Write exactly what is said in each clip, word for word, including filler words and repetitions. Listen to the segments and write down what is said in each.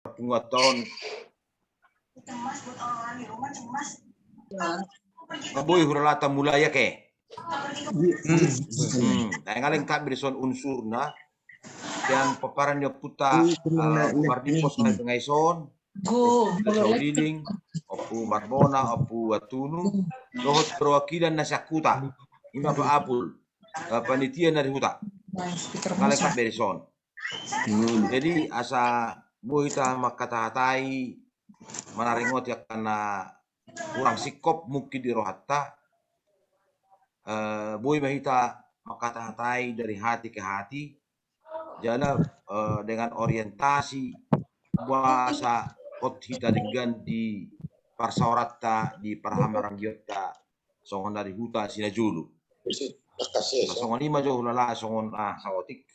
parpunguanta on. Boi hulala tamulai ake. Hmm, taingot hami dison unsurna. Sian pomparan ni ompunta, eh, Mardimpos na di tonga ison. Ompu Saholiling, Ompu Marbona, Ompu Antunu, dohot perwakilan na sian huta. Ima Pak Apul, eh, panitia na di huta. Taingot hami dison. Jadi asa boi hita mangkatahatai, manaringoti angka na hurang singkop mungkin di rohanta, eh, boi ma hita mangkatahatai dari hati ke hati, jala, eh, dengan orientasi boasa hot hita denggan di parsaoranta, di parhamarangionta, songon na di huta si najolo. Songon i ma jo hulala, songon, ah, saotik.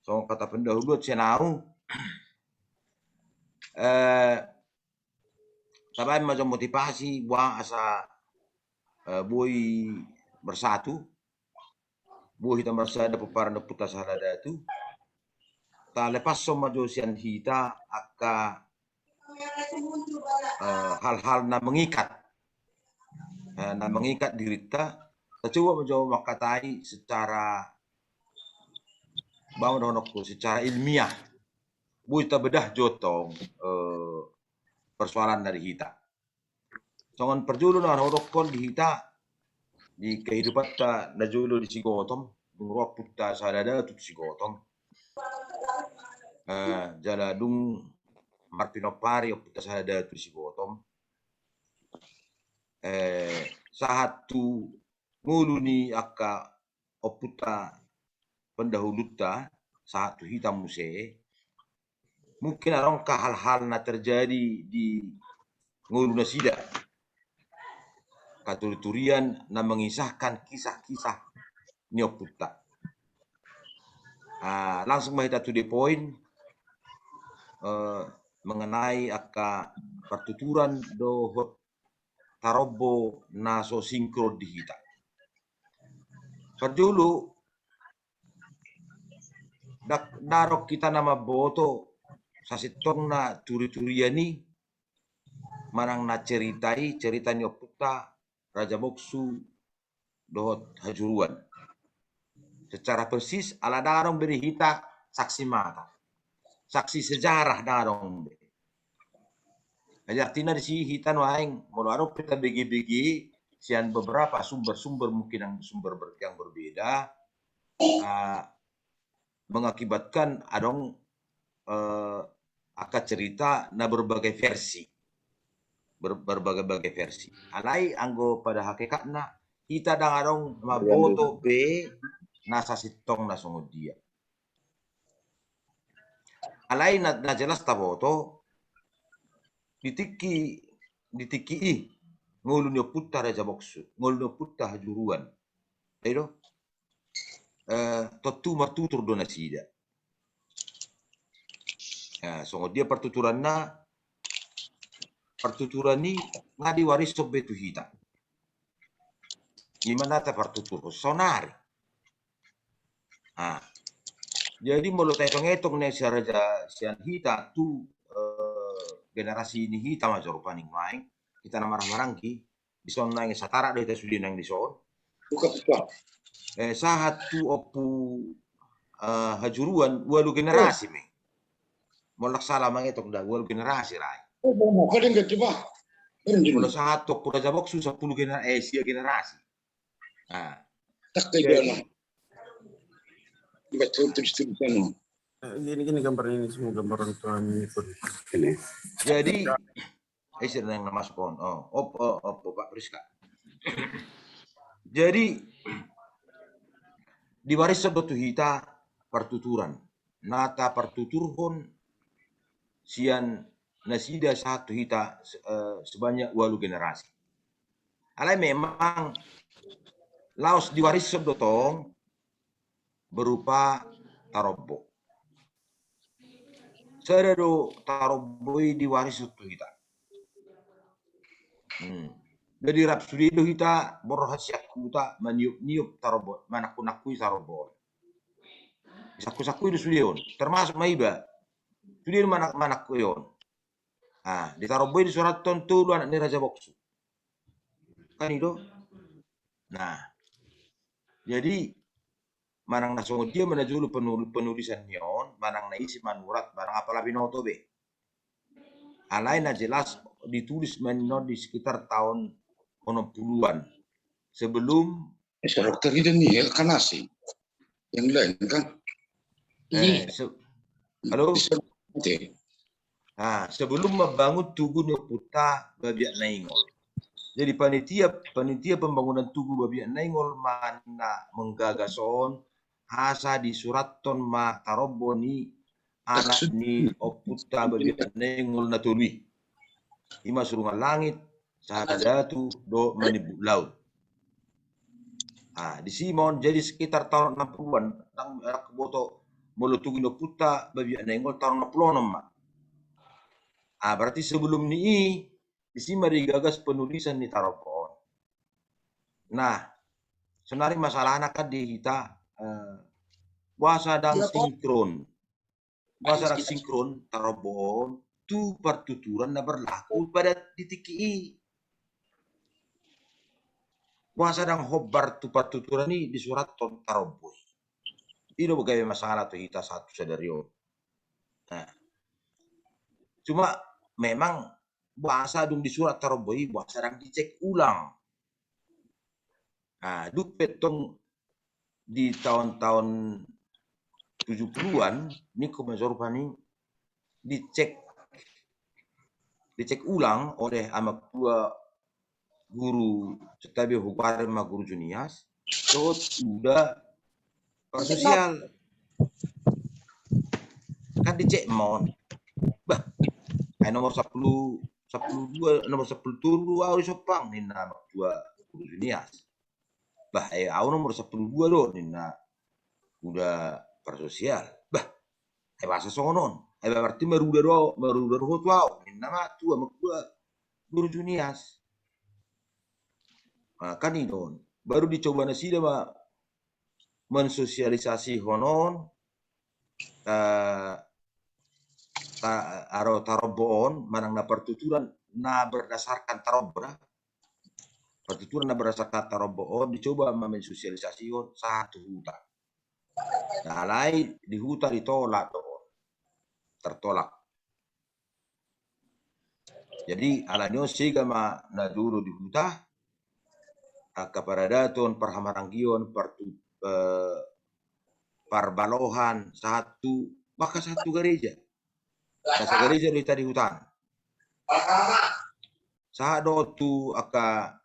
Songon hata pendahuluan sian ahu. Eh, tabaen ma jo motivasi boasa, eh, boi bersatu, boi hita marsada pomparan ni ompunta Sahala Datu. Talepashon ma jo sian hita angka, eh, hal-hal na mengikat, eh, na mengikat dirinta. Tacoba ma jo mangkatai secara, boha ma dohononku, secara ilmiah. Boi tabedah jo tong, eh, persoalan na di hita. Songon parjolo na hudokkon di hita, di kehidupanta najolo di Sigotong, dung ro ompunta Sahala Datu tu Sigotong. Eh, jala dung marpinompari ompunta Sahala Datu tu Sigotong. Eh, sahat tu ngolu ni angka ompunta pendahulunta, sahat tu hita muse, mungkin adong angka hal-hal na terjadi di ngolu nasida. Angka turi-turian na mengisahkan kisah-kisah ni ompunta. Ah, langsung ma hita to the point, eh, mengenai angka partuturan dohot tarombo na so sinkron di hita. Parjolo, dak-, daong hita na mamboto sasintongna turi-turian i manang na cerita i, cerita ni ompunta Raja Boksu dohot Hajuruan. Secara persis, ala daong be di hita saksi mata. Saksi sejarah daong be. Jadi artina disi hita nuaeng, molo adong pe tabege-bege sian beberapa sumber-sumber, mungkin yang sumber ber-, yang berbeda, ah, mengakibatkan adong, eh, angka cerita na berbagai versi. Ber-, berbagai-bagai versi. Alai anggo pada hakikatna, hita dang adong mamboto be na sasintongna songon dia. Alai na, na jelas taboto, di tingki, di tingki i, ngolu ni ompunta Raja Boksu, ngolu ni ompunta Hajuruan. Ai do? Eh, tontu martutur do nasida. Nah, songon dia partuturanna, partuturan i nga diwarishon be tu hita. Ima na tapartuturhon saonari. Ah. Jadi molo taetong-etong na sian raja, sian hita tu, eh, generasi ni hita ma jo rupani nuaeng, hita na marhaha maranggi, dison naeng satarak do hita sude naeng dison. Buka, buka. Eh, sahat tu ompu, eh, Hajuruan, ualu generasi me. Molo ndang salah mangetong da, ualu generasi rai. Oh, mau, mau, kadang ganti, bah. Molo sahat tu ompu Raja Boksu, sampulu gener-, eh, sia generasi. Nah. Tak jadi, jadi, eh, gini, gini gambar ini, semua gambar orang tua ini pun. Ini. Jadi, eh, sira naeng na masuk on. Oh, op, oh, op, Pak Priska. Jadi, diwarishon do tu hita partuturan. Na tapartuturhon sian nasida sahat tu hita, eh, sebanyak ualu generasi. Alai memang laos diwarishon do tong berupa tarombo. Sada do tarombo i diwarishon tu hita. Hmm. Jadi rap sude do hita borhat sian huta maniop-niop tarombo, manangku-nangkui tarombo on. Sangku-sangkui do sude on. Termasuk ma iba. Tu dia manang manang koyon. Ah, di Tarombo i disurathon tolu anak ni Raja Boksu. Kan i do. Nah, jadi manang na songon dia ma na jolo penul- penulisan ni on, manang na ise manurat, manang apala binoto be. Alai na jelas ditulis ma on di sekitar tahun onom puluhan. Sebelum Eh, dokter, ini nih, kan asing. Yang lain kan? Eh, se- halo? Nah, sebelum membangun tugu ni ompunta Babiat Naingol. Jadi panitia panitia pembangunan tugu Babiat Naingol ma na manggagas on, asa disurathon ma Tarombo ni anak ni ompunta Babiat Naingol na tolu i. I ma Surungan Langit, Sahara Datu dohot Manimbung Laut. Ah, disi ma on jadi sekitar tahun enam puluhan, ndang huboto molo tugu ni ompunta Babiat Naingol tahun enam puluh onom ma. Ah, berarti sebelum ni i, disi ma digagas penulisan ni Tarombo on. Nah, sonari masalahna kan di hita, eh, boasa ndang sinkron. Boasa ndang sinkron Tarombo on tu partuturan na berlaku pada di tingki i. Boasa ndang hombar tu partuturan i disurathon Tarombo i. I do gabe masalah tu hita sahat tu sadari on. Nah, cuma memang boasa dung disurat Tarombo i, boasa ndang dicek ulang. Nah, dung pe tong di tahun-tahun tujuh puluhan, ningku ma jo rupani dicek, dicek ulang oleh amang tua guru, setabi huparin ma guru Junias, dohot uda parsosial. Kan dicek ma on. Bah, ai nomor sampulu, sampulu dua, nomor sampulu tolu au i Sompang, ninna amang tua guru Junias. Bah, ai au nomor sampulu dua do, ninna uda parsosial. Bah, ai boasa songon on? Ai berarti maruda do, maruda do ho tu au, ninna ma tu amang tua guru Junias. Nah, kan i do on. Baru dicoba nasida ma mensosialisasihon on, eh, ta- aro Tarombo on, manang na partuturan na berdasarkan Tarombo, na partuturan na berdasarkan Tarombo on dicoba ma mensosialisasihon sahat tu huta. Nah, alai di huta ditolak do on. Tertolak. Jadi alani on sega ma na jolo di huta, angka paradaton, parhamaranggion, partu- eh, parbalohan, sahat tu, bahkan sahat tu gareja. Bahkan gareja do hita di huta. Sahat do tu angka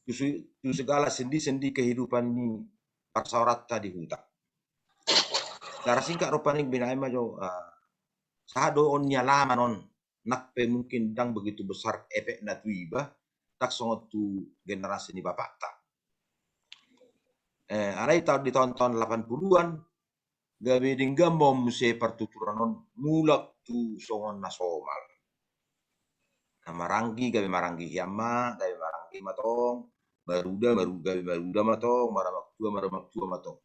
tu, tu segala sendi-sendi kehidupan ni parsaoranta di huta. Secara singkat rupani binaen ma jo, eh, sahat do on ni alaman on, nang pe mungkin ndang begitu besar efekna tu iba, ndang songon tu generasi ni bapakta. Eh, alai tahun di tahun-tahun delapan puluhan, gabe denggan ma on muse partuturan on mulak tu songon na somal. Na maranggi gabe maranggi hian ma, gabe maranggi ma tong, maruda, maru- gabe maruda ma tong, marhamaranggi ma, marhamaranggi ma tong.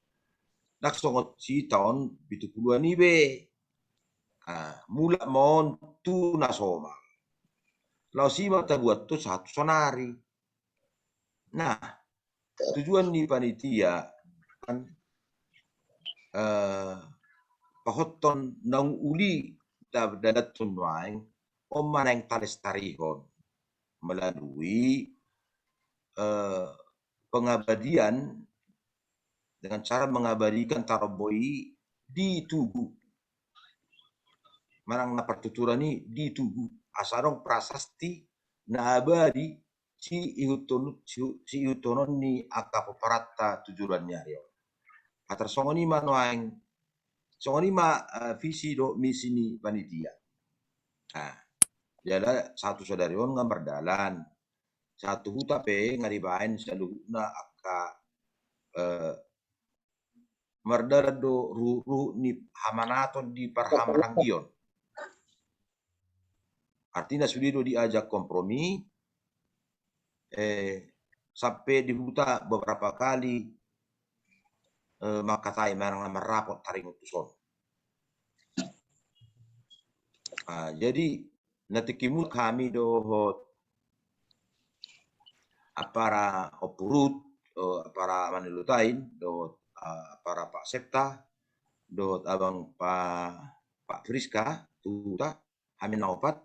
Ndang songon si tahun pitu puluhan i be. Ah, mulak ma on tu na somal. Laos i ma tabuat tu sahat tu sonari. Nah, tujuan ni panitia kan, eh, pahothon naung uli da- dalan tu nuaeng on ma naeng talestarihon melalui, eh, pengabadian, dengan cara mengabadikan Tarombo i di tugu. Manang na partuturan i di tugu. Asa adong prasasti na abadi si ihuthon, si, si ihuthon ni angka pomparan ta tu joloan ni ari on. Hatar songon i ma nuaeng, songon i ma, eh, visi dohot misi ni panitia. Nah, jala sahat tu sadari on nga mardalan. Sahat tu huta pe nga dibaen saluhutna angka, eh, mardalan do ruhut-ruhut ni hamanaton di parhamaranggion. Artina sude do diajak kompromi, eh, sampe di huta beberapa kali, eh, mangkatai manang na marrapot taringot tu son. Ah, jadi na tingki mulak hami dohot ampara Ompu Rut, eh, ampara Manilutain dohot, ah, ampara Pak Sekta dohot abang Pak, Pak Friska, tu huta, hami na opat.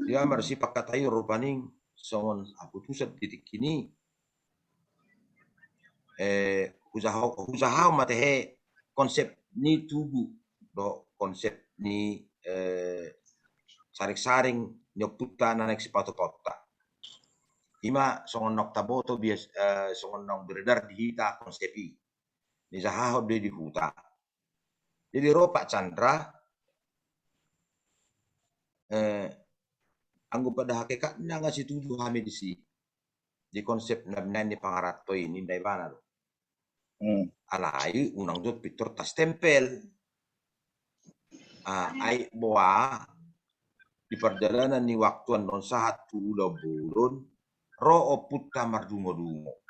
Dia marsipakat ayo rupani songon haputusan di tingki ni, eh, hujaha-, hujahahon ma tahe konsep ni tugu dohot konsep ni, eh, saring-saring ni ompunta na naeng sipatupaonta. Ima songon naung taboto bias-, eh, songon naung beredar di hita konsep i. Dijahahon do i di huta. Jadi ro Pak Chandra, eh, anggo pada hakikatna nga setuju hami disi di konsep na binaen ni pangaranto i, ninna ibana do. Hmm. Alai unang jo pintor tastempel. Ah, ai boha di pardalanan ni waktu annon sahat tu ulaon bolon, ro ompunta mardungodungo.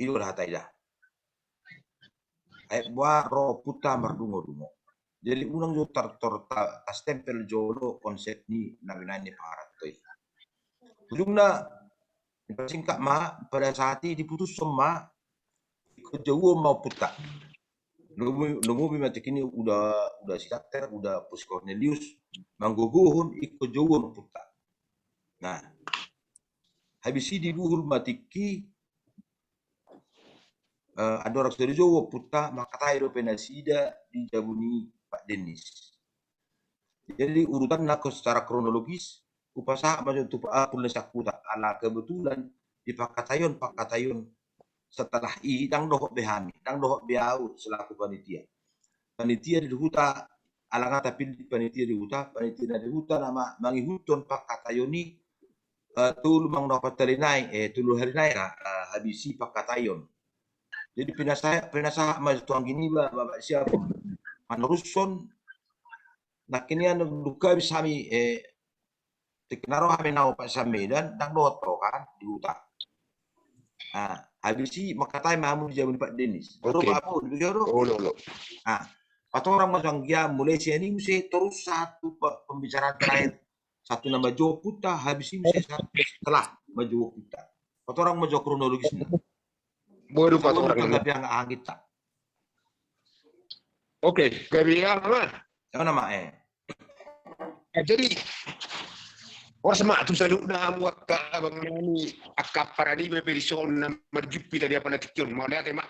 I do hata i da. Ai boha ro ompunta mardungodungo. Jadi unang jo tar-, tor-, ta-, tastempel jolo konsep ni na binaen ni pangaranto i. Ujungna, dipasingkat ma, pada saat i diputushon ma, ingkon jouon ma ompunta. Lobi, lobi ma tingki ni uda, uda si Dakter, uda Pus Cornelius, manggogohon ingkon jouon ompunta. Nah, habis i dibuhul ma tingki, eh, andorang so dijou ompunta, mangkatai dope nasida di jabu ni Pak Dennis. Jadi urutanna secara kronologis, hupasahat ma jo tu Pak Apul na sian huta, ala kebetulan di pangkataion, pangkataion setelah i, ndang dohot be hami, ndang dohot be ahu selaku panitia. Panitia di huta, ala nga tapillit panitia di huta, panitia na di huta nama mangihuthon pangkataion i, eh, tolu manang opat hali nai, eh, tolu hali nai ra, eh, habis i pangkataion. Jadi pinasahat, pinasahat ma tu anggi niba, Bapak siapa? Manarushon, nangkin i dung habis hami, eh, tingki na ro hami na opat sian Medan, ndang dohot ho kan, di huta. Ah, habis i mangkatai ma hamu di jabu ni Pak Dennis. Oke. Pak Apul, begitu do? Olo, olo. Ah, patorang ma jo anggiat mulai sian i muse torus sahat tu pe-, pembicaraan terakhir. Sahat tu na manjou ompunta, habis i muse sahat setelah manjou ompunta. Patorang ma jo kronologisna. Boru patorang. Tapi ang-, anggita. Oke, gabe aha ma? Aha ma, eh. Eh, jadi, horas ma tu saluhutna hamu angka abang nami, angka ampara niba pe dison na marjumpa di apan na tingki on. Mauliate ma.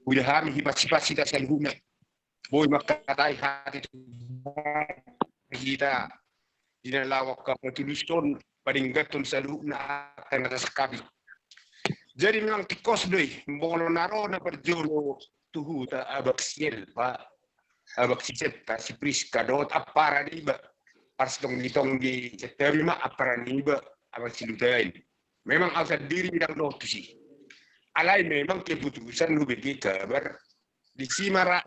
Huida hami hipas-hipas hita saluhutna. Boi mangkatai hata tu hita di na laho angka patuluson, padengganhon saluhutna angka na tasangkapi. Jadi memang tingkos do i, molo na ro na parjolo tu huta abang si Elva, abang si Sekta, si Priska dohot ampara niba, parsitonggitonggi, Sekta ma ampara niba, abang si Lutain. Memang ahu sandiri ndang dohot tusi. Alai memang keputusan hubege kabar disi ma ra.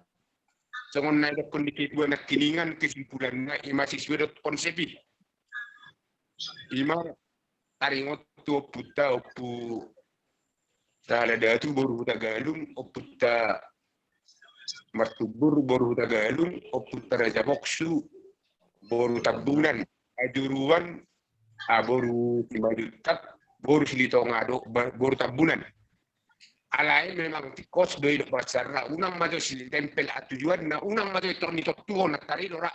Songon na idokkon ni ketua nangkiningan kesimpulanna ima sesuai dohot konsep i. Ima taringot tu ompunta, Ompu Sahala Datu boru Hutagalung, Ompunta Martumbur boru Hutagalung, Ompunta Raja Boksu boru Tambunan, Pajuruan, ah, boru Simanjuntak, boru Silitonga do, ba-, boru Tambunan. Alai memang tingkos do i do parsarna, unang ma jo sitempel hatujuanna, unang ma jo i tor ni tontuhon na tari do ra.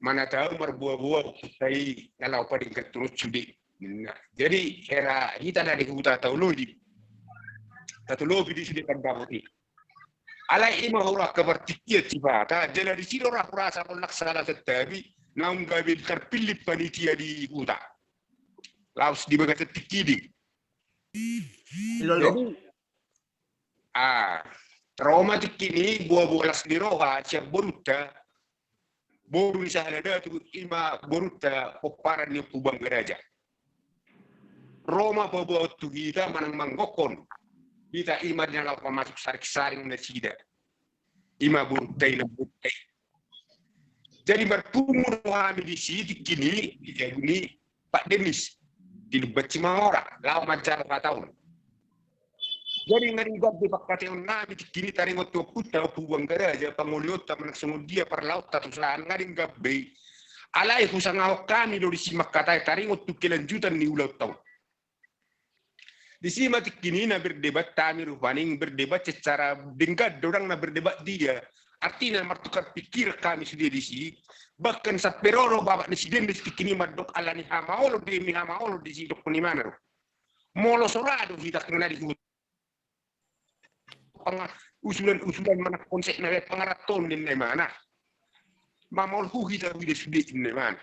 Mana tahu marboa-boa ompunta i na laho padengganhon sude. Nah, jadi hera hita na di huta tahu lodi. Tahu lobi di sude pandapot i. Alai ima hurang kabar tingki i sipata, jala disi do ra hurasa holan salah santabi, naung gabe tarpillit panitia di huta. Laos di bagasan tingki i. Jadi, ah, ro ma tingki ni boa-boa las ni roha sian borunta, boru ni Sahala Datu ima borunta pomparan ni Ompu Banggaraja. Ro ma paboaon tu hita manang manggokhon hita ima di na laho pamasuk saring-saring nasida. Ima borunta i na borunta i. Jadi marpungu do hami disi tingki ni di jabu ni Pak Dennis di Lumban Simangora laho manjalo hata on. Jadi nga denggan be pangkataionnami tingki i taringot tu ompunta, Ompu Buanggaraja, pangolionta manang songon dia parlaonta tu saan, nga denggan be i. Alai husangahon hami do disi mangkatai taringot tu kelanjutan ni ulaonta on. Disi ma tingki i na berdebat hami rupani, berdebat secara denggan do, ndang na berdebat dia. Artina martukar pikiran hami sude disi. Bahkan sampe ro do bapak ni si Dennis tingki i mandok ala ni hamaolon, demi hamaolon disi, dok ni mana do. Molo so ra do hita na di huta, panga-, usulan-usulan manang konsep na baen pangarantoan ninna imana. Mamolhu hita uida sude ninna imana.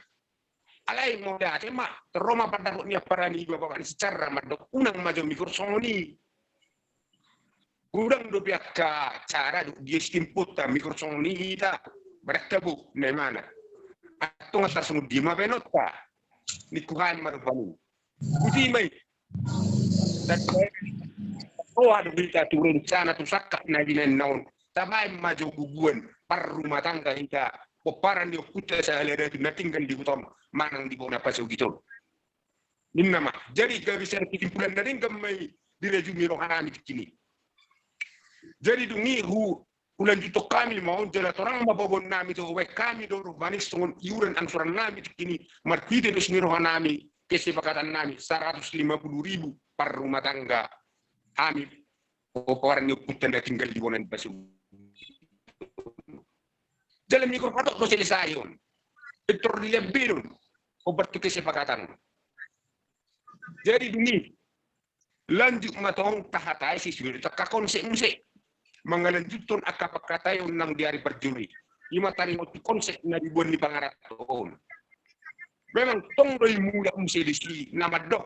Alai molo ate ma, ro ma pandapot ni ampara ni iba bapak ni si Carra mandok unang ma jo mikor songon i. Godang dope angka cara do dia sitimpuonta mikor songon i hita. Baen tabo ninna imana. Antong asa songon dia ma baenonta. Ningku hami ma rupani. Uti ma i. Roha do hita tu rencana tu sangkap na binaenna on. Tabaen ma jo guguan parrumatangga hita, pomparan ni ompunta sahala datu na tinggal di huta on manang di bona pasogit on. Ninna ma. Jadi gabe sada kesimpulan na denggan ma i, dirajumi rohanami tingki i. Jadi dung i hu Hulanjuthon hami ma on jala torang ma paboaonnami tu, baen hami do rupani songon iuran angsurannami tingki i marhite dos ni rohanami, kesepakatannami saratus lima puluh ribu parrumatangga hami, pomparan ni ompunta na tinggal di bona ni pasogit. Jala mikor patok do selesai on. Pintor dilehon be do on, hombar tu kesepakatan. Jadi dung i lanjut ma tong tahatai sesuai do tu angka konsep muse. Mangalanjuthon angka pangkataion nang di ari parjolo i. I ma taringot tu konsep na diboan ni pangaranto on. Memang tong do i mulak muse disi na mandok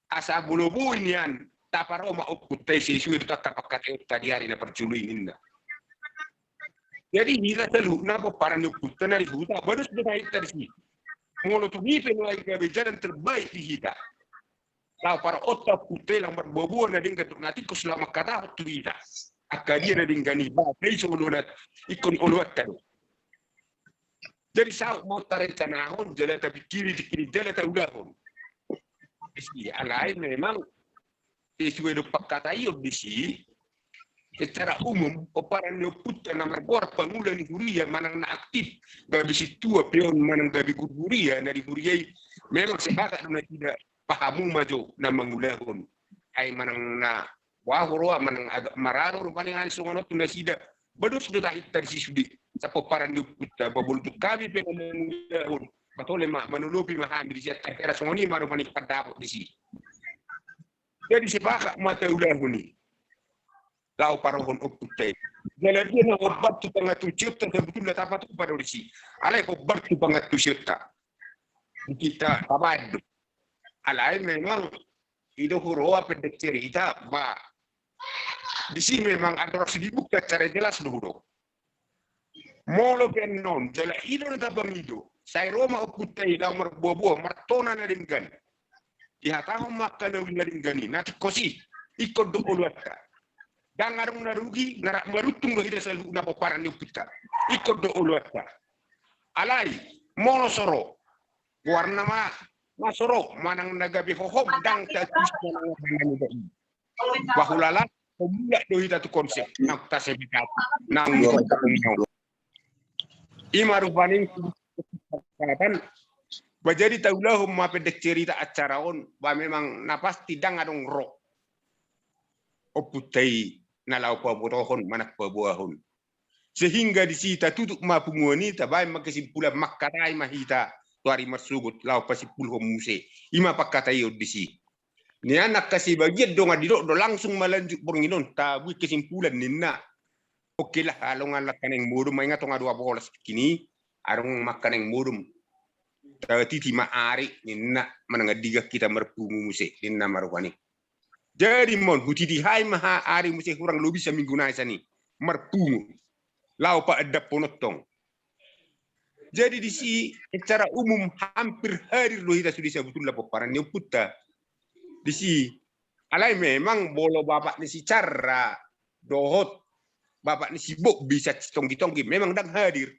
asa molo boi nian taparo ma ompunta i sesuai do tu angka pangkataionta di ari na parjolo i ninna. Jadi hita saluhutna pomparan ni ompunta na di huta, bados do tahinta disi. Molo tung i pe nuaeng gabe jalan terbaik di hita laho paroonta ompunta i, laho marboaboa na denggan dohot na tingkos laho mangkatahon tu hita angka dia na denggan i, ba na i so oloan, ingkon oloanta do. Jadi saut ma on tarencanahon jala tapingkiri tingki i jala taulahon. Disi alai memang sesuai do pangkataion disi, secara umum pomparan ni ompunta na margoar pangula ni huria manang na aktif, gabe sintua peon manang gabe guru huria na di huria i, memang sepakat do nasida, pahamu ma jo na mangulahon. Ai manang na boha huroha manang agak maralo rupani hali songon on tu nasida, bados do tahinta disi sude. Sapomparan ni ompunta, ba molo tung hami pe na mangulahon, ba tole ma, manolopi ma hami disi, antong hera songon i ma rupani pandapot disi. Jadi sepakat ma taulahon i laho parohon ompunta i. Jala dia na hombar tu pangantusionta, sebetulna tapatupa do disi. Alai hombar tu pangantusionta hita tabaen do. Alai memang i do huroha pendek cerita, ba disi memang andorang so dibuka secara jelas do hudok. Molo pe annon jala i do na tapangido, sai ro ma ompunta i laho marboaboa martona na denggan. Dihatahon ma angka na uli na denggan i, na tingkos i ingkon do oloanta. Ndang adong na rugi, na rap maruntung do hita saluhutna pomparan ni ompunta. Ingkon do oloanta. Alai molo so ro, goarna ma na so ro manang na gabe hohom, ndang tatus manang na ni dok i. Bahulala, mulak do hita tu konsep naung tasepakati, naung i ma rupani. Ba jadi taulahon ma pendek cerita acara on, ba memang na pasti ndang adong ro ompunta i na laho pabotohon manang paboahon. Sehingga disi tatutup ma punguan i, tabaen ma kesimpulan, mangkatai ma hita tu ari marsogot laho pasimpulhon muse. I ma pangkataion disi. Nian angka sebagian dongan didok do langsung ma lanjut borngin on, tabuat kesimpulan ninna. Oke lah, adong angka naeng modom, ingat tong adua bolas kini, adong angka naeng modom. Tatiti ma ari ninna, manang andigan hita marpungu muse ninna ma rupani. Jadi mon hutiti hami ma ari muse hurang lobi saminggu nai sian i marpungu laho paandaphon on tong. Jadi disi secara umum hampir hadir do hita sude sabutulna pomparan ni ompunta disi. Alai memang molo bapak ni si Carra dohot bapak ni si Bok bisa si Tonggi-Tonggi memang ndang hadir.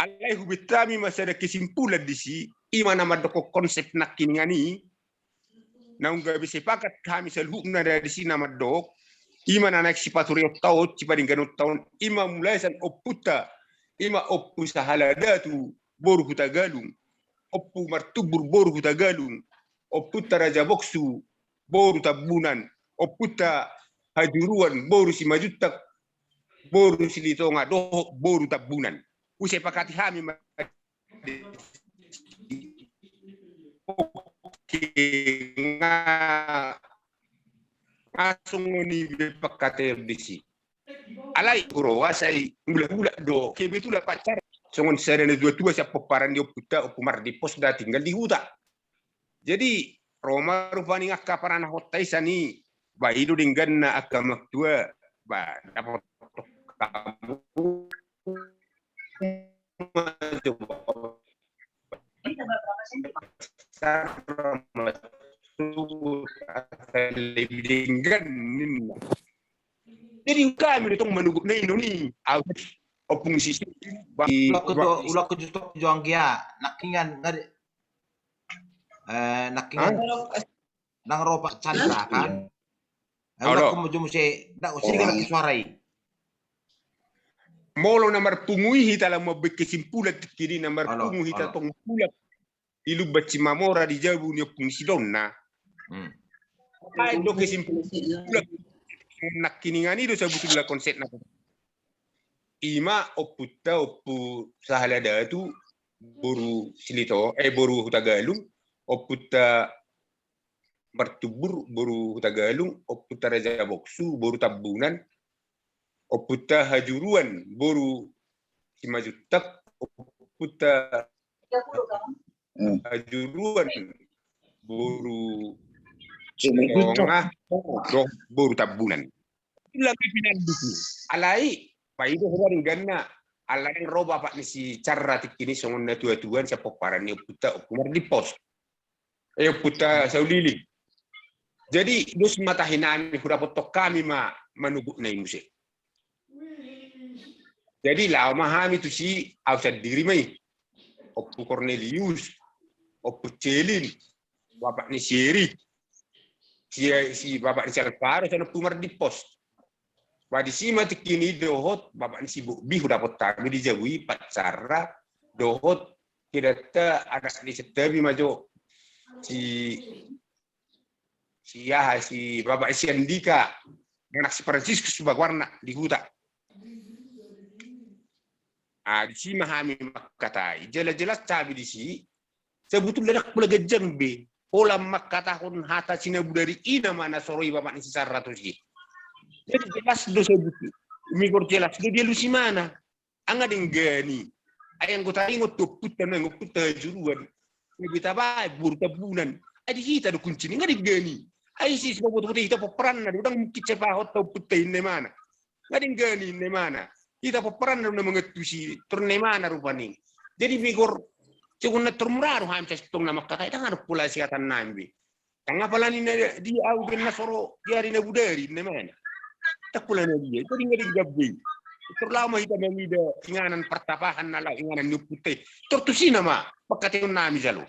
Alai hubeta hami ma sada kesimpulan disi, i ma na mandokkon konsep nangkiningan i. naung gabe sepakat hami saluhutna na disi na mandok, ima na naeng sipatureonta on, sipadengganonta on, ima mulai sian ompunta, ima Ompu Sahala Datu boru Hutagalung, Ompu Martubur boru Hutagalung, Ompunta Raja Boksu boru Tambunan, Ompunta Hajuruan boru Simanjuntak boru Silitonga dohot boru Tambunan. Husepakati hami ma. Oke, nga, nga songon i be pangkataion disi. Alai huroha sai mulak-mulak do kebetulan pacar songon sada na tua-tua sian pomparan ni ompunta Ompu Mardimpos na tinggal di huta. Jadi ro ma rupani angka paranahonta i sian i, ba i do dengganna angka amangtua, ba dapothon hamu ma jo lebih denggan ninna. Jadi hami do tong manogop na i, noni au ompung sisi. Ulak jo, ulak jo, jo anggia nangkiningan ngari. Eh, nangkiningan. Ndang ro Pak Chandra kan? Eh, olo. Ulang ko muse, ndak usik lagi suara i. Molo na marpungu i hita laho mambuat kesimpulan tingki i, na marpungu hita tong mulak di Lumban Simamora di jabu ni ompung Sidonna. Baen do kesimpulan, kesimpulan. Nangkiningan i do sabutulna konsepna. Ima ompunta Ompu Sahala Datu boru Silito, eh, boru Hutagalung, ompunta Martubur boru Hutagalung, ompunta Raja Boksu boru Tambunan, ompunta Hajuruan boru Simanjuntak, ompunta Hajuruan boru Silitonga dohot boru Tambunan. Alai ba i do holan dengganna, ala ndang ro bapak ni si Carra tingki i songon na tua-tua sian pomparan ni ompunta Ompu Mardimpos, eh, ompunta Saulili. Jadi dos ma tahi nami, hudapothon hami ma manogop na i muse. Jadi laho ma hami tusi, au sandiri ma i, Ompu Kornelius, Ompu Celin, bapak ni si Erik, si, si bapak ni si Alvaro, sian Ompu Mardimpos. Ba disi ma tingki i dohot bapak ni si Bokbi, hudapothon hami di jabu i Pak Carra dohot kedanta anak ni Sentabi ma jo, si, si aha, si bapak ni si Andika, anak si Franciscus bagoarna di huta. Ah, disi ma hami mangkatai, jelas-jelas hami disi. Sabutulna ndang pola ganjang be holan mangkatahon hata sinabudari i nama na so ro i bapak ni si Carra tusi. Jadi jelas do sabutu, migor jelas do dialusi mana. Nga denggan i. Ai anggo taringot tu ompunta, na ompunta Hajuruan, na beta baen boru Tambunan, ai di hita do kuncina, nga denggan i. Ai si, si paboto-boto hita pomparanna do, ndang mungkin sai pasahathon tu ompunta i, inna imana. Nga denggan i, inna imana. Hita pomparanna do na mangantusi, tor inna imana rupani. Jadi migor, songon na tor mura do hami sasintongna mangkatai, ndang adong pola sihataan nami be. Ndang apala ninna di au be na so ro di ari na budari, inna imana. Ndang pola na dia, jadi nga denggan be i. Tor laho ma hita mangida inganan partapahan na laho inganan ni ompunta i. Tor tusi nama pangkataion nami jalo.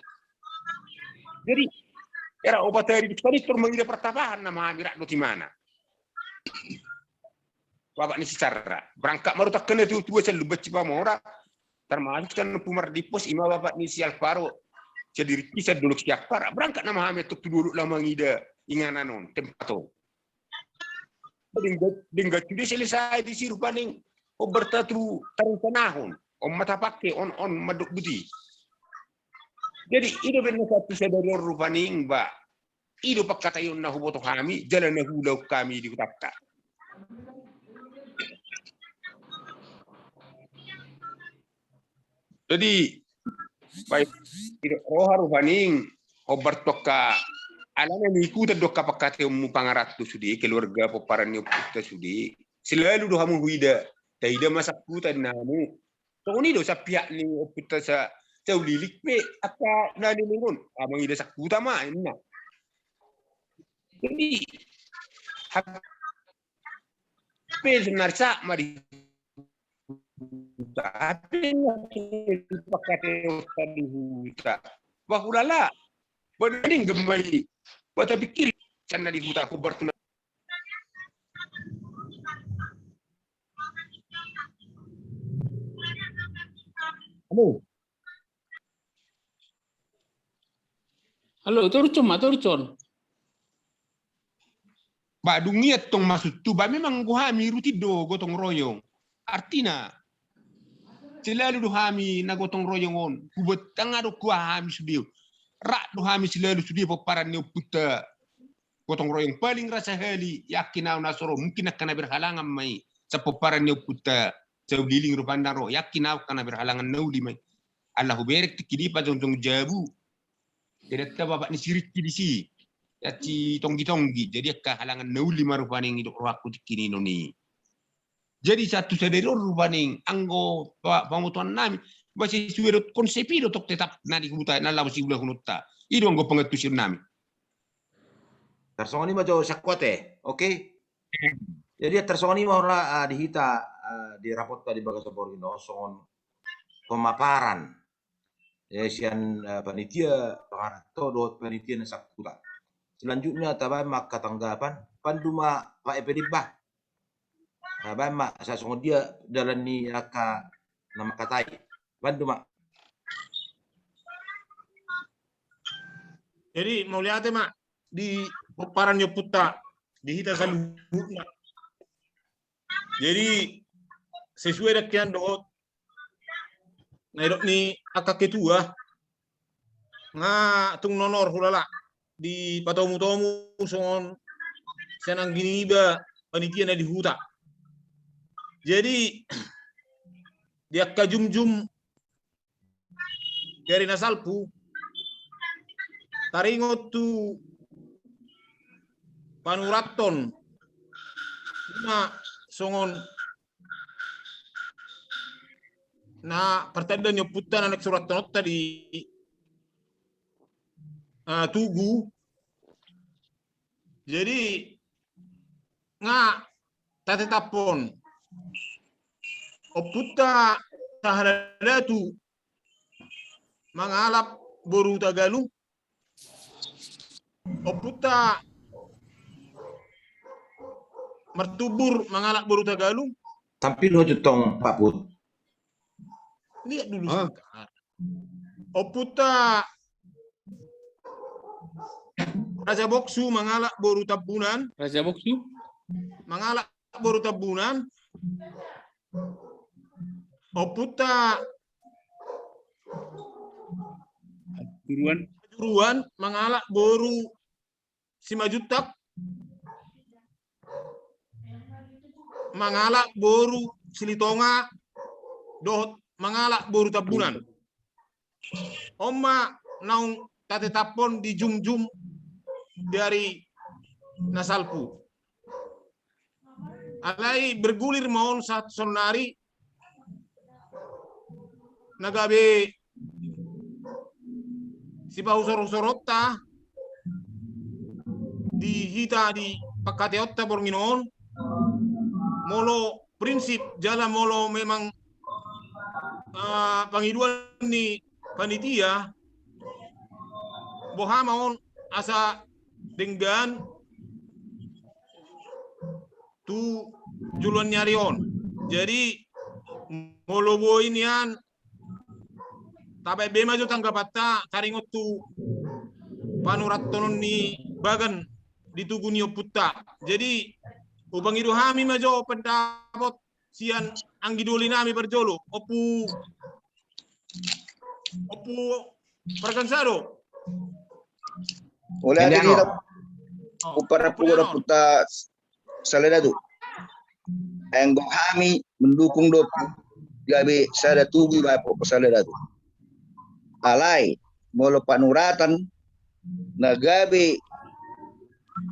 Jadi era opat ari di huta i tor mangida partapahan nama hami, rap dohot imana. Bapak ni si Carra. Berangkat ma rupani angka na tua-tua sian Lumban Simamora, termasuk sian Ompu Mardimpos, ima bapak ni si Alvaro, sian Diriki, sian Dolok Siampar. Berangkat nama hami antong tu Dolok laho mangida inganan on, tempat on. Denggan, denggan sude selesai disi rupani, hombar ta tu tarintanahon, on ma tapangke, on, on mandok buti. Jadi i do umbahen na sahat tu sadari on rupani, ba i do pangkataion na huboto hami jala na huulahon hami di hutanta. Jadi baen, i do roha rupani, hombar tu angka, alana niikutan do angka pangkataionmu, pangaranto sude, keluarga pomparan ni ompunta sude. Selalu do hamu huida, taida ma sangkutan hamu. Songon i do sian pihak ni ompunta sa, Saulili pe, angka na nilehon, ah, mangida sangkutan ma, inna. Jadi hape sebenarnya ma di huta, hape na pangkataion di huta. Ba hulala, ba denggan ma i. Ba tapingkiri sian na di huta, hombar tu na. Halo. Halo, torus on ma, torus on. Ba dung i antong maksudhu, ba memang anggo hami rutin do gotong royong. Artina, selalu do hami na gotong royong on. Hubuat tanga do kuah hami sude. Rap do hami selalu sude pomparan ni ompunta. Gotong royong paling ra sahali, yakin au na so ro, mungkin angka na berhalangan ma i. Sapomparan ni ompunta, sauliling rupani na ro, yakin au angka na berhalangan na uli ma i. Ala hubereng tingki i pajongjong jabu. Jadi angka bapak ni si Riki disi, ya si Tonggi-tonggi. Jadi angka halangan na uli ma rupani nidok rohangku tingki ni noni. Jadi satu sadari on rupani anggo pa-, pamotoan nami, ba sesuai dohot konsep i do tong tetap na di huta na laho siulahononta. I do anggo pangantusion nami. Tarsongon i ma jo sian kuat e, oke? Jadi tarsongon i ma hona, ah, di hita, ah, di raporta di bagasan borngin on songon pemaparan. Eh, sian, eh, panitia pangaranto dohot panitia na sangkutan. Selanjutnya tabaen ma angka tanggapan, pandu ma Pak Epe Dibba. Tabaen ma, asa songon dia dalan ni angka na mangkatai. Pandu ma. Jadi mauliate ma di pomparan ni ompunta, di hita saluhutna. Jadi sesuai dengkean dohot na nidok ni angka ketua, nga tung nonor hulala dipatomu-tomu songon sian anggi niba panitia na di huta. Jadi di angka jumjum di ari na salpu, taringot tu panurathon na songon na partanda ni ompunta na naeng surathononta di, eh, tugu. Jadi nga tatetaphon ompunta sahadatu mangalap boru Hutagalung, ompunta martumbur mangalap boru Hutagalung. Tampil ho tong Pak Put. Lihat dulu sebentar. Ompunta Raja Boksu mangalap boru Tambunan. Raja Boksu mangalap boru Tambunan. Ompunta Pasuruan. Pasuruan mangalap boru Simanjuntak, mangalap boru Silitonga, dohot mangalap boru Tambunan. On ma naung tatetaphon di jumjum di ari na salpu. Alai bergulir ma on sahat saonari na gabe sipahusorhusoronta di hita di pangkataionta borngin on, molo prinsip jala molo memang, ah, pangidoan ni panitia, boha ma on asa denggan tu joloan ni ari on. Jadi molo boi nian, tabaen be ma jo tanggapanta taringot tu panurathonon ni bagan di tugu ni ompunta. Jadi hupangido hami ma jo pendapot sian anggi doli nami parjolo, Ompu, Ompu Pargansado. Oleh ada di Ompu Pargansado. Sada tu. Anggo hami mendukung do gabe sada tugu i, Bapak Sada tu. Alai molo panuratan na gabe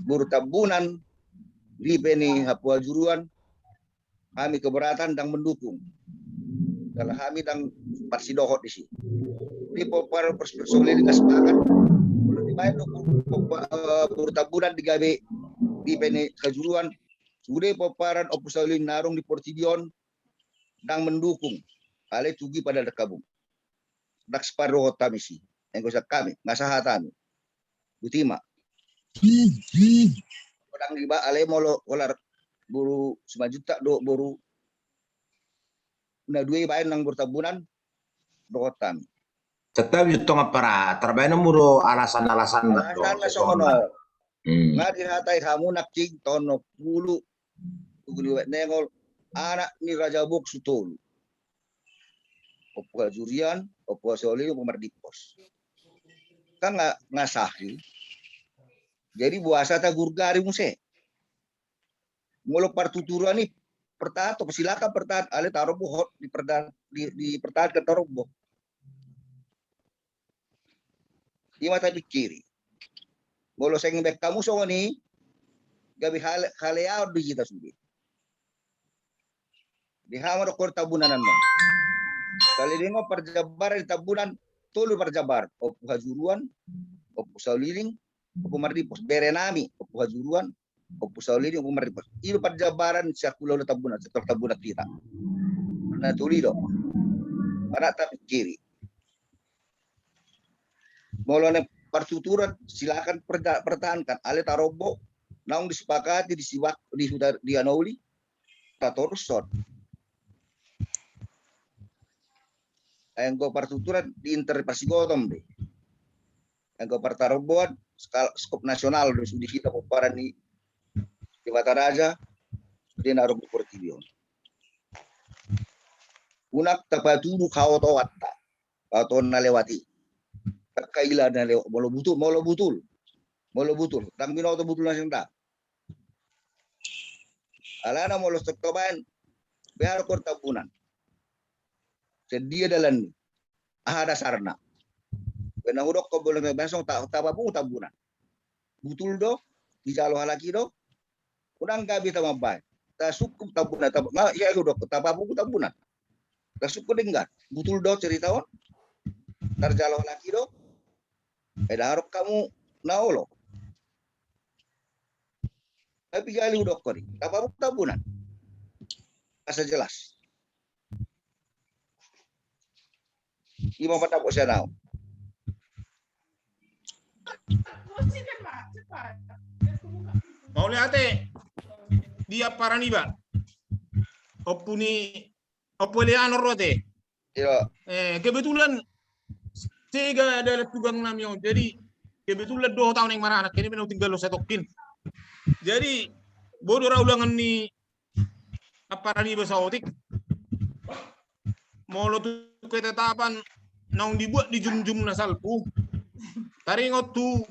boru Tambunan, lipe ni hapoajuruan, hami keberatan, ndang mendukung. Jala hami ndang parsidohot disi. Di pomparan pers-, personil di gas pangan, molo dibaen do po-, po-, eh, boru Tambunan di gabe lipe ni hajuruan, sude pomparan Ompu Sauli Narung di Portibi on, ndang mendukung. Alai tugu i pada dengkabung. Ndang sipardohot hami disi. Anggo sian hami, nga sahat hami. Botima. Ndang dibaen, alai molo holan boru Simanjuntak dohot boru na dua i baen nang boru Tambunan, dohot hami. Tetap di tonga para, tarbaen molo alasan-alasan na songon on. Nga dihatai hamu nangkin taon onom pulu, tugu ni Uet Nengol, anak ni Raja Boksu tolu. Ompu Hajurian, Ompu Hasolili, Ompu Mardimpos. Kan nga, nga sahil. Jadi boasa tagurgari muse? Molo partuturan i pertahan, silakan pertahan, alai tarombo hot di perda-, di, dipertahankan tarombo. I ma tapingkiri. Molo seng baen hamu songon i, gabe hale-, haleaon do hita sude. Di hamu do kor Tambunan annon. Saleleng on parjambaran di Tambunan, tolu parjambaran. Ompu Hajuruan, Ompu Sauliling, Ompu Mardimpos. Bere nami, Ompu Hajuruan, Ompu Sauliling, Ompu Mardimpos. I do parjambaran sian hulahula Tambunan, sektor Tambunan hita. Na tolu i do. Anak tapingkiri. Molo na partuturan, silakan perda-, pertahankan. Alai tarombo, naung disepakati di Siwak, di Huta, di Anauli, tatorushon. Anggo partuturan di inter parsigotom be. Anggo partaromboan, skal-, skop nasional do sude hita pomparan ni Debata Raja, sude na adong di portibi on. Unang tapatudu haotoanta. Haotoan na lewat i. Angka ila na lewat, molo butul, molo butul. Molo butul. Ndang binoto butul na senda. Alana molo stop baen, beha do kor Tambunan. Songon dia dalan ni. Aha dasarna? Baen na hudokkon molo baen songon ta-, tapapungu Tambunan. Butul do, dijalo halak i do, unang gabe tamambaen. Tasungkun Tambunan, tab-, nga, ia hudokkon, tapapungu Tambunan. Tasungkun denggan. Butul do cerita on. Tarjalo halak i do. Ai ndang adong hamu na olo. Tapi gali hudokkon i. Tapapungu Tambunan. Asa jelas. I ma pandapot sian au. Mauliate. Di amparan iba. Ompu ni, Ompu Eleanor do ate. Iya. Eh, kebetulan sega dalan tugang nami on. Jadi kebetulan dohot au naeng maranak, ini menang tinggal lo satongkin. Jadi bodo ra ulangan ni amparan iba saotik. Molo tu ketetapan naung dibuat di jumjum na salpu, taringot tu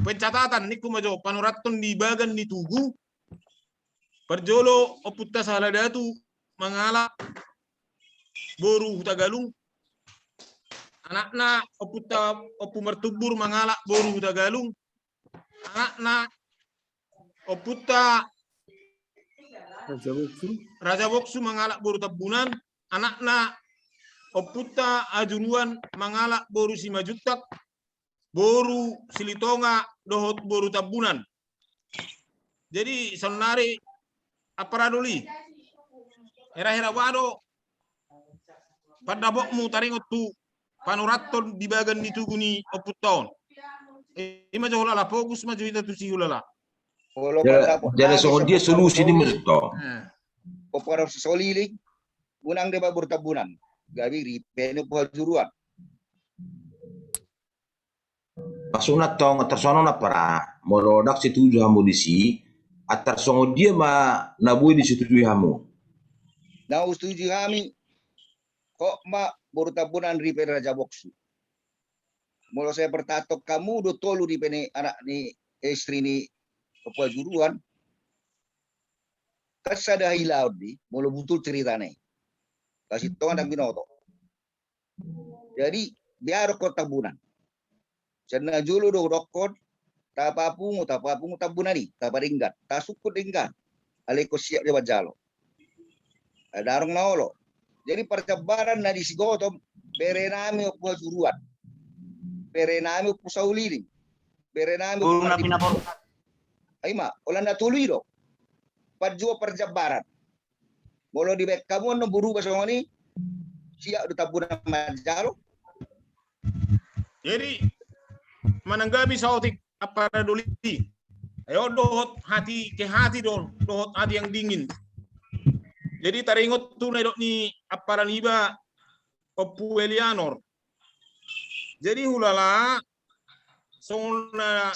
pencatatan ningku ma jo, panurathon di bagan ni tugu. Parjolo Ompunta Sahala Datu mangalap boru Hutagalung. Anakna Ompunta Ompu Martumbur mangalap boru Hutagalung. Anakna Ompunta Raja Boksu. Raja Boksu mangalap boru Tambunan. Anakna Ompunta Ajuruan mangalap boru Simanjuntak, boru Silitonga dohot boru Tambunan. Jadi saonnari amparan doli, hera-hera boha do pandapotmu taringot tu panurathon di bagan ni tugu ni ompunta on? I ma jo hulala, fokus ma jo hita tu si hulala. Jala songon dia solusi ni maksudto? Ompu Hajuruan, unang dibaen boru Tambunan, gabe ripe ni Ompu Hajuruan. Maksudna tong tarsongon on ampara, molo ndang setuju hamu disi, antar songon dia ma na boi disitujui hamu? Na husitujui hami, hot ma boru Tambunan ripe ni Raja Boksu. Molo sai pertahanhon hamu do tolu ripe ni anak ni istri ni Ompu Hajuruan, kan sada hilaon di, molo butul ceritana i. Kasi tonga ndang binoto. Jadi beha do kor Tambunan. Sian na jolo do hudokkon, tapapungu, tapapungu Tambunan i, tapadenggan, tasungkun denggan. Alai ingkon siap do manjalo. Ai ndang adong na olo. Jadi parjambaran na di Sigotom, bere nami Ompu Hajuruan, bere nami Ompu Sauliling, bere nami Ompu Mardimpos. Ai ma, holan na tolu i do. Panjua parjambaran. Molo dibaen hamu annon boru ba songon i, siap do Tambunan manjalo. Jadi mananggapi saotik ampara doli. Ai on dohot hati ke hati do on, dohot hati yang dingin. Jadi taringot tu na nidok ni ampara niba Ompu Elianor. Jadi hulala songon na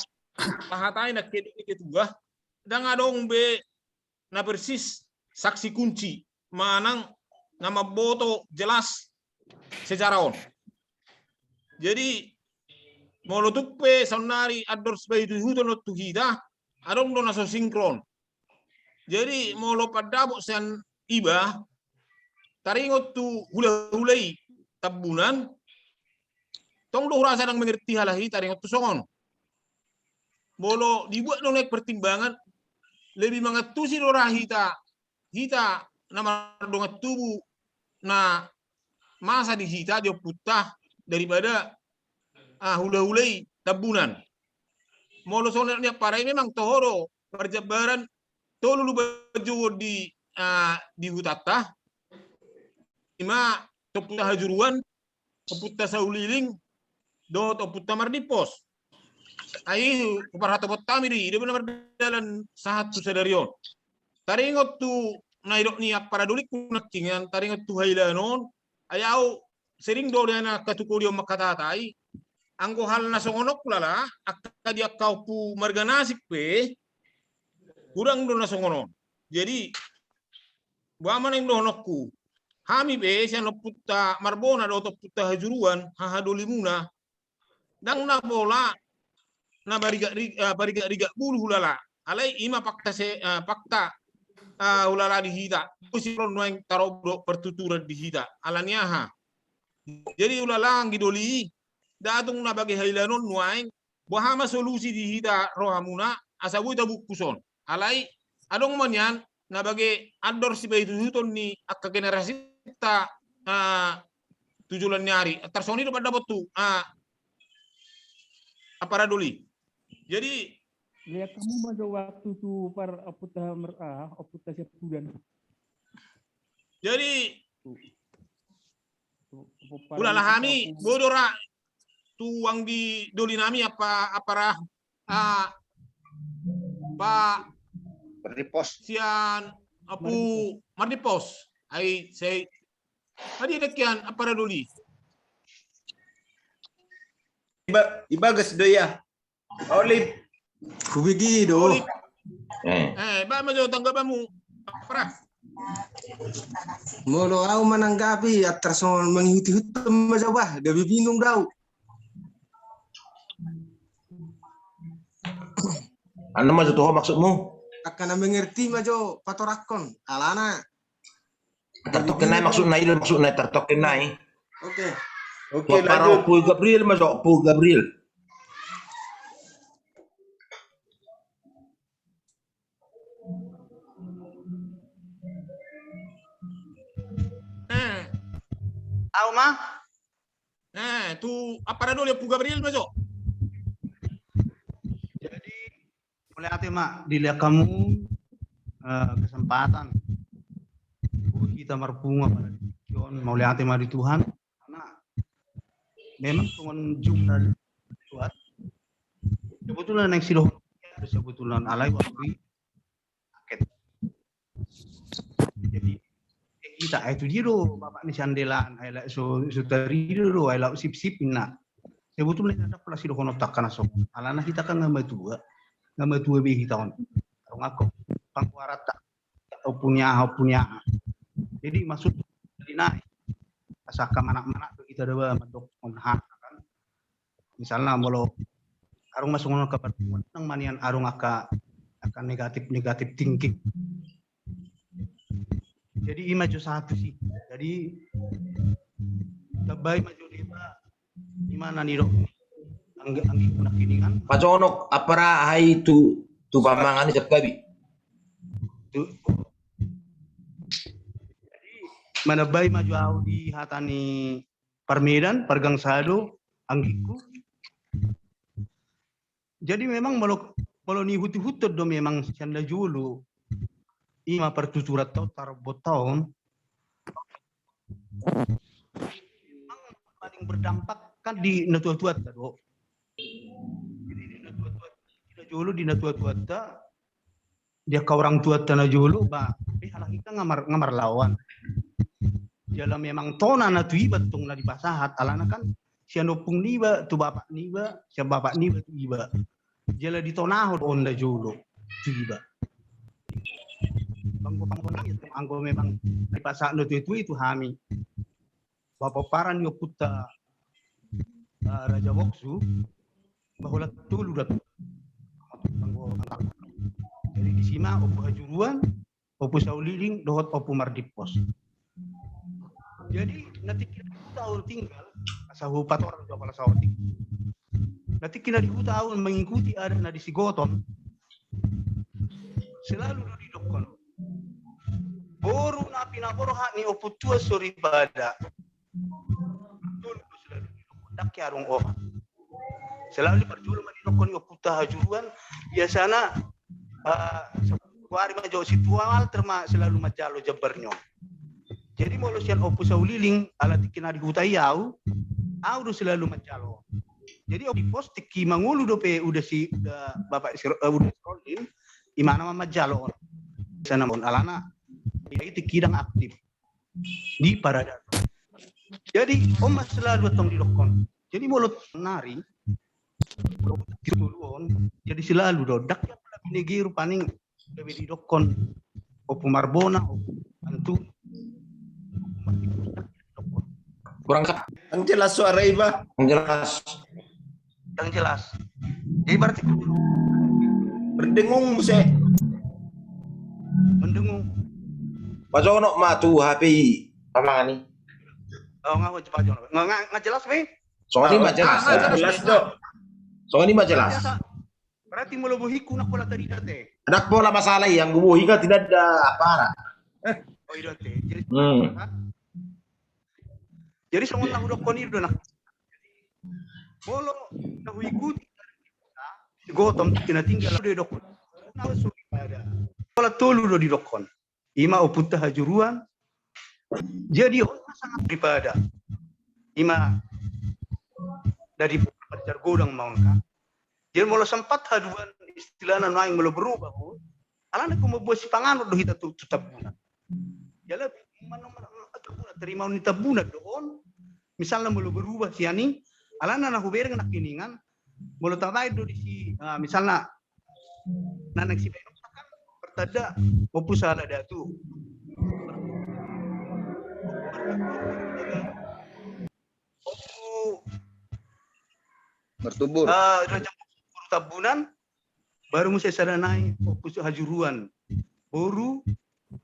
tahatai na kedok ni ketua, ndang adong be na persis saksi kunci manang na mamboto jelas sejarah on. Jadi molo tung pe saonnari andor sipaihut-ihuton on tu hita, adong do na so sinkron. Jadi molo pandapot sian iba taringot tu hulahula i Tambunan, tong do hurasa ndang mengerti halak i taringot tu songon. Molo dibuat do naeng pertimbangan, lebih mangantusi do ra hita, hita na mardongan tubu na masa di hita di ompunta daripada ah, hulahula i Tambunan. Molo songon na nidok ni ampara i memang toho do parjambaran tolu luban jouon di ah, di hutanta. Ima Ompunta Hajuruan, Ompunta Sauliling dohot Ompunta Mardimpos. Ai huparhatopot hami do i, i do na mardalan sahat tu sadari on. Taringot tu na nidok ni ampara doli nangkiningan, taringot tu hailaan on, ai au sering do di angka tu kodion mangkatatai, anggo hal na songon on hulala, angka di angka Ompu marga Nasik pe godang do na songon on. Jadi boha ma naeng dohononku, hami pe sian Ompunta Marbona dohot Ompunta Hajuruan, haha dolimuna, ndang na pola na parigat-rigat bulu hulala. Alai ima fakta se, ah, fakta ah, hulala di hita. Usi ro nuaeng tarobot partuturan di hita. Alani aha? Jadi hulala anggi doli, ndang tung na bage hailaan on nuaeng, boha ma solusi di hita rohamuna asa boi tabungkus on. Alai adong ma nian na bage andor sipaihut-ihuton ni angka generasinta ah, tu joloan ni ari. Tarsongon i do pandapothu ah, ampara doli. Jadi lihat kamu ma jo waktu tu par Ompunta Mer-, ah, Ompunta Siapudan. Jadi tu, tu, tu, hulala hami boi do ra tu anggi doli nami apa, ampara ah, Pak Mardimpos. Sian Ompu Mardimpos. Ai sai. Adi dekian ampara doli. Iba, ibagas do ia. Olip. Kubegi do. Olip. Eh. Eh, ba ma jo tanggapanmu. Ampara. Molo au mananggapi, antar songon mangihut-ihut ma jo bah, gabe bingung do au. Annon ma jo toho maksudmu? Angka na mengerti ma jo patorakkon, alana. Tartokken nai maksudna, i do maksudna, tartokken nai. Oke. Oke, lanjut. Ompu Gabriel ma jo, Ompu Gabriel. Eh. Au ma? Eh, tu ampara doli Ompu Gabriel ma jo. Jadi mauliate ma dilehon hamu eh, kesempatan. Boi hita marpungu pada di tingki on, mauliate ma di Tuhan. Karena memang songon jumlah buat sebetulna naeng sidohot sebetulna, alai waktu i angket. Jadi eh, hita ai tu dia do bapak ni si Andelan, ai laho so, so tarida do, ai laho sipsip ninna. Sebetulna inda dapot sidohononta angka na songon. Alana hita kan nga matua, nga matua be hita on. Arung angka panggoaranta, Ompu ni aha, Ompu ni aha. Jadi maksud dari nai asa angka manak-manak do hita daba mandok on hata kan. Misalna molo arung ma songon on angka parpunguan, nang ma nian arung angka, angka negatif, negatif thinking. Jadi ima jo satu sih. Jadi tambai ma jo deba ima na nidok anggi, anggi nangkiningan. Pajonok ampara, hai tu, tu pamangan i sangkabi. Tu. Jadi manambai ma jo au di hata ni parmedan, pargangsado, anggikku. Jadi memang molo, molo niihut-ihuthon do memang sian na jolo ima partuturanta on, tarobotta on. Memang paling berdampak kan di natua-tuanta do. Jadi di natua-tuanta jolo di na tua-tuanta, di angka orang tuanta na jolo, ba, be halak i kan nga mar-, nga marlaoan. Jala memang tona na tu iba tong na dipasahat, alana kan sian ompung niba tu bapak niba, sian bapak niba tu iba. Jala ditonahon on na jolo tu iba. Anggo, anggo, anggo memang dipasahat na tua-tua i tu hami, ba pomparan ni ompunta, ah, Raja Boksu, ba holan tolu da tu. Jadi disi ma Ompu Hajuruan, Ompu Sauliling, dohot Ompu Mardimpos. Jadi na tingki na di huta on tinggal, asa hupatorang jo apala saotik. Na tingki na di huta on mengikuti adat na di Sigoton, selalu do didokkon, boru na pinaborhat ni ompuntua soripada. Tolu do selalu didokkon, ndang hea adong opat. Selalu di parjolo ma didokkon ni ompunta Hajuruan, biasana, ah, sabuari ma jo si Tuan Walter ma selalu manjalo jambar ni on. Jadi molo sian Ompu Sauliling, ala tingki na di huta i au, au do selalu manjalo. Jadi Ompu Mardimpos tingki mangolu dope uda si, uda bapak si Ro-, eh, uda si Rolin, imana ma manjalo on. Biasana on, alana ia i tingki ndang aktif di paradaton. Jadi on ma selalu antong didokkon. Jadi molo nari, molo tolu on, jadi selalu do, ndang hea pola binege rupani gabe didokkon Ompu Marbona, Ompu Antu. Kurang sa-, ndang jelas suara i, Bah. Ndang jelas. Ndang jelas. Jadi berarti berdengung muse. Mendengung. Pajonok ma tu H P i. Apa ni? Oh, nga, nga, nga, nga jelas be? Songon i ma jelas. Ah, nga jelas do. Songon i ma jelas. Berarti molo bohingku ndang pola tarida te. Ndang pola masalah i, anggo bohing kan tinanda apara. Oh, i do te. Jadi, hmm. Jadi songon na hudokkon i do na. Molo na huikuti Sigoton, tingki na tinggal do didokkon. Na soripada. Pola tolu do didokkon. Ima ompunta Hajuruan. Jadi on ma sangat soripada. Ima dari Banjar Godang ma on kan. Jadi molo sempat haduan istilahna nuaeng molo berubah on, alana ingkon mamboan sipanganon do hita tu, tu Tambunan. Jala mano, mano, Tambunan, tarima ni Tambunan do on. Misalna molo berubah sian i, alana na hubereng nangkiningan, molo tabaen do disi, ah, misalna, na naeng sibaen on kan pertanda, ompu sahala datu. Ompu Martubur. Ah, Raja Boru Tambunan, baru muse sada nai Ompu Hajuruan, boru,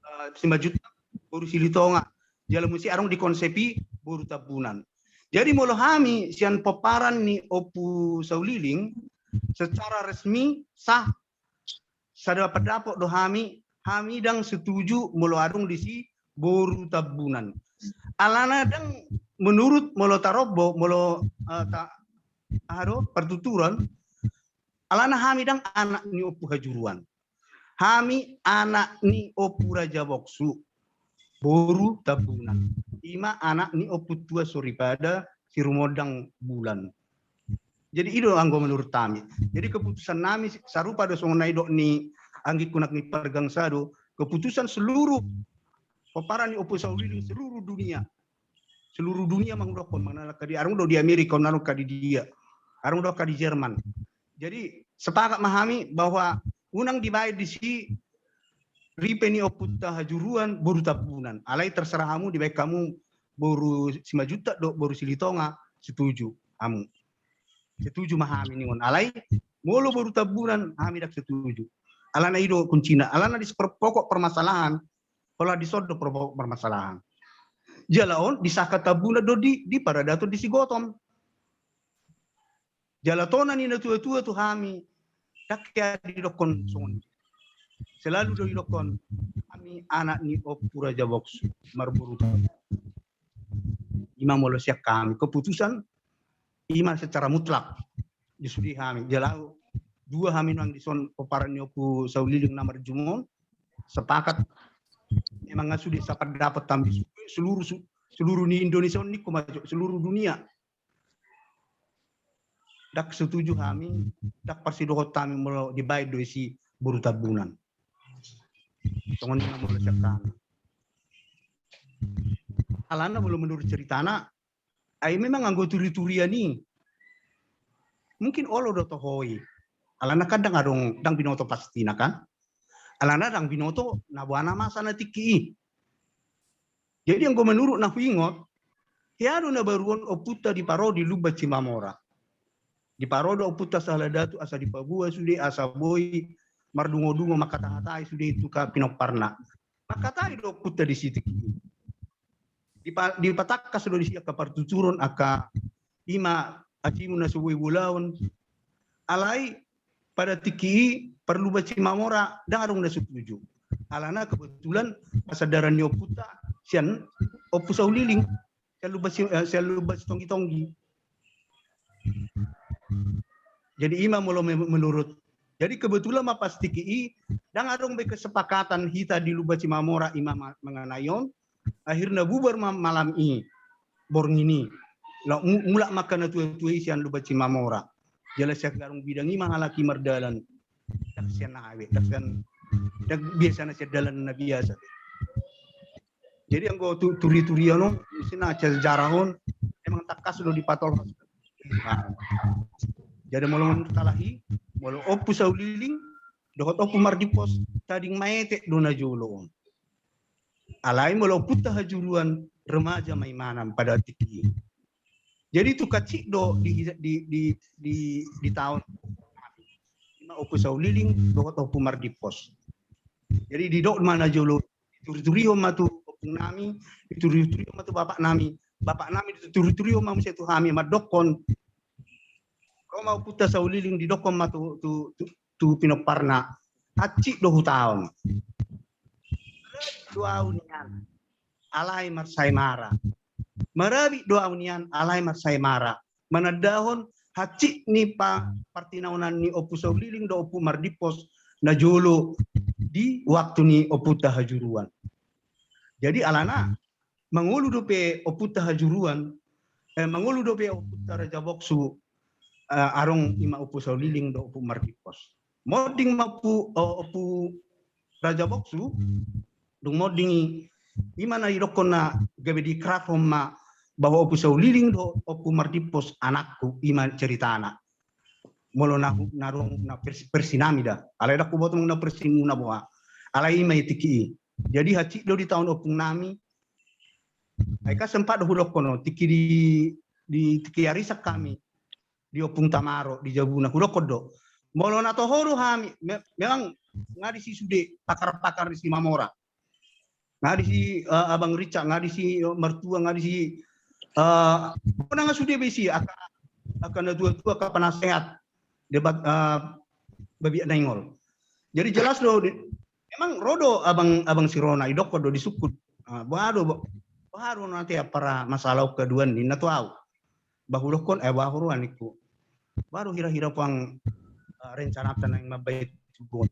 ah, Simanjuntak, boru Silitonga. Jala muse adong di konsep i boru Tambunan. Jadi molo hami sian pomparan ni Ompu Sauliling, secara resmi sah, sada pandapot do hami, hami ndang setuju molo adong disi boru Tambunan. Alana ndang menurut molo tarombo, molo, eh, ta-, aha do, partuturan, alana hami ndang anak ni Ompu Hajuruan. Hami anak ni Ompu Raja Boksu, boru Tambunan. Ima anak ni ompuntua soripada si Rumondang Bulan. Jadi i do anggo menurut hami. Jadi keputusan nami sarupa do songon na didok ni anggingku nang ni pargangsa do, keputusan seluruh pomparan ni Ompu Sauliling seluruh dunia. Seluruh dunia mangudokkon, manang angka di, adong do di Amerika, adong angka di dia. Adong do angka di Jerman. Jadi sepakat ma hami bahwa unang dibaen disi ripe ni ompunta Hajuruan boru Tambunan. Alai terserah hamu, dibaen hamu boru Simanjuntak do boru Silitonga, setuju hamu. Setuju ma hami ningon. Alai molo boru Tambunan hami ndang setuju. Alana i do kuncina. Alana di per-, pokok permasalahan, pola dison do per-, pokok permasalahan. Jala on disahkan Tambunan do di, di paradaton di Sigoton. Jala tona ni natua-tua tu hami, ndang hea didokkon songon i. Selalu do didokkon, hami anak ni Ompu Raja Boksu, marboru Tambunan. Ima molo sian hami, keputusan ima secara mutlak di sude hami. Jala dua hami nuaeng dison pomparan ni Ompu Sauliling na marjumon, sepakat. Memang nga sude sapandapat hami, seluruh su-, seluruh ni Indonesia on, ningku ma jo, seluruh dunia. ndang setuju hami, ndang parsidohot hami molo dibaen do isi boru Tambunan. Songon i ma molo sian hami. Alana molo menurut ceritana, ai memang anggo turi-turian i mungkin olo do toho i. Alana kan ndang adong, ndang binoto pastina kan. Alana ndang binoto na boha na masa na tingki i. Jadi anggo menurut na huingot, hea do na baru on ompunta diparo di Lumban Simamora. Diparo do ompunta sahala datu asa dipaboa sude asa boi mardungo-dungo mangkatahatahi sude tu angka pinomparna. Mangkatai do ompunta di si tingki i. Dipa-, dipatangkas do di si angka partuturon angka i ma acimu na so boi bolaon. Alai pada tingki i parluban Simamora ndang adong na setuju. Alana kebetulan pasandaran ni ompunta sian Ompu Sauliling, sian Lumban Si-, eh, sian Lumban Sitonggi-tonggi. Jadi i ma molo me-, menurut. Jadi kebetulan ma pas tingki i ndang adong be kesepakatan hita di Lumban Simamora i ma ma-, mengenai on. Akhirna bubar ma malam i, borngin i. Laho mu-, mulak ma angka na tua-tua i sian Lumban Simamora. Jala sian Garung Bidang i ma halak i mardalan. Ndang sian aha be, ndang sian, ndang biasa na sian dalan na biasa. Jadi anggo tu-, turi-turian on, isi na sejarah on, memang tangkas do dipatolhas. Jadi molo menurut halak i, molo Ompu Sauliling dohot Ompu Mardimpos, tading maetek do na jolo on. Alai molo Ompunta Hajuruan, remaja ma inganan pada tingki i. Jadi tung hansit do di, di, di, di, di taon i ma Ompu Sauliling dohot Ompu Mardimpos. Jadi didok ma na jolo, dituriturihon ma tu ompung nami, dituriturihon ma tu bapak nami, bapak nami dituriturihon ma muse tu hami mandokkon ro ma Ompunta Sauliling, didokkon ma tu, tu, tu, tu pinomparna, hansit do huta on. Marabit do ahu nian, alai marsaemara. Marabit do ahu nian, alai marsaemara. Manandahon hansit ni pa-, partinaonan ni Ompu Sauliling dohot Ompu Mardimpos na jolo di waktu ni Ompunta Hajuruan. Jadi alana mangolu dope Ompunta Hajuruan, eh, mangolu dope Ompunta Rajaboksu, eh, adong i ma Ompu Sauliling dohot Ompu Mardimpos. Monding ma Ompu, eh, Ompu Rajaboksu, dung monding i, i ma na didokkon na gabe diikrarhon ma bahwa Ompu Sauliling dohot Ompu Mardimpos anakku, i ma ceritana. Molo na, na adong na versi, versi nami da. Alai ndang huboto na versimuna boha. Alai i ma i tingki i. Jadi hansit do di taon ompung nami, ai kan sempat do hudokkon on, tingki di, di tingki arisan hami, di Ompung Tamaro, di jabuna, hudokkon do. Molo na toho do hami, me-, memang nga disi sude pakar-pakar di Simamora. Nga disi, eh, Abang Richard, nga disi, eh, Martua, nga disi, eh, pokokna nga sude be isi, angka, angka na tua-tua, angka penasehat. Debat, eh, Babiat Naingol. Jadi jelas do, di-, memang ro do abang, abang si Rona, didokkon do, disungkun. Ah, boha do, bo-, boha do nanti apara masalah on haduan ninna tu ahu. Ba hudokkon, eh, boha huroha ningku. Boha do hira-hira puang, eh, rencana naeng mambahen tugu on.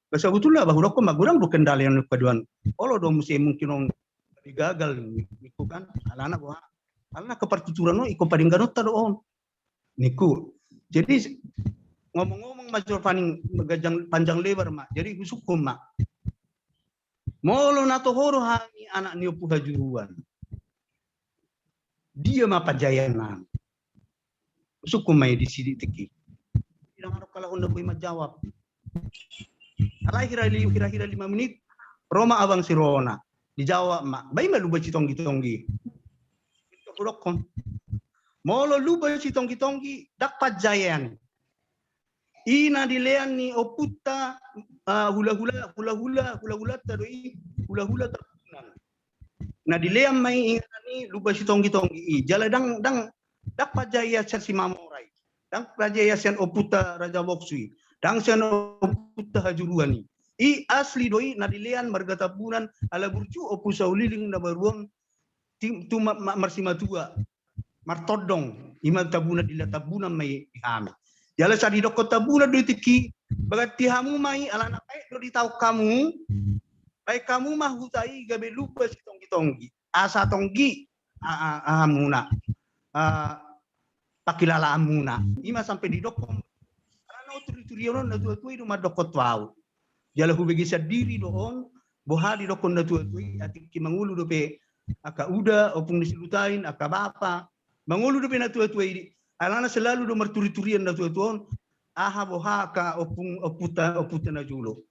Ba sebetulna ba hudokkon, ba godang do kendala on haduan. Olo do muse mungkin on gagal ningku kan. Alana boha. Alana kepartuturan on, ingkon padengganonta do on. Ningku. Jadi, ngomong-ngomong ma jolo paning ganjang, panjang lebar ma. Jadi, husungkun ma. Molo na toho do hami anak ni Ompu Hajuruan, dia ma panjaean nami? Husungkun ma i di si tingki i. Ndang adong halak on na boi manjawab. Alai hira li-, hira-hira lima menit, ro ma abang si Rona. Dijawab ma, ba i ma Lumban Sitonggi-tonggi. Hudokkon. Molo Lumban Sitonggi-tonggi, ndang panjaean. I na dilean ni ompunta, eh, hula-hula, hula-hula, hula-hulanta do i, hula-hula Tambunan. Na dilean ma i inganan ni Lumban Sitonggi-tonggi i. Jala ndang, ndang, ndang panjaean sian Simamora i. Ndang panjaean sian Ompunta Rajaboksu i. Ndang sian Ompunta Hajuruan i. I asli do i na dilean marga Tambunan, ala burju Ompu Sauliling na baru on ti-, tu ma-, ma-, marsimatua. Martondong, i ma Tambunan, dilean Tambunan ma i di hami. Jala sai didokkon Tambunan do i tingki i, bahen hamu ma i, alana paet do ditaon hamu, bahen hamu ma huta i gabe Lumban Sitonggi-tonggi. Asa tonggi, a-, a-, hamuna. A, pangkilalaanmuna. Ima sampe didokkon, alana on turi-turion on na tua-tua i do mandokkon tu au. Jala hubege sandiri do on, boha didokkon na tua-tua i, atik i mangolu dope angka uda, ompung ni si Lutain, angka bapa, mangolu dope na tua-tua i, alana selalu do marturi-turian na tua-tua on, aha boha angka ompung, ompunta, ompunta na jolo.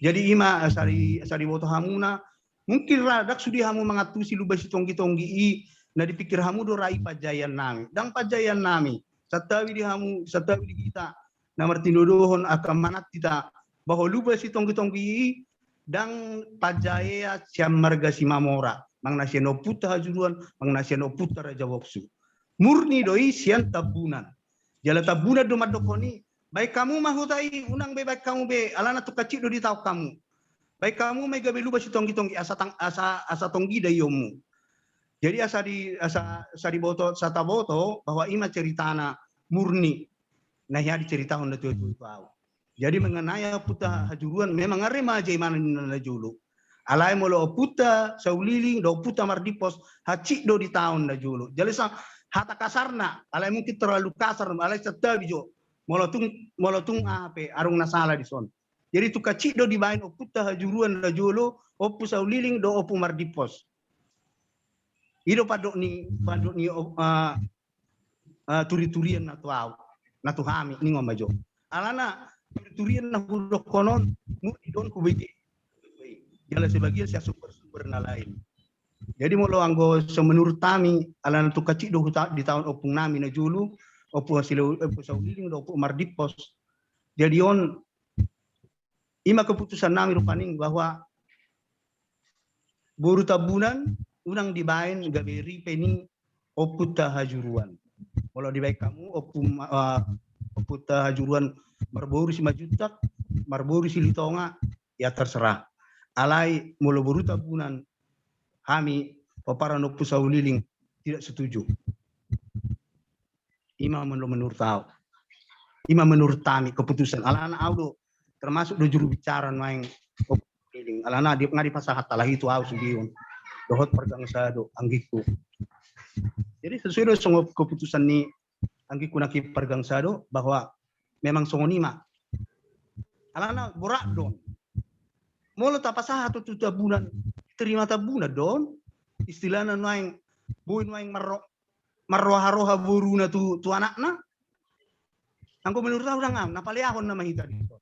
Jadi ima, eh, sari, sari boto hamuna, mungkin ra, ndang sude hamu mangantusi Lumban Sitonggi-tonggi i, na dipikir hamu do ra i panjaean nami. Ndang panjaean nami, santabi di hamu, santabi di hita, na martinodohon angka amanat hita, bahwa Lumban Sitonggi-tonggi i, ndang panjaea sian marga Simamora, manang na sian ompunta Hajuruan, manang na sian ompunta Rajaboksu. Murni do i sian Tambunan. Jala Tambunan do mandokkon i, baen hamu ma huta i, unang be baen hamu be, alana tung hansit do ditaon hamu. Baen hamu ma i gabe Lumban Sitonggi-tonggi, asa tang-, asa, asa tonggi daionmu. Jadi asa di, asa, asa diboto, asa taboto, bahwa ima ceritana murni, na hea diceritahon na tua-tua tu au. Jadi mengenai ompunta Hajuruan, memang are ma hajaimana ninna na jolo. Alai molo ompunta Sauliling, dohot ompunta Mardimpos, hansit do ditaon na jolo. Jadi sa, hata kasarna, alai mungkin terlalu kasar, alai santabi jo. Molo tung, molo tung aha pe, adong na sala dison. Jadi tung hansit do dibaen ompunta Hajuruan na jolo, Ompu Sauliling, dohot Ompu Mardimpos. I do pandok ni, pandok ni, eh, eh, turi-turian na tu au, na tu hami, ninna ma jo. Alana turi-turian na hudokkon on, murni do on hubege. Jala sebagian sian sumber-sumber na lain. Jadi molo anggo so menurut hami, alana tung hansit do huta-, ditaon ompung nami na jolo, Ompu Hasilu-, Ompu Sauliling, dohot Ompu Mardimpos. Jadi on, ima keputusan nami rupani bahwa boru Tambunan unang dibaen gabe ripe ni ompunta Hajuruan. Molo dibaen hamu ompu ma-, eh, ompunta Hajuruan marboru Simanjuntak, marboru Silitonga, ya terserah. Alai molo boru Tambunan, hami, pomparan ni Ompu Sauliling, tidak setuju. Ima menurut, menurut au. Ima menurut hami keputusan. Alana au do termasuk do juru bicara nuaeng. Alana di, nga dipasahat halahi tu au sude on. Dohot pargangsado anggingku. Jadi sesuai do songon keputusan ni anggingku nangkin pargangsado bahwa memang songon i ma. Alana borat do on. Molo tapasahat tu Tambunan, terima Tambunan do on. Istilahna nuaeng, boi nuaeng marro-, marroha-roha boruna tu, tu anakna. Anggo menurut au ndang, na paleahon nama hita dison.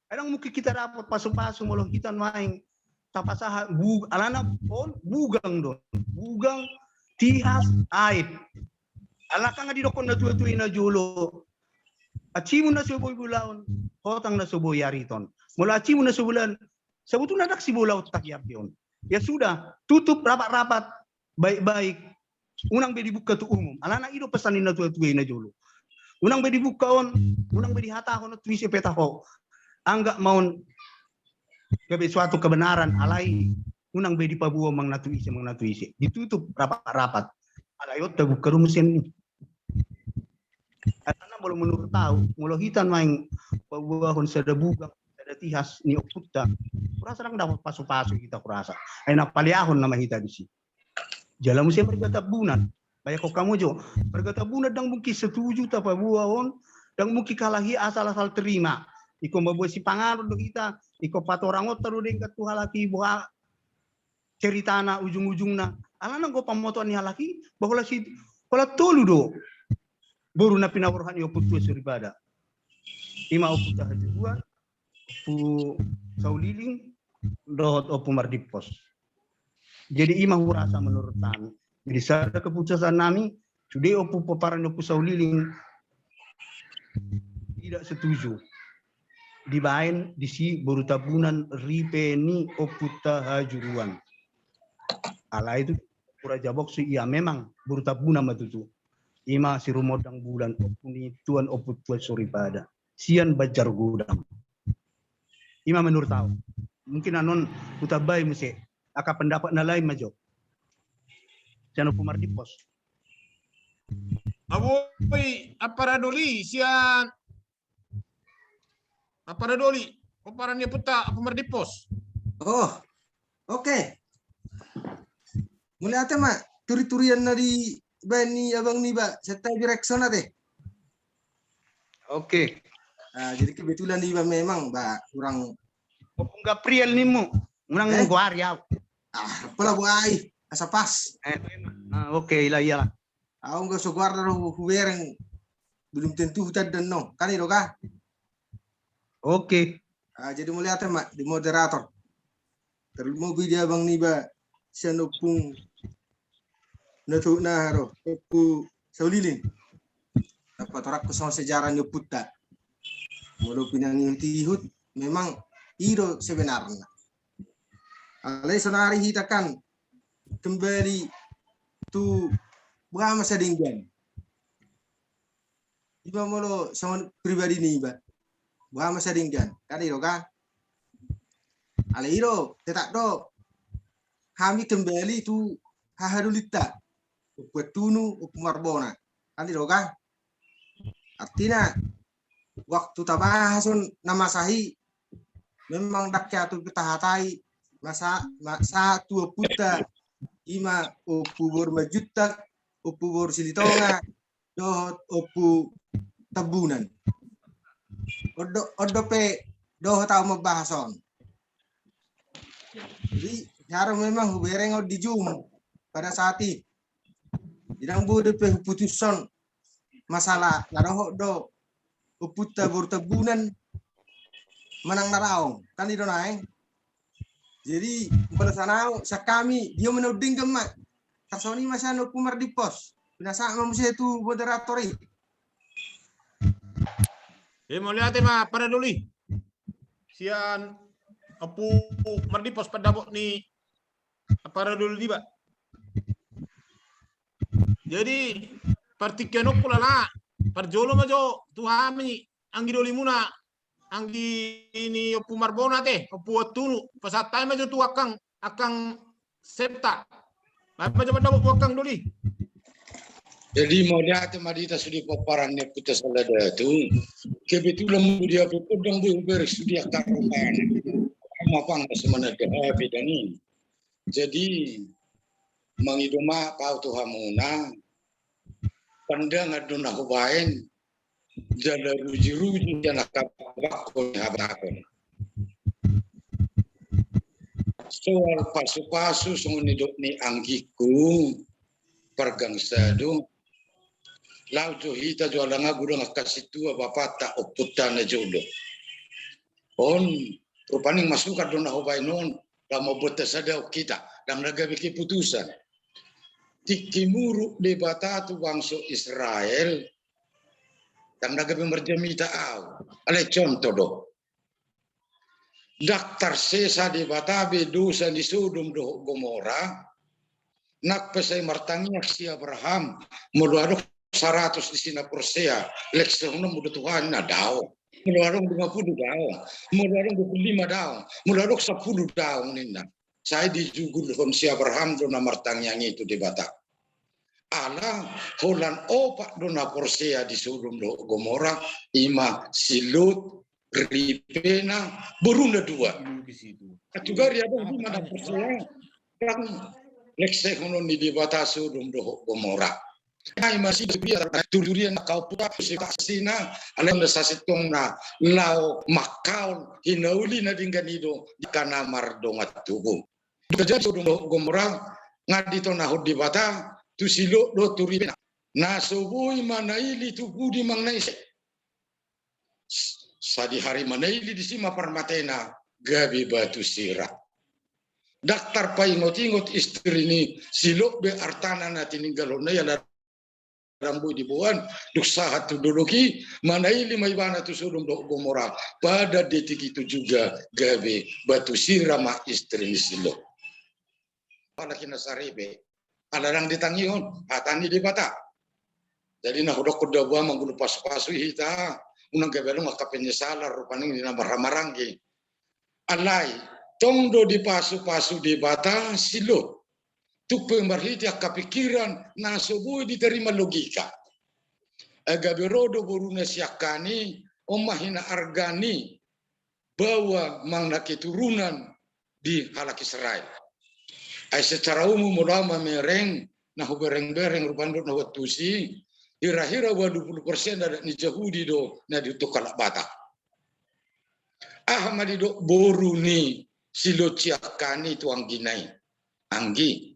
Ai ndang mungkin hita dapot pasu-pasu molo hita nuaeng tapasahat bu-, alana on bugang do on. Bugang, tihas, aib. Alana nga didokkon na tua-tua i na jolo. Acimu na so boi bolaon, hotang na so boi ariton. Molo acimu na so boi bolaon, sebetulna ndang sibolaon tahian be on. Ya sudah, tutup rapat-rapat, baik-baik. Unang be dibuka tu umum. Alana i do pesan ni na tua-tua i na jolo. Unang be dibuka on, unang be dihatahon on tu ise pe taho. Anggap ma on gabe suatu kebenaran, alai unang be dipaboa manang na tu ise, manang na tu ise. Ditutup rapat-rapat. Alai on tabuka do muse i. Alana molo menurut au, molo hita nuaeng paboahon sada bugang, sada tihas ni ompunta, hurasa ndang dapot pasu-pasu hita hurasa. Ai na paleahon nama hita disi. Jala muse marga Tambunan. Bayangkon hamu jo, marga Tambunan ndang mungkin setuju tapaboa on, ndang mungkin halahi asal-asal terima. Ingkon mamboan sipanganon do hita, ingkon patorangonta do denggan tu halak i boha ceritana ujung-ujungna. Alana anggo pamotoan ni halak i, ba holan si, holan tolu do boru na pinaborhat ni Ompu Tuan Soripada. Ima Ompunta Hajuruan, Ompu Sauliling, dohot Ompu Mardimpos. Jadi ima hurasa menurut nami. Jadi sada keputusan nami, sude ompu pomparan ni Ompu Sauliling tidak setuju dibaen disi boru Tambunan ripe ni Ompunta Hajuruan. Alai tu Ompu Rajaboksu ia memang boru Tambunan ma tutu. Ima si Rumondang Bulan, ompu ni Tuan Ompu Tuan Soripada sian Banjar Godang. Ima menurut au. Mungkin annon hutambai muse angka pendapat na lain ma jo. Sian Ompu Mardimpos. Aboi, apa radoli sian apa radoli? Pomparan ni ompunta Ompu Mardimpos. Oh, oke. Mauliate ma turi-turian na di baen ni abang niba, santabi reaction ate. Oke. Ah, jadi kebetulan iba memang ba kurang. Ompung Gabriel nimmu, unang goari au. Ah, pola buai, asa pas. Eh, ah, oke, ila iyalah. Au nggak so goar do hubereng, belum tentu huta dan no, kan i do ka? Oke. Ah, jadi mauliate ma di moderator. Tarlumobi di abang niba sian ompung na tu na ro, Ompu Saulilin. Dapat orang kosong sejarah ni ompunta. Molo pinangihut-ihut memang i do sebenarna. Alai sonari hita kan kembali tu boha ma sadenggan. Iba molo songon pribadi niba, boha ma sadenggan, kan i do ka? Alai i do, tetap do hami kembali tu hahadolinta, Ompu Antunu, Ompu Marbona, kan i do ka? Artina waktu tabahas on na masa i, memang ndang hea tu tahatai, masa, masa tu ompunta, ima Ompu boru Manjuntak, Ompu boru Silitonga, dohot Ompu Tambunan. On do, on dope dohot au mambahas on. Jadi, hea do memang hubereng on di Zoom pada saat i. Ndang boi dope huputushon masalah na dohot do ompunta boru Tambunan manang na daong, kan i do nai. Jadi, balasan au, sian hami, dia menuding gemak. Tarsongon i ma sian Ompu Mardimpos. Pinasahat ma muse tu moderator i. Eh, mauliate ma, Para Doli. Sian Ompu Mardimpos pandapot ni Para Doli niba. Jadi, partingkianonku lala, parjolo ma jo tu hami, anggi dolimuna, anggi ni Ompu Marbona te, Ompu Antunu, pasahat hami ma jo tu angkang, angkang Septa. Baen ma jo pandapot tu angkang Doli. Jadi, mauliate ma di hita sude pomparan ni Ompunta Sala Datu. Kebetulan molo di H P pun ndang boi hubereng sude angka rupana. Ama pang semanada H P dan i. Jadi, mangido ma au tu hamuna, pandangan do na hubaen, jala ruji-ruji jala kabakkon habatahon. Soal pasu-pasu songon nidok ni anggingku, pargangsa do. Laho jo hita jo alana godang angka sintua bapanta ompunta na jolo. On, rupani masukan do na hubaen on, laho mambuat hasadaon hita, ndang na gabe keputusan. Tingki muruk Debata tu bangso Israel, ndang na gabe marjamita au. Alai contoh do. Ndang tarsesa Debata be dosa ni Sodom dohot Gomora, nang pe sai martangiang si Abraham, molo adong saratus disi na porsea, leksehononmu do Tuhan, na daong. Molo adong lima pulu daong, molo adong dua pulu lima daong, molo adong sampulu daong ninna. Sai dijugulhon si Abraham do na martangiang i tu Debata. Ala holan opat do na porsea di Sodom dohot Gomora, ima si Lot, ripena, boruna dua. Sugari adong lima na porsea, ndang leksehonon ni Debata Sodom dohot Gomora. Ai masih dia turian kau puta si taksina, alai na sasintongna laho mangkaol hinauli na denggan i do di angka na mardongan tubu. Jadi Sodom dohot Gomora nga ditonahon Debata tu si Lot dohot tu ripena. Na so boi manaili tu pudi manang na ise. Sadihari manaili disi ma parmatena gabe batu sira. Ndang tarpaingot-ingot istri ni si Lot be artana na tininggalhonna i ala ndang boi diboan, dung sahat tu dolok i, manaili ma ibana tu Sodom dohot Gomora, pada detik itu juga gabe batu sira ma istri ni si Lot. Apalagi na saripe, ala ndang ditangihon hata ni Debata. Jadi na hudokkon do boha manggulu pasu-pasu hita, unang gabe adong angka penyesalan rupani di na marhamaranggi. Alai, tong do dipasu-pasu Debata si Lot. Tung pe marhite angka pikiran na so boi ditarima logika. Ai gabe ro do boruna siangkangan i, on ma hinaargaan i bahwa manang na keturunan di halak Israel. Ai secara umum molo au mamereng, na hubereng-bereng rupani dohot na huantusi, hira-hira ualu pulu persen adat ni Jahudi do na diuntuk halak Batak. Aha ma didok boru ni si Lot Siahaan i tu anggina i? Anggi,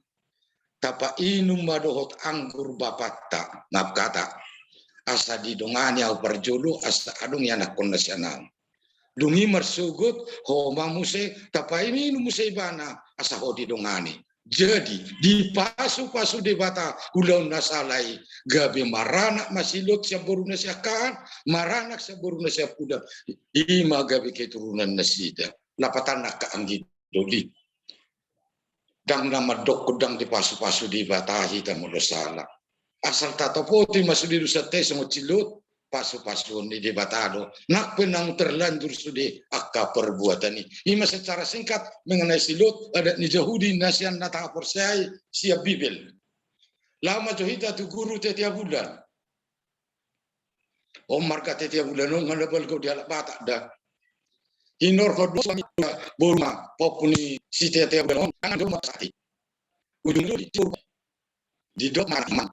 tapainum ma dohot anggur bapanta, maaf hata, asa didongani ahu parjolo, asa adong ianakhonna sian ahu. Dung i marsogot, ho ma muse, tapainum muse ibana, asa ho didongani. Jadi, dipasu-pasu Debata ulaon na sala i, gabe maranak ma si Lot sian boruna Siahaan, maranak sian boruna Siahaan, i ma gabe keturunan nasida. Lapatanna angka anggi doli. Ndang na mandokkon ndang dipasu-pasu Debata hita molo sala. Asal tatopoti ma sude dosanta i songon si Lot, pasu-pasuon ni Debata do. Nang pe naung terlanjur sude angka perbuatan i. I ma secara singkat mengenai si Lot, adat ni Jahudi na sian na tahaporseai sian Bibel. Laho ma jo hita tu guru Tetea Bulan. On marga Tetea Bulan on nga na balga di halak Batak da. Hinorhon do suami boru ma pahompu ni si Tetea Bulan on, tangan do ma sakti. Ujung do di boru. Didok ma anak ma,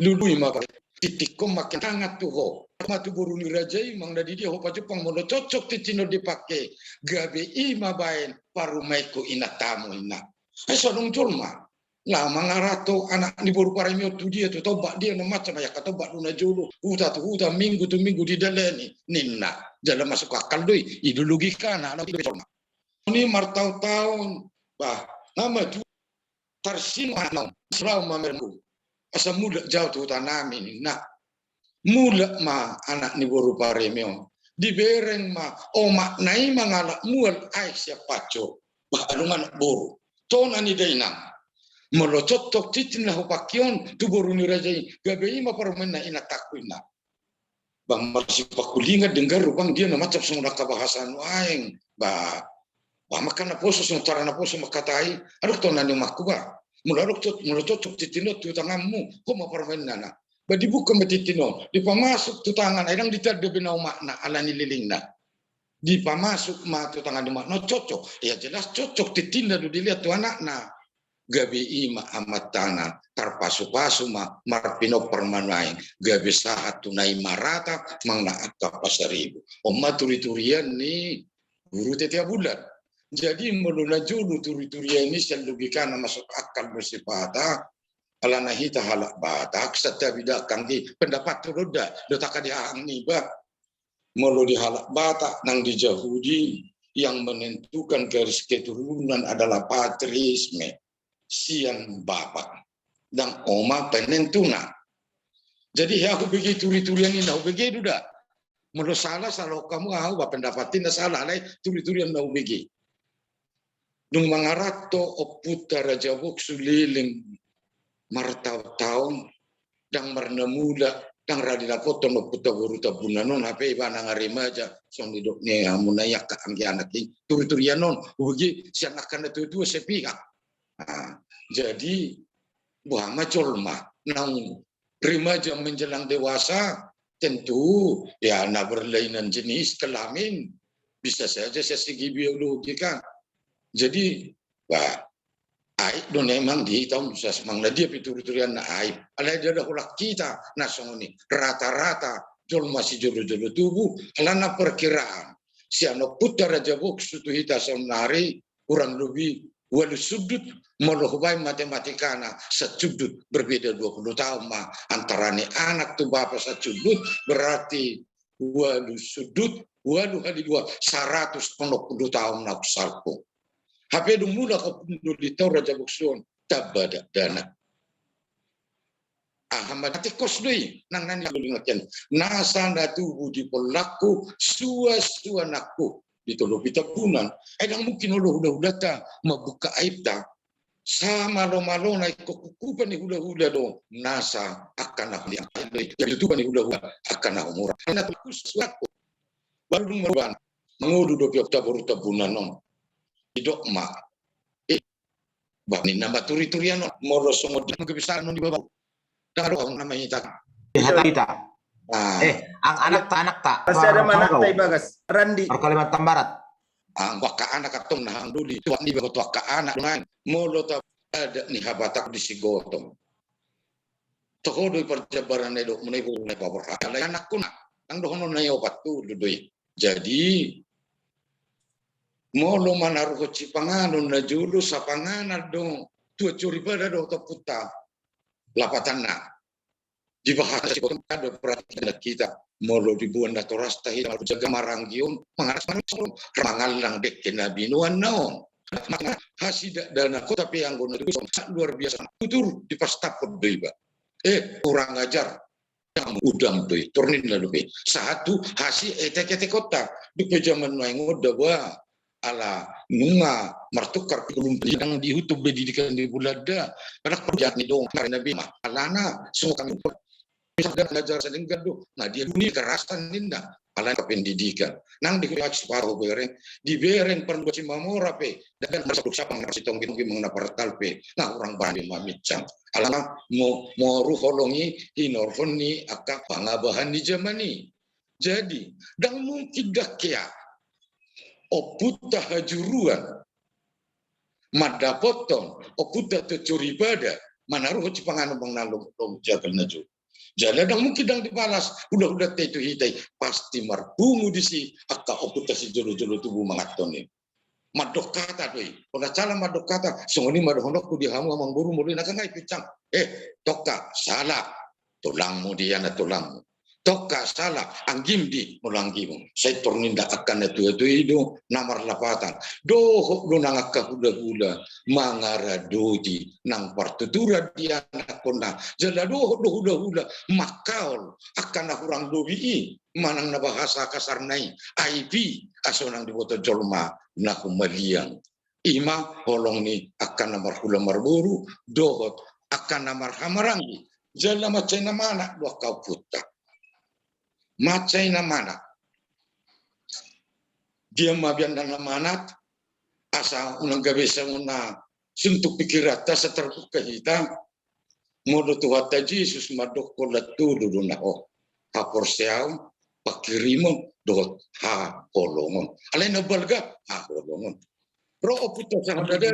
lului ma pake. Titik on ma kian tangan tu ho. Ma tu boru ni raja i, manang na di dia ho pajumpang, molo cocok tintin on dipake, gabe i ma baen parumaenku inantamu, inna. Ai so adong jolma laho mangaranto anak ni boru Pareme on tu dia, tu tombak dia, na macam ai angka tombak do na jolo, huta tu huta, minggu tu minggu didalani, ninna. Jala masuk akal do i, i do logikana, anak i do jolma. Ni martaon-taon, bah, nama tu tarsino anak on, selalu mamermu. Asa mulak jo au tu huta nami, ninna. Mulak ma anak ni boru Pareme on. Dibereng ma omakna i mangalap mual aek sian pansur. Bah, adong anak boru. Tona ni dainang. Molo cocok tintin na hupake on tu boru ni raja i, gabe i ma parumaenna inantaku, inna. Bah, marsipangkulingan denggan rupang dia na macam songon angka bahasa nuaeng. Bah, bah, mangkana poso songon cara na poso mangkatai, adong tona ni omakku, bah. Molo adong cocok, molo cocok tintin on tu tanganmu, ho ma parumaenna, na. Bah, dibuka ma tintin on, dipamasuk tu tangan, ai ndang ditanda be na omakna ala ni lelengna. Dipamasuk ma tu tangan ni omakna, cocok. Ya jelas cocok, tintinna do dilehon tu anakna. Gabe i ma amantana tarpasu-pasu ma, marpinompar ma nuaeng, gabe sahat tu na i marata manang na angka pasaribu. On ma turi-turian ni guru Tetea Bulan. Jadi molo na jolo turi-turian i sian logikana masuk akal do sipata, alana hita halak Batak, santabi da anggi, pendapat tu do da, do taka di hahang niba. Molo di halak Batak nang di Jahudi, yang menentukan garis keturunan adalah patrisme, sian bapak. Ndang oma penentuna. Jadi hea hubege turi-turian i na hubege do da. Molo sala, sala hamu, ahu bah pendapat i na sala, alai turi-turian na hubege. Dung mangaranto ompunta Raja Boksu leleng martaon-taon, ndang marnamula, ndang ra didapothon ompunta boru Tambunan on, hape ibana nga remaja, songon nidok ni hamuna i angka anggi anak i, turi-turian on, hubege sian angka na tua-tua sepihak. Nah, jadi, boha ma jolma naung remaja menjelang dewasa, tentu ya na berlainan jenis kelamin, bisa saja sian segi biologi kan. Jadi, bah, aib do na memang di hita on, bisa manang na dia pe turi-turian na aib. Alai ndada holan hita na songon i, rata-rata jolma sijolo-jolo tubu, alana perkiraan sian ompunta Raja Boksu tu hita saonnari, kurang lebih ualu sundut, molo hubaen matematikana, sasundut berbeda dua puluh tahun ma antara ni anak tu bapa, sasundut berarti ualu sundut, ualu hali dua, saratus onom puluh tahun na salpu. Hape dung mulak ompung do di taon Raja Boksu on, tamba dakdanak. Aha ma na tingkos do i, nang na ni lingatian. Nasa na tubu di pollakku, sua-sua anakku, ditolopi Tambunan. Ai ndang mungkin olo hula-hulanta mambuka aibta. Samalo-malona ingkon kukupan ni hula-hula do, nasa angka na hula-hula. Jadi tutupan ni hula-hula angka na umur. Na tingkos suakku. Baru dung maruban, mangolu dope ompunta boru Tambunan on. Didok ma, eh, bah, ninna ma turi-turian on, molo songon dia manggabe sala non di babau. Ndang adong ahu na mangitahon. Eh, hata hita. Ah. Eh, ang anakta, anakta. Masih ada ma anakta i bagas, Randi. Ar Kalimantan Barat. Anggo angka anak antong na hang doli, tuak niba tu angka anak do nai. Molo ta adat ni habatang di Sigotong. Toho do i parjambaran na i dohot muna i boru na i paborhat. Alai anakkon na, nang dohonon na i opat tu do i. Jadi molo manaruhon sipanganon na jolo, sapanganon do tu soripada dohot ompunta. Lapatanna, di bahasa siboto do perhatikan kita, molo di boan natorasta hita molo jaga maranggi on, mangaras mangaras on, mangallang dengke na binoanna on. Hasidak dana kota pe anggo na tuson, luar biasa, tutur dipastaphon do iba. Eh, kurang ajar. Udam do i, tor ninna dope. Sahat tu hasi etek-etek kota. Dope jaman nuaeng on da boa. Ala nunga martukar pikulum, dang dihutum be didikan di Bulanda. Anak pekerjaan ni dong, karena bima. Alana, semua kami. Misalkan ngajar salinggan do. Nah, dia dunia kerasan ninna. Alana pendidikan. Nang di huyak separuh bereng. Di bereng perlu si mamora pe. Dan masuk siapa nang si tonggi-tonggi mangna partal pe. Nah, orang banding mamicang. Alana mo, moru holong i, hinorhon ni angka pangabahan ni jaman i. Jadi, dang mungkin dang kea. Ompunta hajuruan. Mandapothon, ompunta tu soripada. Manaruhon sipanganon mangallang dengke na jolo. Jala dang mungkin dang dibalas. Hula-hula te tu hita i. Pasti marpungu disi. Angka ompunta sijolo-jolo tubu manganhon i. Mandok hata do i. Hona sala mandok hata, songon i ma dohononku di hamu amang boru molo i na kangai pincang. Eh, tokka, sala. Tulangmu dia na tulangmu. Tokka, sala, anggim di molo anggimu. Sai tor ninna angka na tua-tua i do, na marlapatan. Dohot do nang angka hula-hula, mangaradoti, nang partuturan di anakkonna. Jala dohot do hula-hula, mangkaol, angka na hurang lobi i. Manang na bahasa kasarna i, aib i, asa unang diboto jolma na humaliang. Ima holong ni angka na marhula marboru, dohot angka na marhaha maranggi, jala mansai na manat do angka ompunta. Mansai na manat. Dia ma bianna na manat, asa unang gabe songon na suntuk pikiranta, asa tarbuka hita, Molo Tuhanta Jesus mandok holan tolu do na hot, haporseaon, panghirimon, dohot haholongon. Alai na balga, haholongon. Ro ompunta sahadada,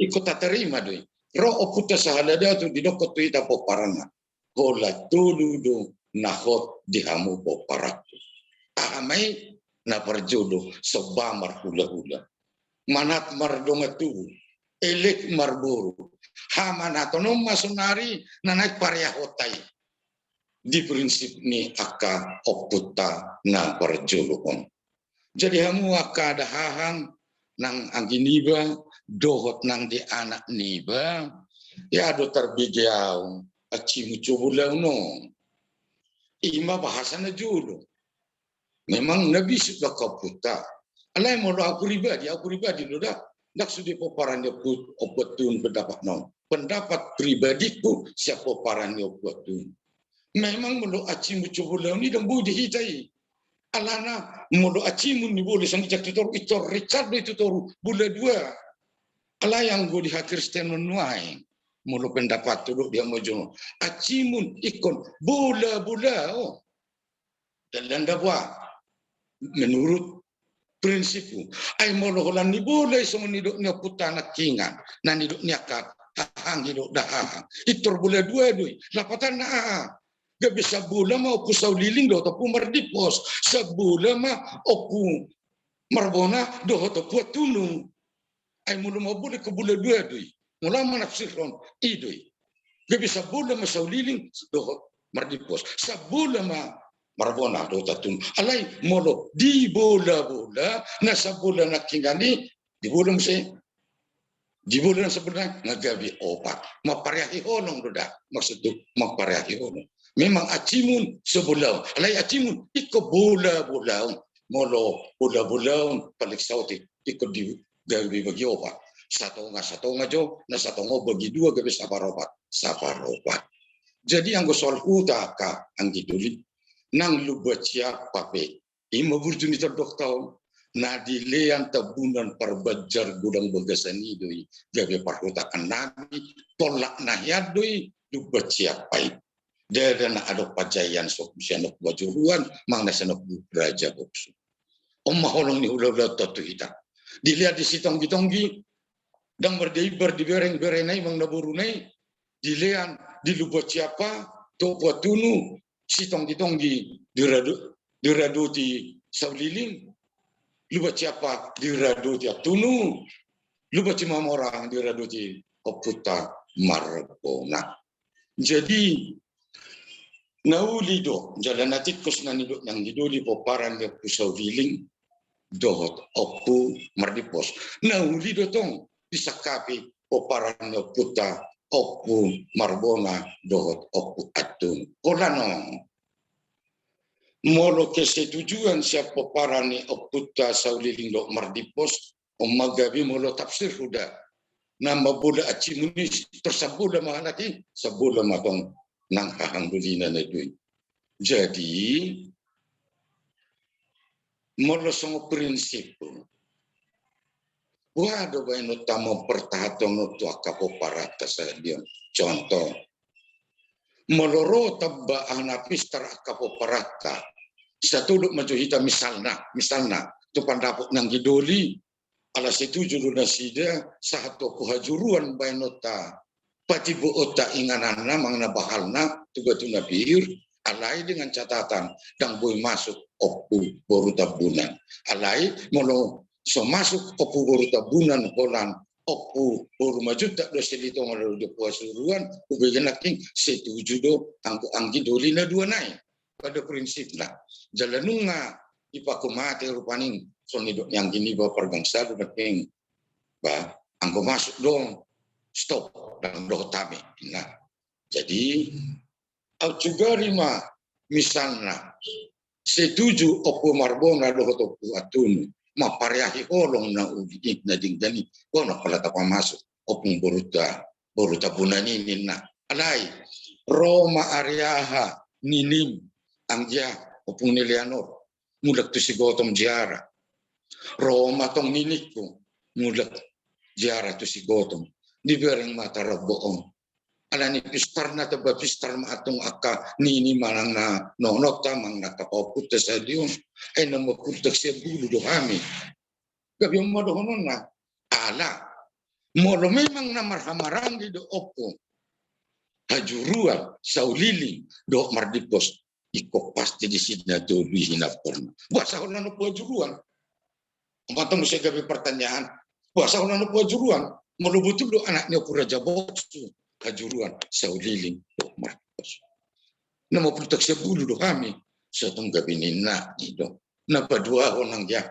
ingkon tatarima do i. Ro ompunta sahadada tu didokkon tu hita pomparanna. Holan tolu do na hot di hamu pomparanku. Aha ma i? Na parjolo, somba marhulahula. Manat mardongan tubu, elek marboru. Hamanaton on ma saonari na naeng pareahonta i di prinsip ni angka ompunta na parjolo on. Jadi hamu angka dahahang nang anggi niba dohot nang di anak niba, ia do tarbege au acimu so bolaon on. Ima bahasa na jolo. Memang na bisuk do angka ompunta. Alai molo au pribadi, au pribadi do da, ndang sude pomparan ni ompu, ompu Antuon pendapat na on. Pendapat pribadiku sian pomparan ni ompu Antuon. Memang molo acimu so bolaon i dang boi di hita i. Alana molo acimu ni bola sangijak tu toru, i tor ringan do i tu toru, bola dua. Alai anggo di hakristenon nuaeng, molo pendapathu do di hamajono, acimu ingkon bola-bola, o. Dalan da boa, menurut prinsipku. Ai molo holan ni bola i songon nidok ni ompunta nangkiningan, na nidok ni angka hahang i do dahahang. I tor bola dua do i. Lapatanna aha? Gabe sabola ma Ompu Sauliling dohot Ompu Mardimpos. Sabola ma Ompu Marbona dohot Ompu Antunung. Ai molo ma bola ingkon bola dua do i. Molo au manafsirhon i do i. Gabe sabola ma Sauliling dohot Mardimpos. Sabola ma Marbona dohot Antunung. Alai molo dibola-bola, na sabola nangkiningan i, dibola muse. Dibola na sabola na gabe opat. Mampareahi holong do da. Maksudhu, mampareahi holong. Memang acimu so bolaon. Alai acimu ingkon bola-bolaon. Molo bola-bolaon, paling saotik ingkon di gabe bagi opat. Satonga, satonga jo, na satonga bagi dua gabe saparopat. Saparopat. Jadi anggo soal huta angka anggi doli, nang Lumban Siahaan pe, ima burju ni tondongta on, na dilean Tambunan Parbanjar Godang Bagasan i do i gabe parhutannami, tolak na hian do i Lumban Siahaan i. Ndada na adong panjaian so sian Ompu Pajuruan manang na sian Ompu Raja Boksu. On ma holong ni hula-hula on tu hita. Dilean di sitonggi-tonggi, ndang mardia imbar di bereng, berengna i manang na boruna i, dilean di Lumban Siapa tu Ompu Antunu, sitonggi-tonggi dirado-, diradoti Sauliling, Lumban Siapa diradoti Antunu, Lumban Simamora diradoti Ompunta Marbona. Jadi, na uli do, jala na tingkos na nidok ni anggi doli pomparan ni Ompu Sauliling dohot Ompu Mardimpos. Na uli do tong disangkapi pomparan ni ompunta Ompu Marbona dohot Ompu Antunu. Holan on. Molo kesetujuan sian pomparan ni Ompunta Sauliling dohot Mardimpos, on ma gabe molo tafsir huda. Na mambola acimunis, tor sambola ma halak i, sambola ma tong nang hahang dolina na dua i. Jadi, molo songon prinsip, boha do baenonta mempertahanhon on tu angka pomparanta sahali on? Contoh, molo ro tamba aha na pistar angka pomparanta, satolop ma jo hita misalna, misalna, tu pandapot ni anggi doli, ala setuju do nasida, sahat tu Ompu Hajuruan baenonta, patimboonta ingananna manang na bahalna tu Batu na Pir, alai dengan catatan, ndang boi masuk Ompu boru Tambunan. Alai molo so masuk Ompu boru Tambunan holan Ompu boru Manjuntak dohot Silitonga dohot Ompu Hajuruan, hubege nangkin setuju do anggo anggi doli na dua nai. Pada prinsipna. Jala nunga dipaku mate rupani, songon nidok ni anggi niba parbangsana nangkin. Ba, anggo masuk do, stop, ndang dohot hami. Nah, jadi, au sugari ma, misalna, setuju Ompu Marbona dohot Ompu Antunu, mampareahi holong na uli i na denggan i, bona pala tapamasuk Ompu boruta, boru Tambunan i ninna. Alai, ro ma ari aha ninim, anggia Ompung Neleanor, mulak tu Sigotom ziarah. Ro ma tong niningku, mulak ziarah tu Sigotom. Dibereng ma tarombo on. Alani pistarna tamba pistar ma antong angka nini manang na nohononta manang na angka paompunta sahali on. Ai na mambutak sian bulu do hami. Gabe on ma dohononna. Ala. Molo memang na marhahamaranggi do Ompu Hajuruan, Sauliling, dohot Mardimpos. Ingkon pasti disi na tolu i hinamborna. Boasa holan Ompu Hajuruan? Mantong muse gabe pertanyaan. Boasa holan Ompu Hajuruan? Molo botul do anak ni Ompu Raja Botsu, Hajuruan, Sauliling, dohot Mardimpos. Na mambutak sian bulu do hami, so tong gabe ninna i do. Na paduahon anggia.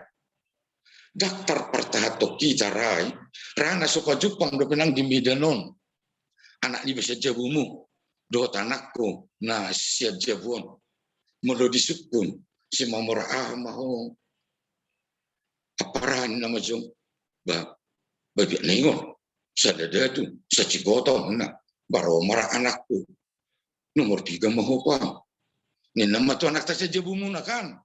Ndang tarpartahanhon hita ra i, ra na so pajumpang dope nang di Medan on. Anak niba sian jabumu, dohot anakku na sian jabu on. Molo disungkun, Simamora aha ma ho? Aparan nama jo, ba, Babiat Naingol, sada datu, sa Sigotom na, ba ro ma ra anakku. Nomor tiga ma ho pang. Ninna ma tu anakta sian jabumuna kan.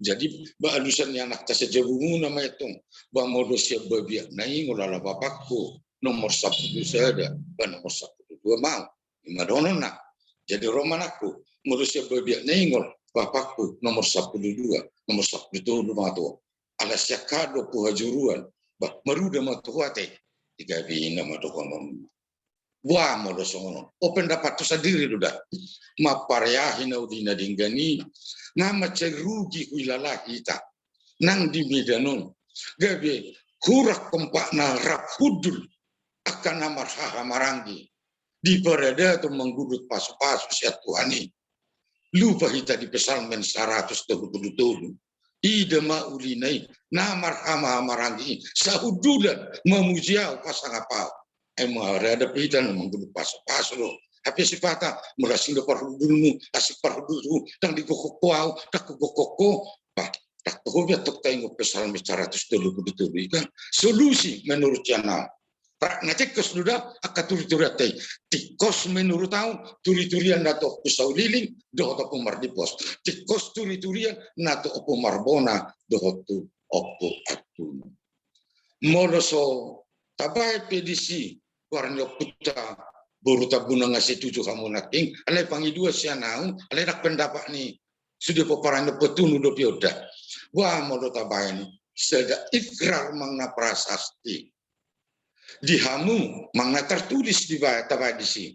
Jadi, ba alusan ni anakta sian jabumuna ma i tong. Ba molo sian Babiat Naingol ala bapakku, nomor sampulu sada, ba nomor sampulu dua ma au. I ma dohononna. Jadi ro ma anakku, molo sian Babiat Naingol, bapakku, nomor sampulu dua, nomor sampulu tolu ma tu. Ala sian hamu do Ompu Hajuruan, ba maruda ma tu ho ate. Di gabe i na ma dohononna. Boha molo songon on. O, pendapatku sandiri do da. Mampareahi na uli na denggan i. Nga mansai rugi huhilala hita. Nang di Medan on. Gabe hurang kompakna rap hundul. Angka na marhahamaranggi. Diparadaton manggulut pasupasu sian Tuhan i. Lupa hita di Psalmen saratus tolu pulu tolu. Ida ma ulina i, na marhahamaranggi i, sahundulan, mamuji au, pasangap au. Ai marada pe hita na manggulut pasupasu do. Hape sipata, molo asing do parhundulmu, asing parhundulhu, ndang digokhon ho au, ndang hugokhon ho, bah, ndang toho be antong taingot Psalmen saratus tolu pulu tolu i kan. Solusi menurut sian au. Rap na tingkos do da, angka turiturianta i. Tingkos menurut au, turiturian na tu Ompu Sauliling, dohot Ompu Mardimpos. Tingkos turiturian na tu Ompu Marbona, dohot tu Ompu Antunu. Molo so tabaen pe disi, goar ni ompunta boru Tambunan nga setuju hamu nangkin, alai pangidoan sian au, alai ndang pendapat ni sude pomparan ni Ompu Antunu dope on da. Boha molo tabaen i, sada ikrar manang na prasasti. Di hamu, manang na tertulis di ba-, tabaen disi.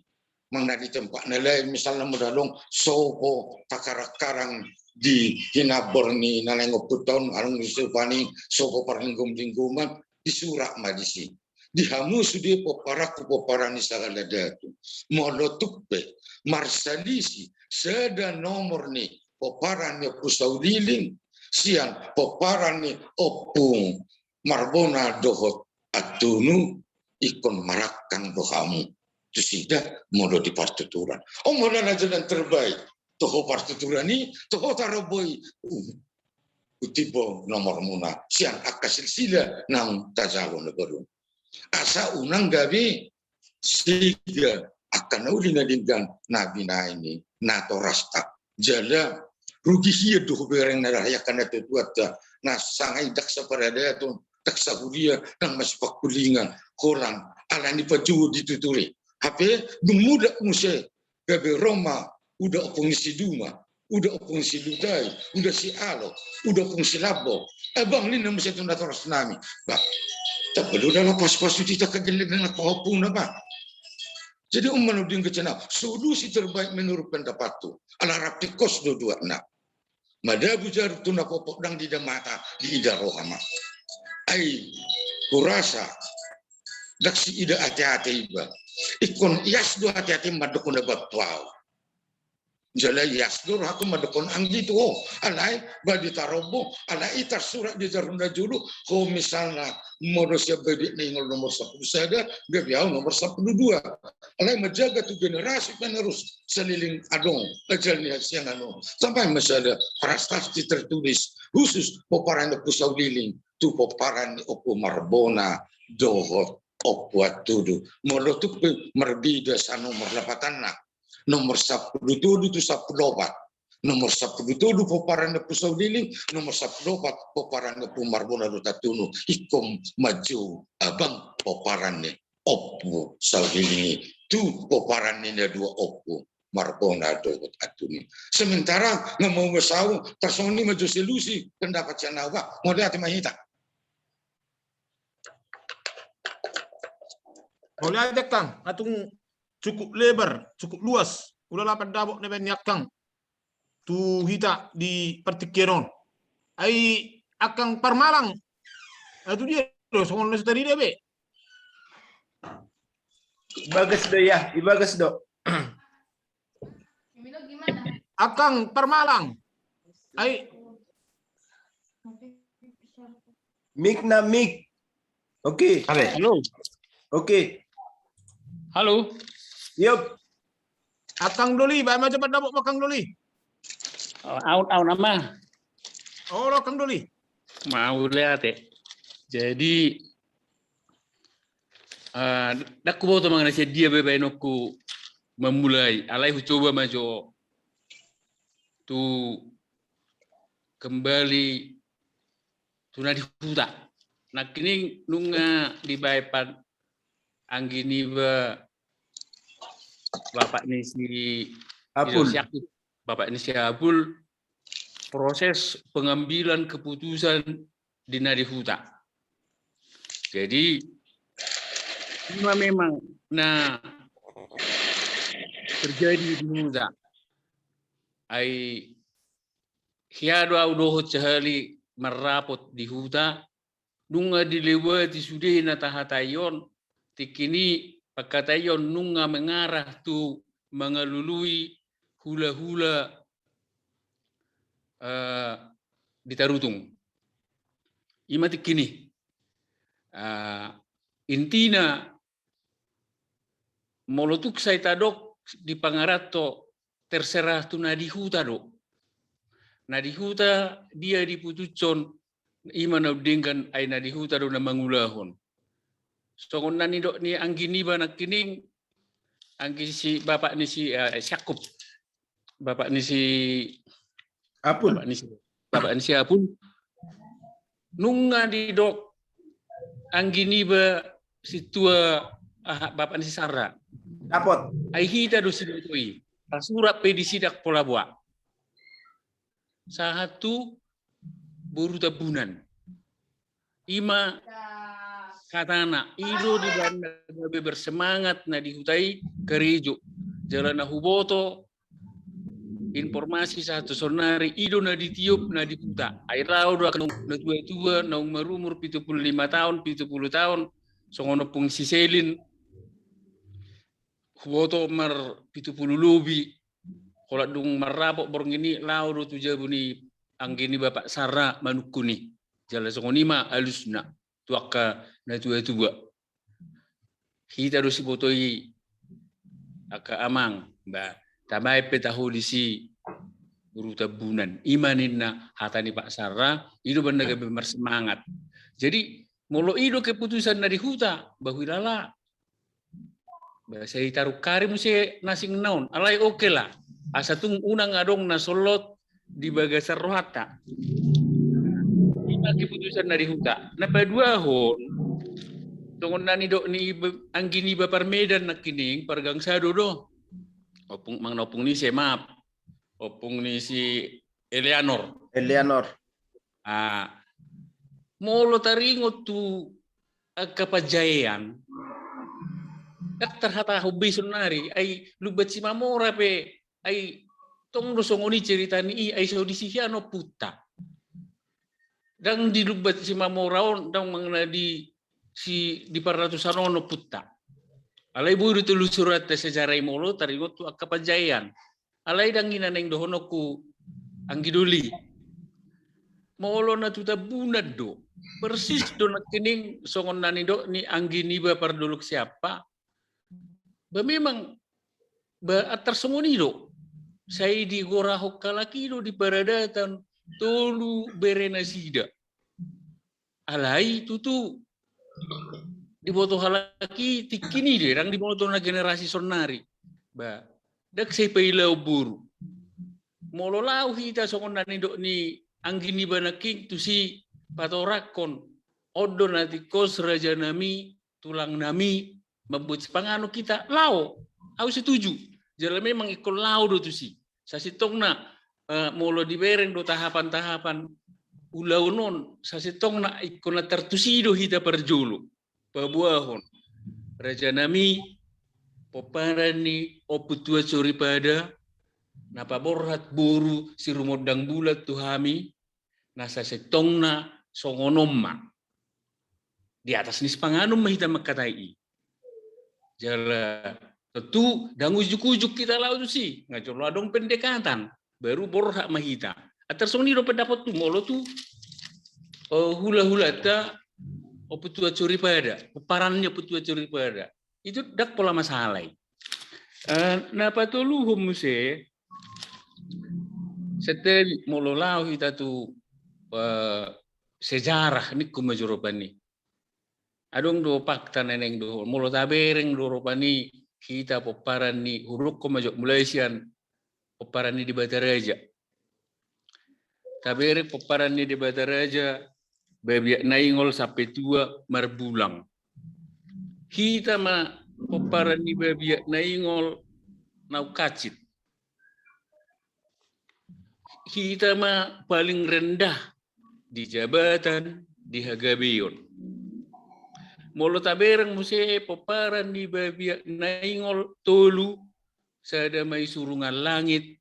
manang na di tempat na lain, misalna molo adong sopo takarang-karang di hinambor ni na naeng ompung taon, adong di sopo ni sopo parlinggom-linggoman, disurat ma disi. Di hamu sude pomparanku, pomparan ni sagala datu. Molo tung pe marsalisi sada nomor ni pomparan ni Ompu Sauliling sian pomparan ni Ompu Marbona dohot Antunu, ingkon marangkang do hamu tu sida molo di partuturan. On ma na jalan terbaik. Toho partuturan i, toho tarombo i. Uh, hutimbo nomormuna sian angka silsila naung tajaha na baru. Asa unang gabe sega angka na uli na denggan na binahen ni natorasta. Jala rugi hian do hubereng na laho i angka natuatuanta na sanga i ndang saparadaton, ndang sahuria, ndang masipangkulingan, holan ala ni panjou di tutur i. Hape dung mulak muse gabe ro ma uda Ompung Siduma, uda Ompung Silutai, uda si Alo, uda Ompung Silambok. Abang ninna muse tu natorasnami. Bah, tamba do na laho pasupasu tu hita angka gelleng na pahompuna, bah. Jadi on ma na denggan, solusi terbaik menurut pendapatku. Ala rap tingkos do duatna. Madabu jarum tu na popok, ndang diida mata, diida roha ma. Ai hurasa ndang siida ateate iba. Ingkon ias do ateate mandok na bab tu ahu. Jala ias do rohangku mandok anggi tu ho. Alai ba di tarombo, alai tarsurat di jarum na jolo, ho misalna molo sian Badia Nainggolan nomor sampulu sada, gabe ahu nomor sampulu dua. Alai manjaga tu generasi penerus saleleng adong ajal ni hasiangan on. Sampai ma sada prasasti tertulis khusus pomparan ni Ompu Sauliling tu pomparan ni Ompu Marbona dohot Ompu Antunu. Molo tung pe marbeda sanomor lapatanna, nomor sampulu tolu tu sampulu opat. Nomor sampulu tolu pomparan ni Ompu Sauliling, nomor sampulu opat pomparan ni Ompu Marbona dohot Antunu. Ingkon manjou abang pomparan ni Ompu Sauliling i tu pomparan ni na dua Ompu Marbona dohot Antunu. Sementara nga mau mesau tarsongon i ma jo solusi pendapat sian ahu, bah. Mauliate ma hita. Mauliate, Kang. Atung cukup lebar, cukup luas. Ula lapan dabok na baen ni Akang tu hita di partingkian on. Ai Akang Parmalang. Ai tu dia do, songon na so tarida be. Ibagas do ya, ibagas do. Akang Parmalang. Ai. Mik na mik. Oke. Halo. Oke. Halo. Yop. Akang Doli, baen ma jo pandapot ma Akang Doli. Oh, aun, aun ama. Olo Akang Doli. Mauliate. Jadi, eh, ndang huboto manang na sian dia be baenonku mamulai. Alai hucoba ma jo tu kembali tu na di huta. Nangkining nunga dibaen anggi niba bapak ni si Apul. Bapak ni si Apul, proses pengambilan keputusan di na di huta. Jadi ima memang na terjadi di huta. Ai hea do ahu dohot sahali marrapot di huta, nunga dilewati sude na tahatai on, tingki ni pangkataion nunga mengarah tu mangalului hulahula, eh, di Tarutung. Ima tingki ni. Eh, intina molo tung sai tadok di pangaranto terserah tu na di huta do. Na di huta dia diputushon, ima na undenggan ai na di huta do na mangulahon. Songon na nidok ni anggi niba nangkining, anggi si bapak ni si, eh, Siakup. Bapak ni si Apul. Bapak ni si, bapak ni si Apul. Nunga didok anggi niba sintua, aha, bapak ni si Sarra. Dapot. Ai hita do siboto i. Tasurat pe di sidang pola boa. Sahat tu boru Tambunan. Ima hatana, i do dibaen na gabe bersemangat na di huta i karejo. Jala na huboto informasi sahat tu saonnari, i do na ditiop na di huta. Ai laho do angka naung, na tua-tua, naung marumur pitu pulu lima taon, pitu pulu taon, songon ompung si Selin, huboto mar pitu pulu lobi, holan dung marrapot borngin i, laho do tu jabu ni anggi ni Bapak Sarra manungkun i. Jala songon i ma alusna tu angka na tua-tua. Hita do siboto i, angka amang, ba, tabaen pe taho disi boru Tambunan. I ma ninna hata ni Pak Sarra, i do umbahen na gabe marsemangat. Jadi, molo i do keputusan na di huta, ba huilala. Ba sai tarungkari muse na asing na on. Alai oke lah. Asa tung unang adong na sollot di bagasan rohanta. I ma keputusan na di huta. Na paduahon, songon na nidok ni iba, anggi niba parmedan nangkining, pargangsado do. Ompung, manang ompung ni si, maaf. Ompung ni si Eleanor. Eleanor. Ah, molo taringot tu angka panjaean, ndang tarhatahon be saonnari, ai Lumban Simamora pe, ai tong do songon i cerita ni i, ai so disi hian ompunta. Ndang di Lumban Simamora on, ndang manang na di si, di Parratusan on ompunta. Alai boi do telusuranta sejarah i molo taringot tu angka panjaean. Alai ndang i na naeng dohononku anggi doli. Molo na tu Tambunan do, persis do nangkining songon na nidok ni anggi niba pardolok Siampa. Ba memang, ba antar songon i do. Sai digorahon halak i do di paradatan tolu bere nasida. Alai tutu diboto halak i tingki ni do, ndang diboto na generasi saonnari. Ba, ndang sai pailaon boru. Molo laho hita songon na nidok ni anggi niba nangkin tusi patorangkon, on do na tingkos rajanami, tulangnami, mambuat sipanganon hita, laho. Au setuju. Jala memang ingkon laho do tusi. Sasintongna, eh, molo dibereng do tahapan-tahapan ulaon on, sasintongna ingkon antar tusi do hita parjolo. Paboahon. Rajanami, pomparan ni Ompu Tuan Soripada, na paborhat boru Sirumondang Bulan tu hami, na sasintongna songon on ma. Di atas ni sipanganon ma hita mangkatai i. Jala tontu ndang ujuk-ujuk hita laho tusi, nga jolo adong pendekatan, baru borhat ma hita. Antar songon i dope dapot tu molo tu, eh, hula-hulanta Ompu Tuan Soripada, pomparan ni Ompu Tuan Soripada. Itu ndang pola masalah i. Eh, na patoluhon muse, santabi molo laho hita tu, eh, sejarah ningku ma jo rupani. Adong do fakta na naeng do, molo tabereng do rupani hita pomparan ni, hudokkon ma jo mulai sian pomparan ni Debata Raja. Tabereng pomparan ni Debata Raja, Babiat Naingol sampe tua Marbulang. Hita ma pomparan ni Babiat Naingol naung hansit. Hita ma paling rendah di jabatan, di hagabeon. Molo tabereng muse pomparan ni Babiat Naingol tolu, sada ma i Surungan Langit,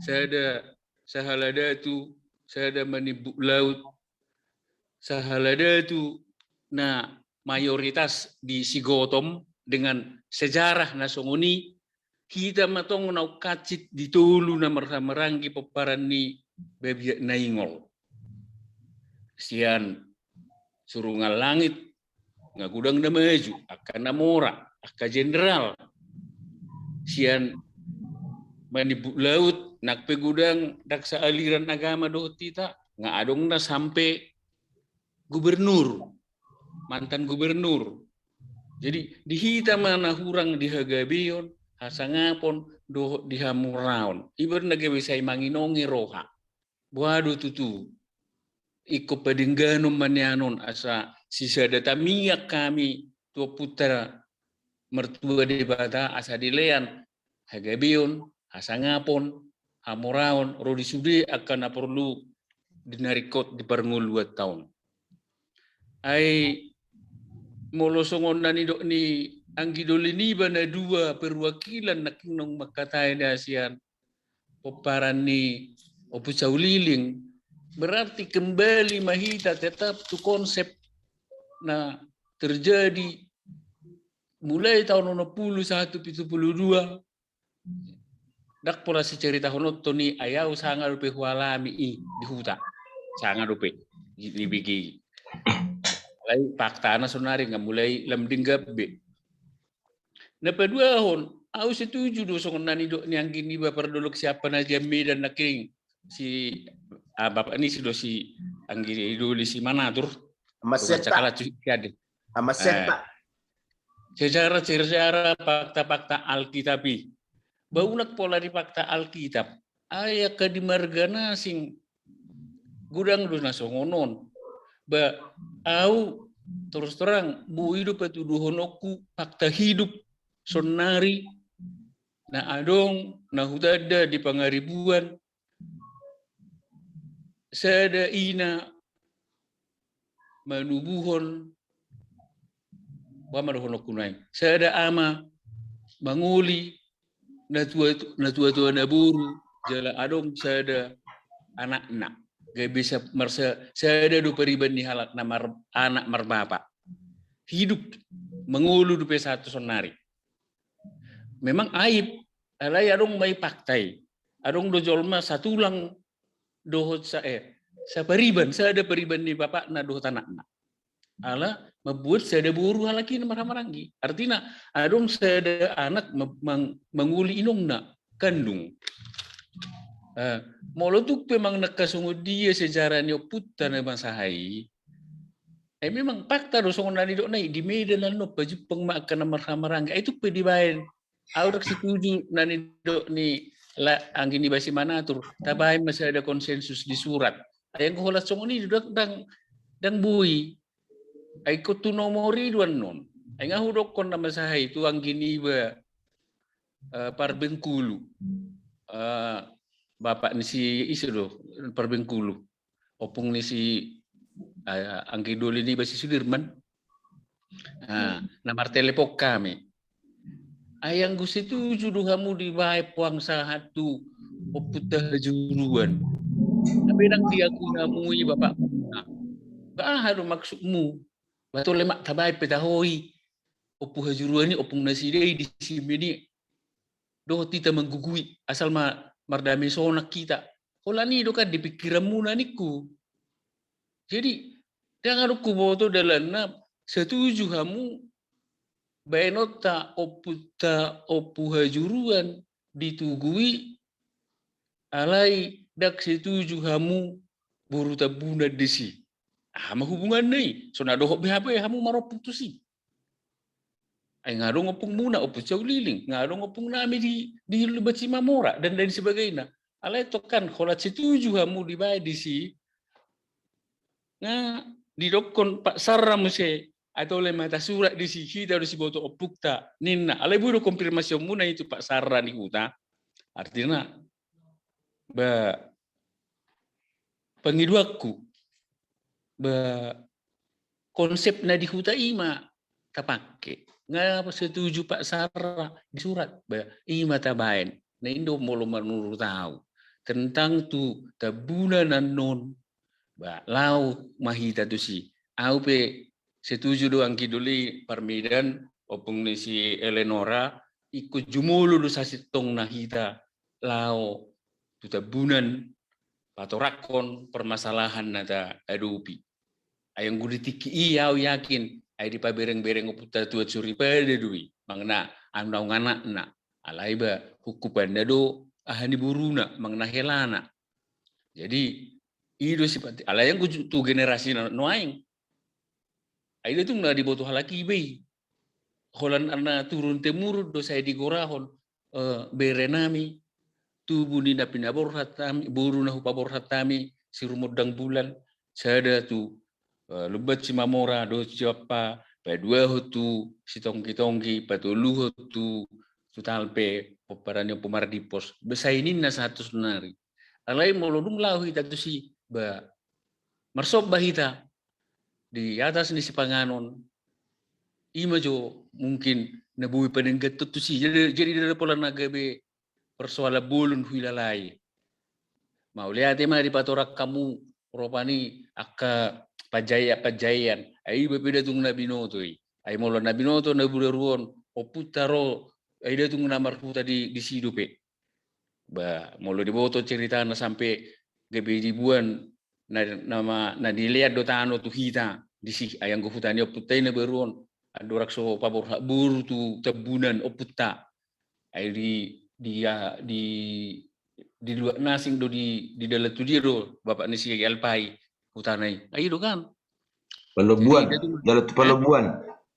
sada Sahala Datu, sada Manimbuk Laut, Sahala Datu na mayoritas di Sigotom dengan sejarah na songon i, hita ma tong naung hansit di tolu na marhahamaranggi pomparan ni Babiat Naingol. Sian Surungan Langit, nga godang na maju, angka na mora, angka jenderal. Sian Manimbuk Laut, nang pe godang ndang saaliran agama dohot hita, nga adong na sampe gubernur, mantan gubernur. Jadi, di hita ma na hurang di hagabeon, hasangapon, dohot di hamoraon. Ibarat na gabe sai manginongi roha. Boha do tutu. Ingkon padengganon ma nian on asa sisada tangiang hami tu Ompunta Martua Debata asa dilean hagabeon, hasangapon, hamoraon, ro di sude angka na porlu di na ringkot di parngoluanta on. Ai molo songon na nidok ni anggi doli niba na dua perwakilan nangkin naung mangkatai na sian pomparan ni Ompu Sauliling, berarti kembali ma hita tetap tu konsep na terjadi mulai tahun onom pulu sahat tu pitu pulu dua. Ndang pola sicaritahononton i, ai au sanga dope hualami i di huta. Sanga dope di, di B G I. Alai faktana sonari nga mulai lam denggan be. Na paduahon, au setuju do songon na nidok ni anggi niba pardolok siapa na jammi dan naking si, ah, bapak ni si do si anggi doli si Manatur. Mas Seta. Cakala tu si ade. Mas Seta. Eh. Sejarah-sejarah, fakta-fakta Alkitab i. Ba unang pola di fakta Alkitab. Ai angka di marga na asing godang do na songon on. Ba au terus terang boi do patuduhononku fakta hidup sonari na adong na hutanda di Pangaribuan, sada ina manubuhon, boha ma dohononku nuaeng, sada ama mangoli na tua, na tua-tua na boru, jala adong sada anakna. Gabe sa-, marsa-, sada do pariban ni halak na mar-, anak marbapa. Hidup mangolu dope sahat tu sonari. Memang aib, alai adong ma i fakta i. Adong do jolma satulang dohot sa-, eh, sapariban, sada pariban ni bapakna dohot anakna. Ala mambuat sada boru halak i na marhahamaranggi. Artina adong sada anak ma-, mang-, mangoli inongna kandung. Eh, molo tung pe manang angka songon dia sejarah ni ompunta na masa i, eh, memang fakta do songon na nidokna i, di Medan annon pajumpang ma angka na marhahamaranggi. Ai tung pe dibaen. Au ndang setuju na nidok ni la-, anggi niba si Manatur, tabaen ma sada konsensus di surat. Ai anggo holan songon i do ndang, ndang, ndang boi. Ai ingkon tu nomor i do annon. Ai nga hudokkon na masa i tu anggi niba, eh, Parbengkulu. Eh, bapak ni si ise do Parbengkulu. Ompung ni si, eh, anggi doli niba si Sudirman. Ah, na martelepon hami. Ai anggo setuju do hamu dibaen puang sahat tu ompunta Hajuruan. Tapi ndang diakui hamu i bapakmuna. Ba aha do maksudmu? Ba tole ma tabaen pe taho i. Ompu Hajuruan i, ompung nasida i di simen i. Dohot hita manggugui, asal ma mardame sonang hita. Holan i do kan di pikiranmuna ningku. Jadi, ndang adong huboto dalanna setuju hamu baenonta ompunta Ompu Hajuruan ditugui, alai ndang setuju hamu boru Tambunan disi. Aha ma hubunganna i? So na dohot be hape hamu marompung tusi. Ai nga adong ompungmuna, Ompu Sauliling, nga adong ompung nami di, di Lumban Simamora, dan lain sebagainya. Alai tong kan, holan setuju hamu dibaen disi, nga didokkon Pak Sarra muse, ai tole ma tasurat disi, hita do siboto ompunta, ninna. Alai boi do konfirmasionmuna i tu Pak Sarra ni huta. Artina, ba, pangidoanku, ba, konsep na di huta i ma tapangke. Nga setuju Pak Sarra di surat, ba, i ma tabaen. Na i do molo manurut au. Tentang tu Tambunan annon, ba, laho ma hita tusi. Au pe setuju do anggi doli Parmedan, ompung ni si Eleonora, ingkon jumolo do sasintongna hita laho tu Tambunan, patoranghon permasalahan na taadopi. Ai anggo di tingki i au yakin, ai dipabereng-bereng ompunta tuat soripada do i, manang na, anu naung anakna, alai ba, hukupanna do, aha ni boruna, manang na helana. Jadi, i do sifat, alai anggo tu generasi na nuaeng. Ai do tung na diboto halak i be i. Holan na turun temurun do sai digorahon, eh, bere nami, tubu ni na pinaborhat hami, boru na hupaborhat hami, si Rumondang Bulan, sada tu, eh, Lumban Simamora, dohot Siompa, paduahon tu Sitonggi-tonggi, patoluhon tu, tu Talpe, pomparan ni Ompu Mardimpos, ba sai ninna sahat tu sonari. Alai molo dung laho hita tusi, ba, marsomba hita, di atas ni sipanganon, ima jo mungkin na boi padenggan tusi. Jadi, jadi ndada pola na gabe persoalan bolon huilalai. Mauliate ma dipatorang hamu rupani angka panjaean-panjaean. Ai iba pe datung na binoto i. Ai molo na binoto na baru on, ompunta ro, ai datung na marhuta di, disi dope. Ba, molo diboto ceritana sampe gabe dibuan na, na, na dilean do tano tu hita disi, ai anggo huta ni ompunta i na baru on, andorang so paborhat boru tu Tambunan ompunta. Ai di, di, ah, di, di luat na asing do di, di dalan tu dia do bapak ni si Alpa i hutana i. Ai do kan. Palobuan, dalan tu Palobuan.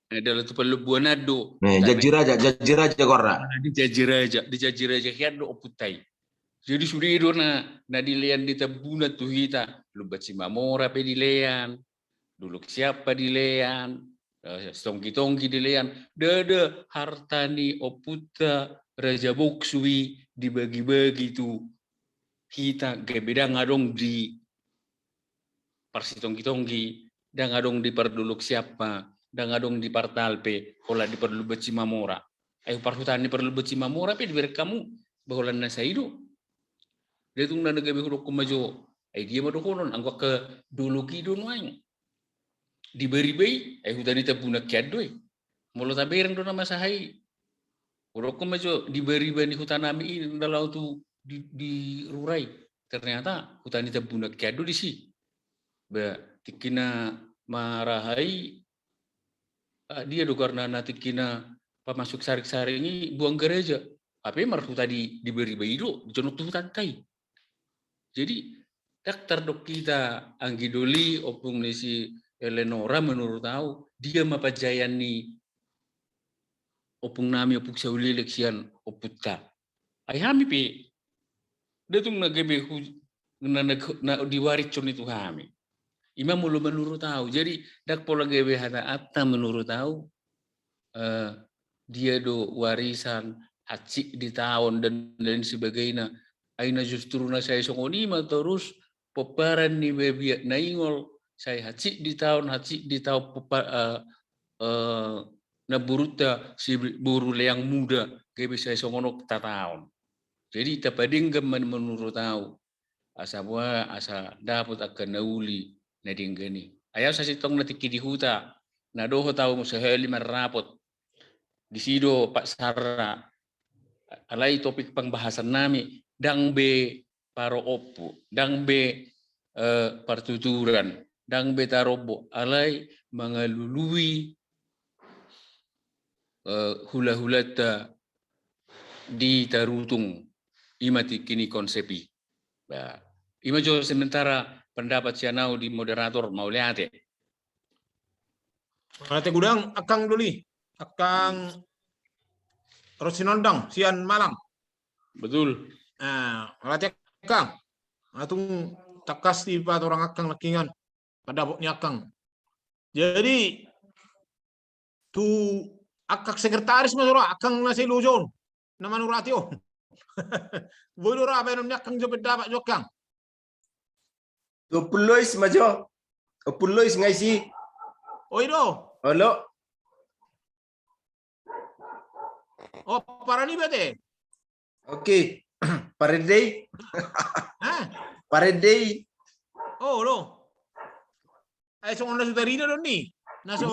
Eh, dalan tu Palobuan an do. Janji Raja, Janji Raja goarna. Di Janji Raja, di Janji Raja hian do ompunta i. Jadi sude do na, na dilean di Tambunan tu hita, Lumban Simamora pe dilean, Dolok Siampa dilean, eh, Sitonggi-tonggi dilean, ndada harta ni ompunta Raja Bongsu i dibagi-bagi tu hita gabe ndang adong di parsitonggi-tonggi, ndang adong di pardolok siampa, ndang adong di partalpe, holan di parlumban simamora. Ai parhutaan ni parlumban simamora pe dibereng hamu, ba holan na sai do. Dia tung na gabe hudokkon ma jo, ai dia ma dohonon, anggo angka dolok i do nuaeng. Di Bariba i, ai huta ni Tambunan hian do i. Molo tabereng do na masa hai. Hudokkon ma jo di Bariba ni huta nami i na laho tu di, di Rurai. Ternyata huta ni Tambunan hian do disi. Ba, tingki na marahai, ah, dia do goarna na tingki na pamasuk saring-saring i Buang Garaja. Hape marhuta di, di Bariba i do, jonok tu hutanta i. Jadi, ndang tardok hita anggi doli ompung ni si Eleonora menurut au, dia ma panjaean ni ompung nami, ompung Saulelek sian ompunta. Ai hami pe, dia tung na gabe hu-, na, na, na diwarishon i tu hami. Ima molo menurut au. Jadi, ndang pola gabe hata-hata menurut au, eh, dia do warisan, hansit di taon, dan lain sebagainya. Ai na justru na sai songon i ma torus pomparan ni babiat na ingol, sai hansit di taon, hansit di taon pompa-, eh, eh, namborunta si boru Leang Muda, gabe sai songon on tataon. Jadi tapadenggan ma menurut au. Asa boha, asa dapot angka na uli na denggan i. Ai au sasintongna tingki di huta, na dohot au sahali marrapot. Disi do Pak Sarra, alai topik pambahasan nami, ndang be paro ompu, ndang be, eh, partuturan, ndang be tarombo, alai mangalului, eh, hula-hulanta di Tarutung, ima tingki ni konsep i. Ba, ima jo sementara pendapat sian au di moderator, mauliate. Mauliate godang, Akang Doli, Akang Rosinondang, sian Malang. Betul. Ah, mauliate Akang. Atung tangkas dipatorang Akang nangkiningan. Pandapot ni Akang. Jadi, tu Akang sekretaris ma jo ra, Akang na sai loja on. Na manurati on. Boi do ra baenon ni Akang jo pendapat jo Akang. Tu Ompung Lois ma jo. Ompung Lois nga isi. Oi do. Olo. Oh, parani bete. Oke. Parende i. Hah? Parende i. Oh, lo. Ai songon na sutarida do ni. Na so.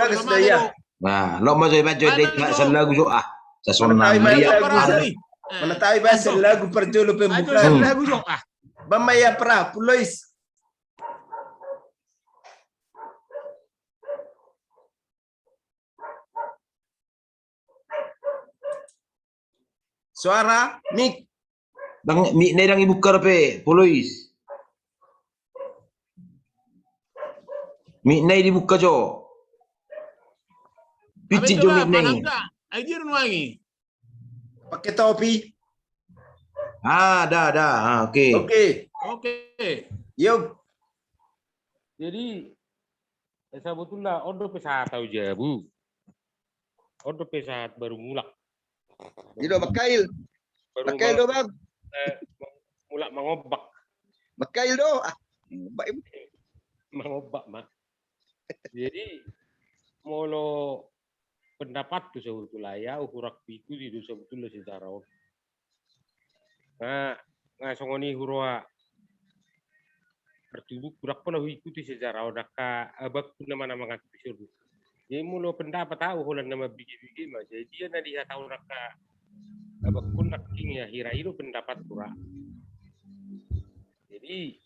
Nah, lo ma jo iba jo dei, na selagu jo ah. Sasona maria. Mana tai ba selagu parjolo pembuka. Selagu jo ah. Ba ma ia pra, Ompung Lois. Suara, mik. Dang, mik na i dang dibuka dope, Ompung Lois. Mik na i dibuka jo. Pincit jo mik na i. Ai dia nuangi. Pakai topi. Ah, da, da. Ah, oke. Oke. Oke. Yo. Jadi, eh, sabotulna on dope sahat au jabu. On dope sahat baru mulak. Ido, Bakail. Bakail do, Bang. Eh, mulak mangombak. Bakail do. Ah, mangombak ma. Jadi, molo pendapatku sabotulna, ai au hurang huikuti do sabotulna sejarah on. Nga, nga songon i huroha martubu, hurang pola huikuti sejarah on, angka abangku nama na mangatur i. Jadi molo pendapat au holan na mambege-bege ma, jadi dia na dihatahon angka abangku nangkin, ia hira i do pendapatku ra. Jadi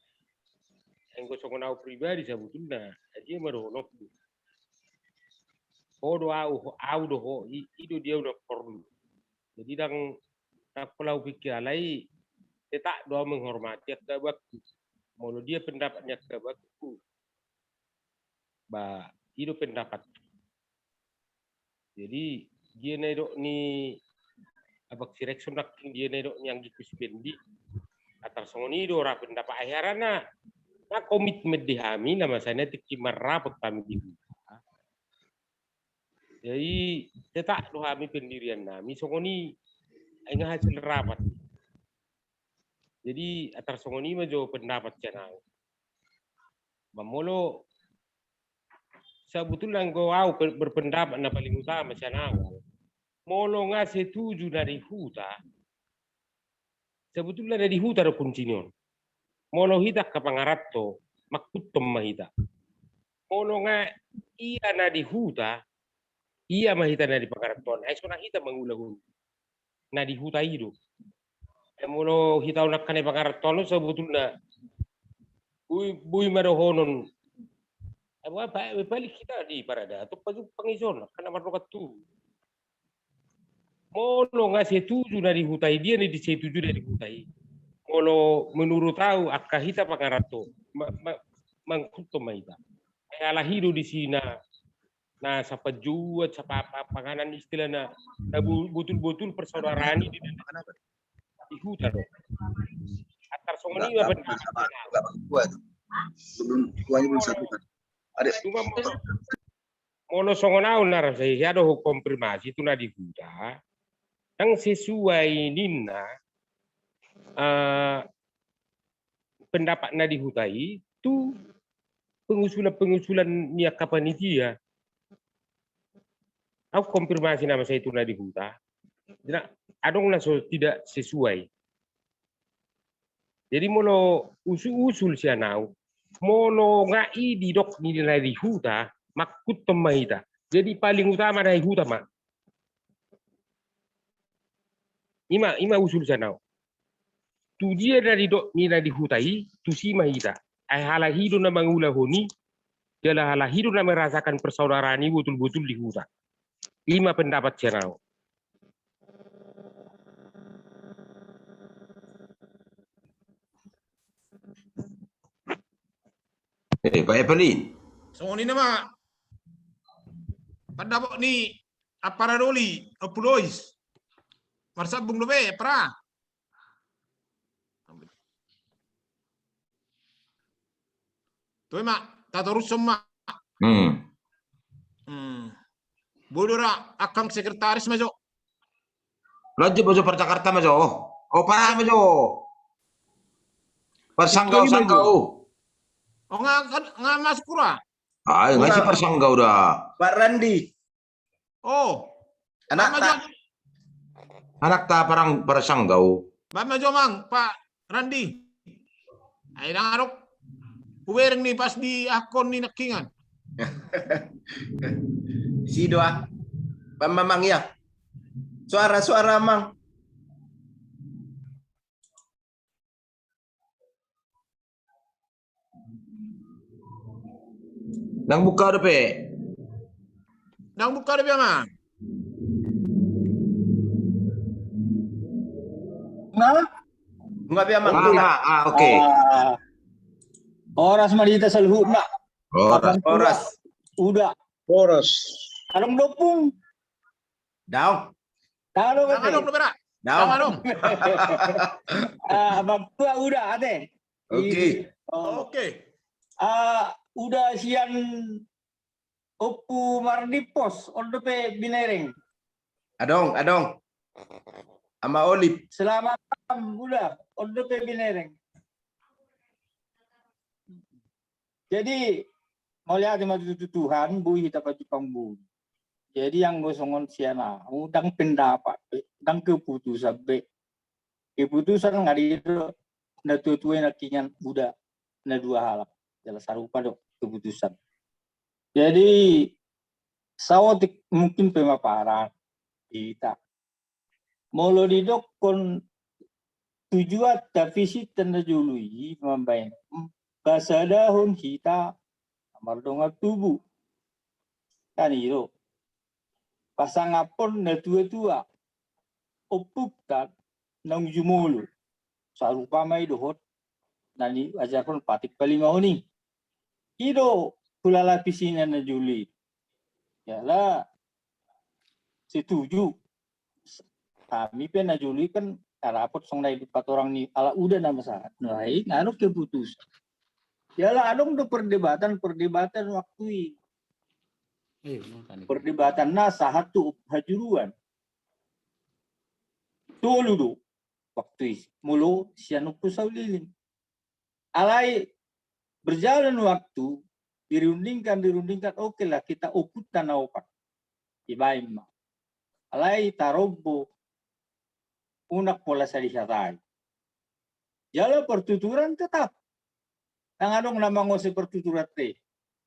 anggo songon au pribadi sabotulna, jadi ma dohononku. Ho do au, au do ho, i, i do dia na porlu. Jadi ndang, ndang pola hupikir, alai tetap do au menghormati angka abangku. Molo dia pendapat ni angka abangku, ba i do pendapat. Jadi dia na didok ni abang Sirekson nangkin, dia na didok ni anggingku si Pendi, atar songon i do ra pendapat, ai harana na komitmen di hami na masa na tingki marrapot hami di huta. Jadi tetap do hami pendirian nami songon i, ai nga hasil rapat. Jadi atar songon i ma jo pendapat sian au. Ba molo sabotulna anggo au pe-, berpendapat na paling utama sian au, molo nga setuju na di huta, sabotulna na di huta do kuncina on. Molo hita angka pangaranto, manghuthon ma hita. Molo nga ia na di huta, ia ma hita na di pangaranto on, ai so na hita mangulahon na di huta i do. Ai molo hita on angka na di pangaranto on sabotulna, boi, boi ma dohonon, ai ba, ba, balik hita di paradaton, pajumpang i son angka na mardongan tubu. Molo nga setuju na di huta i, dia na di setuju na di huta i? Molo menurut au, angka hita pangaranto, ma-, ma-, manghuthon ma hita. Ai alai i do disi na, na sapanjouan, sapa-, pa-, panganan istilahna, na bo-, botul-botul persaudaraan i di, di huta do. Atar songon i ma pendapat. Cuma molo, molo songon au na rasa i, asa dohot konfirmasi tu na di huta, ndang sesuai ninna, eh, pendapat na di huta i tu pengusulan-pengusulan ni angka panitia. Au konfirmasi nama sai tu na di huta. Nah, adong na so tidak sesuai. Jadi molo usu-, usul sian au, molo nga i didok ni na di huta, manghuthon ma hita. Jadi paling utama na di huta ma. I ma, i ma usul sian au. Tu dia na didok ni na di huta i, tusi ma hita. Ai halak i do na mangulahon i, jala halak i do na merasakan persaudaraan i botul-botul di huta. I ma pendapat sian au. Eh, Pak Evelyn. Songon i nama pendapat ni Ampara Doli, Ompu Lois. Marsambung dope, Ampara. Toe ma, tatorushon ma. Hmm. Hmm. Boi do ra, angkang sekretaris ma jo. Lanjut ma jo, par Jakarta ma jo. Oh, para ma jo. Parsanggau-sanggau. Oh, nga, nga, nga masuk ra. Ai, nga si parsanggau da. Pak Randi. Oh. Anakta. Anakta parang, parsanggau. Baen ma jo amang, Pak Randi. Ai ndang adong hubereng ni pas di akun ni nangkiningan. Sido ah. Baen ma amang ia. Suara, suara amang. Ndang buka dope. Ndang buka dope, amang. Nah? Nga be, amang. Ah, ah, ah, oke. Ah. Horas ma di hita saluhutna. Horas. Horas. Uda. Horas. Adong do Ompung? Daong. Daong, Ompung. Daong. Daong. Ah, Ompung, Uda, ate. Oke. Oke. Ah, Uda sian Ompu Mardimpos, on dope binereng. Adong, adong. Ama Olip. Selamat malam, Uda, on dope binereng. Jadi, mauliate ma tu Tuhan, boi hita pajumpang boi. Jadi anggo songon sian au, ndang pendapat be, ndang keputusan be. Keputusan nga didok na tua-tua i nangkiningan, uda na dua halak. Jala sarupa do keputusan. Jadi saotik mungkin pemaparan di hita. Molo didokkon tujuanta, visita na jolo i mambaen pasadahon hita mardongan tubu. Kan i do. Pasangaphon na tua-tua, ompungta naung jumolo. Sarupa ma i dohot na niajarhon patik palimahon i. I do hulala visina na jolo i. Jala setuju. Hami pe na jolo i kan nga dapot songon na i di patorang ni halak uda na masahat. Nah, i nga adong keputusan. Jala adong do perdebatan-perdebatan waktu i. Perdebatan na sahat tu hajuruan. Tolu do waktu i, molo sian Ompu Saulilin. Alai berjalan waktu, dirundingkan, dirundingkan, oke lah, hita ompunta na opat. Dibaen ma. Alai tarombo, unang pola sai dihatai. Jala partuturan tetap. Ndang adong na mangose partuturan te.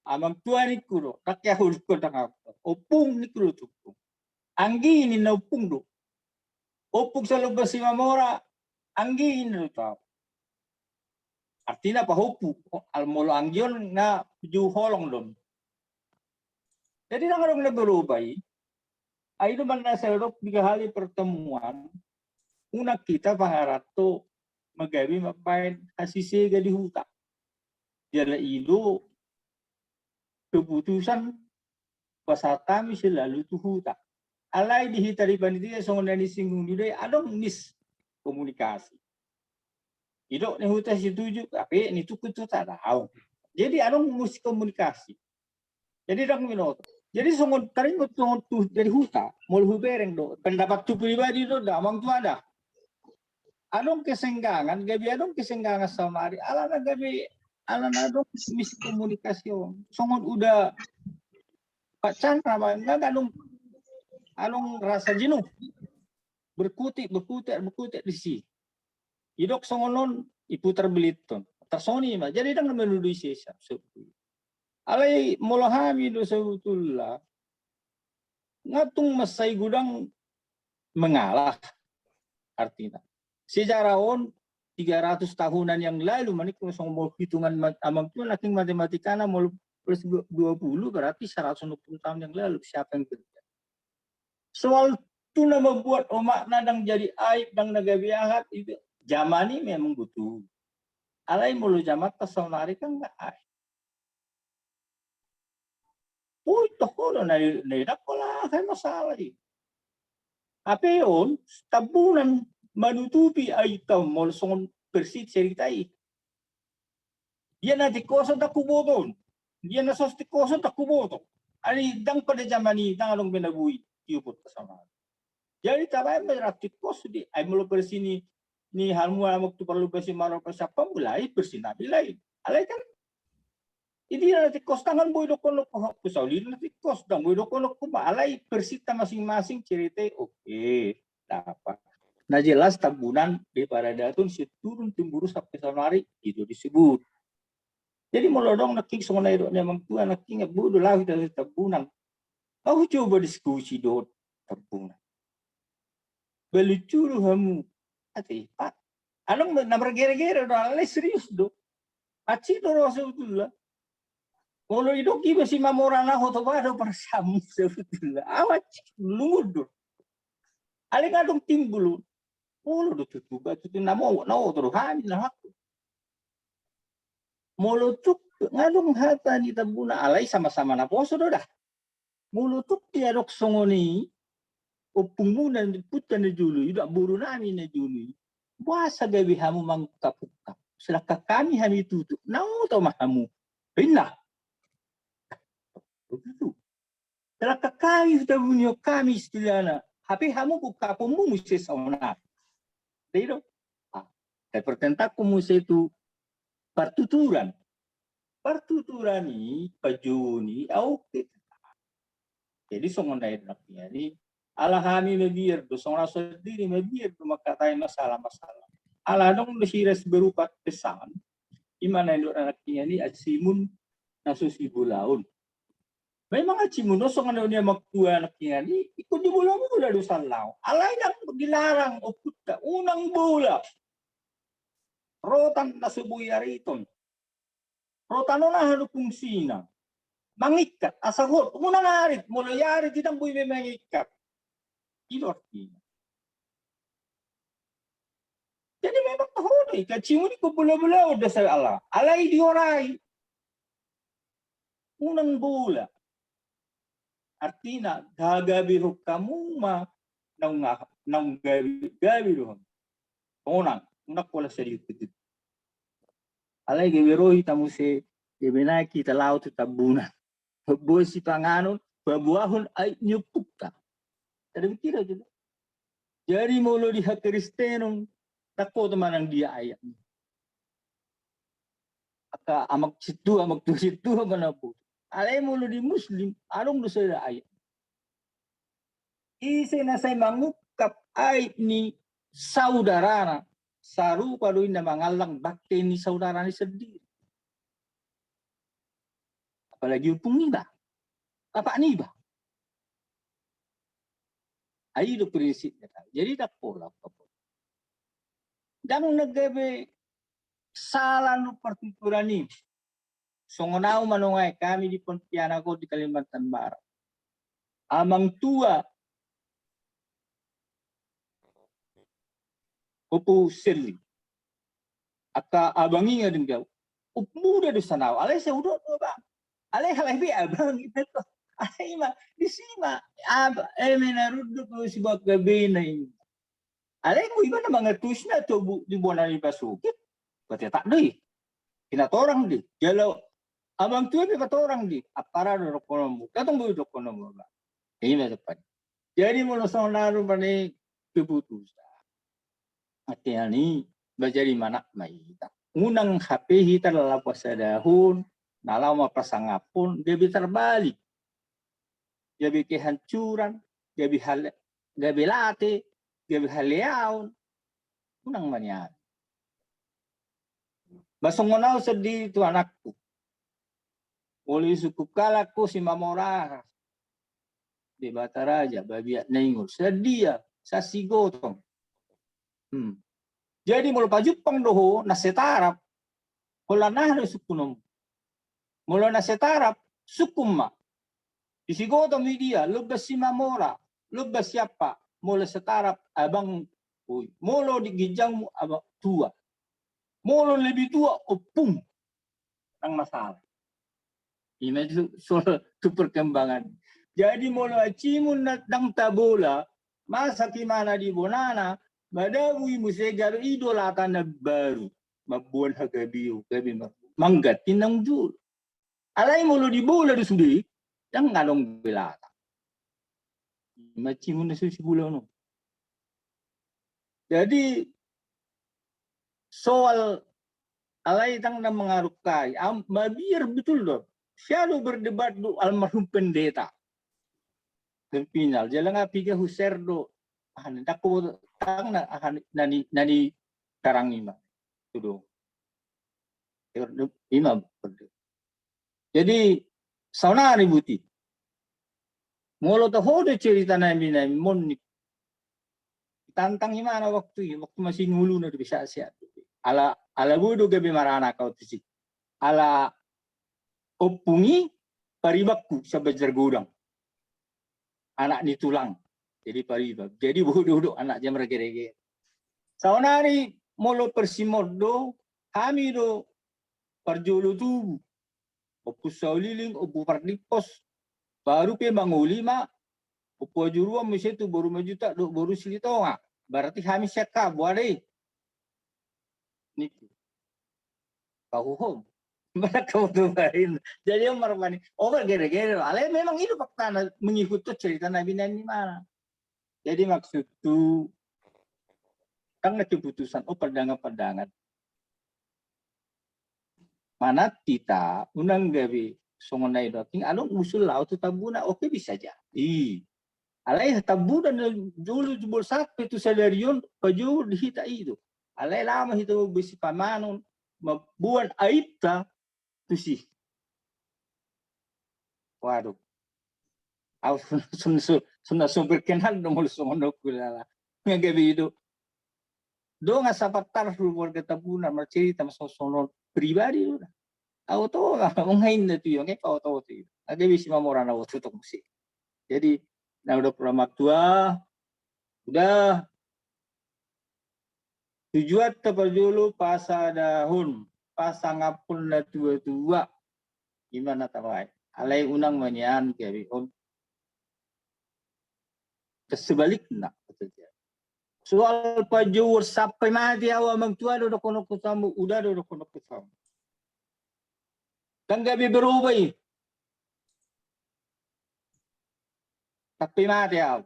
Amang tua ningku do, ndang ke ahu do, ndang ahu. Ompung ningku do tu ompung. Anggi ninna ompung do. Ompung Salomba Simamora, anggi ninna do tu ahu. Artina pahompu, al molo anggi on nga ju holong do on. Jadi ndang adong na berubah i. Ai do manna sai didok tiga kali pertemuan, unang hita pangaranto manggabe mambaen hasisega di huta. Jala i do keputusan pasahat hami selalu tu huta. Alai di hita di panitia songon na disinggung di huta i adong miskomunikasi. Didok ni huta setuju, tapi ni tungkot huta daong. Jadi adong miskomunikasi. Jadi ndang binoto. Jadi songon taringot songon tu dari huta, molo hubereng do, pendapatku pribadi do, da amang tua da. Adong kesenggangan, gabe adong kesenggangan saonari, alana gabe, alana adong miskomunikasi on. Songon uda Pak Chandra ma, nga adong, adong rasa jenuh. Berkutik, berkutik, berkutik di si. Didok songon on, diputar beliton. Tarsongon i ma. Jadi ndang menuduhi sesa. Alai molo hami do sebetulna, nga tung mansai godang mengalah artina. Sejarah on tiga ratus tahunan yang lalu, manik songon molo hitungan ma-, amang tua nangkin matematikana molo plus dua puluh berarti seratus enam puluh tahun yang lalu. Siapa yang kerja? Soal tu na mambuat omakna ndang jadi aib, ndang na gabe aha, itu zaman i memang butuh. Alai molo jamanta saonari kan nga aib. Ui, toho do na, na didok pola aha masalah i. Hape on, Tambunan manutupi aibta on molo songon versi cerita i. Dia na tingkos on ndang huboto on. Dia na so tingkos on ndang huboto. Alai ndang pada zaman i, ndang adong be na boi tiopon pasaman. Jadi tabaen ma rap tingkos di, ai molo versi ni, ni hamu amang tu parlu versi maro versi apa mulai versi nami lain. Alai kan i dia na tingkos ndang boi dohonon ho, Ompu Sauli na tingkos ndang boi dohonon ho, alai versinta masing-masing cerita i, oke, dapat. Na jelas Tambunan di paradaton sian turun temurun sampe saonari i do disebut. Jadi molo adong nangkin songon na didok ni amang tua nangkin, bodo laho hita tu Tambunan. Ahu coba diskusi dohot Tambunan. Balucu do hamu. Ate, Pak. Adong na margere-gere do, alai serius do. Pansik do ro sebetulna. Molo didok iba Simamora na ho Toba do parsamu sebetulna. Ahu pansik lungun do. Alai nga adong timbul. Molo do tutu ba tutu na mo, na oto do hami na hakku. Molo tuk nga adong hata ni Tambunan alai sama-sama naposo do da. Molo tuk dia dok songon i, ompungmuna, ompunta na jolo i, dohot boru nami na jolo i, boasa gabe hamu mangungkap-ungkap? Sedangkan hami, hami tutu, na oto ma hamu. Pindah. Tutu. Sedangkan hami hutabunihon hami istilahna. Hape hamu ungkaponmu muse saonari. Jadi do. Ah, pertentanku muse tu partuturan. Partuturan i, panjouon i, ah, oke. Jadi songon na i do nangkiningan i, ala hami mabiar do, songon au sandiri mabiar do mangkatai masalah-masalah. Ala adong do hiras berupa pesan, ima na nidok nangkiningan i acimun na so sibolaon. Memang acimun on songon na nian amang tua nangkiningan i, ingkon dibola-bola do sallao. Alai ndang dilarang ompunta, unang bola. Rotan na so boi ariton. Rotan on aha do fungsina? Mangingkat, asa hot, unang arit, molo iarit i ndang boi be mangingkat. I do artina. Jadi memang toho do i, acimun i ingkon bola-bolaon do sallao. Alai diorai. Unang bola. Artina, hagabehon hamu ma naung, naung gabe-gabe do hamu. Unang, unang pola sadia. Alai gabe ro hita muse, gabe naeng hita laho tu Tambunan. Paboa sipanganon, paboahon aek ni ompunta. Kada mikir aja. Jadi molo di hakristenon, ndang holan manang dia ayat. Angka amang sintua, amang tua sintua manang boru. Alai molo di Muslim, adong do sada ayat. Ise na sai mangungkap aib ni saudarana, sarupa do inna mangallang bangke ni saudarana sendiri. Apalagi ompung niba, bapak niba. Ai do prinsipna. Jadi ndang pola. Ndang na gabe sala do partuturan i. Songon au manongai hami di Pontianak on di Kalimantan Barat. Amang tua Ompu Selly. Angka abang i nga denggan. Umpu da do songon au. Alai sai hudok do abang. Alai halai be abang i. Alai ima disi ma. Eme na runduk do si bangka bena i. Alai molo iba na mangantusi na tubu di bona ni pasogit. Berarti tak do i. Pinatorang do i. Jala amang tua pe patorang do i. Ampara do dohononmu. Datang do i dohononmu. Ima tepat. Jadi molo songon na rupani keputusan. Artina i, ba jadi manat ma hita. Unang hape hita laho pasadahon, na laho ma pasangaphon, gabe tarbalik. Gabe kehancuran, gabe hale, gabe late, gabe haleaon. Unang ma nian. Ba songon au sendiri tu anakku. Molo disungkup halak ho si Mamora. Debata raja, babiat na ingol. Sadia, sasigotong. Hmm. Jadi molo pajumpang do ho, na setaraf. Holan aha do sungkunonmu? Molo na setaraf, sungkun ma. Di sigotong i dia, lomba si Mamora, lomba siapa, molo setaraf abang, ui. Molo di ginjangmu abang tua. Molo lebih tua, ompung. Ndang masalah. Ima tu soal tu perkembangan. Jadi molo acimun na ndang tabola, masa imana di bonana, madabu i muse gabe i do lata na baru. Mamboan hagabeon, gabe ma-, mangganti naung jolo. Alai molo dibola do sude, ndang adong be lata. Ima acimun na so sibolaon on. Jadi soal alai ndang na mangarungkai, am-, mabiar betul do. Sia do berdebat do almarhum pendeta. Terpinal, jala nga piga huser do. Ah, ndang ko tang na, ah, nani, nani karang ima. Tudo. Ima berdebat. Jadi saonari buti. Molo toho do cerita nami nami monni. Tantang imana waktu i, waktu masih nguluna do bisa sehat. Ala, ala boi do gabe maranak au tusi. Ala ompung i paribakku sabajar godang. Anak ni tulang. Jadi paribak. Jadi boi do do anak jam ragere-gere. Saonari molo persimon do, hami do parjolo tubu. Ompu Sauliling, Ompu Pardimpos, baru pe mangoli ma, Ompu Ajuruan muse tu boru Majuta, do boru Silitonga. Berarti hami sian hamu ada i. Niki. Pahuhom. Mana kamu tuh main? Jadi yang marmani. Oh, gere-gere. Alai memang itu faktana mengikuti cerita Nabi Nani mana. Jadi maksudku, kan na keputusan, oh, pandangan-pandangan. Manat hita, unang gabe songon na i do, ting adong usul laho tu Tambuna, oke, bisa ja. I. Alai Tambunan na jolo jumolo sampe tu sadari on, pajou di hita i do. Alai lama hita boi sipamangon, mamboan aibta tusi. Waduh. Au sun, sun, sun, sun, sun berkenan do molo songon on, kula. Nga gabe i do. Dongan sapantar keluarga Tambunan marcerita ma songon on, pribadi do. Au oto, nga inna tu i, nga paoto tu i. Nga gabe Simamora na oto tong muse. Jadi, na udah pura matua, udah tujuan ta parjolo pasadahon, pasangaphon na tua-tua. Ima na tabaen. Alai unang ma nian gabe on. Sebalikna. Soal pajouon sampe mate au amang tua do dohononku tu hamu, udah do dohononku tu hamu. Kan gabe berubah i. Sampe mate au.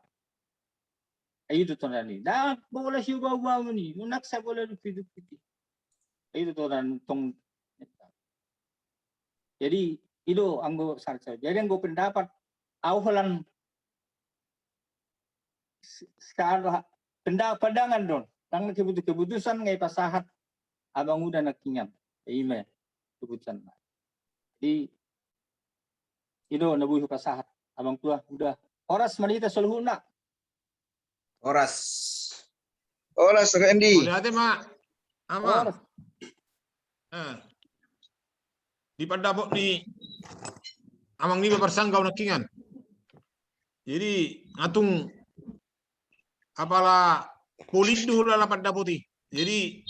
Ai i do tona ni. Ndang bola siubah-ubahon i, unang sabola dumpi-dumpi. Ai i do tona tong. Jadi, i do anggo salsa. Jadi anggo pendapat au holan s-, sekarang ha-, penda-, pandangan do on. Ndang keputu-, keputusan nga ipasahat amang uda nangkiningan. Ima keputusan. Jadi, i do na boi hupasahat amang tua, udah. Horas ma di hita saluhutna. Horas. Horas, Rendi. Mauliate ma, amang. Horas. Eh. Di pandapot ni amang niba parsangap nangkiningan. Jadi, nga tung apala polin do hulala pandapot i. Jadi,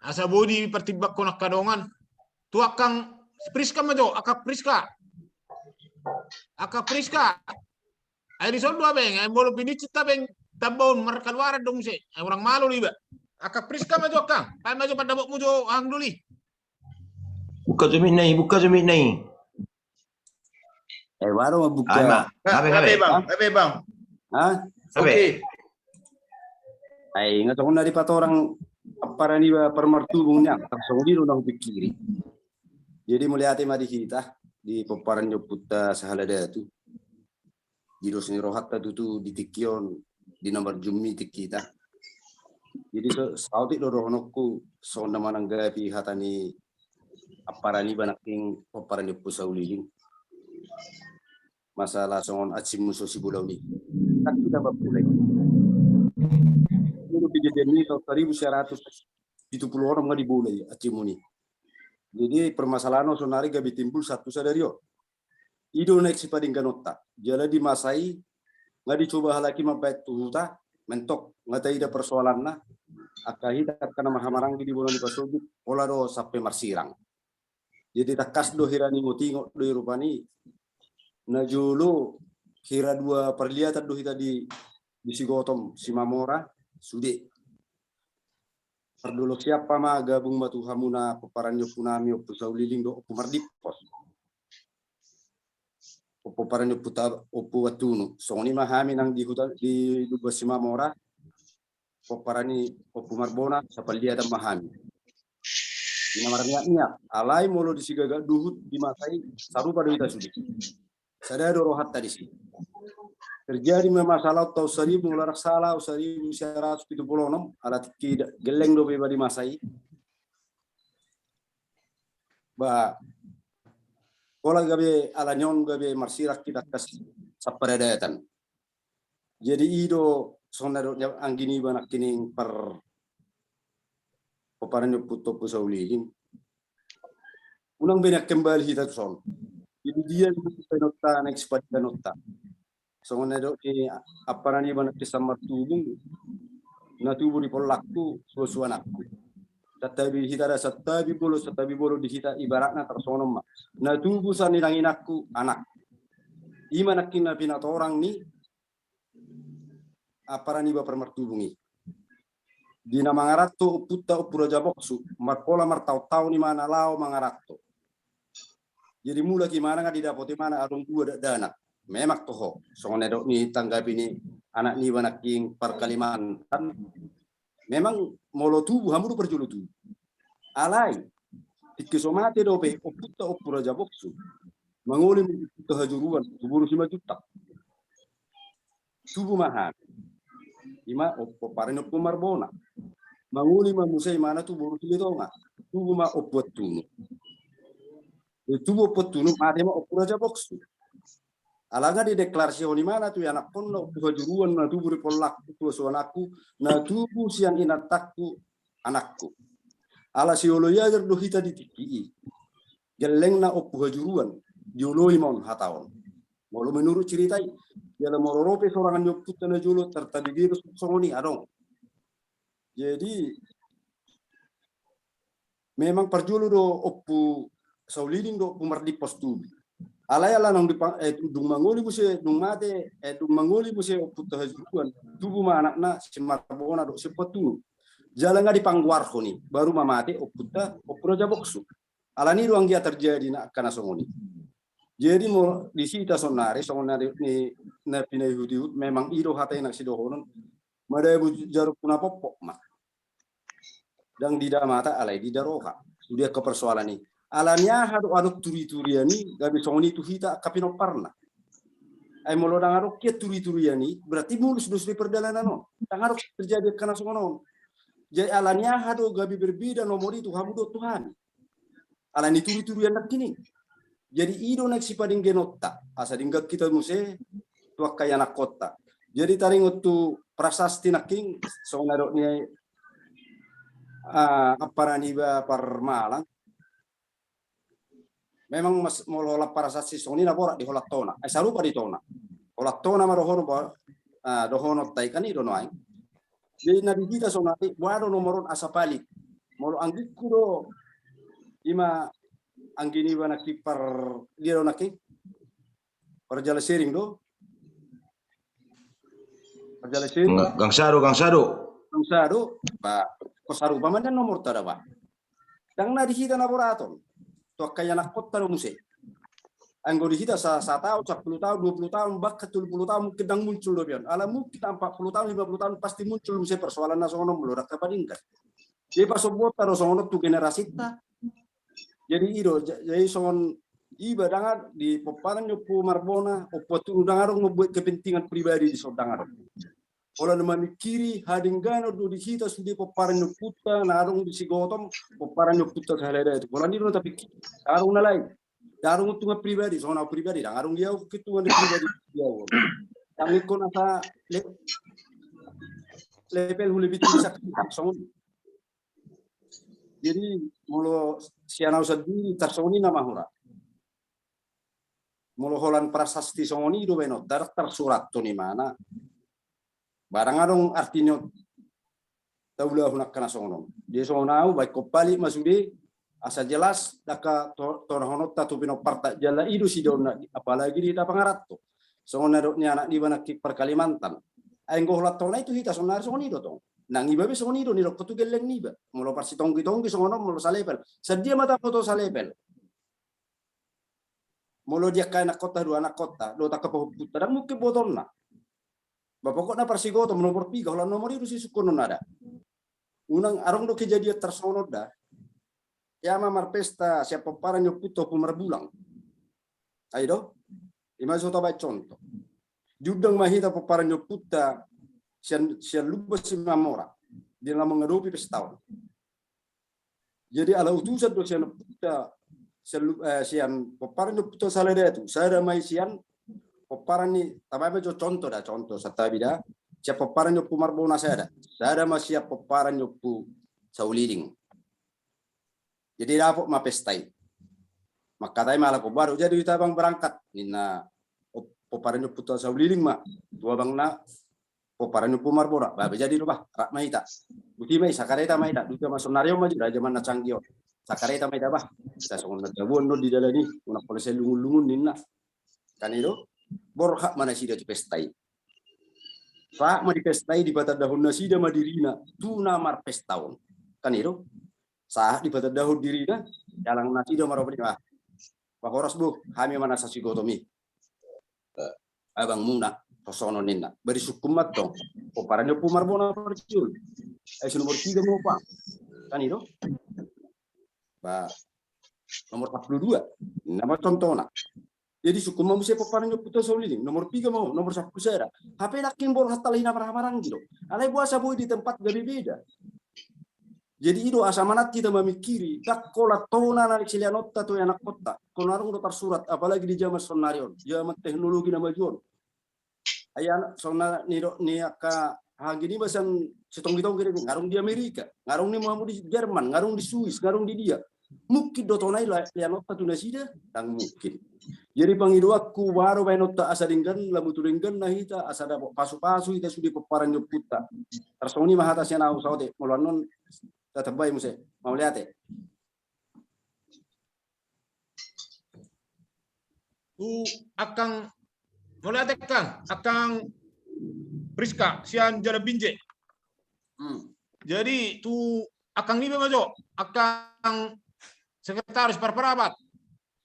asa boi dipartimbangkon angka dongan. Tu angkang Priska ma jo, angkang Priska. Angkang Priska. Ai dison do abeng, ai molo pinincit abeng, tambaon markaluaran do muse. Ai urang malo do iba. Angkang Priska ma jo angkang. Baen ma jo pandapotmu jo, angkang Doli. Buka jo mic na i, buka jo mic na i. Eh, baru ma buka. Ai ma. Gabe, gabe, gabe, Bang. Hah? Gabe. Oke. Ai, nga songon na dipatorang ampara niba parmartubung nian, tar songon i do na hupikiri. Jadi mauliate ma di hita, di pomparan ni ompunta sahala datu. Di dos ni rohanta tutu di tingki on, di na marjumiting hita. Jadi so, saotik do dohononku, songon na mananggapi hata ni ampara niba nangkin pomparan ni Ompu Sauliling. Masalah songon ansimu so sibola uli. Kan hita mamulai. Itu kejadian ni taon saribu sia ratus pitu pulu onom nga dibola i ansimu ni. Jadi permasalahan on sonari gabe timbul satu sadari on. I do naeng sipadengganonta. Jala di masa i nga dicoba halak i mambaen tu huta, mentok nga taida persoalanna, angka hita angka na marhahamaranggi di bona ni pasogit, pola do sampe marsirang. Jadi tangkas do hira ningotingot do i rupani. Na jolo hira dua parliatan do hita di, di Sigotom, Simamora, sude. Pardolok sian i ma gabung ma tu hamuna pomparan ni ompunami, Ompu Sauliling dohot Ompu Mardimpos. Pomparan ni Ompu ta-, Ompu Watunu. Songon i ma hami nang di huta, di Lumban Simamora. Pomparan ni Ompu Marbona, sapalliatan ma hami. Di na marniak-niak, alai molo di sigaga duhut di masa i, sarupa do hita sude. Sada do rohanta disi. Terjadi ma masalah on taon saribu, molo ndang salah, saribu sia ratus pitu pulu onom, ala tingki da-, gelleng dope iba di masa i. Ba, pola gabe ala ni on gabe marsirang hita angka saparadaton. Jadi i do songon na didok anggi niba nangkining par-, pomparan ni Ompu, Ompu Sauliling. Unang be naeng kembali hita tu son. Jadi dia do baenonta, naeng sipadengganonta. Songon na didok ni ampara niba nangkin sian martubung, na tubu di pollakku, suan-suanakku. Santabi hita da, santabi bolon, santabi bolon di hita ibaratna tarsongon on ma. Na tubu sian inang-inangku, anak. I ma nangkin na pinatorang ni ampara niba parmartubung i. Di na mangaranto ompunta Ompu Raja Boksu, marpola martaon-taon i ma na laho mangaranto. Jadi mulak i ma na nga didapot i ma na adong dua dakdanak. Memang toho, songon na didok ni tanggapi ni anak niba nangkin par Kalimantan. Memang molo tubu, hamu do parjolo tubu. Alai, tingki so mate dope ompunta Ompu Raja Boksu. Mangoli ma Ompu Hajuruan tu boru Simanjuntak. Tubu ma hami. Ima Ompu, pomparan ni Ompu Marbona. Mangoli ma muse imana tu boru Silitonga. Tubu ma Ompu Antunu. Tubu Ompu Antunu, mate ma Ompu Raja Boksu. Alana dideklarisihon imana tu ianakhonna Ompu Hajuruan na tubu di pollakku, tu asuanakku, na tubu sian inantangku, anakku. Ala sioloi ajar do hita di tingki i. Gellengna Ompu Hajuruan dioloi ma on hata on. Molo menurut cerita i, jala molo ro pe sorangan ni ompunta na jolo tartabege do songon i, adong. Jadi memang parjolo do Ompu Sauliding do Ompu Mardimpos tubu. Alai ala naung dung mangoli muse, dung mate, eh, dung mangoli muse Ompunta Hajuruan, tubu ma anakna si Marbona dohot si Ompu Antunu. Jala nga dipanggoarhon i, baru ma mate ompunta Ompu Raja Boksu. Alani do anggia terjadi na angka na songon i. Jadi molo di hita saonari, songon na di, ni, na pinaihut-ihut, memang i do hata i na sidohonon, madabu jaruk tu na pokpok ma. Ndang di damata alai di daroha. Sude angka persoalan i. Alani aha do adong turi-turian i, gabe songon i tu hita angka pinomparna. Ai molo ndang adong hian turi-turian i, berarti mulus do sude pardalanan on. Ndang adong terjadi angka na songon on. Jadi alani aha do gabe berbeda nomor i tu hamu dohot tu hami. Alani turi-turian nangkin i. Jadi i do naeng sipadenggenonta, asa denggan hita muse tu angka ianakhonta. Jadi taringot tu prasasti nangkin, songon na dok ni, ah, ampara niba parmalang. Memang mas, molo holan prasasti songon i na borat di holan tona. Eh, sarupa di tona. Holan tona ma dohonon, ah, dohononta i kan i do nuaeng. Jadi na di hita sonari, boha do nomor on asa palit. Molo anggingku do, ima anggi niba nangkin par, dia do nangkin. Parjala sharing do. Parjala sharing. Gangsa do, gangsa do. Gangsa do. Ba, ko sarupa ma nian nomorta da ba. Ndang na di hita na borat on. Tu angka ianakhonta do muse. Anggo di hita sa, sataon, sampulu taon, dua pulu taon, bahkan tolu pulu taon mungkin ndang muncul do be on. Ala mungkin empat puluh taon, lima puluh taon pasti muncul muse persoalan na songon on molo ndang tapadenggan. Jadi pasombuonta do songon on tu generasinta. Jadi i do, ja-, jadi songon iba ndang adong di pomparan ni Ompu Marbona, Ompu Antunu ndang adong membuat kepentingan pribadi di son ndang adong. Holan mamingkiri hadengganon do di hita sude pomparan ni ompunta na adong di Sigotom, pomparan ni ompunta Sahala Datu. Holan i do na tapingkiri. Ndang adong na lain. Ndang adong untungan pribadi, songon au pribadi, ndang adong di au keuntungan di pribadi di au. Ndang ingkon asa le-, level hulebiti bisa songon. Jadi molo sian au sandiri tarsongon i nama hura. Molo holan prasasti songon i do baenonta, ndang tarsurathon imana. Ba ndang adong artina taulahon angka na songon on. Jadi songon au baen ho palit ma sude asa jelas angka to-, tonahononta tu pinomparta jala i do sidaonna, apalagi di hita pangaranto. Songon na dok ni anak niba nangkin par Kalimantan. Ai anggo holan tona i tu hita sonari songon i do tong. Nang iba be songon i do nidok tu gelleng niba. Molo parsitonggi-tonggi songon on molo salevel. Sadia ma taboto salevel. Molo di angka anakhonta, dua anakhonta, dohot angka pahompunta, ndang mungkin botoonna. Ba pokokna parsigotom nomor piga, holan nomor i do sisungkunonna da. Unang adong do kejadian tarsongon on da. Ia ma marpesta sian pomparan ni ompunta Ompu Marbulang. Ai do? Ima so tabaen contoh. Diundang ma hita pomparan ni ompunta sian, sian Lumban Simarmora. Di na mangadopi pesta on. Jadi ala utusan do sian ompunta, sian lu-, eh, sian pomparan ni ompunta Sahala Datu, sada ma i sian pomparan ni, tabaen ma jo contoh da, contoh santabi da, sian pomparan ni Ompu Marbona sada, sada ma sian pomparan ni Ompu Sauliding. Jadi dapot ma pesta i. Mangkatai ma halak on, baru jadi hita abang berangkat, ninna pomparan ni ompunta Sauliding ma tu abangna pomparan ni Ompu Marbona. Bah, bah, jadi do bah, rap ma hita. Buti ma i, sakareta ma hita. Duta ma sonari on ma jo da, jaman na canggih on. Sakareta ma hita bah. Sa songon na tabuan do di dalan i, unang pola sai lungun-lungun ninna. Kan i do, borhat ma nasida tu pesta i. Sahat ma di pesta i, dipatandahon nasida ma dirina tu na marpesta on. Kan i do, sahat dipatandahon dirina, jalang nasida ma rupani, bah. Bah horas bo, hami ma na sasigotom i. Eh, abangmuna, songon on ninna. Bah disungkun ma tong. Pomparan ni Ompu Marbona parjolo. Eh, si nomor tiga ma opa. Kan i do? Bah, nomor empat puluh dua. Ninna ma contohna. Jadi sungkun ma muse pomparan ni ompunta Sauliling, nomor piga ma ho, nomor sampulu sada. Hape nangkin borhat ala ni na marhahamaranggi do. Alai boasa boi di tempat gabe beda. Jadi i do asa manat hita mamingkiri, ndang holan tona na silehononta tu anakkonta. Holan adong do tarsurat, apalagi di jaman saonari on, jaman teknologi na maju on. Ai anak songon na nidok ni angka hagini basan sitonggi-tonggi do, ngarung di Amerika, ngarung ni mamu di Jerman, ngarung di Swiss, ngarung di dia. Mungkin do tona i lehononta tu nasida, ndang mungkin. Jadi pangidoanku, baru baenonta asa denggan, lamu tu denggan na hita, asa dapot pasu-pasu hita sude pomparan ni ompunta. Tarsongon i ma hata sian ahu, saotik, molo annon tatambai muse, mauliate. Tu angkang, mauliate angkang, angkang Priska sian Jalan Binjai. Hmm. Jadi tu angkang niba ma jo, angkang sekretaris parparapat.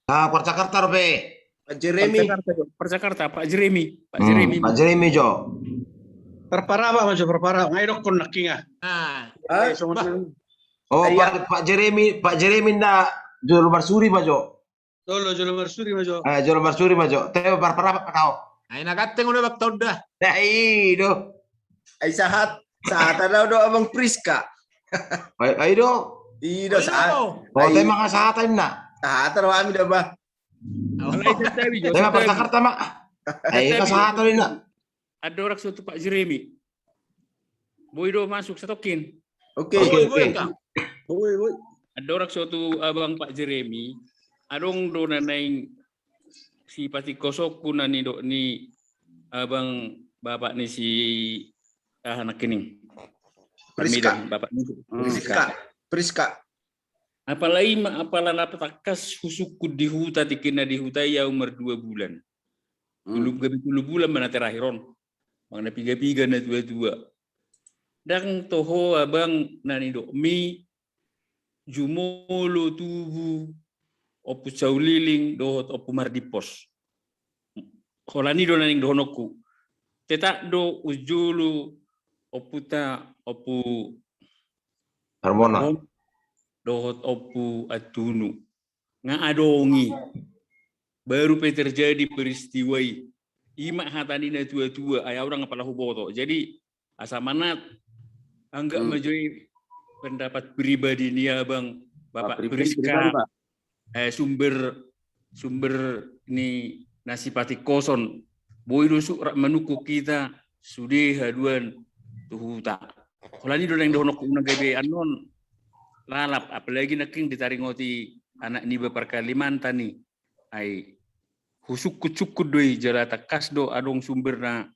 Ah, par Jakarta dope. Pak Jeremy. Par Jakarta, Jo. Par Jakarta, Pak Jeremy. Pak Hmm, Jeremy. Pak Jeremy jo. Parparapat ma jo, parparapat. Nga i dokkon nangkin ah. Ah. Eh, songon Bah. Oh, Pak, Pak Jeremy, Pak Jeremy nda jolo marsuri ma jo. Jolo, jolo marsuri ma jo. Eh, jolo marsuri ma jo. Te parparapat ma ho. Ai na ganteng udah bak tonda. Nah, i do. Ai sahat, sahat ada do Abang Priska. Ai, ai do. I do sahat. Oh, ai. Te manga sahat inna. Sahat ada kami dah, Bah. Alai santabi jo, Te ma par santabi. Jakarta ma. Ai, santabi. Ka sahat inna. Andorang so tu Pak Jeremy. Boi do masuk satongkin. Oke. Boi, boi, oke. Boi, boi. Andorang so tu abang Pak Jeremy, adong do na naeng sipatingkosonku na nidok ni abang bapak ni si aha nangkining. Priska. Parmidang, bapak ni si Priska. Priska. Priska. Apala i ma, apala na patangkas husungkun di huta, tingki na di huta i ahu mardua bulan. Hmm. Tolu, gabe tolu bulan ma na terakhir on. Manang na piga-piga na tua-tua. Ndang toho abang na nidokmi jumolo tubu Ompu Sauliling dohot Ompu Mardimpos. Holan i do na naeng dohononku. Tetap do unjolo ompunta Ompu Harmona. Om, dohot Ompu Antunu. Nga adong i. Baru pe terjadi peristiwa i. I ma hata ni na tua-tua, ai ahu ndang apala huboto. Jadi, asa manat, anggo Hmm. ma jo i pendapat pribadi ni abang, Bapak Priska, pribadi, Pak. Eh, sumber, sumber ni na sipatingkoson. Boi do suk rap manungkun hita sude haduan tu huta. Holan i do naeng dohononku, unang gabe annon lalap, apalagi nangkin ditaringoti anak niba par Kalimantan i. Ai husungkun-sungkun do i, jala tangkas do adong sumber na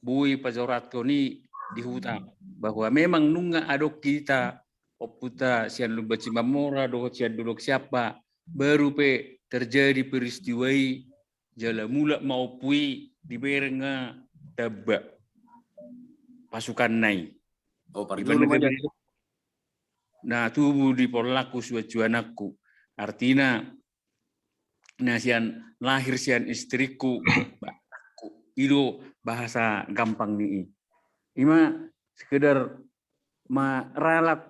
boi pajorathon i di huta, bahwa memang nunga adong hita ompunta sian Lumban Simarmora dohot sian Dolok Siampa, baru pe terjadi peristiwa i, jala mulak ma ompu i dibereng nga tamba pasukanna i. Oh, parjolo ma i. Na tubu di pollangku, suan-suananku. Artina, na sian lahir sian istriku, ba-, i do bahasa gampang ni i. I ma sekedar ma-, ralat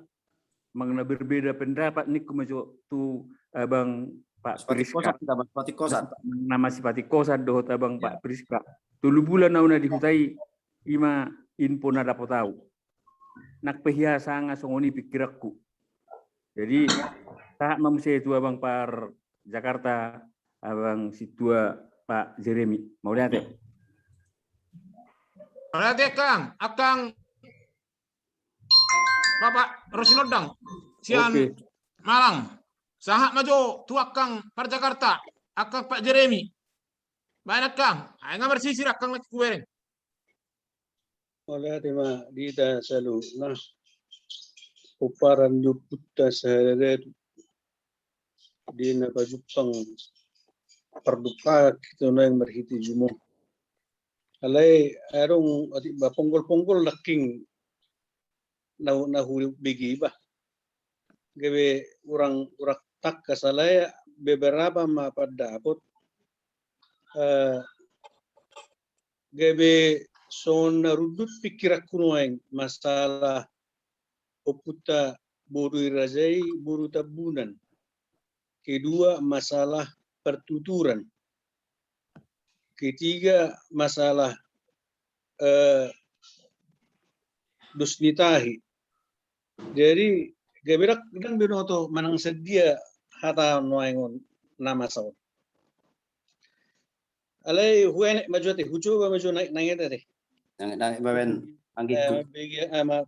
manang na berbeda pendapat ningku ma jo tu abang Pak Priska. Sipatingkosan, kita, Bang, sipatingkosan. Na masipatingkosan dohot abang Pak Priska. Tolu bulan ahu na di huta i, i ma info na dapot ahu. Nang pe hea sanga songon i pingkiranku. Jadi, sahat ma muse tu abang par Jakarta, abang sintua Pak Jeremy. Mauliate. Mauliate, Kang. Akang Bapak Rosinondang, sian Oke. Malang. Sahat ma jo tu akang par Jakarta, akang Pak Jeremy. Baen akang, ai nga marsisir akang lagi kubereng. Mauliate ma di hita saluhutna. Pomparan ni ompunta sahadahatu. Di na pajumpang pardungkaon hita nuaeng marhite jumolo. Alai adong atik ba ponggol-ponggol nangkin na, na hubege iba. Gabe urang, urang tangkas alai beberapa ma pandapot, eh, gabe songon na rundut pingkiranku nuaeng masalah ompunta boru ni raja i boru Tambunan. Kedua, masalah pertuturan. ketiga masalah, eh, dos ni tahi. Jadi gabe ndang, ndang binoto manang sadia hata nuaeng on na masa on. Alai huenek ma jo ate, hucoba ma jo naek-naek ate. Naek-naek baen anggiku. Eh, bege, eh, ma,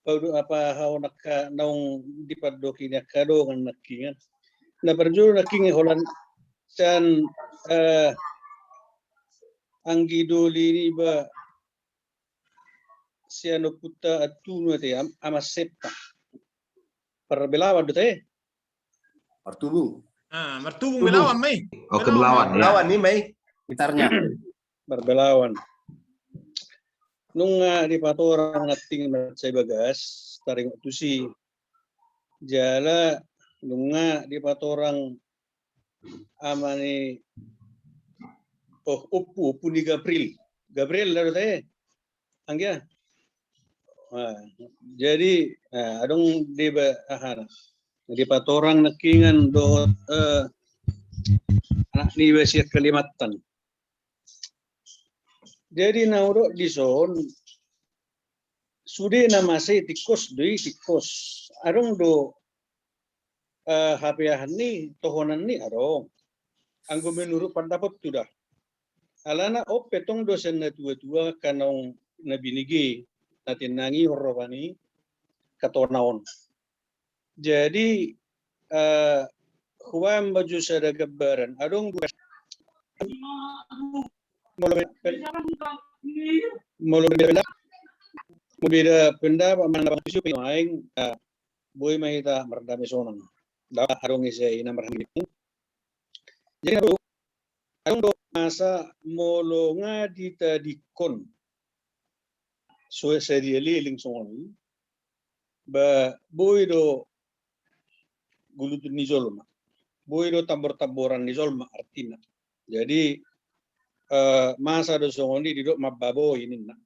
padu apa hau nangka naung dipandoki ni angka dongan nangkingan. Na parjolo nangkingan holan sian, eh, anggi doli niba sian ompunta Antunu ate, am-, Ama Septa. Parbelawan do ate. Martubung. Ah, Martubung. Belawan ma i. Oke, belawan. Belawan, ya. Belawan i ma i gitarnya. Marbelawan. Nunga dipatorang nangkin mansai bagas, taringot tusi. Jala nunga dipatorang ama ni, oh, ompu, ompu ni Gabriel. Gabriel do ate. Anggia. Nah, jadi, nah, adong deba, aha, dipatorang nangkingan dohot, eh, anak niba sian Kalimantan. Jadi na hudok dison, sude na masa i tingkos do i, tingkos. Adong do, eh, hape aha ni, tohonan ni adong. Anggo menurut pandapothu da. Alana on pe tong do sian na tua-tua angka naung na binege, na tinnangihon roha ni angka tona on. Jadi, eh, hubaen ma jo sada gambaran. Adong dua, molo be-, molo beda, molo beda pendapat manang na bang tusi pe nuaeng, eh, boi ma hita mardame sonang. Ndang adong ise i na marhami. Jadi, adong do masa molo nga ditadingkon so sadia leleng songon i, ba boi do gulutun ni jolma, boi do tambor-tamboran ni jolma artina. Jadi, eh, masa do songon i didok mambaboi ninna.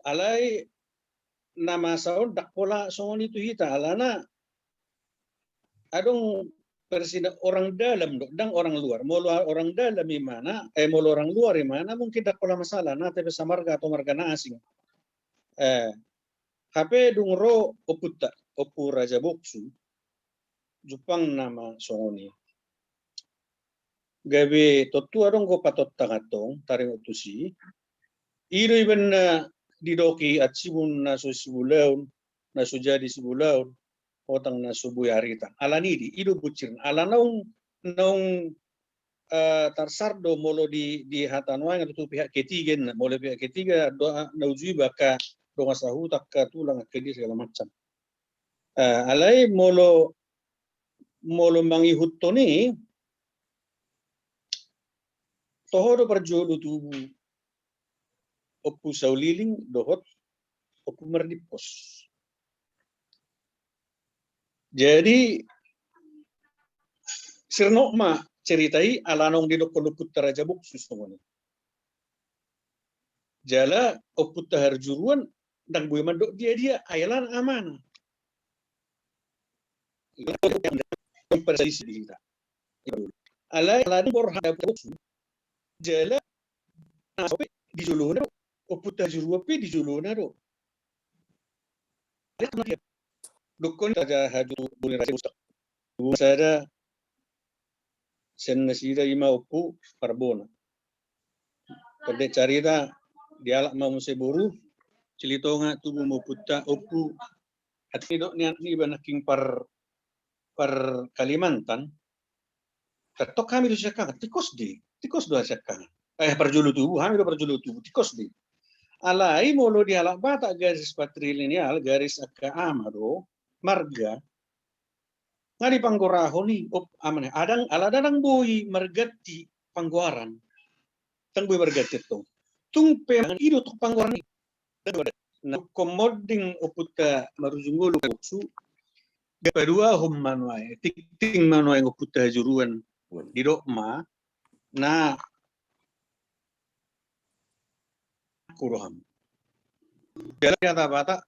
Alai na masa on ndang pola songon i tu hita, alana adong versi na orang dalam do, ndang orang luar. Molo orang dalam imana, eh, molo orang luar imana mungkin ndang pola masalah, na ate pe samarga atau marga na asing. Eh, hape dung ro ompunta, Ompu Raja Boksu, jumpang nama songon i. Gabe tontu adong do patontangan tong, taringot tusi. I do ibaen na didok i, atsibun na so sibulaon, na so jadi sibulaon, hotang na so boi aritang. Alani di, i do bucir. Ala naung, naung, eh, tarsar do molo di, di hata nuaeng tu pihak ketiga na, molo pihak ketiga do, ah, na uju i ba angka dongan sahuta, angka tulang, angka dia segala macam. Eh, alai molo, molo mangihuthon i, toho do parjolo tubu Ompu Sauliling dohot Ompu Mardimpos. Jadi sirnop ma cerita i ala naung didokkon ompunta Raja Boksu songon i. Jala ompunta Harjuruan ndang boi mandok dia-dia, ai alana amana. Alai ala naung borhat Raja Boksu, jala na so pe di jolona do, ompunta Harjuruan pe di jolona do. Dokkon Raja Haju buni Raja Boksu. Sada sian nasida ima Ompu Parbona. Pendek carita, dialap ma muse boru Silitonga, tubu ma ompunta, Ompu. Ate didok ni anak niba nangkin par, par Kalimantan. Tantong hami do siangkangan, tingkos di, tingkos do siangkangan. Eh, parjolo tubu, hami do parjolo tubu, tingkos di. Alai molo di halak Batak garis patrilineal, garis angka ama do, marga, nga dipanggorahon i, op, amane, adang, ala adang boi marganti panggoaran. Ndang boi marganti tong. Tung pe i do tong panggoaran i. Na, kombonding ompunta marujung ngolu Boksu, dipaduahon ma nuaeng, tingting ma nuaeng ompunta Hajuruan, didok ma, na, kuroham. Dalam kata Batak,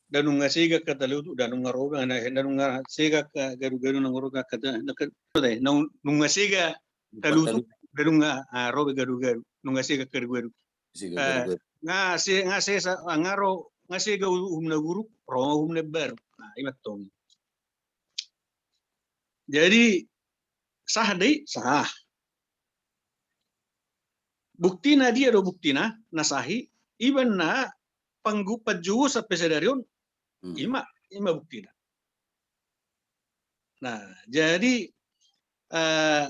danunga sega kata lutu, danunga roga, na, danunga sega ka garu-garu nang roga kata, na, ka, na, nunga sega Talusuk, da nunga, ah, ro be gadugaru, nunga sega gadugaru. Sega gadugaru. Nga se, nga se sa, ah, nga ro, nga sega uhum na guruk, ro ma uhum na baru. Nah, ima tong. Jadi sah do i, sah. Buktina dia do buktina, na sah i, iba na panggu-, panjou sampe sadari on, ima, ima buktina. Nah, jadi, eh,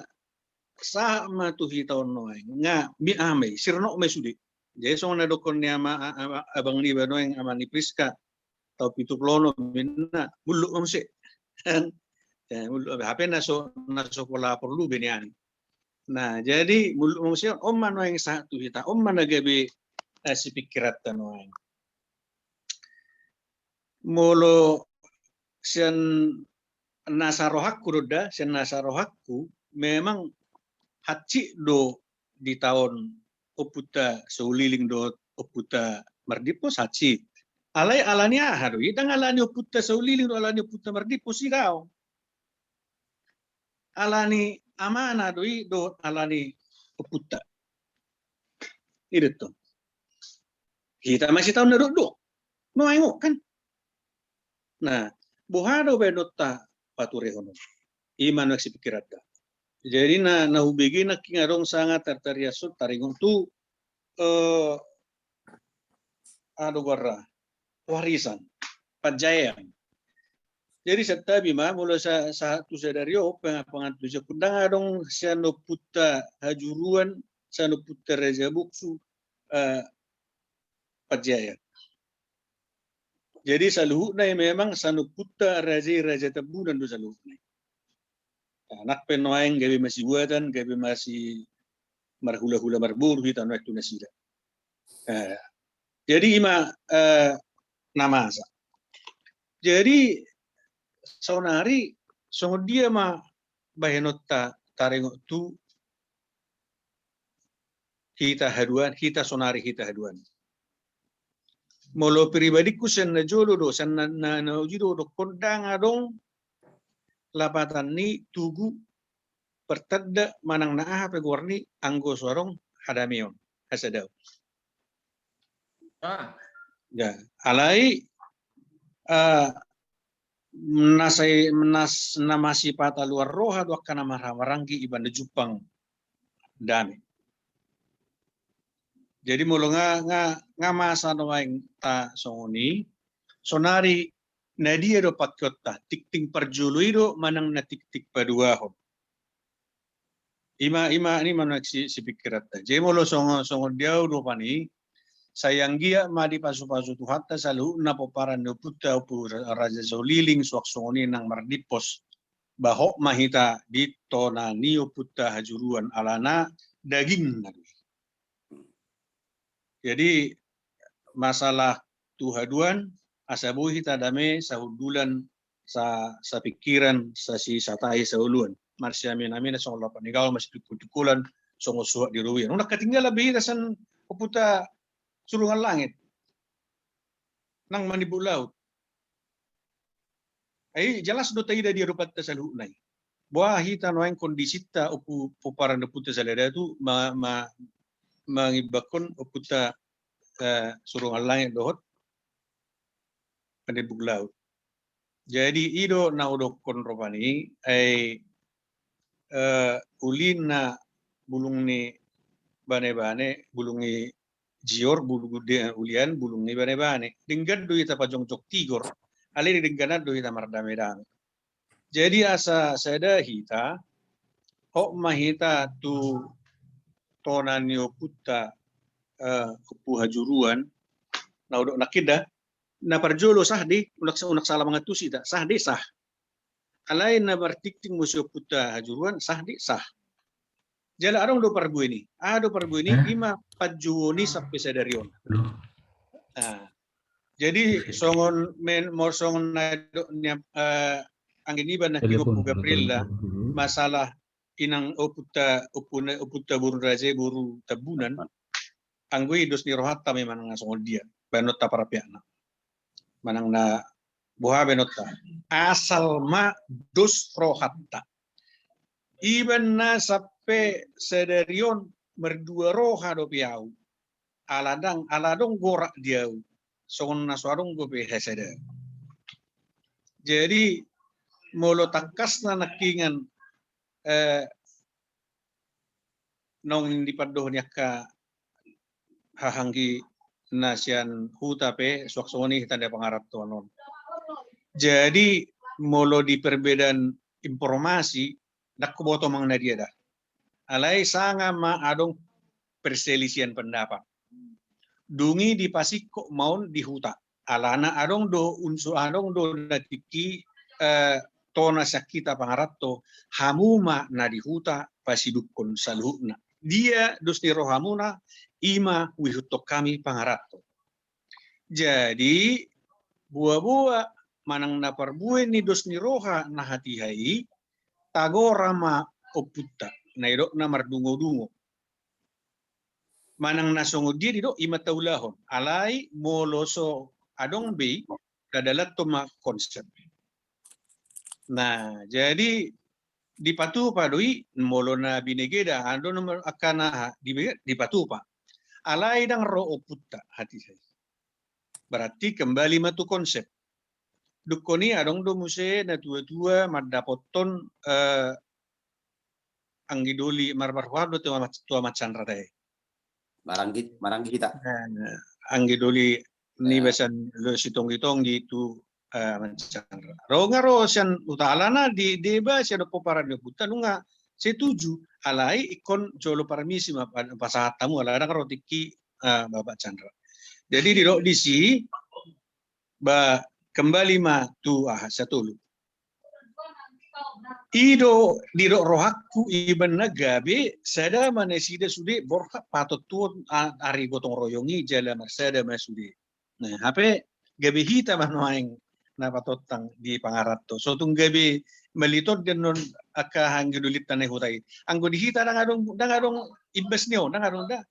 sahat ma tu hita on nuaeng, nga, mi ame, sirnok me sude. Jadi songon na dokkon ni ama, a-, a-, abang niba nuaeng, ama ni Priska, tau pitu pulu onom, ninna, muluk ma muse. Kan? Ya, muluk, hape na so, na so pola porlu be nian. Nah, jadi muluk ma muse, on ma nuaeng sahat tu hita, on ma na gabe, eh, sipikiranta nuaeng. Molo sian nasa rohangku do da, sian nasa rohangku, memang hansit do ditaon ompunta Saulilin dohot ompunta Mardimpos, hansit. Alai alani aha do i, ndang alani ompunta Saulilin dohot alani ompunta Mardimpos i daong. Alani amana do i dohot alani ompunta. I do tong. Hita ma sitaon na dokdok. Nuaeng on kan. Nah, boha do baenonta paturehon on? Ima nuaeng sipikiranta. Jadi na, na hubege nangkin adong sanga tar-, tariason taringot tu, eh, aha do goarna, warisan, panjaean. Jadi santabi ma, molo sa-, sahat tu sadari on, pang-, pangantusion, ndang adong sian ompunta Hajuruan, sian ompunta Raja Bongsu, eh, panjaean. Jadi saluhutna i memang sian ompunta raja i, raja Tambunan do saluhutna i. Anak pe nuaeng gabe masibuatan, gabe masi marhulahula marboru hita nuaeng tu nasida. Eh, jadi ima, eh, na masa. Jadi saonari songon dia ma baenonta taringot tu hita haduan, hita saonari hita haduan. Molo pribadingku sian na jolo do, sian na, na, na uju do, dokkon ndang adong lapatan ni tugu partanda manang na aha pe goar ni anggo so adong hadameon, hasadaon. Ah. Ya, alai, eh, na sai, nas-, na masipata luar roha do angka na marhahamaranggi iba na jumpang dame. Jadi molo nga, nga, nga masa nuaeng ta songon i, saonari na dia do pangkeonta, tingting parjolo i do manang na tingting paduahon? Ima, ima, ima nuaeng si, sipikiranta. Jadi molo songon, songon dia do pani, sai anggiat ma dipasupasu Tuhanta saluhutna pomparan ni ompunta, Ompu Ra-, Raja Saulilin, suang songon i nang Mardimpos. Ba hot ma hita di tona ni ompunta Hajuruan alana dagingna do i. Jadi masalah tu haduan, asa boi hita dame sahundulan, sa-, sapingkiran, sasisatahi, saoloan. Marsiaminaminan songon lompa ni gaol, masitungkoltungkolan songon suhat di robean. Unang katinggalan be hita sian ompunta Surungan Langit nang Manimbung Laut. Ai jelas do taida dia rupanta saluhutna i. Boha hita nuaeng kondisinta ompu-, pomparan ni ompunta Saladatu ma-, ma-, mangibakkon ompunta, eh, Surungan Langit dohot Manimbung Laut. Jadi i do na hudokkon rupani, ai, eh, uli na bulung ni banebane, bulung ni jior, bulung de-, ulian, bulung ni banebane. Denggan do hita pajongjong tigor, alai dengganan do hita mardamedame. Jadi asa sada hita, hot ma hita tu tona ni ompunta, eh, Ompu Hajuruan, na hudok nangkin da, na parjolo sah do i, unang sa-, unang salah mangantusi hita, sah do i, sah. Alai na martingting muse ompunta Hajuruan, sah do i, sah. Jala adong do parbue ni, aha do parbue ni, ima panjouon i sampe sadari on. Nah, jadi songon men-, molo songon na dok ni, eh, anggi niba nangkin Ompu Gabriela, masalah inang ompunta, ompunta, ompunta boru ni raja i boru Tambunan. Anggo i dos ni rohanta memang na songon dia, baenonta parapatna. Manang na boha baenonta. Asal ma dos rohanta. Iba na sap-, pe sadari on mardua roha dope au. Ala ndang, ala adong gorak di au. Songon na so adong dope hasada. Jadi molo tangkasna nangkiningan, eh, naung dipandohan ni angka haha anggi na sian huta pe, suang songon i tanda pangarantoan on. Jadi molo di perbedaan informasi, ndang huboto manang na dia da. Alai sanga ma adong perselisihan pendapat. Dung i dipasingkop ma on di huta. Alana adong do unsur, adong do na tingki, eh, tona sian hita pangaranto, hamu ma na di huta pasidungkon saluhutna. Dia dos ni rohamuna, i ma huihuthon hami pangaranto. Jadi boa-boa manang na parbue ni dos ni roha na hatiha i, tagora ma ompunta, na didok na mardungo-dungo. Manang na songon dia didok, i ma taulahon. Alai molo so adong be i, tadalanhon ma konsep. Nah, jadi dipatupa do i, molo na binege da, adong angka na aha, di-, dipatupa. Alai ndang ro ompunta hatiha i. Berarti kembali ma tu konsep. Dungkon i adong do muse na tua-tua mandapothon, eh, anggi doli, mar-, marhuaso do tu Ama-, tu Ama Chandra tahe. Maranggi, maranggi hita. Eh, anggi doli ni, eh, basan lo sitonggi-tonggi tu, eh, Ama Chandra. Ro nga ro sian huta, alana di deba sian pomparan ni ompunta nunga setuju, alai ingkon jolo parmisi ma pa-, pasahat hamu ala ndang ro tingki, eh, Bapak Chandra. Jadi didok disi, ba, kembali ma tu aha, satolu. I do didok rohangku, i ma na gabe sada ma nasida sude borhat patontuhon a-, ari gotong royong i jala marsada ma sude. Nah, hape gabe hita ma nuaeng na patontang di pangaranto. So tung gabe maliton di annon angka anggi dolinta na di huta i. Anggo di hita ndang adong, ndang adong imbas ni on, ndang adong da.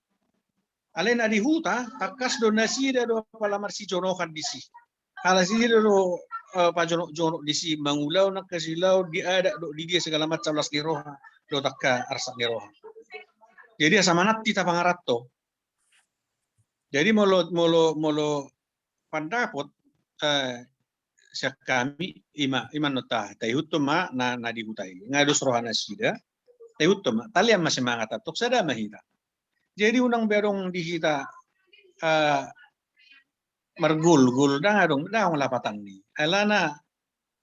Alai na di huta, tangkas do nasida do pala marsijonohan disi. Ala nasida do, eh, pajonok-jonok disi, mangulahon angka siulaon di adat dohot di dia, segala macam las ni roha dohot angka arsak ni roha. Jadi asa manat hita pangaranto. Jadi molo, molo, molo pandapot, eh, sian hami, i ma, i ma annon ta, taihuthon ma na, na di huta i. Nga dos roha nasida, taihuthon ma, talean ma semangat, antong sada ma hita. Jadi unang be adong di hita, eh, margolgol, ndang adong, ndang adong lapatan ni. Alana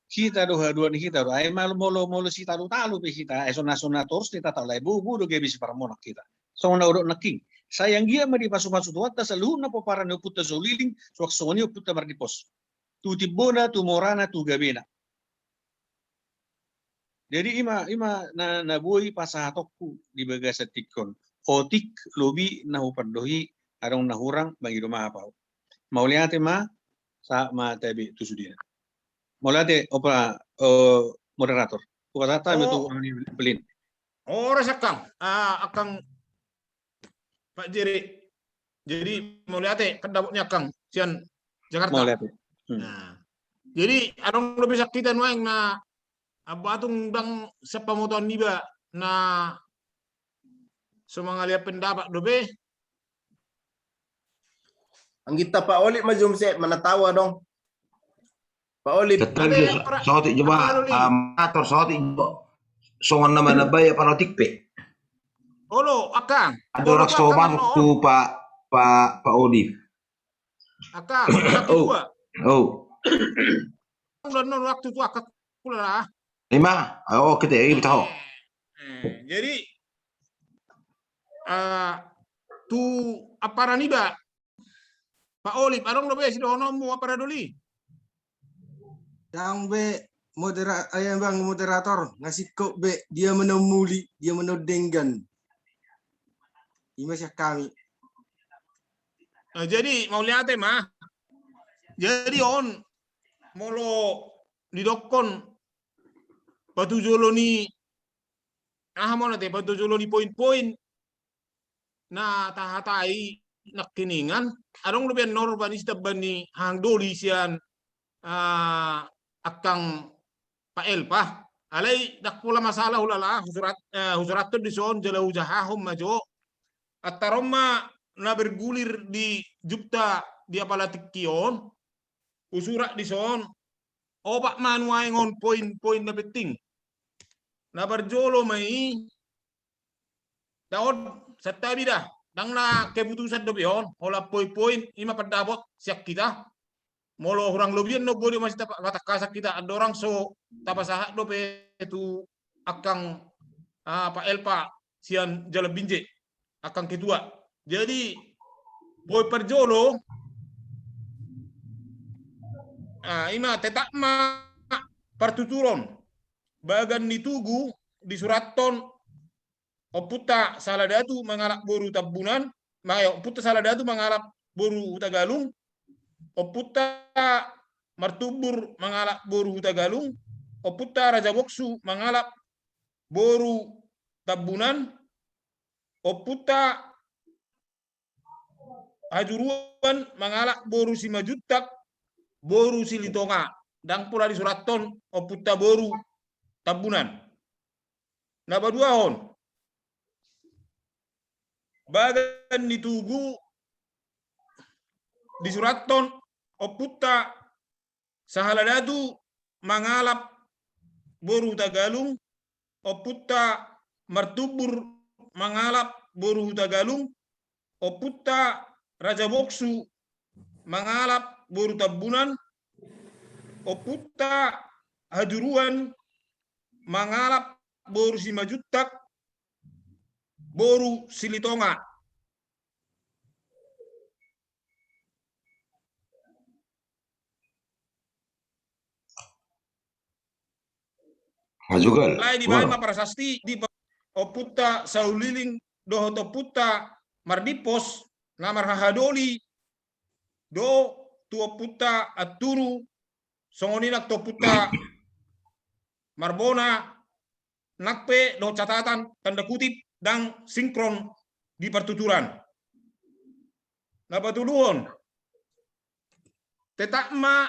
hita do haduan hita do, ai molo, molo, molo sitalu-talu pe hita, ai sona, sona torus ni tata, alai bobo do gabe siparmonang hita. Songon na hudok nangkin. Sai anggiat ma dipasu-pasu Tuhanta saluhutna pomparan ni ompunta Soliling, suang songon i ompunta Mardimpos. Tu timbona, tu morana, tu gabena. Jadi i ma, i ma na, na boi pasahatonku di bagasan tingki on. Otik lobi na hupandok i, adong na hurang, mangido maaf au. Mauliate ma, sahat ma tabe tu sudena. Mauliate, opa, eh, moderator. Hupasahat hami tu, oh, Pelin. Horas, Akang. Ah, Akang Pak Jere. Jadi mauliate, kan dapot ni Akang sian Jakarta. Mauliate. Hmm. Nah. Jadi adong dope sian hita nuaeng na, ah, ba tung ndang sian pamotoan niba na so mangalean pendapat dope. Anggiat Pak Olip ma jo muse, mana tahu adong. Pak Olip. Betul, ada jo, yang pernah, saotik jo, apa Pak, dulu, ah, moderator, saotik jo. Songon na manambai apa na otik pe. Olo, Akang. Ada orang sobat tu Pak, Pak, Pak Olip. Akang, oh. Oh. Udah non waktu tu Akang pula lah. Ima, oh, kita, eh, tahu. Eh, eh, jadi, eh, tu apa niba, Pak Olip, adong dope sidohononmu apa doli? Ndang be modera-, eh, Bang moderator, nga singkop be, dia ma na muli, dia ma na denggan. I ma sian hami. Nah, jadi mauliate ma. Jadi on, molo didokkon patujolo ni, aha, molo te, patujolo ni poin-poin na tahatai nangkiningan, adong dope annon urban i sitambahan ni haha anggi doli sian, ah, Akang Pak Elpa. Alai ndang pola masalah ulala, husurat, eh, husurathon dison jala hujahahon ma jo. Antar on ma na bergulir di jukta di apala tingki on, husurat dison, opat ma nuaeng on poin-poin na penting. Na parjolo ma i, da on, santabi da, ndang na keputusan dope on, holan poin-poin, i ma pandapot sian hita. Molo hurang lobian na boi do masih tapa-, patangkasan hita, andorang so tapasahat dope tu angkang, ah, Pak Elpa sian Jalan Binjai, angkang ketua. Jadi, poin parjolo, ah, i ma tetap ma partuturon, bagan ni tugu disurathon, ompunta Sahaladatu mangalap boru Tambunan, ma-, ompunta Sahaladatu mangalap boru Hutagalung, ompunta Martumbur mangalap boru Hutagalung, ompunta Raja Boksu mangalap boru Tambunan, ompunta Hajuruan mangalap boru Simanjuntak, boru Silitonga. Ndang pola disurathon ompunta boru Tambunan. Na paduahon, bagan ni tugu disurathon ompunta Sahaladatu mangalap boru Hutagalung, ompunta Martumbur mangalap boru Hutagalung, ompunta Raja Boksu mangalap boru Tambunan, ompunta Hajuruan mangalap boru Simanjuntak, boru Silitonga. Maju, Gal. Alai dibaen ma prasasti di pa-, ompunta Sahuliling dohot ompunta Mardimpos, na marhahadoli do tu ompunta Anturu, songon i nang tu ompunta Marbona, nang pe dohot catatan, tanda kutip, ndang sinkron di partuturan. Na patoluhon, tetap ma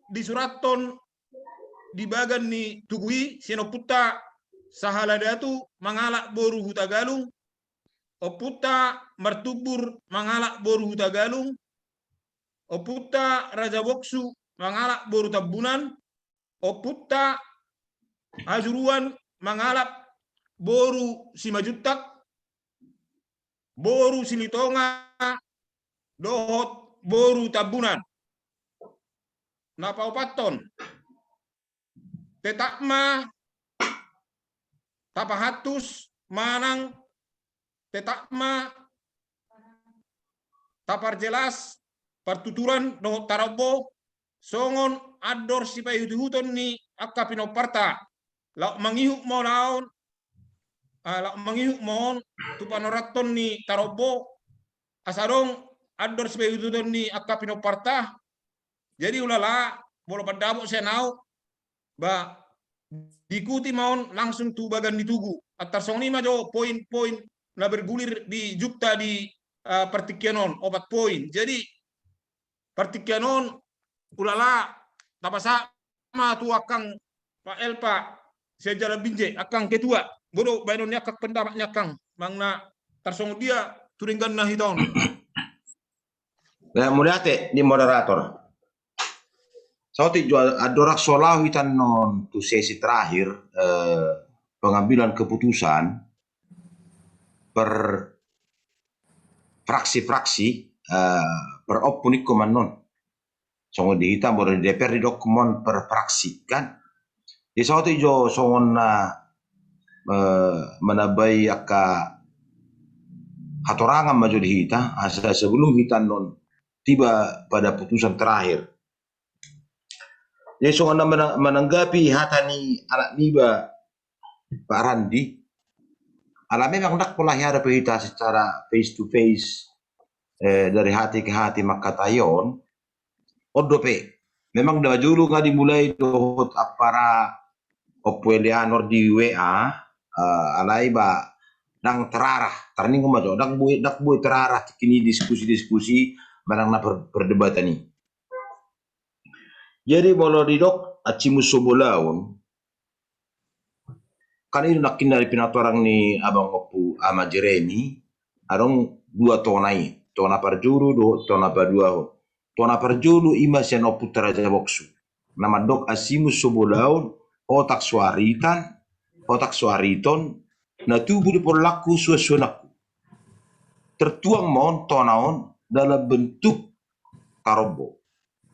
disurathon di bagan ni tugu i sian ompunta Sahaladatu mangalap boru Hutagalung, ompunta Martumbur mangalap boru Hutagalung, ompunta Raja Boksu mangalap boru Tambunan, ompunta Hajuruan mangalap boru Simanjuntak, boru Silitonga dohot boru Tambunan. Na paopathon, tetap ma tapahantus manang tetap ma taparjelas partuturan dohot tarombo songon andor sipaihut-ihuton ni angka pinomparta. Laho mangihut ma on, ah, laho mangihut ma on tu panoranghon ni tarombo, asa adong andor sipaihut-ihuton ni angka pinomparta. Jadi ulala, molo pandapot sian ahu, ba, diikuti ma on langsung tu bagan ni tugu. Antar songon i ma jo poin-poin na bergulir di jukta di, eh, partingkian on, opat poin. Jadi, partingkian on, ulala, tapasahat ma tu angkang Pak Elpa sian Jalan Binjai, angkang ketua. Godang baenon ni angkang pendapat ni angkang, manang na tarsongon dia tu dengganna hita on. Ya, mauliate di moderator. Saotik jo, andorang so laho hita annon tu sesi terakhir, eh, pengambilan keputusan per fraksi-fraksi, eh, per opung ingkon annon. Songon di hita molo di D P R didok ma on per fraksi, kan? Jadi saotik jo songon na, eh, manambai angka hatorangan ma jo di hita, asa sebelum hita annon tiba pada putusan terakhir. Jadi songon na mana-, mananggapi hata ni anak niba Pak Randi, ala memang ndang pola hea dope hita secara face to face, eh, dari hati ke hati mangkatai on, on dope. Memang da jolo nga dimulai dohot ampara Ompu Eleanor di W A, eh, alai ba ndang terarah, tarningot ma jo, ndang boi, ndang boi terarah tingki ni diskusi-diskusi manang na per-, perdebatan i. Jadi molo didok acimus so bolaon, Kan i do nangkin na di pinatorang ni abang Ompu Ama Jeremy, adong dua tona i, tona parjolo dohot tona paduahon. Tona parjolo i ma sian Ompunta Raja Boksu, na mandok: Asimus so bolaon, otak so aritan, otak so ariton, na tubu di porlakku suansuanakku. Tertuang ma on tona on dalam bentuk tarombo.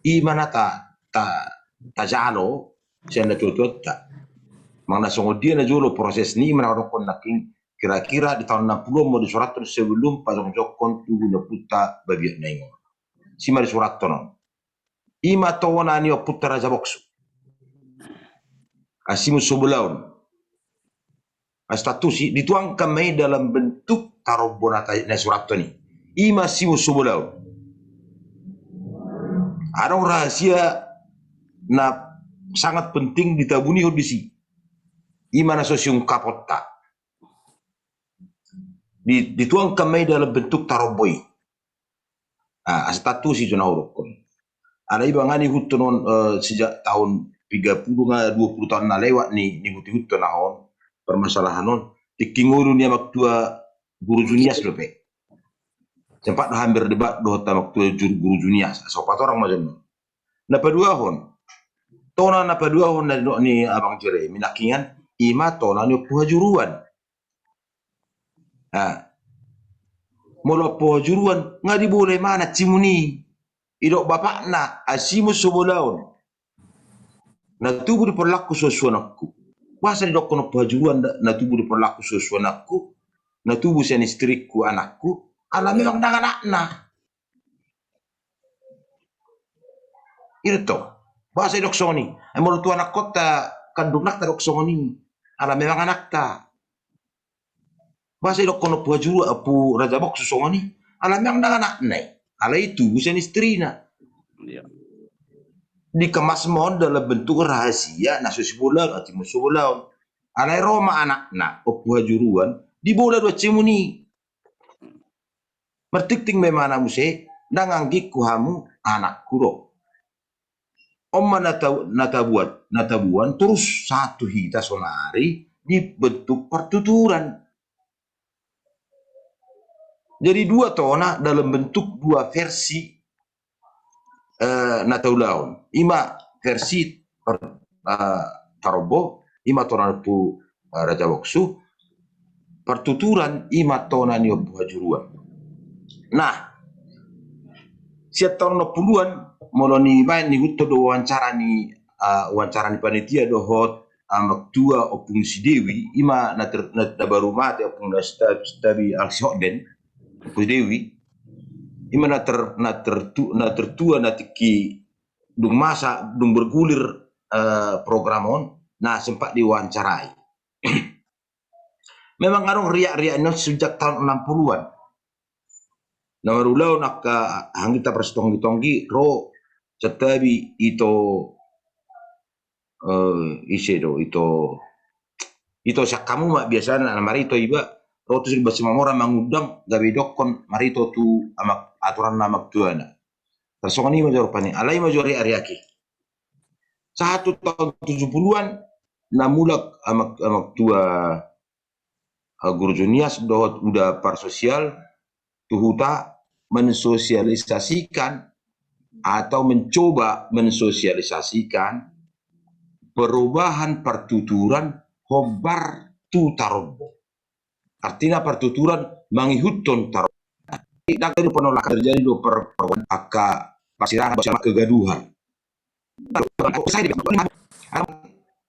I ma na ta, ta, tajalo sian natuatuanta. Manang na songon dia najolo proses ni i, i ma na hudokkon nangkin, kira-kira di taon enam puluhan ma disurathon sebelum pajongjongkon tugu ni ompunta babiat na ingon. Si ma disurathon on. I ma tona ni Ompunta Raja Boksu. Asimus so bolaon. Astatus i, dituangkan ma i dalam bentuk tarombo na ta, na disurathon i. I ma asimus so bolaon. Adong rahasia na sangat penting ditabunihon disi. I ma na so siungkaponta. Di, dituangkan ma i dalam bentuk tarombo i. Ah, astatus i jo na hudokkon. Alai ba nga niihuthon on, eh, sejak taon tiga puluh nga dua puluh taon na lewat ni, niihut-ihuthon on permasalahan on. Tingki ngolu ni Amang Tua Guru Junias dope. Sempat do hami berdebat dohot Amang Tua Ju-, Guru Junias. Asa hupatorang ma jolo. Na paduahon. Tona na paduahon na nidok ni Abang Jeremy nangkiningan, i ma tona ni Ompu Hajuruan. Ah. Molo Ompu Hajuruan, nga dibola imana acimun i. Didok bapakna, asimus so bolaon, na tubu di porlakku suansuanakku. Boasa didokkon Ompu Hajuruan na, na tubu di porlakku suansuanakku, na tubu sian istrikku anakku, ala memang ndang anakna. I do tong. Boasa didok songon i? Ai molo tu anakkonta kandungna tadok songon i, ala memang anakta. Boasa didokkon Ompu Hajuru, Ompu Raja Boksu songon i? Ala memang ndang anakna i. Alai tubu sian istrina. Iya. Dikemas ma on dalam bentuk rahasia na so sibolaon, acimun so bolaon. Alai ro ma anakna, Ompu Hajuruan, dibola do acimun i. Martingting ma imana muse, ndang anggingku hamu, anakku do. On ma na ta-, na tabuat, na tabuan, torus sahat tu hita sonari di bentuk partuturan. Jadi dua tona dalam bentuk dua versi, eh, na taulahon. I ma versi par-, eh, tarombo, i ma tona ni Ompu, eh, Raja Boksu, partuturan, i ma tona ni Ompu Hajuruan. Nah, sian taon onom puluhan, molo nibaen niihuthon do wawancara ni, eh, wawancara ni panitia dohot Amang Tua Ompung si Dewi, i ma na ter-, na, na baru mate, Ompung na Seta-, Setabi Alsihotden, Ompung si Dewi, i ma na ter-, na tertu-, na tertua na tingki dung masa, dung bergulir, eh, program on, na sempat diwawancarai. Memang adong riak-riak ni on sejak taon onom puluhan. Na marulaon angka hanggi ta parsitonggitonggi ro, Setabi, Ito, eh, ise do, Ito, Ito sian hamu ma biasana, na marito iba, ro tu Siribas Simamora mangundang, gabe didokkon marito tu Amang, aturan na Amang Tuana. Tarsongon i ma jo rupani, alai ma jo riak-riak i. Sahat tu taon tujuh puluhan, na mulak Amang, Amang Tua, eh, Guru Junias dohot Uda Parsosial tu huta mensosialisasikan atau mencoba mensosialisasikan perubahan partuturan hombar tu tarombo. Artina partuturan mangihuthon tarombo. Ndang jadi penolakan, terjadi do per-, per-, angka parsirangan, kegaduhan.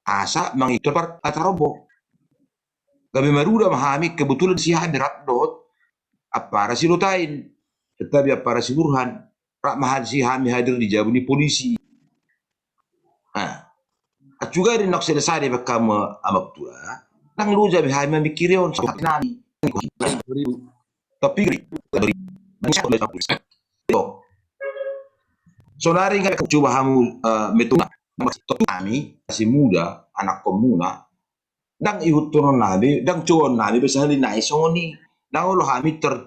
Asa mangihuthon par-, tarombo. Gabe marula ma hami, kebetulan si hami rap dohot Ampara Silotain, Setabi Ampara Siburhan, rap ma hami, si hami hadir di jabu ni polisi. Nah, ancuga di nang selesai di P K M Amang Tua, ndang loja be hami mamikiri on, so hati nami. Tapi, sonari nga coba hamu, eh, metode, hami, masih muda, anakkonmuna, ndang ihuthononnami, ndang cobaonnami be sahali nai songon i. Ndang olo hami ter-,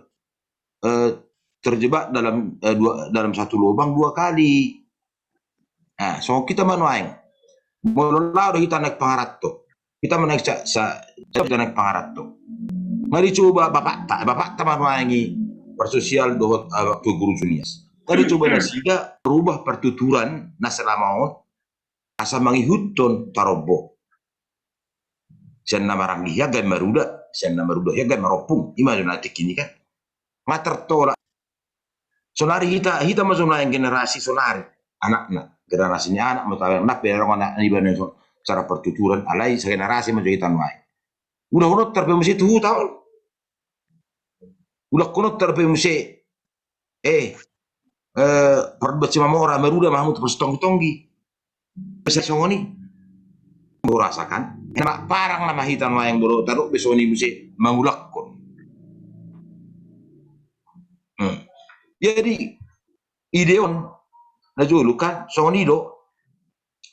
eh, terjebak dalam, eh, dua, dalam satu lubang dua kali. Nah, songon hita ma nuaeng. Molo laho do hita naeng pangaranto, Hita ma naeng sa, sa, sa, naeng pangaranto. Nga dicoba bapakta, bapakta ma nuaeng i, parsosial dohot, ah, tu guru junias. Nga dicoba nasida rubah partuturan na selama on, asa mangihuthon tarombo. Sian na maranggi hian gabe maruda, sian na maruda hian gabe marompung. I ma jo na tingki ni kan. Nga tertolak. Sonari hita, hita ma jo nuaeng generasi sonari. Anakna, generasi ni anak ma tabaen. Nang pe adong anak na iba na so, cara partuturan, alai sagenerasi ma jo hita nuaeng. Ulahonon tarpe muse tu huta on. Ulahonon tarpe muse. Eh, eh, parbuat simamora, maruda ma hamu tu parsitonggi-tonggi. Bisa songon i. Boru asa kan. Enak parang nama hita nuaeng boru, tadok be songon i muse mangulakkon. Hmm. Jadi, ide on, na jolo kan, songon i do.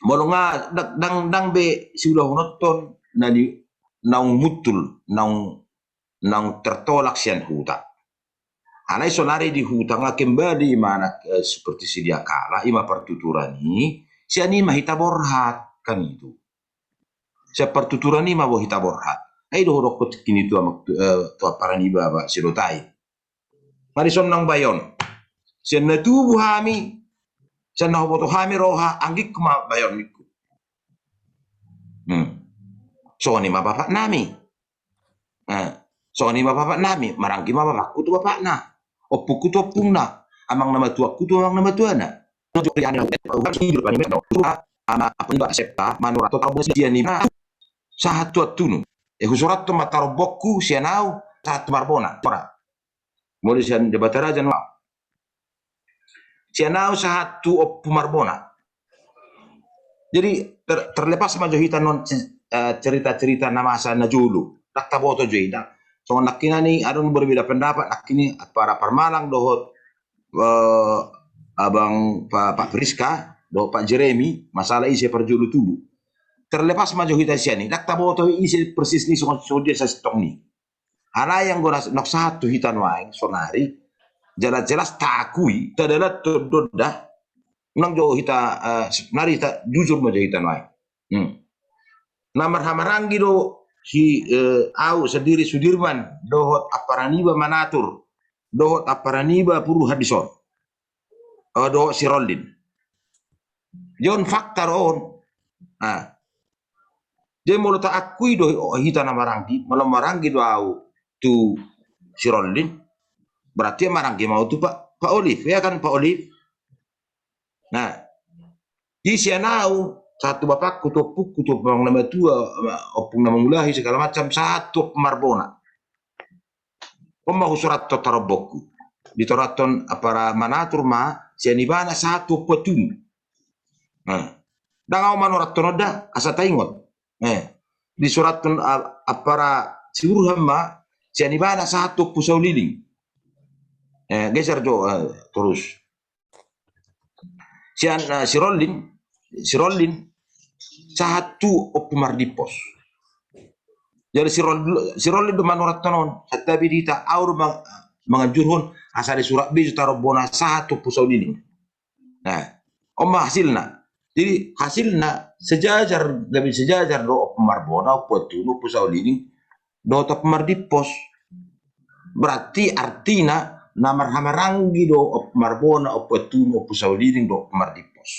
Molo nga, dang, dang, dang be siulahononton, na di, naung muncul, naung naung tertolak sian huta. Alai sonari di huta nga kembali ima na, eh, seperti sedia kala, ima partuturan i, sian ima hita borhat, kan itu. Sian partuturan ima bo hita borhat. Ai do hudok tingki ni tu amak tu, eh, tu ampara ni baba sidotai. Nga dison nang bayon. Sian na tubu hami, sian na huboto hami roha, anggingku ma bayon ningku. Hmm. Songon i ma bapak nami. Eh, songon i ma bapak nami, maranggi ma bapakku tu bapakna, ompungku tu ompungna, amang na matuangku tu amang na matuana. Ama, apa ni, Pak Septa, Manurang, Totabu, sian i ma sahat tu Antunu. Eh, husurathon ma tarombongku sian au sahat tu Marbona. Ora. Molo sian Debata Raja nuaeng. Sian au sahat tu Ompu Marbona. Jadi ter, terlepas ma jo hita non, eh, cerita-cerita na masa na jolo. Dang taboto jo hita. Songon nangkiningan adong berbeda pendapat nangkiningan para parmalang dohot, eh, abang pa, Pak Priska dohot Pak Jeremy masalah ise parjolo tubu. Terlepas ma jo hita sian i. Dang taboto ise persis ni songon, songon dia sasintong ni. Alai anggo na sahat tu hita nuaeng sonari, jelas-jelas taakui, tadalathon do da. Unang jo hita, eh, sonari hita jujur ma jo hita nuaeng. Hmm. Na marhamaranggi do si, eh, au sendiri Sudirman dohot ampara niba Manatur dohot ampara niba Puruhan dison. Eh, dohot si Rollin. Dia on fakta do on. Ah. Jadi molo taakui do hita na maranggi, molo maranggi do au tu si Rollin, berarti maranggi ma au tu Pak, Pak Olive, ya kan Pak Olive? Nah, di sian au sahat tu bapakku, tu ompungku, tu ompung na matua, ompung na mangulahi segala macam, sahat tu Ompu Marbona. On ma husurathon tarombongku. Disurathon ampara Manatur ma, sian ibana sahat tu Ompu Antunu. Nah, dang au manurathon on da, asa taingot. Eh, disurathon, ah, ampara si Burhan ma, sian ibana sahat tu Ompu Sauliling. Eh, geser jo, eh, terus. Sian, eh, si Rollin, si Rollin, sahat tu Ompu Mardimpos. Jadi si Rollin, si Rollin do manurathon on, santabi di hita, au do mang, manganjurhon, asa disurat be jo tarombona sahat tu Ompu Sauliling. Nah, on ma hasilna. Jadi hasilna sejajar, gabe sejajar do Ompu Marbona, Ompu Antunu, Ompu Sauliling, dohot Ompu Mardimpos. Berarti artina na marhamaranggi do Ompu Marbona, Ompu Antunu, Ompu Sauliling dohot Ompu Mardimpos.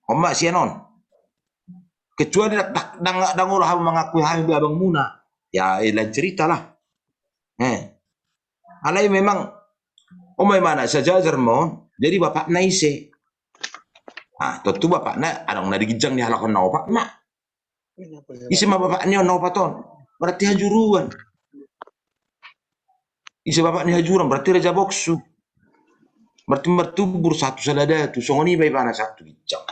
On ma sian on. Kecuali dang, dang, dang olo hamu mangakui hami be abangmuna. Ya, eh, lain cerita lah. Eh. Alai memang, on ma ibana sejajar ma on, jadi bapakna ise? Ah, tontu bapakna adong na di ginjang ni halak on na opat ma. Ise ma bapak ni on na opat on? Berarti hajuruan. Ise bapak ni hajuruan? Berarti Raja Boksu. Berarti martumbur sahat tu Saladatu, songon i ma ibana sahat tu ginjang.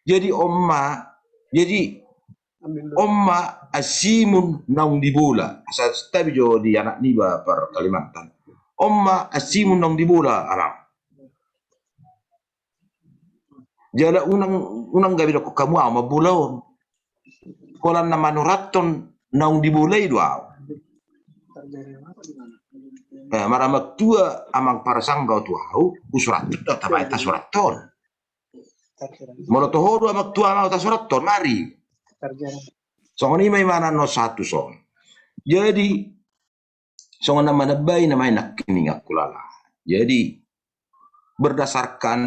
Jadi on ma, jadi on ma asimun naung dibola. Asa tabi jo di anak niba par Kalimantan. On ma asimun naung dibola, amang. Jala unang, unang gabe dokkon hamu au mambola on. Holan na manurathon naung dibolai do au. Eh, mara amang tua, amang parsangga tu au, husurathon do, tabaen tasurathon. Molo toho do amang tua, amang tasurathon, mari. Songon i ma ibana na sahat tu son. Jadi songon na manambai nama i nangkiningan hulala. Jadi berdasarkan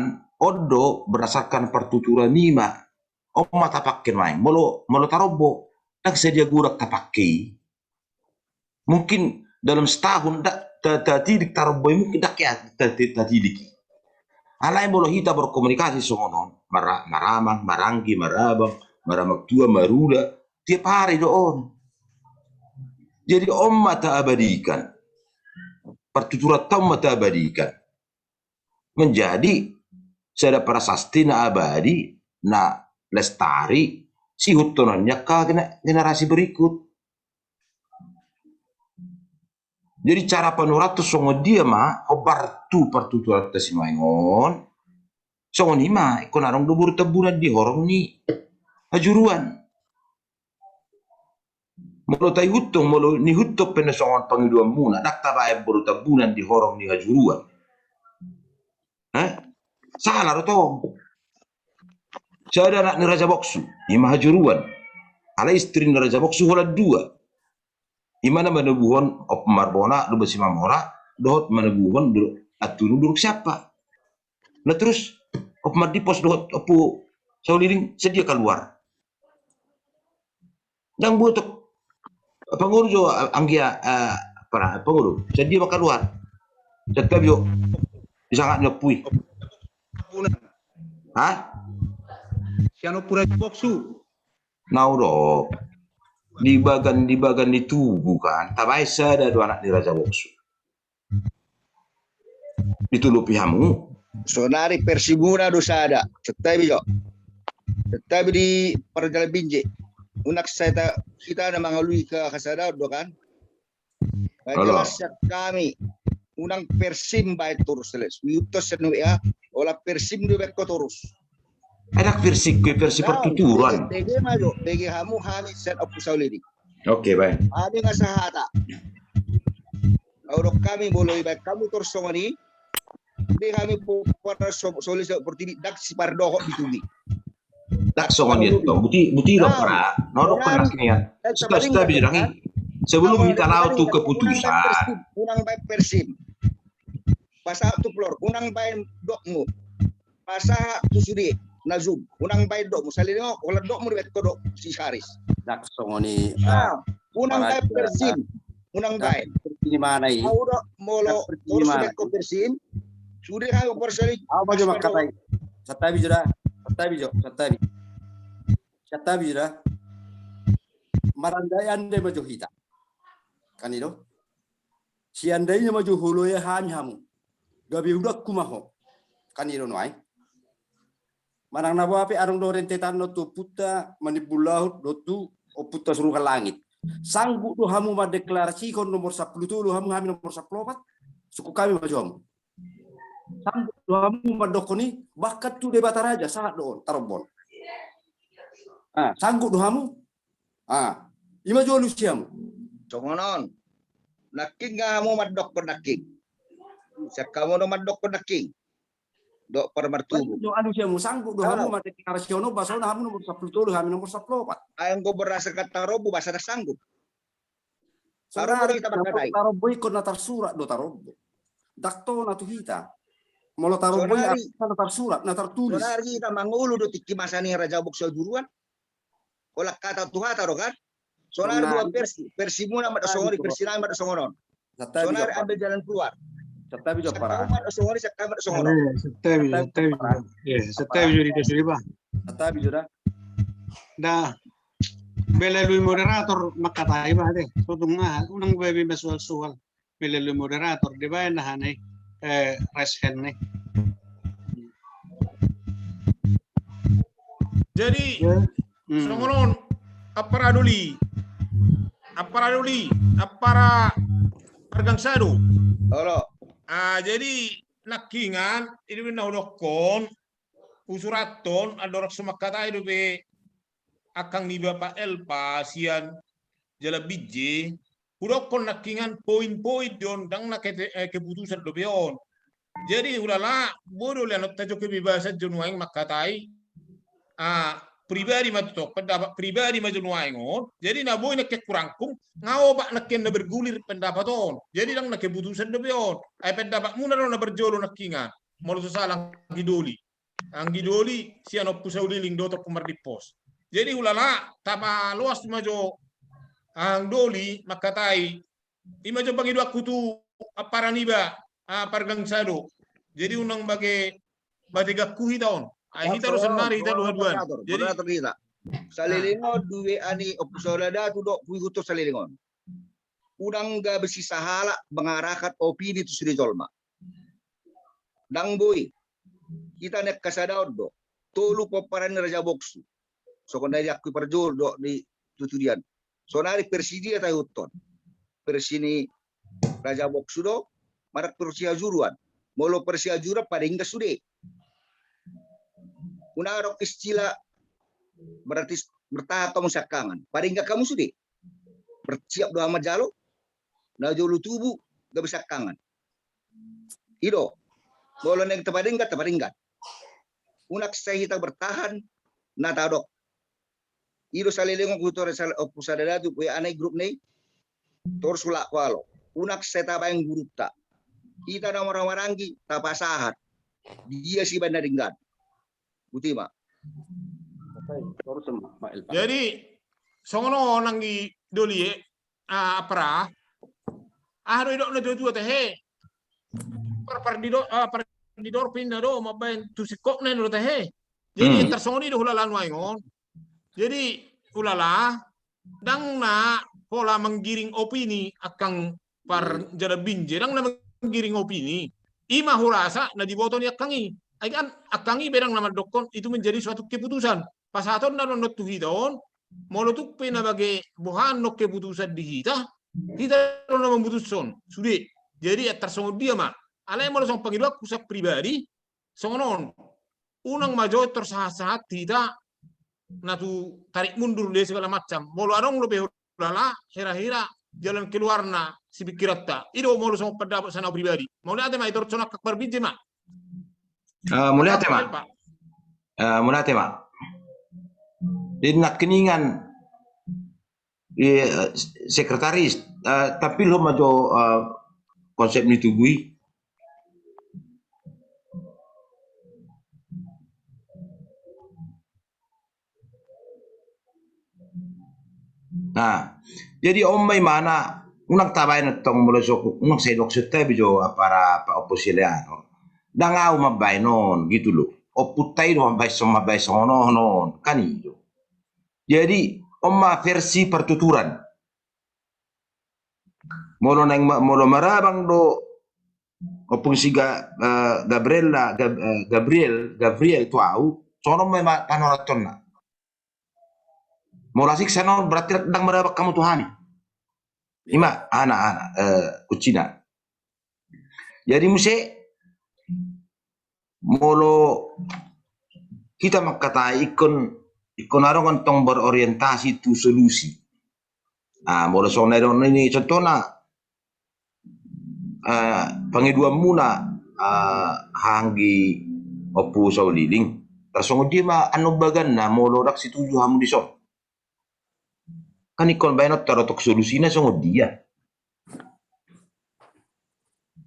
on do, berdasarkan partuturan i ma, on ma tapake nuaeng. Molo, molo tarombo, ndang sadia godang tapake i. Mungkin dalam setahun ndang ta-, tatilik tarombo i, mungkin ndang hea ta-, ta-, tatilik i. Alai molo hita berkomunikasi songon on, mara-, maramang, maranggi, marabang, maramang tua, marula, tiap hari do on. Jadi on ma taabadikan. Partuturanta on ma taabadikan. Menjadi sada prasasti na abadi, na lestari, siihuthononna angka gena-, generasi berikut. Jadi cara panuratanta songon dia ma, hombar tu partuturanta sinuaeng on, songon i ma, ingkon adong do boru Tambunan di horong ni hajuruan. Molo taihuthon, molo niihuthon pe na songon pangidoanmuna, ndang tabaen boru Tambunan di horong ni hajuruan. Eh? Salah do tong. Sada anak ni Raja Boksu, i ma hajuruan. Alai istri ni Raja Boksu holan dua. I ma na manabuhon Ompu Marbona, Luba Simamora, dohot manabuhon du-, Antunu Duruk Siapa. Na terus Ompu Mardimpos dohot Ompu Sauliling sadia kaluar. Ndang botok. Pangolu jo, a-, anggia, a, para, pangolu. Sadia ma kaluar. Santabi jo. Disangap ni ompu i. Ha? Sian Ompu Raja Boksu. Nau do. Di bagan, di bagan ni tugu kan. Tabaen sada do anak ni Raja Boksu. Ditolopi hamu. Sonari versimuna do sada. Santabi jo. Santabi di parjalan binje. Unang sai ta-, hita na mangalului ke hasada do kan. Baik, halo. Jelas sian hami. Unang versim baen torus, jelas. Miutos sen ya. Ola versim do baen ko torus. Enak versi, versi partuturan. Bege, bege ma jo, bege hamu hami sian Ompu Sauliling. Oke, baik. Hami nga sahata. Au dok hami molo ibaen hamu torus songon i. Di hami po-, pada so-, soli sa portibi ndang sipardohot di tubi. Ndang songon i to. Buti, buti do para. Na dok kan nangkiningan. Santabi jo dang i. Sebelum hita laho tu keputusan. Unang baen versim. Pasahat tu floor. Unang baen dokmu. Pasahat tu sude na Zoom. Unang baen dokmu. Salelengon holan dokmu dibaen ko dok si Haris. Ndang songon i. Unang baen versim. Unang baen. Ini mana i? Au do molo torus dibaen ko versim. Sude hami versim. Au ma jo mangkatai. Santabi jo da. Santabi jo. Santabi. Santabi jo da. Marandai-andai ma jo hita. Kan i do. Siandainya ma jo huoloi hami hamu. Gabe udakku ma ho. Kan i do nuaeng. Manang na boha pe adong do rentetan do tu ompunta Manimbulahut dohot tu ompunta Surukan Langit. Sanggup do hamu mandeklarasihon nomor sampulu tolu hamu, hami nomor sampulu opat. Sungkun hami ma jo hamu. Sanggup do hamu mandokkon i, bahkan tu Debata Raja sahat do on tarombo on. Ah, sanggup do hamu. Ah, i ma jo alusi hamu. Songon on. Nangkin nga hamu mandokkon nangkin. Sian hamu do mandokkon nangkin. Dok parmartubu. Alusi hamu, sanggup do hamu mandeklarasihon on bahasona hamu nomor sampulu tolu, hami nomor sampulu opat. Ai anggo berasa tarombo bahasa ndang sanggup. Tarombo do hita mangkatai. Tarombo ingkon na tarsurat do tarombo. Ndang tona tu hita. Molo tarombo i na tarsurat, na tartulis. Sonari hita mangolu do tingki masa ni Raja Boksu hajuruan. Holan hata tu hata do kan. Sonari dua versi, versimuna ma do songon i, versi nami ma do songon on. Sonari ambil jalan keluar. Santabi jo para. Sian hami ma do songon i, sian hami ma do songon on. Santabi, santabi. Santabi jo di da sude ba. Santabi jo da. Da. Melalui moderator mangkatai ba de. Sotung aha, unang baen sual-sual. Melalui moderator dibaen na hana i, eh, raise hand i. Jadi songon on, ampara doli, ampara doli, ampara argang sado. Olo. Ah, jadi nangkiningan i do na hudokkon, husurathon andorang so mangkatai dope angkang ni Bapak Elpa sian Jalan Binjai, hudokkon nangkiningan poin-poin do on, ndang na ke-, eh, keputusan dope on. Jadi hulala, boi do lehonon tajo kebebasan jo nuaeng mangkatai, ah, pribadi ma tu tong, pendapat pribadi ma jo nuaeng on. Jadi na boi nangkin hurangkum, nga opat nangkin na bergulir pendapat on. Jadi ndang na keputusan dope on. Ai pendapatmuna do na berjolo nangkiningan. Molo so sala anggi Doli. Anggi Doli sian Ompu Sauliling dohot Ompu Mardimpos. Jadi hulala tapaloas ma jo anggi Doli mangkatai. Ima jo pangidoanku tu ampara niba, ah, pargangsa do. Jadi unang bage bategangku hita on. Ai hita do sannari hita do haduan. Jadi moderator hita. Saleleng on di W A ni Ompu Sada Datu do huihut saleleng on. Unang gabe sisahala mengarahkan opini tu sude jolma. Ndang boi. Hita ni angka sada on do. Tolu pomparan ni Raja Boksu. Songon na diakui parjolo do di tutudian. Sonari versi dia tahuton. Versi ni Raja Boksu do, manang versi hajuruan. Molo versi hajuruan padenggan sude. Unang adong istilah berarti bertahan hamu siangkangan. Padenggan hamu sude. Bersiap do hamu manjalo. Na jolo tubu gabe siangkangan. I do. Molo naeng tapadenggan, tapadenggan. Unang sai hita bertahan na tadok. I do saleleng on hutor sal-, Ompu Sada Datu, W A na i grup na i. Tor sulak walo. Unang sai tabaen gurutta. Hita na marhahamaranggi tapasahat. Dia sibaen na denggan. Botima. Jadi songon on anggi Doli e, ah, ampara. Aha do didok natuatua tahe? Par, par didok, ah, par didok pinda do mambaen tu singkopna do tahe. Jadi tarsongon i do hulala nuaeng on. Jadi hulala ndang na pola manggiring opini angkang parjala binje, ndang na manggiring opini. Ima hurasa na diboto ni angkang i. Ai kan angkang i be ndang na mandokkon itu menjadi suatu keputusan. Pasahatonna do on tu hita on, molo tung pe na bage boha annon keputusan di hita, hita do na mamutushon sude. Jadi tarsongon dia ma. Alai molo songon pangidoanku sian pribadi, songon on, unang ma jo tor sahatsahat hita na tu tarik mundur dia segala macam. Molo adong dope hulala, hira-hira jalan keluarna sipikiranta. I do molo songon pendapat sian au pribadi. Mauliate ma, i tor songon angka parbinje ma. Ah, mauliate ma. Ah, mauliate ma. Di nangkiningan, eh, sekretaris, eh, tampilhon ma jo, eh, konsep ni tugu i. Nah, jadi on ma imana, unang tabaen tong molo so, unang sai dok setta be jo ampara Pak Ompu Sileano. Ndang au mambaen on gitu loh. Ompunta i do mambaen songon, mambaen songon on, kan i do. Jadi on ma versi partuturan. Molo naeng ma-, molo marabang do Ompung si Ga-, eh, Gabriel, Gab-, eh, Gabriel, Gabriel tu au, songon on ma panoratonna. Molo asing songon on berarti ndang marabang hamu tu hami. Ima, ana, ana, eh, kuncina. Jadi muse, molo hita mangkatai ingkon, ingkon adong antong berorientasi tu solusi. Ah, molo songon na didok ni contohna, ah, pangidoanmuna, ah, haha anggi Ompu Sauliling. Tarsongon dia ma annon baganna molo ndang setuju hamu dison. Kan ingkon baenon tarotok solusina songon dia.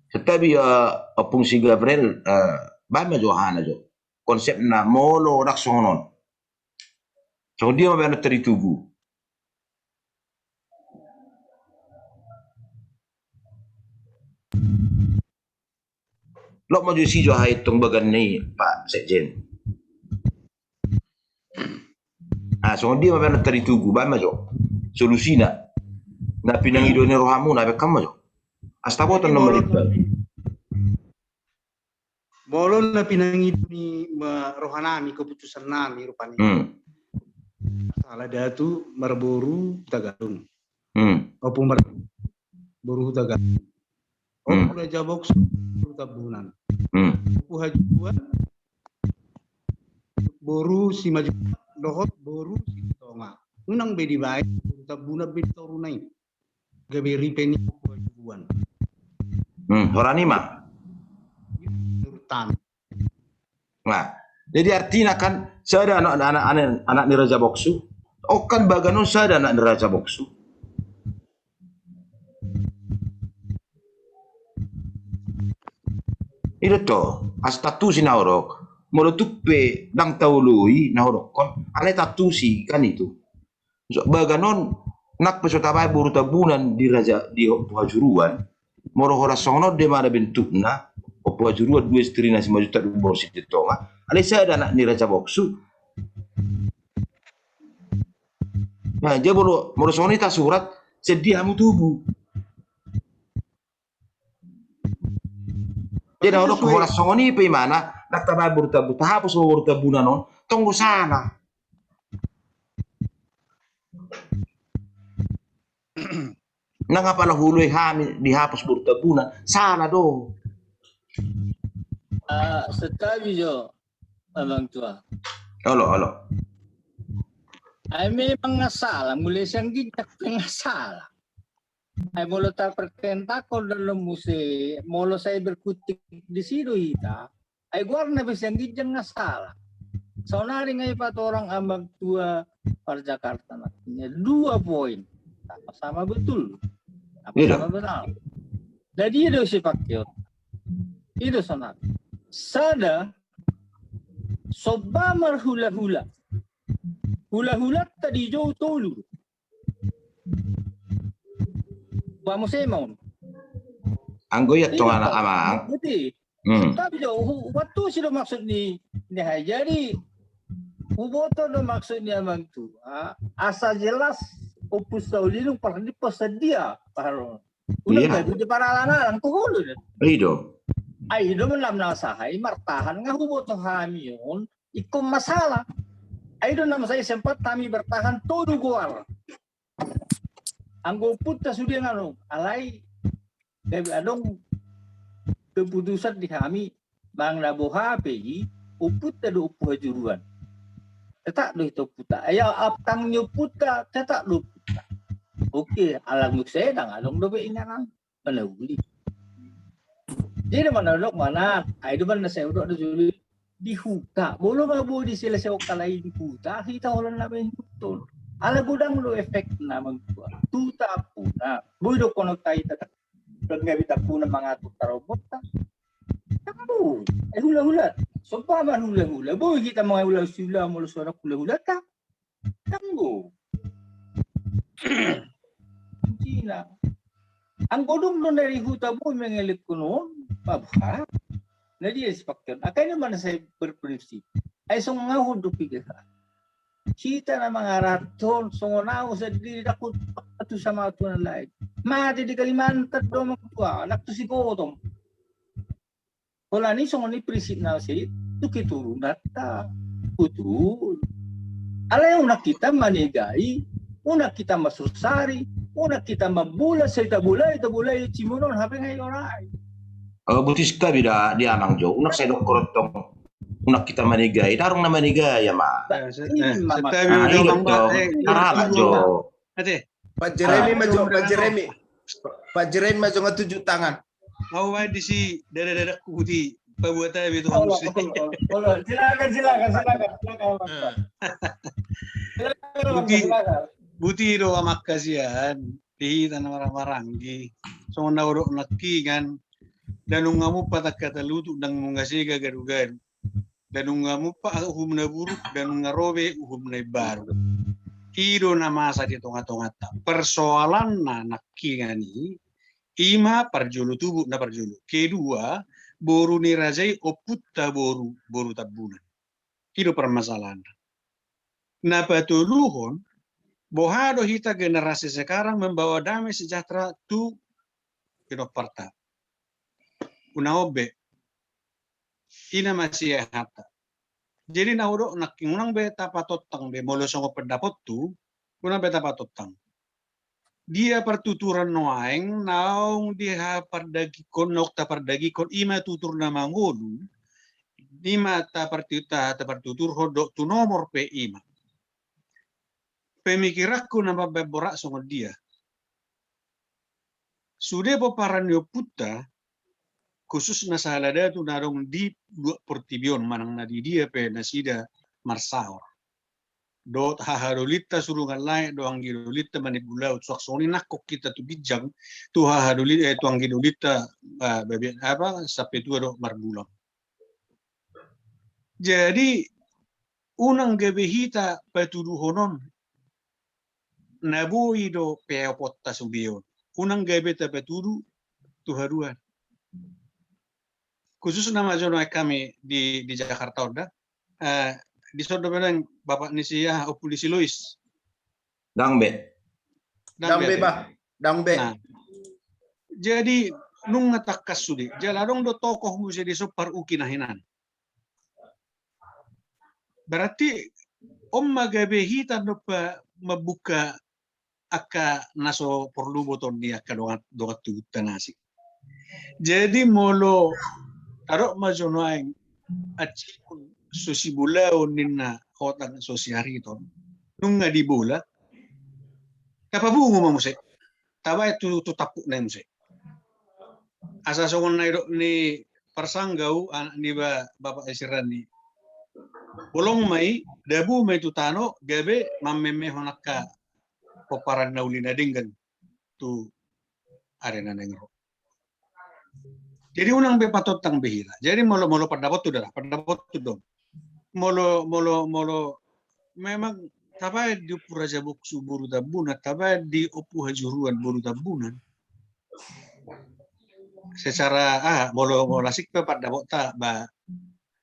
Santabi, eh, Ompung si Gabriel, eh, baen ma jo hahana jo. Konsepna molo ndang songon on. Songon dia ma baenon tari tugu. Lok ma jo si jo haha intong bagan ni Pak Sekjen. Ah, songon dia ma baenon tari tugu, baen ma jo solusina. Na pinangido ni rohamuna, baen hamu ma jo. Asa taboto nomor itu. Molo na pinangido ni ma-, rohanami, keputusan nami rupani. Hmm. Sada Datu marboru Hutagalung. Hmm. Ompung Mar-, boru Hutagalung. Hmm. Ompung Raja Boksu boru Tambunan. Hmm. Ompung Hajumbuan boru Simanjuntak dohot boru Silitonga. Unang be dibaen boru Tambunan be di toruna i. Gabe ripe ni Ompung Hajumbuan. Hmm, holan i ma. Menurut kami. Nah, Jadi artina kan sada anak, anak, anak, anak ni Raja Boksu. Oh kan bagan on sada anak ni Raja Boksu. I do to, asa tantusi na hudok. Molo tung pe ndang taoloi na hudokkon, alai tantusi kan itu. So, bagan on, nang pe so tabaen boru Tambunan di raja, di Ompu Hajuruan, molo holan songon on do imana bentukna, Ompu Hajuruan dua istrina, Simanjuntak dohot boru Sitintonga, alai sada anak ni Raja Boksu. Nah, jadi molo, molo songon i tasurat, sian dia hamu tubu. Jadi na hudok holan songon i pe imana, nang tabaen boru Tambunan, tahapus ma boru Tambunan on, tong do sala. Nang apala huoloi hami dihapus boru Tambunan, sala do. Ah, santabi jo, Amang Tua. Olo, olo. Ai memang nga sala, mulai sian ginjang pe nga sala. Ai molo tapertentangkon dalam muse, molo sai berkutik di si do hita, ai goarna pe sian ginjang nga sala. Saonari nga ipatorang Amang Tua par Jakarta nantinya. Dua poin. Sama-sama betul. Sama-sama benar. Jadi i do sipake on. I do saonari. Sada, somba marhula-hula. Hula-hulanta dijou tolu. Ba muse ma on. Anggo i antong anak amang. Berarti. Hmm. Tapi do, hu-, huantusi do maksud ni, ni aha. Jadi, huboto do maksud ni Amang Tua. Asa jelas, Ompu Saulino parhadipa sadia. Paharo. Unang gabe di paralang-alang tu hulu do. I do. Ai do menam na saha i martahan nga huboto hami on. Ingkon masalah. Ai do nama sai sempat kami bertahan tolu goar. Anggo ompunta sude nganu, alai gabe adong keputusan di hami, manang na boha pe i, ompunta do Ompu Hajuruan. Tetap do hita ompunta. Ai aptang ni ompunta, tetap do ompunta. Oke, alang muksedang adong dope inganan. Mana uli. Jadi mana dok mana, ai do mana saya dok do juli di huta. Bolo ma boi di sila sewa kalai di huta, hita holan na main huton. Ala godang do efekna Amang Tua. Tuta puna. Boi do kono tai tata. Udah nggak bita puna mangatur tarobot ta. Tahu. Eh hula-hula. Sopa ma hula-hula. Boi kita mangahula sila molo sorak hula-hula ta. Anggo. Kuncina. Anggo dung do nari huta boi mengelek konon, babha. Na dia sipake on. Angka i do mana sai berprinsip. Ai songon au do pikir. Hita na mangarathon, songon au sandiri dakut tu sama tu na lain. Mate di Kalimantan do Amang Tua, anak tu si Gotong. Holan i songon i prinsipna si tu keturunanta. Betul. Alai unang hita manegai, unang hita masursari, unang hita mambola, sai tabolai, tabolai, cimonon, hape ngai orai. Oh, butis ka bida di Amang jo, unang sai dokkon tong, unang hita manegai, darung na manegai ya ma. Ba, eh, se-, ini eh, ma, setabi ma, udah ah, Amang, eh, tarala jo. Ate. Pak Jeremy ma jo, Pak Jeremy. Pak Jeremy ma jo nga tunjuk tangan. Au baen disi dada-dada kuhuti pabuat abi tu hamus. Silakan, silakan, silakan, silakan. Buti, buti do amang kasian di hita na marhahamaranggi. Songon na hudok nangkiningan. Danung hamu patangkatan lutuk, danung hasega gadu-gadu. Danung hamu pa uhum na buruk, danung harobe uhum na imbaru. I do na masa di tonga-tonganta. Persoalanna nangkiningan i, ima parjolo tubu na parjolo. Kedua, boru ni raja i ompunta boru, boru Tambunan. I do permasalahanna. Na patoluhon, boha do hita generasi sekarang membawa damai sejahtera tu pinomparta. Unang on be. I na masiahatta. Jadi na hudok nangkin unang be tapatontang be molo songon pendapotku, unang be tapatontang. Dia partuturan nuaeng naung dihapardagingkon, naung tapardagingkon, ima tutur na mangolu, ima taparti-, ta-, tapartuturhon dohot tu nomor pe ima. Pemikiranku na mambaen borat songon dia. Sude pomparan ni ompunta, khususna sahala datu na adong di luat portibi on manang na di dia pe nasida marsaor. Dohot hahadolinta surungan lae dohot anggidolinta maninggulaut, suang songon i nangkok hita tu ginjang tu hahadoli, eh, tu anggidolinta, eh, babiat apa sampe tua dohot marbulang. Jadi unang gabe hita patuduhon on na boi do peoponta sude on. Unang gabe tapatudu tu haduan. Khususna ma jo nuaeng hami di, di Jakarta on da. Eh, dison do pe nuaeng bapak ni si, ah, ompu ni si Lois. Dang be. Dang be, bah. Dang be. Nah, jadi nunga tangkas sude. Jala adong do tokoh muse dison, paruki na hinan. Berarti on ma gabe hita do pe mambuka angka na so porlu botoon ni angka dongan, dongan tubuta na asing. Jadi molo tadok ma jo nuaeng ancihon so sibolaon ninna hotang so siariton, nunga dibola, tapabungu ma muse, tabaen tu, tu tampukna i muse. Asa songon na didok ni parsanggau anak ni ba, bapak Esirani. Bolong ma i, dabu ma i tu tano, gabe mammemehon angka pomparan na uli na denggan tu ari na naeng ro. Jadi unang be patontang be hita. Jadi molo, molo pandapothu da, pandapothu do. Molo, molo, molo memang tabaen di Ompu Raja Boksu boru Tambunan, tabaen di Ompu Hajuruan boru Tambunan. Secara, ah, molo, molo asing pe pandapotta ba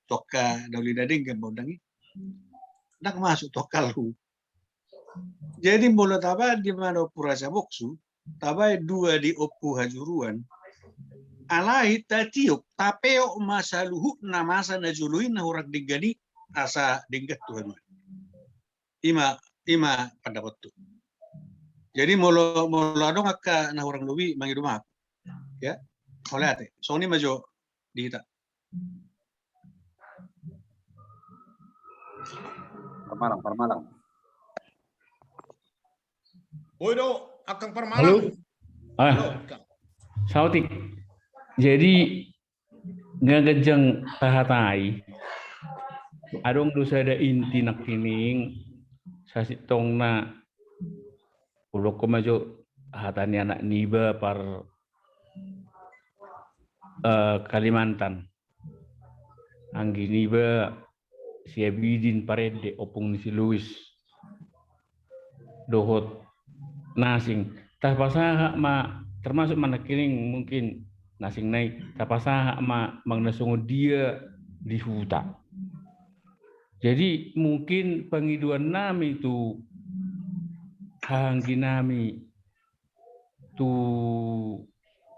tu angka na uli na denggan ba undang i, ndang masuk tu angkalhu. Jadi molo tabaen di ma Ompu Raja Boksu, tabaen dua di Ompu Hajuruan, alai tatiop, tapeop ma saluhutna masa na jolo i na hurang denggan i asa denggan tu haduan. I ma, i ma pandapothu. Jadi molo, molo adong angka na hurang lobi mangido maaf. Ya, mauliate. Songon i ma jo di hita. Parmalang, Parmalang. Boi do, Akang Parmalang. Halo? Ah. Halo, Kang. Saotik. Jadi, nga ganjang tahatai. Adong do sada inti nangkining, sasintongna, udokkon ma jo hata ni anak niba par, eh, Kalimantan. Anggi niba si Abidin Parende, ompung ni si Luis. Dohot na asing. Tapasahat ma, termasuk ma nangkining mungkin na asing nai, tapasahat ma manang na songon dia di huta. Jadi mungkin pangidoan nami tu haha anggi nami tu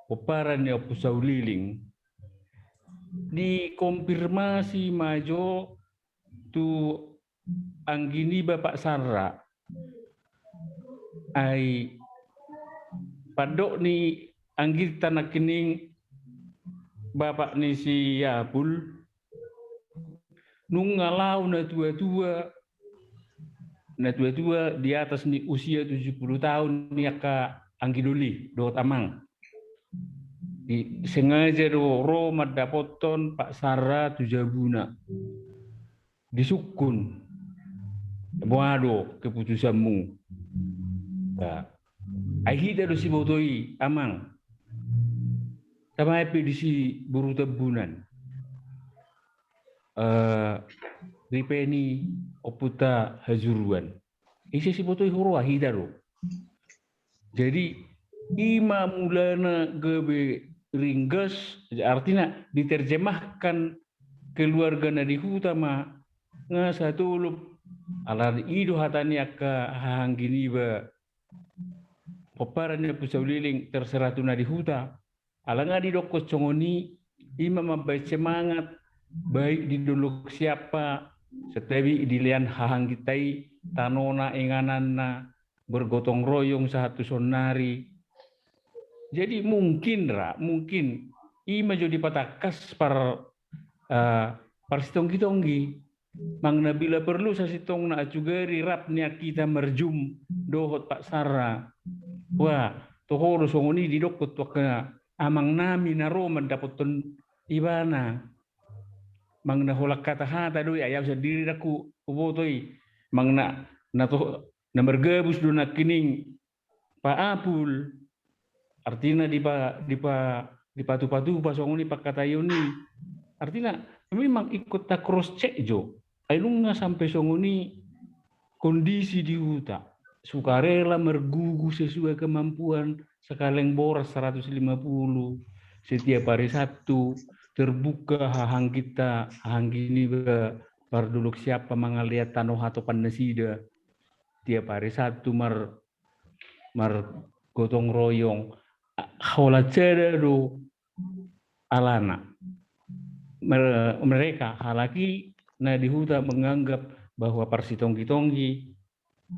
pomparan ni Ompu Sauliling, dikonfirmasi ma jo tu anggi niba Pak Sarra. Ai pandok ni anggita nangkining bapak ni si Apul, nunga laho na tua-tua, na tua-tua di atas ni usia tujuh puluh tahun ni angka anggi doli dohot amang. Di, sengaja do ro mandapothon Pak Sarra tu jabuna. Disungkun. Boha do keputusanmu? Ya. Ai hita do siboto i, amang. Tabaen pe disi boru Tambunan. Eh, ripe ni ompunta Hajuruan. Ise siboto i, huroha hita do. Jadi i ma mulana gabe ringgas, artina diterjemahkan keluarga na di huta ma nga satolop, ala i do hata ni angka haha anggi niba pomparan ni Ompu Sauliling terserah tu na di huta. Ala nga didokkon songon i, i ma mambaen semangat, baik di Dolok Siampa, santabi di lean haha angginta i, tanona, ingananna, bergotong royong sahat tu saonnari. Jadi mungkin ra, mungkin i ma jo dipatangkas par, eh, parsitonggi-tonggi. Manang na bila perlu sasintongna, ancugari rap nian hita marjum dohot Pak Sarra. Wah, toho do songon i didokkon tu angka amang nami na ro mandapothon ibana. Manang na holan hata-hata do i, ai au sandiri ndang huboto i. Manang na, na to, na margabus do nangkining Pa Apul, artina dipa, dipa, dipatupa-tupa songon i pangkataion i. Artina memang ingkon ta cross check jo. Ai nunga sampe songon i kondisi di huta. Sukarela margugu sesuai kemampuan, sekaleng boras seratus lima puluh. Setiap hari Sabtu terbuka hahangginta, hahanggina i ba pardolok Siampa mangalehon tano hatopan nasida. Tiap hari Sabtu mar, margotong royong. Holan sada do alana. Mer-, mereka, halak i na di huta menganggap bahwa parsitonggi-tonggi,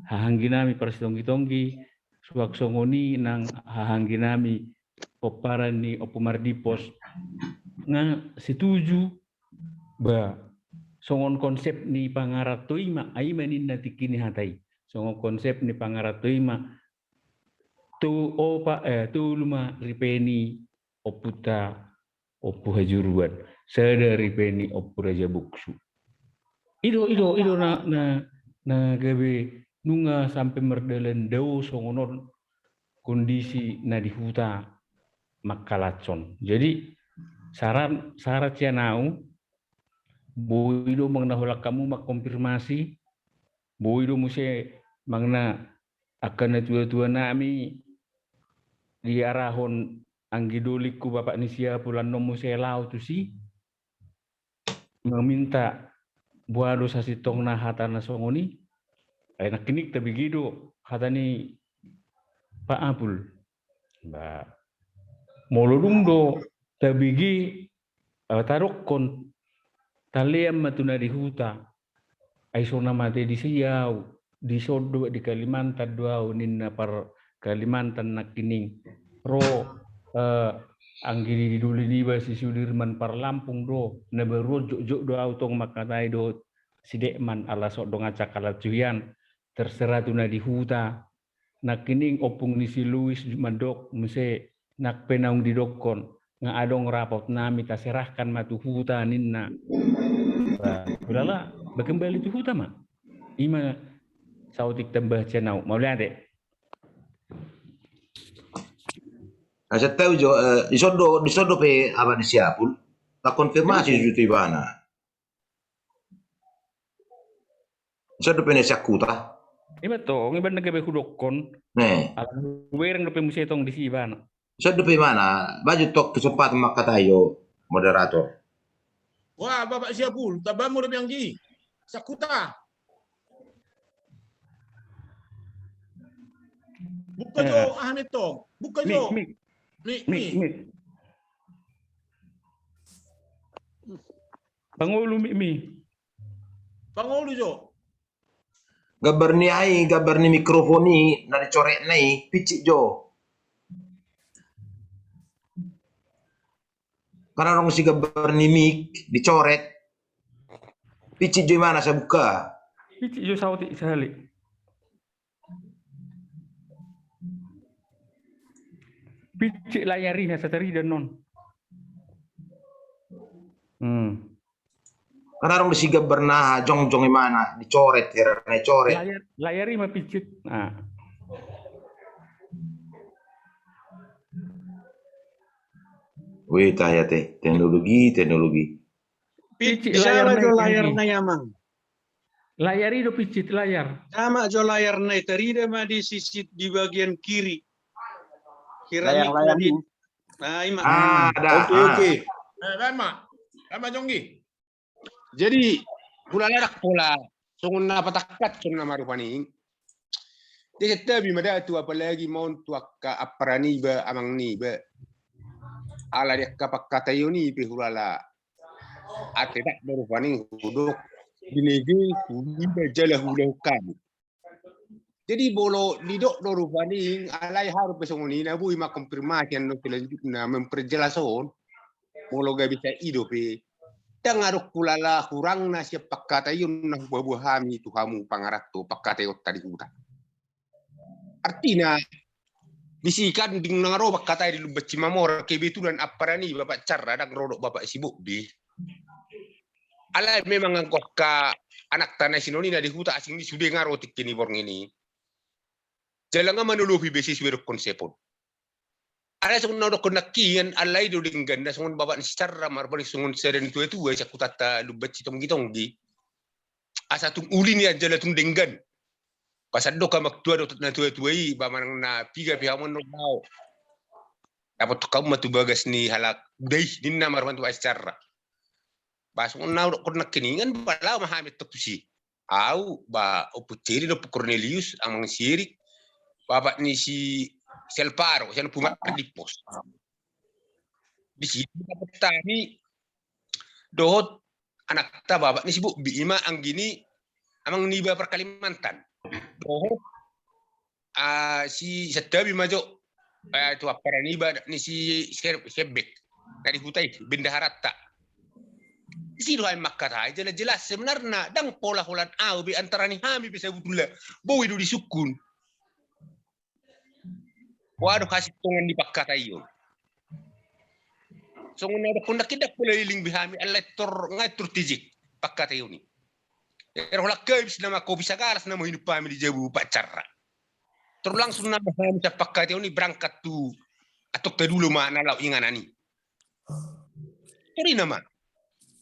hahanggi nami parsitonggi-tonggi, suang songon i nang hahanggi nami pomparan ni Ompu Mardipos, nga setuju. Ba, songon konsep ni pangaranto i ma, ai ma ninna tingki ni hata i. Songon konsep ni pangaranto i ma, tu opa, eh, tolu ma ripe ni ompunta Ompu Hajuruan, sada ripe ni Ompu Raja Buksu. I do, i do, i do na, na, na gabe nunga sampe mardalan dao songon on kondisi na di huta mangkalashon. Jadi saran, saran sian au, boi do manang na holan hamu mangkonfirmasi, boi do muse manang na angka na tua-tua nami diarahon anggi dolingku Bapak ni si Apul annon muse laho tusi meminta boha do sasintongna hata na songon i. Ai nangkining tabege do hata ni Pa Apul. Ba, molo dung do tabege, eh, tadokkon, talean ma tu na di huta. Ai so na mate disi au, dison do, di Kalimantan do au, ninna par Kalimantan nangkining. Ro, eh, anggi di doli niba si Sudirman Parlampung do, na baru on jotjot do au tong mangkatai dohot si Dekman, ala so dongan sakalansuhian, terserah tu na di huta. Nangkining ompung ni si Luis mandok muse, nang pe naung didokkon, nga adong rapot nami, taserahkan ma tu huta ninna. Ba, ulala, ba kembali tu huta ma. I ma saotik tambahan sian au. Mauliate. Asa tahu jo, eh, dison do, dison dope abang ni si Apul. Tak konfirmasi jo tu ibana. Dison dope na sian huta. I ma tong, i ma na gabe hudokkon. Ne. Ala hubereng dope muse tong disi ibana. Dison dope ibana, baen jo tong kesempatan mangkatai jo moderator. Wah, Bapak si Apul, tamba hamu dope anggi. Sian huta. Buka jo, eh, aha ni tong. Buka jo. Mik, mik. Mik, mik, mik. Pangolu mik, mik. Pangolu jo. Gambar ni ai, gambar ni mikrofon i, na dicoretna i, pincit jo. Kan adong disi gambar ni mik, dicoret. Pincit jo ibana asa buka. Pincit jo saotik sahali. Pincit layar i asa tarida non. Hmm. Kan adong disi gambar na jongjong ibana, dicoret, hera na dicoret. Layar, layar i ma pincit. Ah. Wih, tahe ate, teknologi, teknologi. Pincit layar na i, amang. Layar i do pincit layar. Sama jo layar na i, tarida ma di sisi di bagian kiri. Kira layar, layar i. Nah, i ma. Ah, ada. Oke, oke. Eh, baen ma. Baen ma jonggi. Jadi, hulala ndang pola songon na patangkas songon na marupani. Jadi, tabi ma da tu, apalagi ma on tu angka ampara niba, amang niba. Ala di angka pangkataion i pe hulala. Ate tak baru paning hudok binege huliba jala hulahon hami. Jadi molo didok do rupani, alai harus pe songon i, na boi ma konfirmasi annon selanjutna memperjelas on. Molo gabe sai i dope, ndang adong hulala hurangna sian pangkataion na hupaboa hami tu hamu pangaranto pangkataionta di huta. Artina, Disi kan dung na ro pangkataion di Lumban Simamora, kebetulan ampara ni Bapak Carra, ndang ro dohot Bapak Sibotbi. Alai memang anggo angka anakta na sian on i na di huta asing ni sude nga ro tingki ni borngin i. Jala nga manolopi be sude dohot konsep on. Alai songon na hudokkon nangkiningan, alai do dengganna songon bapak ni si Carra, marbalik songon sada ni tua-tua sian hutanta Lumban Sitonggi-tonggi. Asa tung uli ni an jala tung denggan. Pasan do hamu tua dohot na tua-tua i, ba manang na piga pe hamu annon laho, dapot hamu ma tu bagas ni halak uda i, ninna ma rohana tu bapak ni si Carra. Ba songon na hudokkon nangkiningan, ba laho ma hami antong tusi. Au, ba Ompu Celi dohot Ompu Kornelius, amang si Erik, bapak ni si Alvaro, sian Ompu Mardimpos. Disi dapot hami dohot anakta bapak ni si Bobby, ima anggi ni amang ni Bapak Kalimantan. Dohot, ah, si Santabi ma jo, eh, tu ampara ni bapak ni si Ser-, Sebek. Na di huta i, bendaharanta. Disi do hami mangkatai, jelas-jelas sebenarna ndang pola holan au be, antara ni hami pe sabutulna boi do disungkun. Waduh, hasintongan ni pangkataion. Songon na hudokkon nangkin, ndang pola leleng be hami, alai tor nga strategik pangkataion i. Ro holan habis nama kopi sagalas nama inum hami di jabu Pak Carra. Tor langsung nama hami sian pangkataion i berangkat tu antong Tadulo ma na laho inganan i. Tor i nama.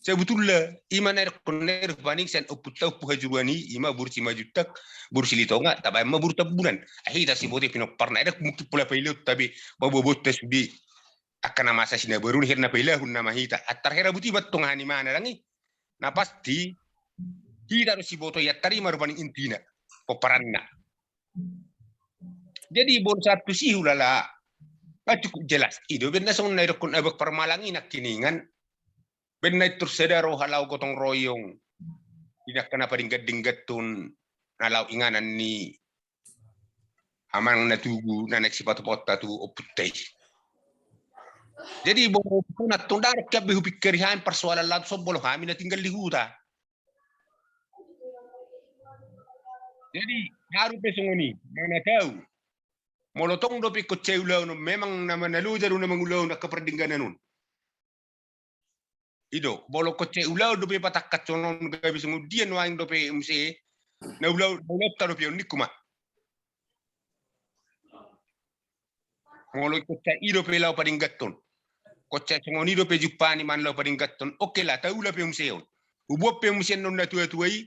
Sabutulna, ima na didokkon na i do paning sian ompunta Ompu Hajuruan i, ima boru Simanjuntak, boru Silitonga, tabaen ma boru Tambunan. Ai hita siboto i pinomparna, ai ndang mungkin pola pailahonta be, paboaboaonta sude. Angka na masa sinabaru on, akhirna pailahon nama hita. Antar hera buti ma antong hanimana dang i. Na pasti, hita do siboto i, antar i ma do paning intina, pomparanna. Jadi boru sahat tusi hulala, ah, cukup jelas. I do umbahen na songon na didokkon abang parmalang i nangkiningan, umbahen na intor sada roha laho gotong royong di angka na padenggan-dengganhon na laho inganan ni amang na tugu na naeng sipatupaonta tu ompunta i. Jadi boru, antong ndang adong be hupingkiri hami parsoalan laho sombolo hami na tinggal di huta. Jadi, haru pe songon i, manang na tau. Molo tong dope konsep ulaon on, memang na mana loja do na mangulahon angka pardengganan on. I do, molo konsep ulaon dope patangkashon on gabe songon dia nuaeng dope muse, na ulaon, na ulaonta dope on ningku ma. Molo konsep i dope laho padengganhon. Konsep songon i dope jumpang i manang laho padengganhon. Oke lah, taula pe muse on. Huboan pe muse annon na tua-tua i,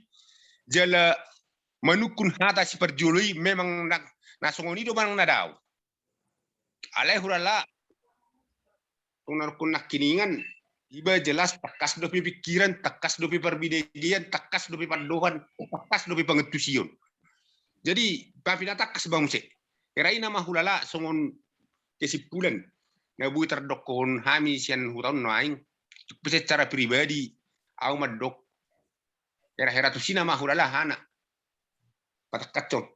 jala manungkun hata siparjolo i, memang na, na songon i do manang na dao. Alai hulala, tong na didokkon nangkiningan, iba jelas tangkas dope pingkiran, tangkas dope parbinegean, tangkas dope pandohan, tangkas dope pangantusion. Jadi, papi na tangkas ba muse. Hera i nama hulala songon kesimpulan na boi tardokkon hami sian huta on nuaeng, tung pe secara pribadi, au mandok, hera-hera tusi nama hulala hana patangkashon.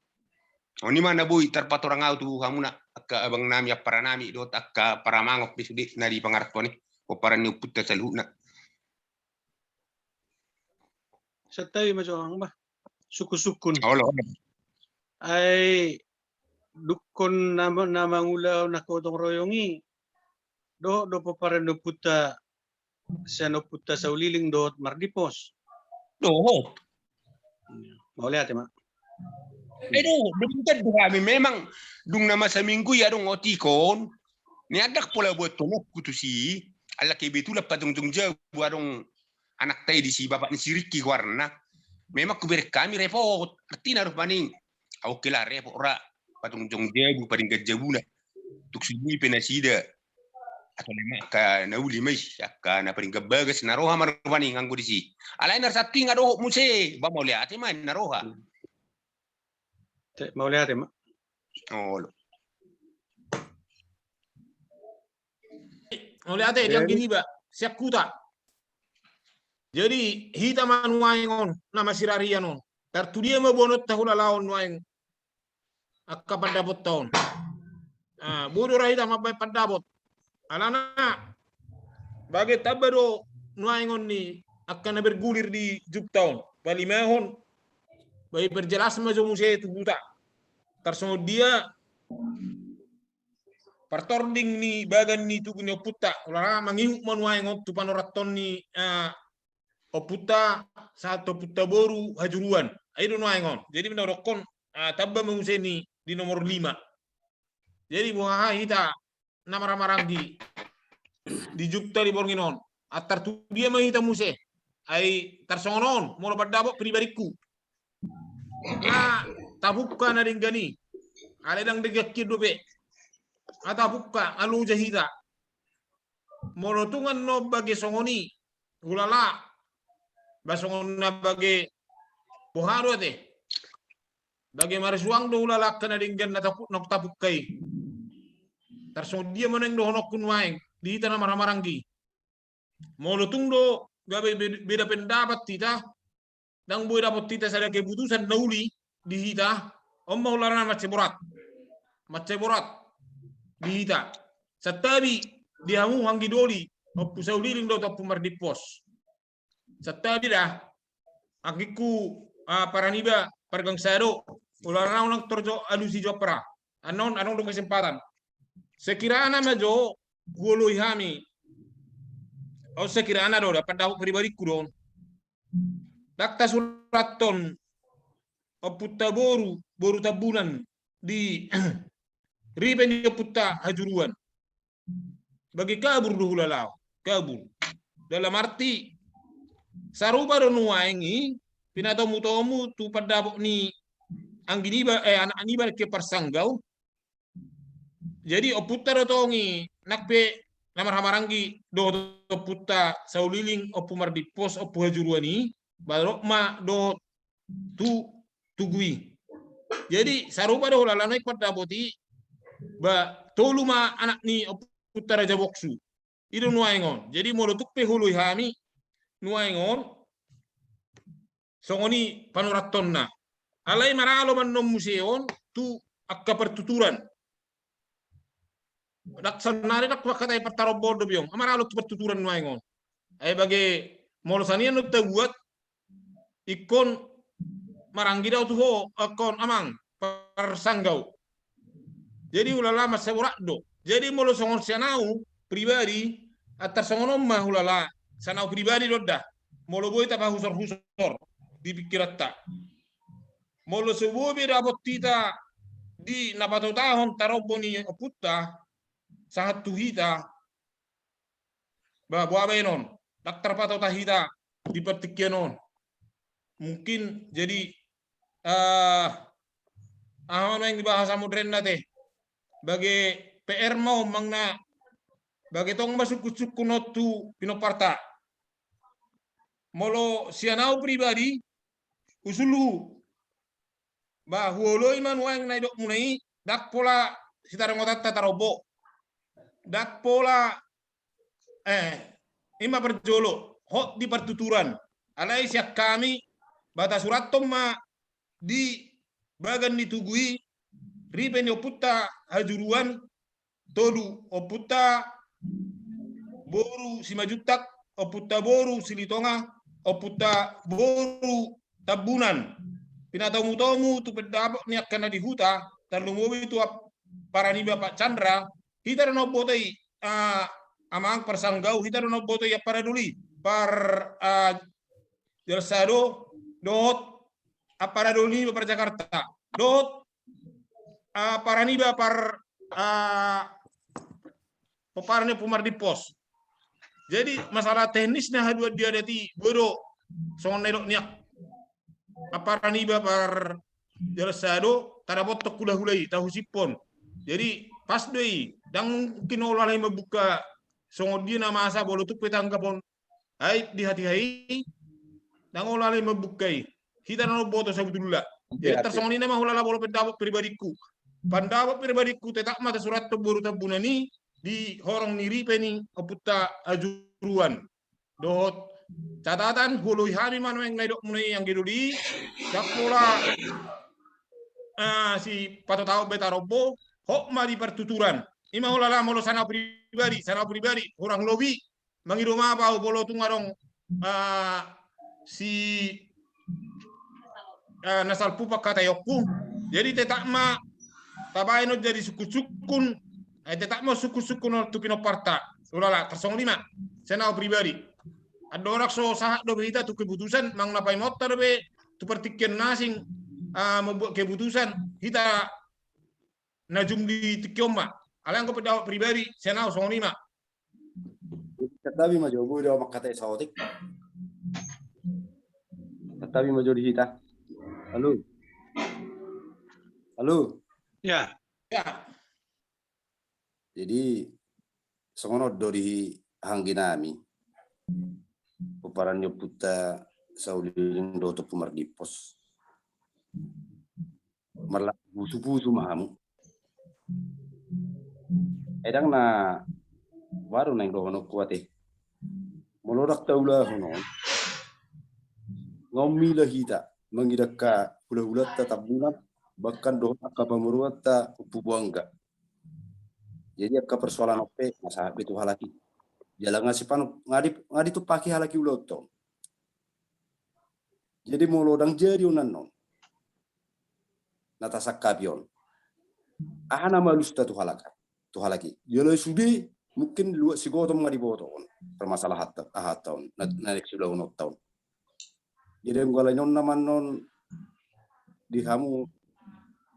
On i ma na boi tarpatorang au tu hamuna, angka abang nami, ampara nami, dohot angka paramangot pe sude na di pangarantoan i, pomparan ni ompunta saluhutna. Santabi ma jo amang bah. Sungkun-sungkun. Olo, olo. Ai dungkon na, na mangulahon angka gotong royong i, dohot do pomparan ni ompunta, sian ompunta Sauliling dohot Mardimpos? Dohot. Mauliate ma. Eh, dohot, dohot do hami, memang dung nama saminggu i adong otik on. Nian ndang pola buat tolokku tusi, ala kebetulan pajongjong jabu adong anakta i disi, bapak ni si Riki goarna. Memang hubereng hami repot. Artina do paning, ah, oke lah, repot ra, pajongjong jabu, padenggan jabuna. Tung so boi pe nasida. Atau memang angka na uli ma i, angka na padenggan bagas na roha ma do paning anggo disi. Alai na sahat tu i nga dohot muse, ba mauliate ma na roha. Te, mauliate ma. Olo. Mauliate, jadi, di anggi niba sian huta. Jadi hita ma nuaeng on na masirarian on, tar tu dia ma boanonta hulala on nuaeng angka pandapotta on? Ah, boi do ra hita mambaen pandapot. Alana bagen tamba do nuaeng on ni angka na bergulir di jupta on. Palimahon, baen perjelas ma jo muse tu huta, tar songon dia partording ni bagan ni tugu ni ompunta, ulala mangihut ma nuaeng on tu panoranton ni, eh, ompunta, sahat tu ompunta boru Hajuruan. Ai do nuaeng on. Jadi, na hudokkon, eh, tamba ma muse ni di nomor lima. Jadi, boha hita na marhahamaranggi di jugta di borngin on. Antar tu dia ma hita muse. Ai tarsongon on, molo pandapot pribadingku. Nga tabungka na denggan i. Alai ndang denggan hian dope. Nga tabungka, nga loja hita. Molo tung annon bage songon i, ulala, ba songon na bage boha do ate. Bage marsuang do ulala angka na denggan na tapu-, na tabungka i. Tarsongon dia ma naeng dohononku nuaeng, di hita na marhahamaranggi. Molo tung do gabe be-, beda pendapat hita, ndang boi dapot hita sada keputusan na uli di hita, on ma ulala na mansai borat. Mansai borat di hita. Santabi di hamu anggi doli, Ompu Sauliling dohot Ompu Mardimpos. Santabi da, anggingku, ah, Paraniba Pargangsado, ulala unang torjo alusi jo ampara. Annon, annon do kesempatan. Sekirana ma jo huoloi hami. On sekirana do, da pandapot pribadingku do on. Ndang tasurathon ompunta boru, boru Tambunan di ripe ni ompunta Hajuruan. Bage kabur do ulala, kabur. Dalam arti, sarupa do nuaeng i, pinatomu-tomu tu pandapot ni anggi niba, eh, anak niba ke Parsanggau. Jadi, ompunta do tong i, nang pe na marhahamaranggi dohot ompunta Sauliling, Ompu Mardimpos, Ompu Hajuruan i, ba dohot ma dohot tu tugu i. Jadi, sarupa do ulala nuaeng pandapot i, ba tolu ma anak ni ompunta Raja Boksu. I do nuaeng on. Jadi, molo tung pe huoloi hami nuaeng on, songon i panorantonna. Alai maralo ma annon muse on tu angka partuturan. Ndang saonnari ndang mangkatai partaromboon dope on. Maralo tu partuturan nuaeng on. Ai bage molo sian i annon tabuat, ingkon maranggi do au tu ho, ingkon amang Parsanggau. Jadi ulala mansai borat do. Jadi molo songon sian au pribadi, antar songon on ma ulala, sian au pribadi do da. Molo boi tapahusor-husor di pingkiranta. Molo so boi be dapot hita di na patotahon tarombo ni ompunta, sahat tu hita, ba, boha baenon, ndang tarpatota hita di partingkian on. Mungkin jadi, eh, aha ma naeng di bahasa modern na te, bage P R ma on manang na, bage tong ma sungkun-sungkun on tu pinomparta. Molo sian au pribadi, usulhu, ba huoloi ma nuaeng na nidokmuna i, ndang pola sitaringotanta tarombo. Ndang pola, eh, i ma parjolo, hot di partuturan. Alai sian hami, ba tasurathon ma di bagan ni tugu i, ripe ni ompunta Hajuruan, tolu, ompunta boru Simanjuntak, ompunta boru Silitonga, ompunta boru Tambunan. Pinatomu-tomu tu pendapot ni angka na di huta, tarlumobi tu ampara niba Pak Chandra, hita do na umboto i, ah, amang Parsanggau, hita do na umboto i ampara doli, Par, ah, Jalsado, dohot ampara doli niba Par Jakarta, dohot, ah, ampara niba Par, ah, pomparan ni Ompu Mardimpos. Jadi masalah teknisna haduan di adat i, boi do songon na nidok ni ampara niba Par Jalsado, tadapothon hula-hula i, tahusipon. Jadi pas do i, ndang mungkin olo alai mambuka songon dia na masa molo tung pe tanggap on. Ai di hatiha i, ndang olo alai mambuka i. Hita na umboto sabutulna. Jadi tarsongon i ma ulala molo pendapot pribadingku. Pendapot pribadingku tetap ma tasurathon boru Tambunan i di horong ni ripe ni ompunta Hajuruan. Dohot catatan, huoloi hami ma nuaeng na nidokmuna i anggi doli, ndang pola, ah, sipatotahon be tarombo, hot ma di partuturan. I ma ulala molo sian au pribadi, sian au pribadi, hurang lobi, mangido maaf au molo tung adong, ah, si, ah, na salpu pangkataionku. Jadi tetap ma tabaen on jadi sungkun-sungkun Ai tetap ma sungkun-sungkun on tu pinomparta. Ulala, tarsongon i ma. Sian au pribadi. Andorang so sahat dope hita tu keputusan, manang na paimotta dope tu partingkian na asing, ah, membuat keputusan, hita na jumpa di tingki on ma. Alai anggo pe di au pribadi, sian au songon i ma. Santabi ma jo, boi do au mangkatai saotik. Santabi ma jo di hita. Halo. Halo. Ya. Ya. Jadi, songon on do di hanggi nami. Pomparan ni ompunta Sauliling dohot Ompu Mardimpos. Marlaku pusu-pusu ma hamu. Ai ndang na baru naeng dohononku ate. Molo ndang taulahon on, nga ummila hita mangida angka hula-hulanta Tambunan, bahkan dohot angka pamoruonta Ompu Boangga. Jadi angka persoalan on pe nga sahat be tu halak i. Jala nga sipanop, nga di, nga ditumpaki halak i ulaonta on. Jadi molo ndang jadi on annon na tasangkapi on, aha na malusta tu halak, tu halak i? Jala sude mungkin luat Sigotop nga diboto on permasalahan ta, aha ta on, na, na naeng siulahononta on. Jadi anggo alani on nama annon di hamu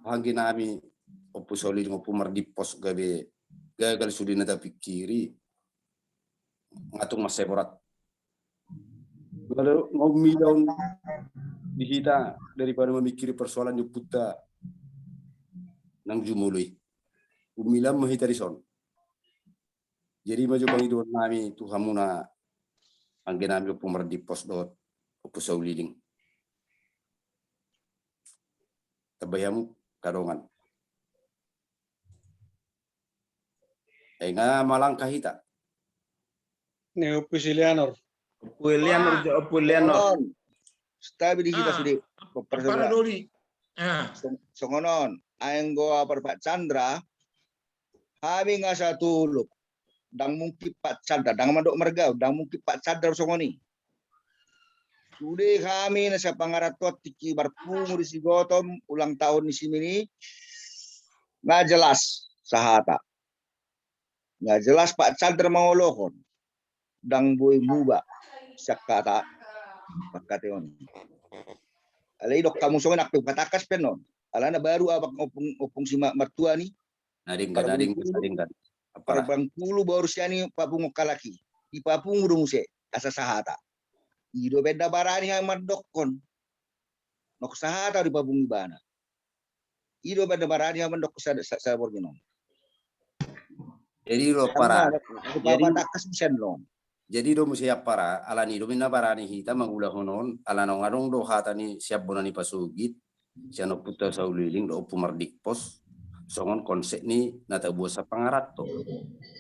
hanggi nami Ompu Sauliling, Ompu Mardimpos, gabe gagal sude na tapingkiri, nga tung mansai borat. Nga ummila on di hita daripada mamingkiri persoalan ni ompunta nang jumolo i. Ummila ma hita dison. Jadi ma jo pangidoan nami tu hamuna anggi nami Ompu Mardimpos dohot Ompu Sauliling. Tambai hamu angka dongan. Ai nga malangka hita. Ni Ompu Silianor. Ompu Eleanor, ah, jo, Ompu Eleanor. Santabi di hita sude. Pomparan doli. Ah. Songon on, ai anggo apar Pak Chandra, hami nga satolop. Ndang mungkin Pak Chandra, ndang mandok marga, ndang mungkin Pak Chandra songon i. Sude hami na sapangarantoan tingki marpungu di Sigotop, ulang tahun ni si Mini, nga jelas sahata. Nga jelas Pak Chandra mangolohon, ndang boi muba sian hata pangkataion. Alai didok hamu songon i, nang pe patangkas pe annon. Alana baru abang ompung, ompung si ma-, martua ni. Na denggan, na denggan, na denggan. Apala. Parbangkulu baru sian i papungu halak i. Dipapungu do muse asa sahata. I do baen na barani hami mandokkon. Nang sahata dipapungu ibana. I do baen na barani hami mandokkon sa-, sa-, saborngin on. Jadi do ampara. Jadi patangkas muse annon. Jadi do muse ampara, alani do umbaen na barani hita mangulahon on, alana nga adong do hata ni sian bona ni pasogit, sian Ompunta Sauliling dohot Ompu Mardimpos, songon konsep ni na tabuat sapangaranto.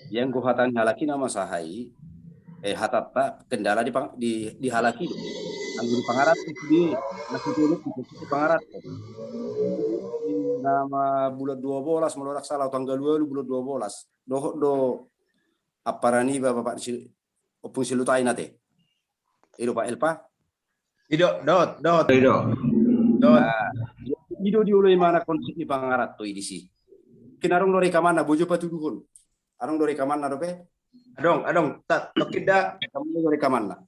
Ia anggo hata ni halak i na masaha i, eh, hatanta kendala di pang-, di, di halak i do. Anggo di pangaranto sude, na sude di pangaranto. Nama bulan dua belas, molo ndang salah, tanggal dua puluh bulan dua belas. Dohot do ampara ni bapak, bapak si, Ompung Silutain ate. I do, Pak Elpa? I do, dohot, dohot. I do. Dohot. Ah, i do dioloi ma na konsep ni pangaranto i disi. Mungkin adong do rekamanna, boi jo patuduhon. Adong do rekamanna dope? Adong, adong. Ta-, tokkin da. Adong do rekamanna.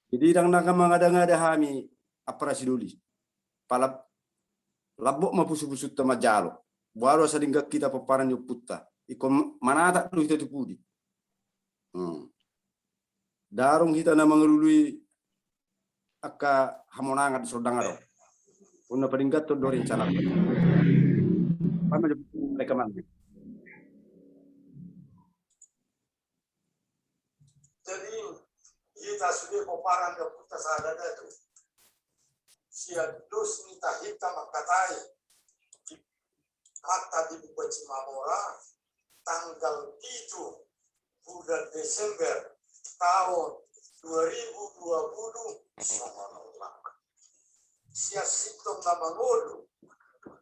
Jadi ndang na mangada-ngada hami ampara sidoli. Pala lambok ma pusu-pusunta manjalo. Boha do asa denggan hita pomparan ni ompunta. Ingkon manatap do hita tu pudi. Hmm. Ndang adong hita na mangalului angka hamonangan di son, ndang adong. On na padengganhon do rencana. Pama jo rekaman. Jadi, hita sude pomparan ni ompunta sada da tu. Sian dos ni tahinta mangkatai. Hata di Bupati Mamora, tanggal pitu bulan Desember tahun dua ribu dua puluh songon on. Sian sintong na mangolu,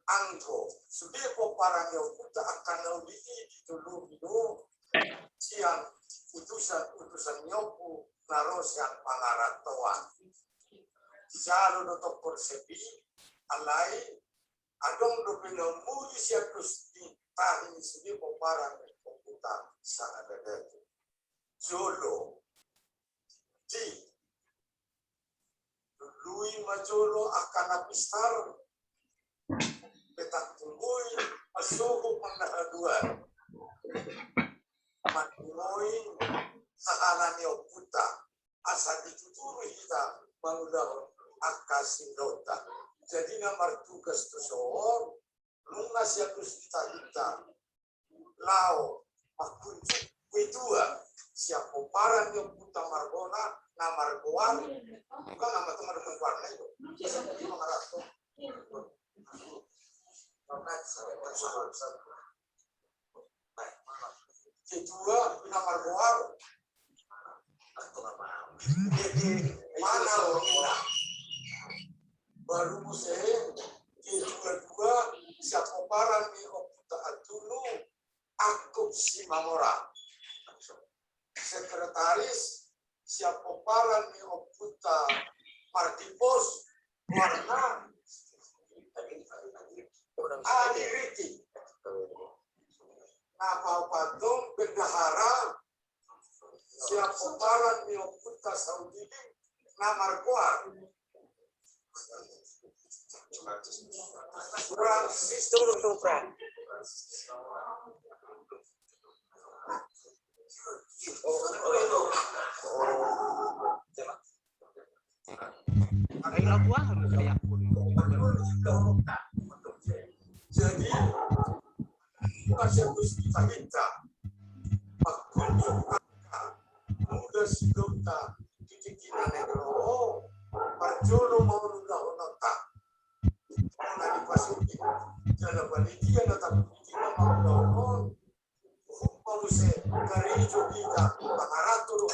anggo sude pomparan ni ompunta angka na uli i ditolopi do sian utusan-utusan ni ompu na ro sian pangarantoan. Dijalo do tong konsep i, alai adong dope na umuli sian dos ni Tahi ni sude pomparan ni ompunta Sahadadatu. Jolo. Di. Lului ma jolo angka na pistar. Petak tului ma sogo ma na haduan. Mandungoi sahala ni ompunta. Asa dituturi hita mangulahon angka sindaonta. Jadi na martugas tu son, nunga sian dos hita hita lao mangkunjung, i dua sian pomparan ni ompunta margona na margoar. Bukan nama teman margoar na itu. Ketua na margoar. Mana lo? Baru muse ketua dua sian pomparan ni ompunta Antunu, Angkup Simamora. Sekretaris sian pomparan ni ompunta Martipos, goarna Adi Riti. Na paopat on bendahara sian pomparan ni ompunta Saudili na margoar. Francisco. Jadi, masih harus kita minta. Aku juga muda sidonta di kiri negro, parjolo mau luda honota. Mau nadi pasuki, jala panitia na tapi kita mau luda honota. Hukum muse, karejo hita, pangaratur.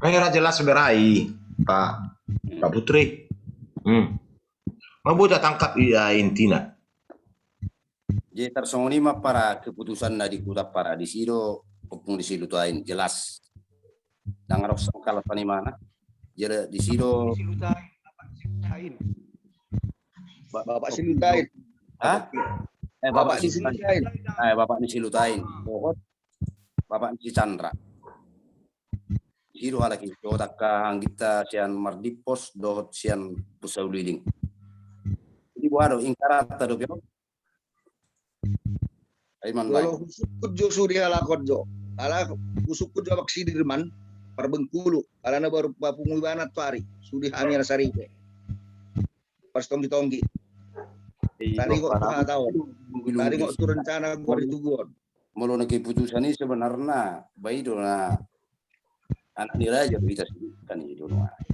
Ai ra jelas berai, Pak, Pak Putri. Hmm. Mau bocah tangkap, iya, intina. Jadi tarsongon i ma para keputusan na di huta para di si do ompung di si Lutain jelas. Ndang adong sangkal panimana. Jadi di si do Bapak Silutain. Hah? Eh, Bapak Silutain. Eh, Bapak ni Silutain. Dohot Bapak ni si Chandra. Di si do halak i dohot angka anggita sian Martipos dohot sian Pusat Ulilin. Jadi buat do ingkarata do pion. Ai man bae. Kalau husungkun jo sude halak on jo. Ala husungkun jo Abang Sidirman, Parbengkulu. Ala na baru papungu ibana tu ari. Sude hami na saripe. Pas tonggi-tonggi. Taringot tu hata on. Taringot tu rencana gor di tugu on. Molo na keputusan i sebenarna bae do na anak ni raja do hita sude kan i do nuaeng.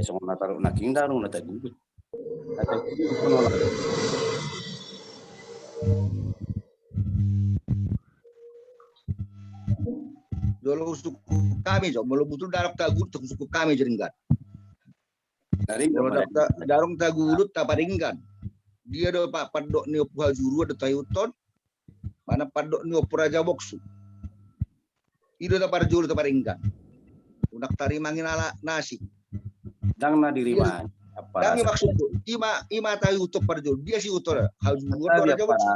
Songon na taruhon nangkin daong na tagulut. Jolo husungkun hami jo, molo butul daong tagulut husungkun hami jo denggan. Molo daong tagulut taparinggan. Dia do pandok ni Ompu Hajuru do tahiuthon. Mana pandok ni Ompu Raja Boksu. I do taparjolo taparinggan. Unang tarimangi na asing. Ndang na dirimangi. Ndang i maksudku. Ima tahiuthon parjolo. Dia siuthon Hajuru do Raja Boksu.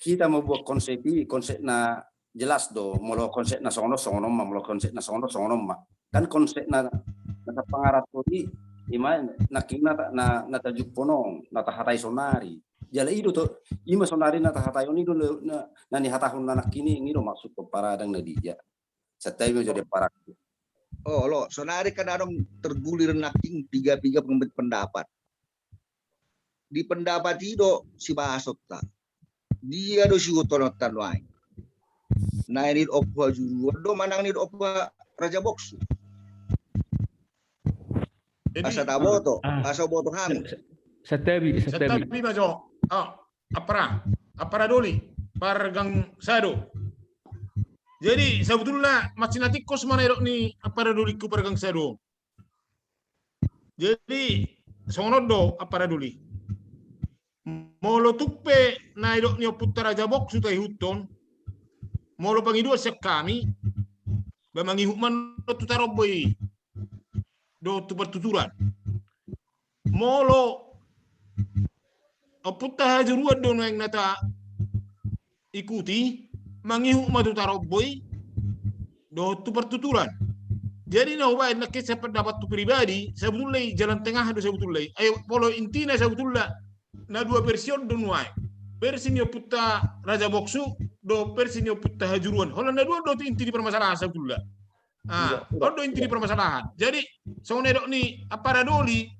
Hita mambuat konsep i, konsep na jelas do, molo konsep na songon on songon on ma, molo konsep na songon on songon on ma. Kan konsep na, na tapangarathon i, ima nangkin na, na, na tajumpa on, na tahatai sonari. Jala i do to, ima sonari na tahatai on i do na, na nihatahon na nangkin i, i do maksud pomparan na dia. Santabi ma jo di pomparan. Olo, sonari kan adong tergulir nangkin piga-piga pendapat. Di pendapat i do sibahasonta. Dia do siuthononta nuaeng. Na nidok Ompu Hajuru do manang nidok Ompu Raja Boksu. Asa taboto, asa boto hami. Santabi, santabi. Santabi ma jo. Ampara, Ampara Doli, Pargang Sado. Jadi sebetulna mansai na tingkos ma na nidok ni Ampara Doli tu Pargang Sado. Jadi songon on do Ampara Doli. Molo tung pe na nidok ni ompunta Raja Boksu taihuthon, molo pangidoan sian hami, ba mangihut ma on tu tarombo i dohot tu partuturan. Molo ompunta hajuruan do nuaeng na taikuti, mangihut ma tu tarombo i dohot tu partuturan. Jadi na hubaen nangkin sian pandapathu pribadi, sabotulna i jalan tengah do sabotulna i. Ai molo intina sabotulna na dua versi on do nuaeng. Versi ni ompunta Raja Boksu dohot versi ni ompunta hajuruan. Holan na dua on do inti ni permasalahan sabotulna. Ah, on do inti ni permasalahan. Jadi songon na nidok ni ampara doli,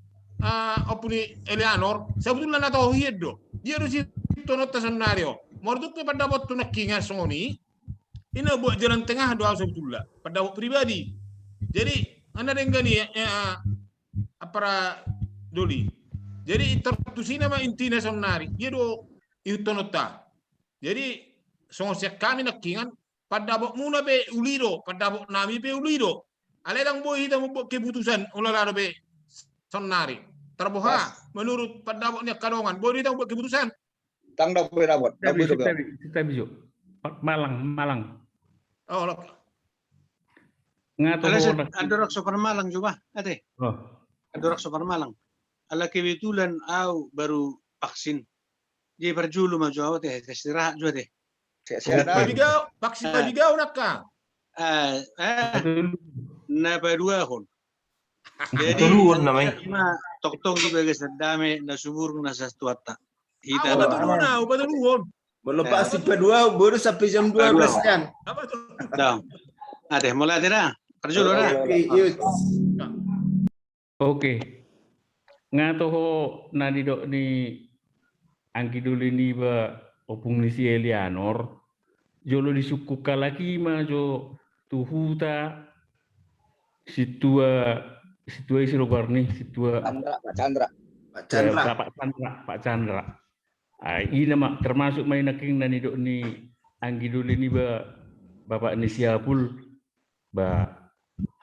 ah, ompu ni Eleanor, sabotulna na toho hian do. Dia do sihuthononta saonari on. Molo tung pe pandapothu nangkiningan songon i, i na buat jalan tengah do au sabotulna, pandapot pribadi. Jadi, anna denggan i, eh, ampara doli. Jadi, tar tusina ma intina saonari, dia do ihuthononta. Jadi, songon sian hami nangkiningan, pandapotmuna pe uli do, pandapotnami pe uli do. Alai ndang boi hita mambuat keputusan, ulala dope saonari. Tarboha, menurut pandapot ni angka dongan, boi do hita mambuat keputusan. Ndang dapot, dapot, dapot. Tabi, tabi, tabi, jo. Malang, Malang. Oh, lok. Nga toho. Andorang so parmalang jo bah, ate. Oh. Andorang so parmalang. Ala kebetulan au baru vaksin. Jadi parjolo ma jo au, ate, istirahat jo, ate. Sehat, sehat. Pabigau, vaksin pabigau nangkin. Eh, eh. Na paduahon. Jadi, patoluhon nama i. Tongtong di bagasan dame na sumurung na satuatta. Hita. Au patoluhon, au patoluhon. Molo vaksin paduahon, boru sampe jam dua belas kan. Ate, mulai ate da. Parjolo da. Oke, yuk. Oke. Nga toho na nidok ni anggi doli niba ompung ni si Eleanor, jolo disungkun halak i ma jo tu huta sintua, sintua i, sirobar ni sintua. Chandra, Pak Chandra. Pak Chandra. Pak Chandra, Pak Chandra. Ah, i nama termasuk ma i nangkin na nidok ni anggi doli niba bapak ni si Apul, ba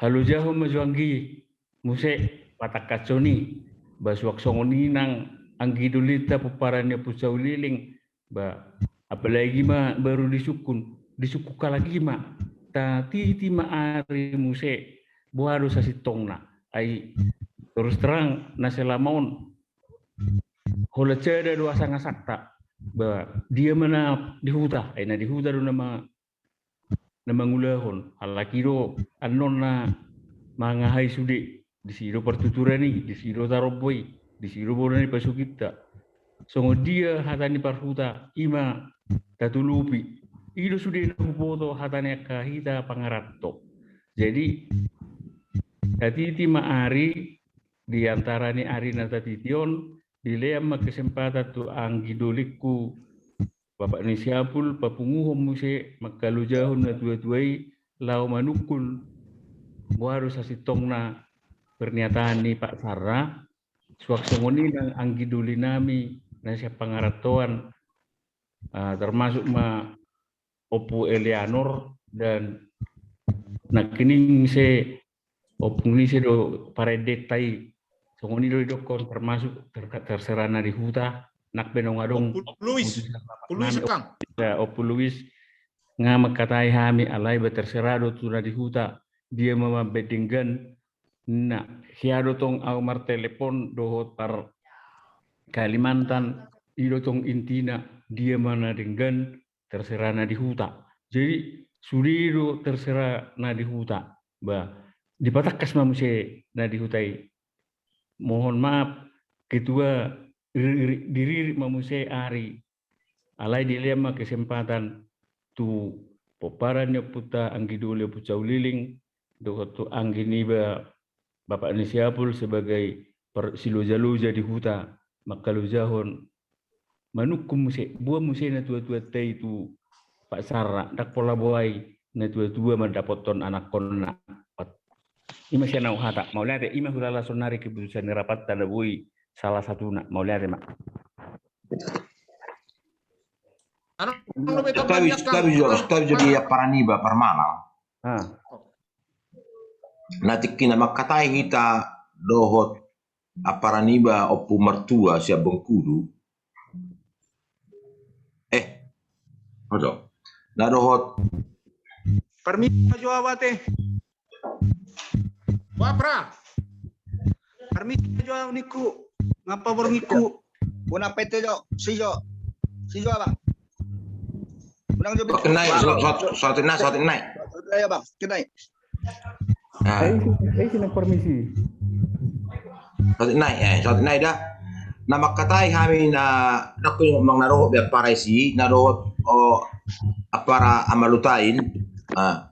halojahon ma jo anggi muse patangkashon i, ba suang songon i nang anggi dolinta pomparan ni Ompu Sauleleng, ba apalagi ma baru disungkun, disungkun halak i ma, tatiti ma ari muse, boha do sasintongna, ai terus terang na selama on holan sada do asangasanta, ba dia ma na di huta, ai na di huta do nama na mangulahon, halak i do annon na mangahai sude, disi do partuturan i, disi do tarombo i, disi do bona ni pasukinta. Songon dia hata ni parhuta i ma tatulupi. I do sude na huboto hata ni angka hita pangaranto. Jadi tatiti ma ari, di antara ni ari na tatiti on, dilean ma kesempatan tu anggi dolingku bapak ni si Apul, papunguhon muse mangkalojahon na tuatua i laho manungkun boha do sasintongna pernyataan ni Pak Sarra, suang songon i nang anggi dolinami na sian pangarantoan, ah, termasuk ma Ompu Eleanor dan nangkining muse ompung ni ise do parendenta i. Songon i do didokkon, termasuk ter-, terserah na di huta, nang pe naung adong. Ompu Luis. Ompu Luis, Kang. Ya, Ompu Luis, nga mangkatai hami, alai ba terserah do tu na di huta, dia ma mambaen denggan. Na hea do tong au martelepon dohot par Kalimantan, i do tong intina, dia ma na denggan, terserah na di huta. Jadi sude do terserah na di huta. Ba, dipatangkas ma muse na di huta i. Mohon maaf, ketua, ri-, ri-, diririt ma muse ari. Alai dilean ma kesempatan tu pomparan ni ompunta anggi doli Ompu Sauleleng, dohot tu anggi niba bapak ni si Apul sebagai par-, silojaloja di huta, mangkalojahon manungkun muse, boan muse na tuatuanta i tu Pak Sarra, ndang pola boha i na tuatua mandapothon anakkonna. I ma sian au hata, mauliate, i ma hulala saonari keputusan ni rapatta na boi salah satuna, mauliate ma. Anu, anu, tabi, tabi jo, tabi jo di ampara niba parmalang. Ah. Na tingki na mangkatai hita dohot ampara niba Ompu Martua sian Bengkulu. Oto. Na dohot. Permisi jo abate. Wapra. Permisi jo ningku. Ngapa borngingku? Unang pete jo, si jo. Si jo abang. Unang jo. Oke, naik, so, so, so, naik, so, naik. Ayo bang, kita naik. Nah. Eh, isi, eh, isi nang permisi. Satu nai, eh, satu nai dah. Na mangkatai hami na, na ku mang na dohot be ampara i si, na dohot, oh, ampara Ama Lutain. Nah.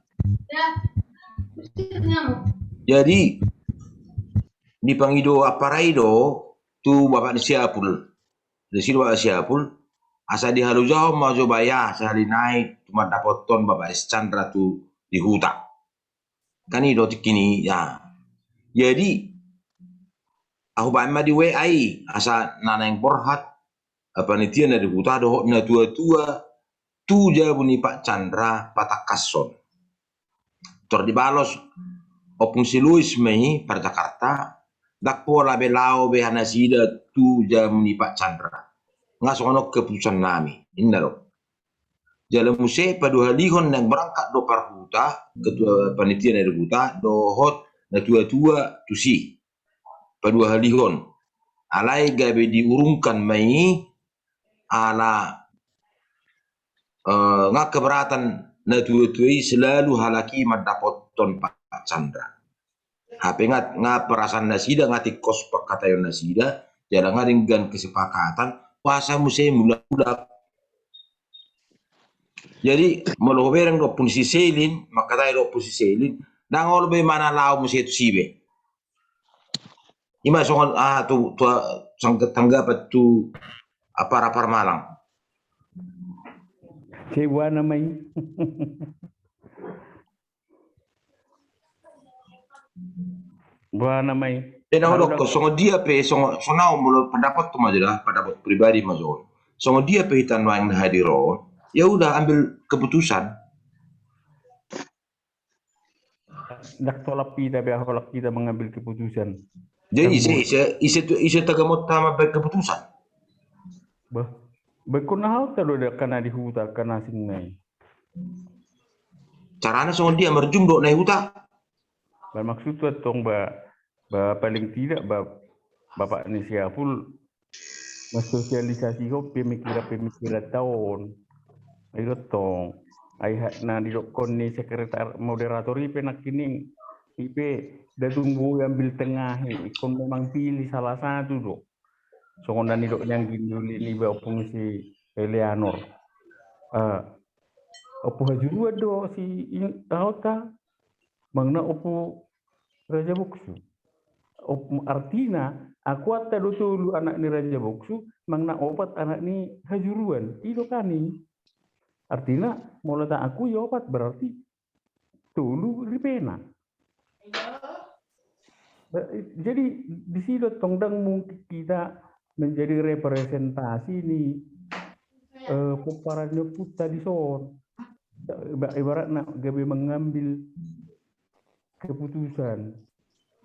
Jadi, dipangido ampara i do, tu bapak ni si Apul. Di si do bapak ni si Apul, asa dihalojahon ma jo baya, sahali nai, tu mandapothon bapak ni si Chandra tu di huta. Kan i do tingki ni, ya. Jadi, ahu baen ma di W A i, asa na naeng borhat, eh, panitia na di huta dohot na tua-tua, tu jabu ni Pak Chandra patangkashon. Tor dibalos, Ompung si Lois ma i, par Jakarta, ndang pola be laho be nasida tu jabu ni Pak Chandra. Nga songon on keputusan nami, inna do. Jala muse paduahalihon naeng berangkat do parhuta, ketua panitia na di huta, dohot na tua-tua tusi. Paduahalihon. Alai gabe diurungkan ma i ala, eh, nga keberatan na tua-tua i selalu halak i mandapothon Pak Chandra. Hape nga, nga perasaan nasida, nga tingkos pangkataion nasida, jala nga denggan kesepakatan, asa muse mulak-mulak. Jadi, molo hubereng do Ompung si Selin, mangkatai do Ompung si Selin, ndang olo be manang laho muse tusi be. Ima songon, ah, tu, tu, ah, sangka-, tanggapan tu ampara-ampara Malang. Cek buana ma i. Buana ma i. Eh, na hudok, songon dia pe, songon, songon au molo pendapat tu ma jo dah, pendapat pribadi ma jo. Songon dia pe hita nuaeng na hadir on, ya udah, ambil keputusan. Ndang tolap hita be, holan hita mengambil keputusan. Jadi, ise, ise, ise, ise tagamon ta mambaen keputusan? Bah, baen hon na hau ta do, angka na di huta, angka na asing na i. Carana songon dia, marjum do na di huta? Bah, maksudku antong ba, ba paling tidak ba, bapak ni si Apul mansosialisasihon pemikiran-pemikiran ta on. Ai do tong. Ai hak na didokkon ni sekretar moderator i pe nangkining. I pe da tung boi ambil tengah i. Ingkon memang pilih salah satu do. Songon na nidok ni anggi doli niba Ompung si Eleanor. Eh, Ompu Hajuruan do si in-, ahu ta. Manang na Ompu Raja Boksu. Op-, artina, akuanta do tolu anak ni Raja Boksu, manang na opat anak ni Hajuruan. I do kan i. Artina, molo taakui opat, berarti tolu ripena. Jadi, di si do tong, ndang mungkin kita menjadi representasi ni, eh, pomparan ni ompunta di son. Iba-, ibaratna gabe mengambil keputusan.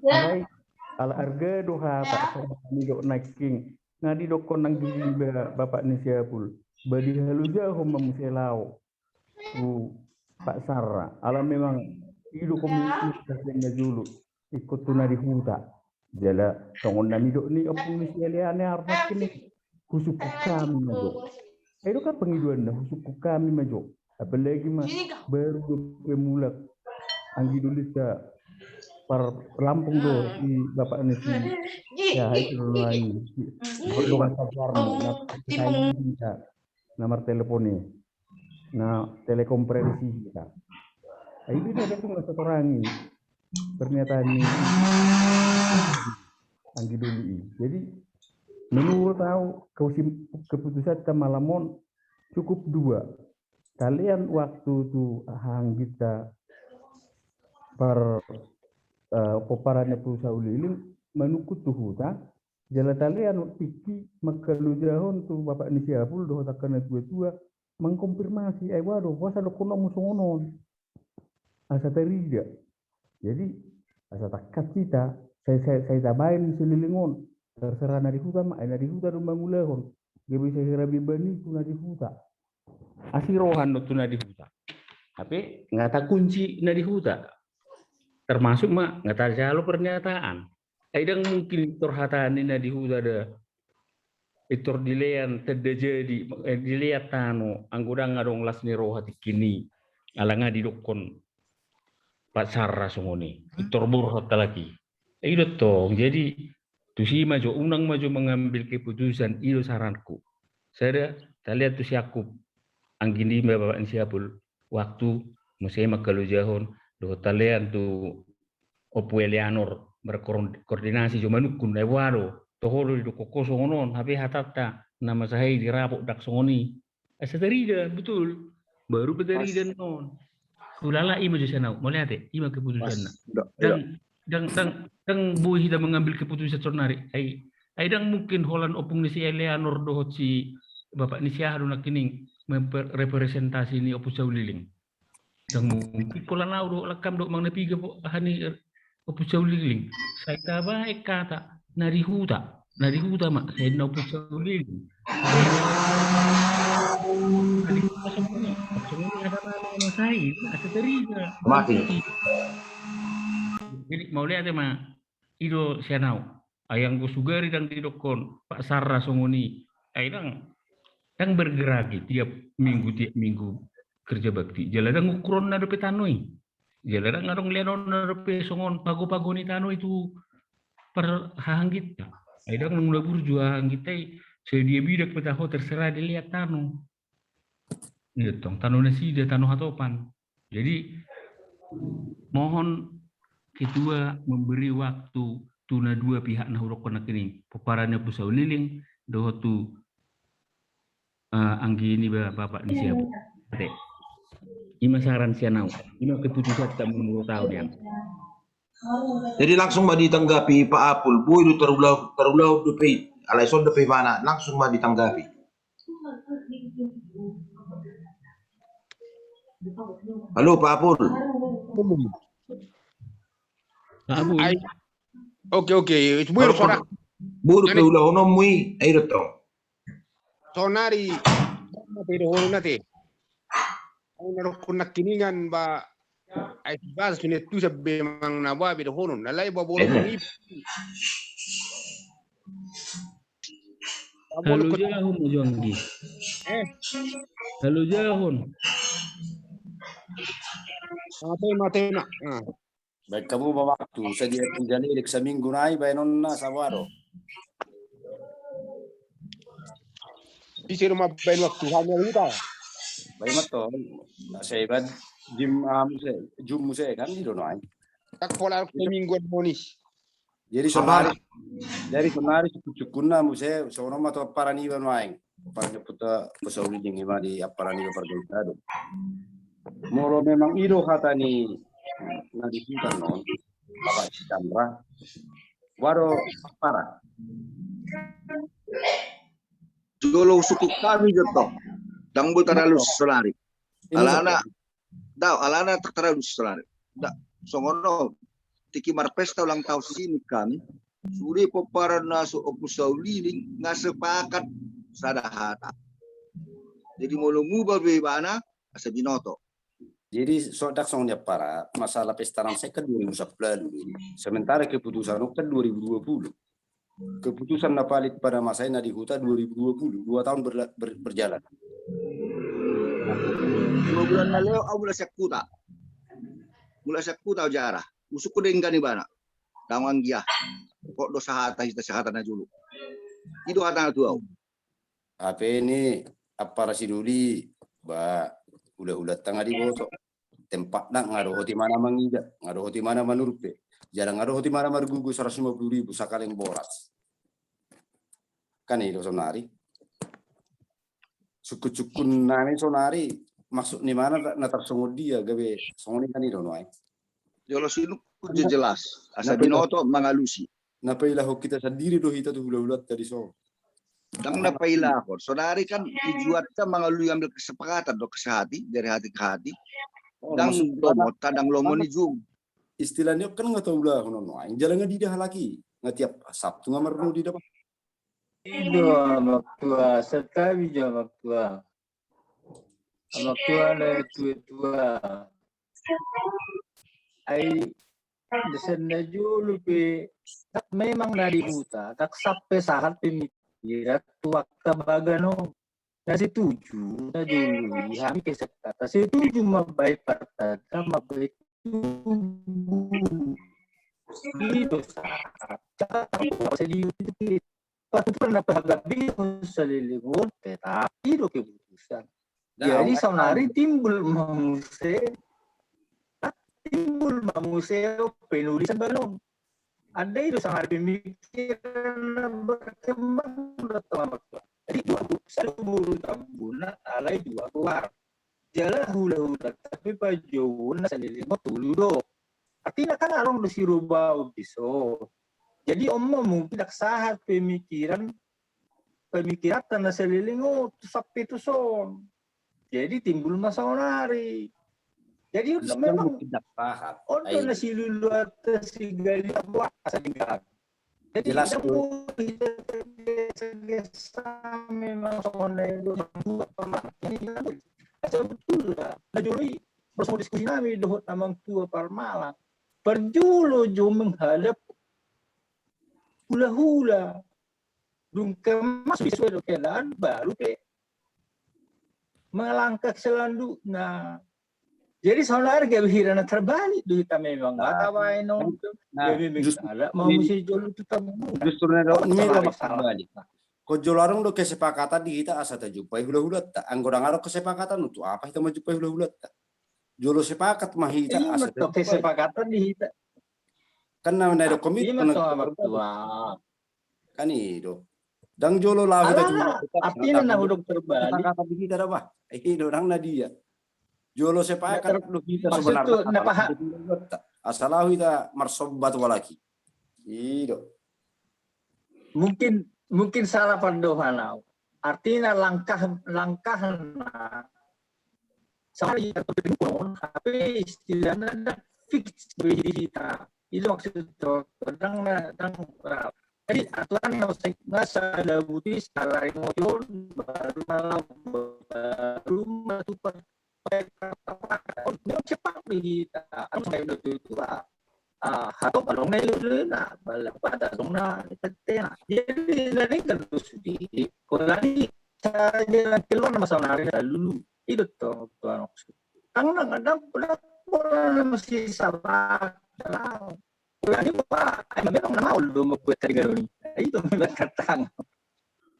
Alai, ala arga do hata, songon na nidok nangkin. Nga didokkon nangkin ba-, bapak ni si Apul. Ba dihalojahon ma muse laho tu Pak Sarra. Ala memang i do komitmen na jolo. Ingkon tu na di huta. Jala songon na nidok ni Ompung ni si Eleanor nangkin i, husungkun hami ma jo. Ai do kan pangidoanna, husungkun hami ma jo. Apalagi ma baru dope mulak anggi dolinta, par Lampung do si bapak ni si, ya, hai si Ronaldo. Dohot dongan sajarna, na, na martelepon i. Na telekonferensi hita. Ai beda do tung na satorangi pernyataan ni anggi doli i. Jadi, menurut au, keputusan ta malam on cukup dua. Talean waktu tu hahangginta par, eh, pomparan ni Ompu Saulilin manungkun tu huta, jala talean tingki manghalojahon tu bapak ni si Apul dohot angka na tua-tua, mangkonfirmasi, ai boha do, boasa dohononmu songon on. Asa tarida. Jadi, asa tangkas hita, sai, sai, sai tabaen saleleng on. Terserah na di huta ma, ai na di huta do mangulahon. Gabe sai hira beban i tu na di huta. Asi roha annon tu na di huta. Tapi nga takunci na di huta. Termasuk ma nga tajalo pernyataan. Ai ndang mungkin pintor hata ni na di huta da. Pintor dilean tanda jadi, eh, dilean tano, anggo ndang adong las ni roha tingki i. Ala nga didokkon Pak Sarra songon i. Pintor borhat halak i. Eh, i do tong. Jadi, tusi ma jo, unang ma jo mengambil keputusan, i do saranku. Sada, talean tu si Yakup, anggi ni ma bapak ni si Apul, waktu, muse mangkalojahon, dohot talean tu Ompu Eleanor, berkoordinasi jo manungkun, eh, wado, toho do didokkon ho songon on, hape hatanta, na masa i di rapot ndang songon i. Asa tarida, betul. Baru pe tarida annon. Hulala i ma jo sian au, mauliate, i ma keputusanna. Ndang, ndang, ndang, ndang boi hita mengambil keputusan sonari. Ai, ai ndang mungkin holan ompung ni si Eleanor dohot si bapak ni si aha do nangkining memper-, representasi ni Ompu Sauliling. Ndang mungkin holan au do, langkam do, manang na piga po, aha ni Ompu Sauliling. Sai tabaen hata, na di huta, na di huta ma, sai na Ompu Sauliling. Na di huta songon i, songon i ada mana na sai, na asa tarida. Mati. Jadi, mauliate ma, i do sian au. Ai anggo sugari ndang didokkon, Pak Sarra songon i. Ai ndang, ndang bergerak i tiap minggu, tiap minggu kerja bakti. Jala ndang ukuronna dope tano i. Jala ndang adong leanonna dope songon pago-pago ni tano i tu parhahangginta. Ai ndang na burju hahangginta i, sadia bidak pe taho terserah dilean tano. I do tong, tano nasida, tano hatopan. Jadi, mohon ketua memberi waktu tu na dua pihak na hudokkon nangkining, pomparan ni Ompu Sauliling, dohot tu, eh, anggi ni ba-, bapak ni si Apul. Ate. I ma saran sian au, i ma keputusanta menurut au, Dian. Jadi langsung ma ditanggapi Pak Apul, boi do tarulahon, tarulahon dope i, alai songon dope ibana, langsung ma ditanggapi. Halo, Pak Apul. Pak Apul. Ai, oke, oke. Boi do, boi do pe ulahononmu i, ai do tong. Sonari, pe dohonon ate. Au na dokkon nangkiningan ba, ai bahas tu netu sabe mang na ba be dohonon, na lae ba bolon i. Halo jahon ma jo anggi. Eh. Halo jahon. Mate, mate na. Ah. Baen hamu ma waktu, sadia tiga lelek saminggu nai baenonna saboa do. Ise do mambaen waktu, hami huta. Baen ma tong, na sai baen jim, ah, muse, jum muse kan i do nai. Tak pola waktu minggu monis. Jadi sonari, jadi sonari sukun-sukunna muse, songon on ma tu amparan iba nuaeng. Amparan ni Ompu Sauliling i ma di amparan iba pargauta do. Molo memang i do hata ni na di huta on, Bapak Chandra. Wado ampara. Jolo sukun hami jo tong. Ndang boi taralus sonari. Alana, dao, alana tak taralus sonari. Songon on, tingki marpesta ulang tahun si Sinik hami. Sude pomparan na so Ompu Sauliling nga sepakat sada hata. Jadi molo muba be ibana, asa binoto. Jadi so, ndang songon i ampara, masalah pesta nang sai kan dua ribu sampulu. Sementara keputusan on kan dua ribu dua puluh. Keputusan na paling pada masa i na di huta dua ribu dua puluh, dua tahun berla-, ber-, berjalan. Dua bulan na lewat au mulak sian huta. Mulak sian huta au jala. Usungkun denggan ibana. Ndang anggia. Kok do sahata hita, sahata na jolo. I do hatana tu au. Hape ni ampara sidoli, ba, hula-hulanta nga diboto. Tempat na nga dohot imana mangida, nga dohot imana manurpe. Jala nga dohot imana margugu saratus lima puluh ribu sakaleng boras. Kan i do sonari. Sukun-sukun nami sonari, maksud ni mana na tarsongon dia gabe songon i kan i do nuaeng. Jolo sinungkun je jelas, asa binoto mangalusi. Na pailahon hita sandiri do hita tu hula-hulanta dison. Ndang na pailahon. Sonari kan tujuanta mangalului, ambil kesepakatan do, kesehati, dari hati ke hati. Ndang lomo, ndang lomo ni jum. Istilahna kan nga taulahon on nuaeng, jala nga diida halak i, nga tiap Sabtu nga marnodi dapot. I do amang tua, santabi jo amang tua. Ama tua na tua-tua. Ai, desan na jolo pe, memang na di huta, tak sampe sahat pe mikiran tu angka bagan on. Na setuju, na jolo i hami pe sepakat. Setuju mambahen partanda, mambahen tugu. I do sahat. Jadi, patuturan na pahagabi saleleng on, tetap i do keputusan. Jadi, saonari timbul ma muse, timbul ma muse penulisan bagan on. Andai do saonari pemikiran na berkembang do tama. Jadi, dua bu-, sada boru Tambun, alai dua goar. Jala hula-hula, tapi pajouon na saleleng on tolu do. Artina kan adong do sirubaon dison. Jadi on ma mungkin ndang sahat pemikiran, pemikiranta na saleleng on tu sampe tuson. Jadi timbul ma saonari. Jadi memang on do na siluluanta sigalian boasa di gabe. Jadi jelas, memang songon na i do. Sebetulna na jolo i, pas diskusi nami dohot amang tua Parmalang, parjolo jo menghadap hula-hula. Dung kemas sesuai do keadaan, baru pe melangkah selanjutnya. Jadi saonari gabe hira na terbalik do hita memang. Nah, tabaen on, nah, gabe justru menghadap ma muse jolo tu Tambun. Justru na do, on memang terbalik. Ko jolo adong do kesepakatan di hita asa tajumpai hula-hulanta. Anggo ndang adong kesepakatan, untuk apa hita manjumpai hula-hulanta? Jolo sepakat ma hita asa tajumpai. Kesepakatan di hita. Kan na, na do komitmen. Kan i do. Ndang jolo laho hita jumpa. Artina na hudok terbalik. Kata di hita da bah. I do ndang na dia. Jolo sepakat do hita sebenarna. Asa laho hita marsomba tu halak i. I do. Mungkin, mungkin salah pandohan au. Artina langkah, langkahna. Saonari, tapi istilahna ndang fix be di hita. I do maksudhu, ndang na, ndang, jadi aturan na sai, na sada buti, sada ringot on, baru ma, baru ma tu par-, par-, par-, on cepat di hita. Anu sai do tu, tu, ah, hatop adong na i do na, bala pada adong na i tena. Jadi na denggan do sude. Kolani saja na keluar nama saonari na lulu. I do tong, tong. Tang na, na, na, na, na, masih sabar. Kolani, Pak, ai memang na maol do mambuat tadi garoni. I do memang katang.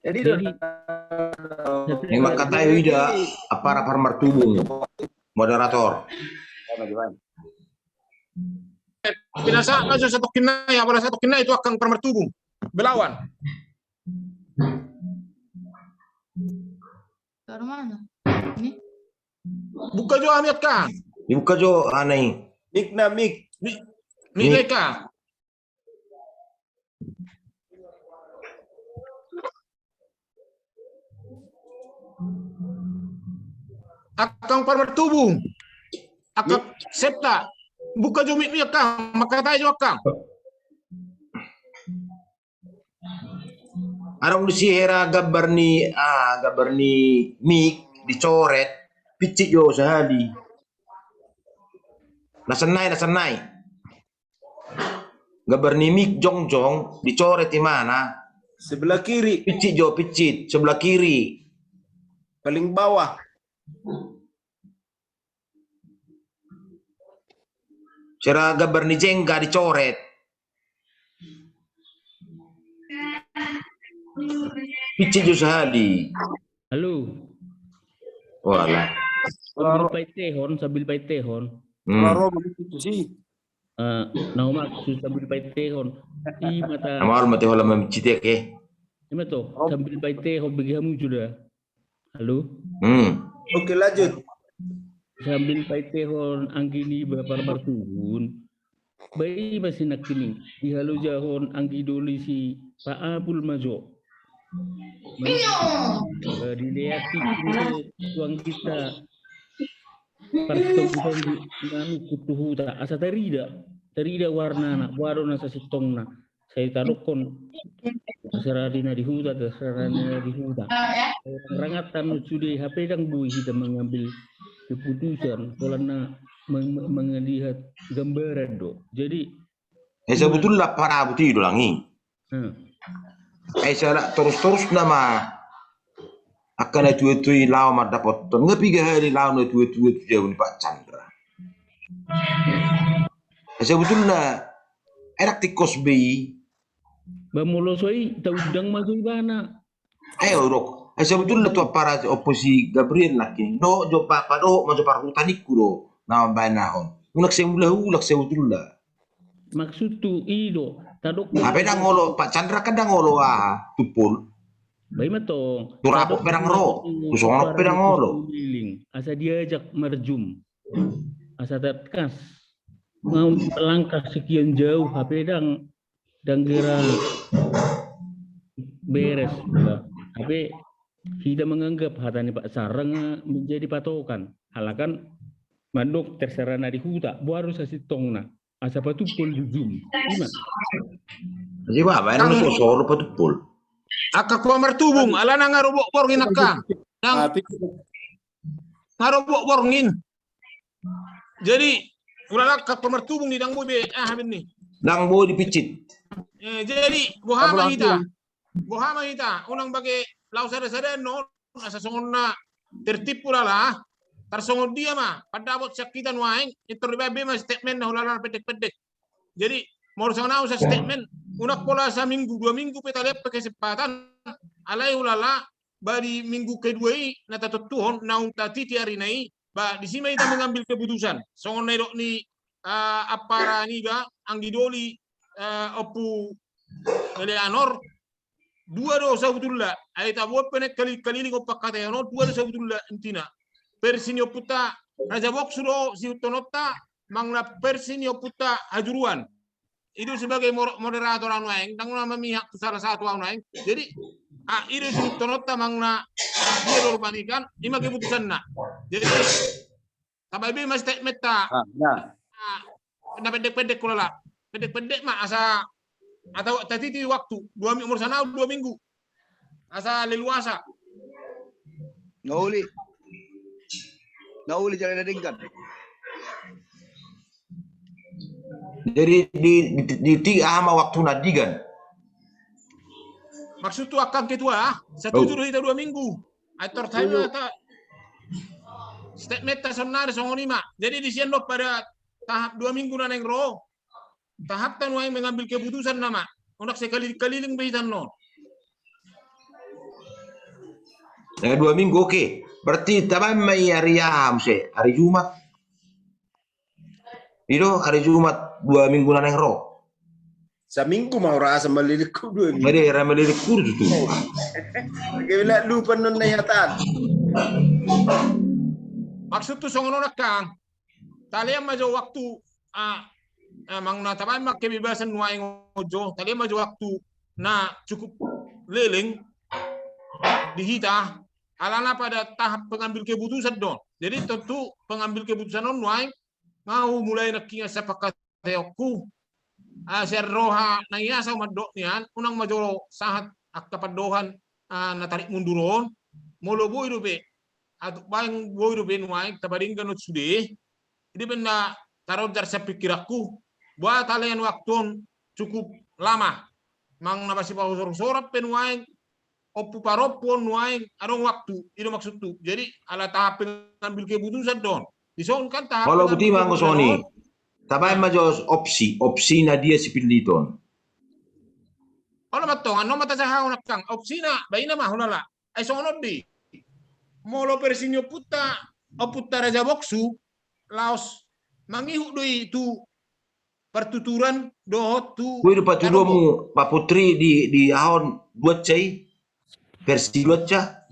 Jadi, jadi, eh, memang katai ida, apa, Parmartubung. Moderator. Pinasahat ma jo satokinna i, apala satokinna i tu angka Parmartubung. Belawan. Taruh mana? Ini? Buka jo, Amiot, kan? Dibuka jo, anai. Mik na, mik. Mik, mik na, kan? Angka Parmartubung. Angka Septa. Buka jo mik, mik, kan? Makatai jo, kan? Adong disi hera gambar ni, ah, gambar ni mik dicoret, pincit jo sahali. Na sannai, na sannai. Gambar ni mik jongjong, dicoret imana. Sebelah kiri. Pincit jo, pincit, sebelah kiri. Paling bawah. Sera gambar ni jengga dicoret. Pincit jo sahali. Halo. Wala. Sambil paitehon, sambil paitehon. Hmm. Raro begitu sih. Eh, na maksud sambil paitehon. I mata. Nama al mate hola mamincit ya ke. I ma to, sambil paitehon bagi hamu jo da. Halo? Hmm. Oke, lanjut. Sambil paitehon anggi ni ba Parmartubung. Ba i ma sinangkining, dihalojahon anggi doli si Pak Apul ma jo. Iyo. Eh, dileati tu anggi ta. Parsitonggi-tonggi manungkun tu huta. Asa tarida, tarida warnana, boha do na sasintongna. Sai tadokkon. Terserah di na di huta, terserah di na di huta. Rangatan sude hape ndang boi hita mengambil keputusan, pola na meng-, melihat gambaran do. Jadi, eh, sebetulna parabot i do lang i. Hmm. Eh, sala torus-torus nama angka na tua-tua i laho mandapothon. Nga piga hali laho na tua-tua tu jabu ni Pak Chandra. Eh, sebetulna enak tingkos be i. Ba molo so i, taundang ma so ibana. Eh, urok. Eh, sebetulna tu ampara opo si Gabriel nangkin. Dohot jo pa-, padohot ma jo parhutaningku do na mambaen ahon. Unang sai mulak-ulak sebetulna. Maksudhu i do, tadok. Hape ndang olo, Pak Chandra kan ndang olo aha, tumpol. Ba i ma tong. Tu rapot pe ndang ro, tu songon on pe ndang olo. Asa diajak marjum. Asa tatkas. Mau melangkah sekian jauh, hape ndang, ndang hira beres. Hape hita menganggap hata ni Pak Chandra menjadi patokan. Halak kan mandok terserah na di huta, bo harus sasintongna. Asa patumpol di jum. Ima. Jadi apa? Enak so, so patumpol. Angka kua martubung, alana nga ro borngin angka. Nang, nga ro borngin. Jadi, ulala angka kua martubung ni ndang boi be, ah, habis ni. Ndang boi dipicit. Eh, jadi, boha ma hita. Boha ma hita, unang bage laho sada-sada no, asa songon na tertib ulala, tarsongon dia ma, pandapot sian hita nuaeng, intor dibaen be ma statement na ulala na pendek-pendek. Jadi, molo songon au sa statement, unang pola saminggu, dua minggu pe talean pe kesempatan, alai ulala, ba di minggu kedua i, na tatontuhon, naung tatiti ari na i, ba di si ma hita mengambil keputusan. Songon na idok ni, ah, ampara niba, anggi doli, ah, Ompu Eleanor, dua do sabutulna, ai taboan pe na kali-, kaliling ompat kata i, ono dua do sabutulna intina. Versi ni ompunta Raja Boksu do sihuthononta, manang na versi ni ompunta Hajuruan. I do sebagai mo-, moderator au nuaeng, ndang na memihak tu salah satu au nuaeng. Jadi, ah, i do sihuthononta manang na dia do rupa ni kan, i ma keputusanna. Jadi, tabaen be ma statement ta. Ah, ya. Ah, na pendek-pendek ulala. Pendek-pendek ma asa, atau tatiti waktu. Dua mi-, molo songon au dua minggu. Asa leluasa. Na uli. Na uli jala na denggan. Jadi di, di, di, di aha ma waktuna digan. Maksudhu angka ketua, ah? Setuju do hita dua minggu. Atur time ta statement ta sonari songon i ma. Jadi di sian do pada tahap dua minggu na naeng ro. Tahap ta nuaeng mengambil keputusan nama. Unang sai kaliling-kaliling be hita on. Eh, dua minggu, oke. Berarti tabaen ma i ari aha muse? Ari Jumat. I do, ari Jumat dua minggu na naeng ro. Saminggu ma ora asa malilingku dua minggu. Mari era malilingku tutu. Oke, bila lupa non na hatan. Maksudhu songon on, Kang. Talean ma jo waktu, ah, ah, manang na tabaen ma kebebasan nuaeng on jo, talean ma jo waktu na cukup leleng di hita, alana pada tahap pengambil keputusan do. Jadi tontu pengambil keputusan on nuaeng nga humulai nangkin sian pangkataionku. Ah, sian roha na iasa mandok nian, unang ma jolo sahat angka pandohan, ah, na tarik mundur on. Molo boi dope, atuk baen boi dope nuaeng tapadenggan on sude. Jadi pe na taronjar sian pikiranku, boha talean waktu on cukup lama. Manang na masipahosorhosoran pe nuaeng, ompu parompu on nuaeng adong waktu, i do maksudhu. Jadi ala tahap pengambil keputusan do on. Dison kan tahap pengambil keputusan on. Molo buti ma anggo songon i. Tabaen ma jo opsi, opsi na dia sipilliton. Olo ma tong, annon ma tajaha on, Kang. Opsina, ba ina ma hulala. Ai songon on do i. Molo versi ni ompunta, ompunta Raja Boksu, laos mangihut do i tu partuturan dohot tu. Boi do patuduhonmu, Pak Putri, di, di aha on, Duanca i? Versi Duanca?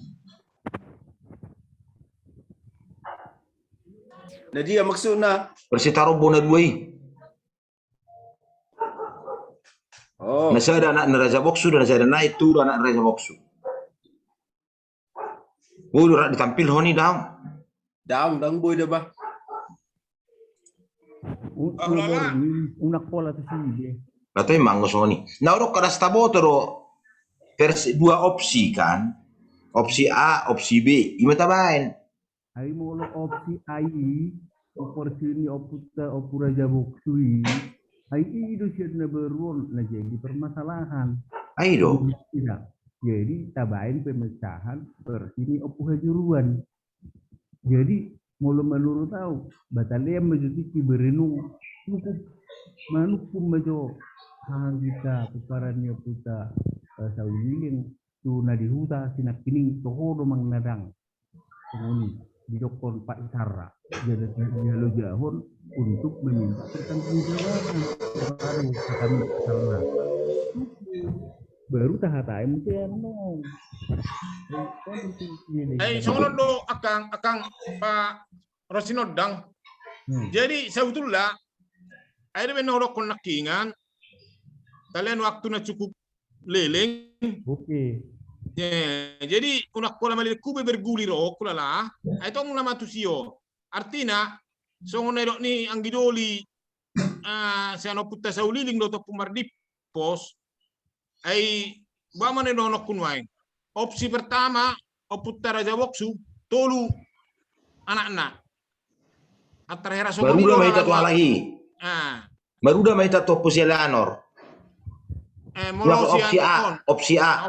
Na dia maksudna? Versi Tarombo na dua i. Oh. Na sada anak ni Raja Boksu, dan na sada nai tu anak ni Raja Boksu. Boi do rap ditampilhon i, daong? Daong, daong boi do ba. Unang pola tu sude. Lato i ma anggo songon i. Na hudok adas taboto do. versi dua opsi kan. Opsi A, opsi B, ima tabaen. Ai molo opsi A i, opsi ni ompunta, Ompu Raja Boksu i, ai i do sian na baru on na jadi permasalahan. Ai do. Jadi tabaen pemecahan versi ni Ompu Hajuruan. Jadi molo manurut au, batalean ma jo tingki berenung, cukup manungkun ma jo hahangginta, pomparan ni ompunta Saulileng, tu na di huta si nangkining toho do manang na dang. Songon i didokkon Pak Isarra. Jadi dialojahon untuk meminta pertanggungjawaban kepada kami Isarra. Baru tahatai muse annon. Eh, songon on do akang, akang Pak Rosinondang. Jadi sabutulna, ai do baen na hudokkon nangkiningan, tabaen waktu na cukup leleng. Oke. Jadi unang pola maleleng hube bergulir ho, hulala ai tong na ma tusi ho. Artina songon na didok ni anggi doli, sian ompunta Saulileng dohot Ompu Mardimpos. Ai ba ma na nidokku nuaeng. Opsi pertama, ompunta Raja Boksu, tolu anakna. Antar hera songon i do. Marudam ma hita tu halak i. Marudam ma hita tu Ompu Sialeanor. Molo opsi A, opsi A.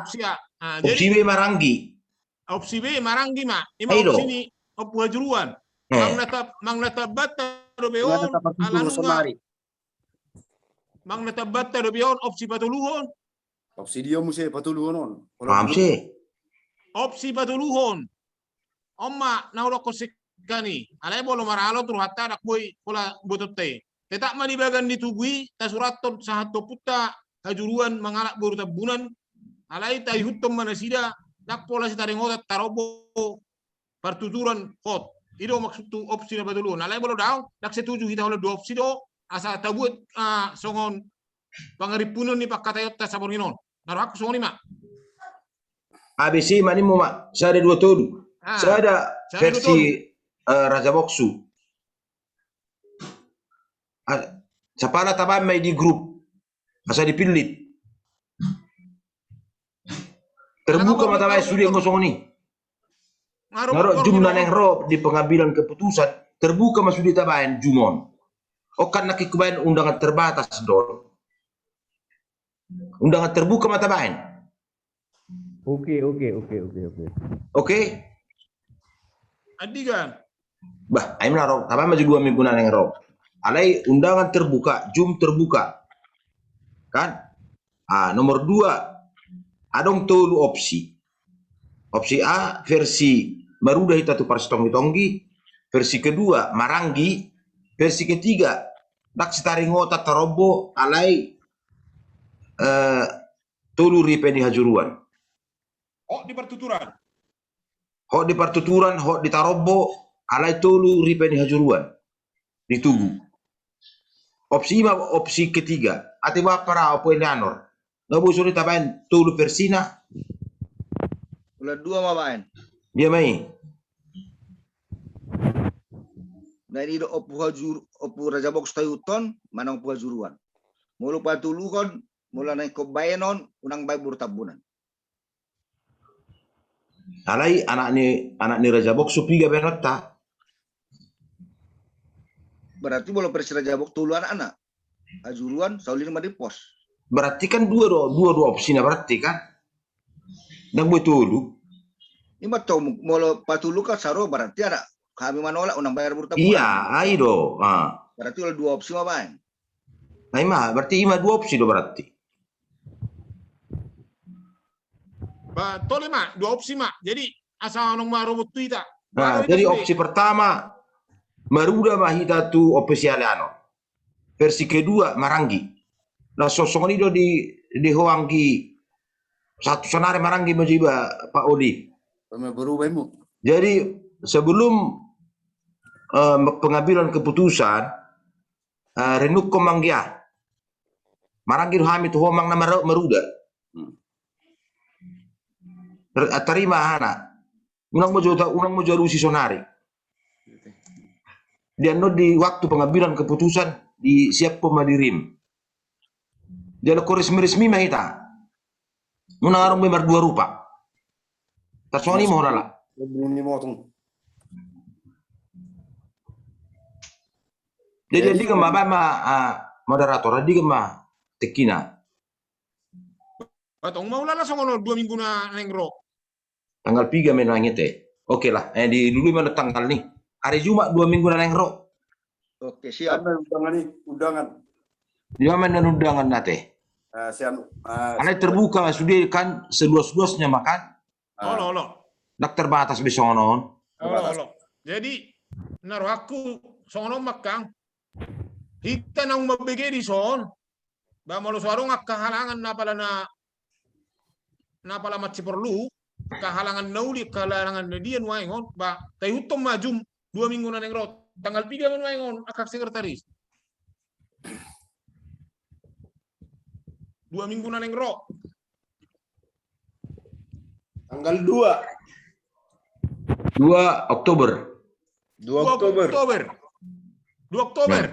Opsi B maranggi. Opsi B maranggi ma. Ima opsi ni Ompu Hajuruan. Manang na tabanta dope on ala nunga. Manang na tabanta dope on opsi patoluhon. Opsi dia muse patoluhon on? Paham si. Opsi patoluhon. On ma na hudokkon sian hami. Alai molo maralo tu rohanta ndang boi pola botonta i. Tetap ma di bagan ni tugu i tasurathon sahat tu ompunta Hajuruan mangalap boru Tambunan. Alai taihuthon ma nasida, ndang pola sitaringotan tarombo partuturan hot. I do maksud tu opsi na patoluhon. Alai molo daong, ndang setuju hita holan dua opsi do, asa tabuat songon pangarimpunon ni pangkataionta saborngin on. Na rohangku songon i ma. A B C ma nimmu ma, sada dua tolu. Sada versi Raja Boksu. Sapala tabaen ma i di grup. Asa dipillit. Terbuka ma tabaen sude anggo songon i. Nga ro jum na naeng ro di pengambilan keputusan, terbuka ma sude tabaen jum on. On kan nangkin hubaen undangan terbatas do. Undangan terbuka ma tabaen. Oke, oke, oke, oke, oke. Oke? Andigan. Bah, ai mena ro, tabaen ma jo dua minggu na naeng ro. Alai undangan terbuka, jum terbuka. Kan? Ah, nomor dua, adong tolu opsi. Opsi A, versi maruda hita tu parsitonggi-tonggi. Versi kedua, maranggi. Versi ketiga, ndang sitaringotan tarombo alai tolu ripe ni hajuruan. Hot di partuturan. Hot di partuturan, hot di tarombo, alai tolu ripe ni hajuruan. Di tugu. Opsi i ma opsi ketiga. Ate boha, Ompu Sialeanor? Nga boi songon i tabaen tolu versina. Ulang dua ma baen. Dia ma i. Na i do Ompu Hajur, Ompu Raja Boksu taihuthon manang Ompu Hajuruan. Molo patoluhon, molo na ingkon baenon, unang baen boru Tambunan. Alai anak ni, anak ni Raja Boksu piga baenonta? Berarti molo versi Raja Boksu tolu anakna. Hajuruan, Saulileng, Mardimpos. Berarti kan dua do, dua do opsina berarti kan? Ndang boi tolu. Ima tong molo patoluhon kan saro berarti anak hami manolak unang baen boru Tambunan. Iya, ai do. Berarti ulang dua opsi ma baen. Nah, ima, berarti ima dua opsi do berarti. Ba, tole ma, dua opsi ma. Jadi asa unang marobot tu hita. Nah, jadi opsi pertama, maruda ma hita tu Ompu Sialeanor. Versi kedua, maranggi. Nah, so songon i do di, di ho anggi satu sonari maranggi ma jo iba, Pak Odi. Jadi sebelum pengambilan keputusan, renungkon ma anggia. Maranggi do hami tu ho manang na maruda. Tarima hana. Unang ma jo, unang ma jo alusi sonari. Di annon di waktu pengambilan keputusan disiaphon ma dirim. Jala huresmi-resmi ma hita. Muna ngarung be mardua rupa. Tarsongon i ma hona lah. Jadi andigan ma, baen ma, ah, moderator, andigan ma tingkina. Ba tong ma ulala songon on dua minggu na naeng ro. Tanggal piga ma naeng ate. Oke lah, eh, dilului ma tanggal ni. Hari Jumat dua minggu na naeng ro. Oke, siap. Undangan ni, undangan. Dia ma undangan ate. Eh, siap, eh, alai terbuka sude kan seluas-luasnya ma kan. Olo, olo. Ndang terbatas be songon on. Olo, olo. Jadi na rohangku songon on ma kan. Hita naung mambege dison. Ba molo so adong angka halangan na pala na, na pala mansai porlu, angka halangan na uli, angka halangan na dia nuaeng on, ba taihuthon ma jum dua minggu na naeng ro. Tanggal piga ma nuaeng on angka sekretaris? Dua minggu na naeng ro. Tanggal dua. Dua Oktober. Dua Oktober. Dua Oktober. Dua Oktober.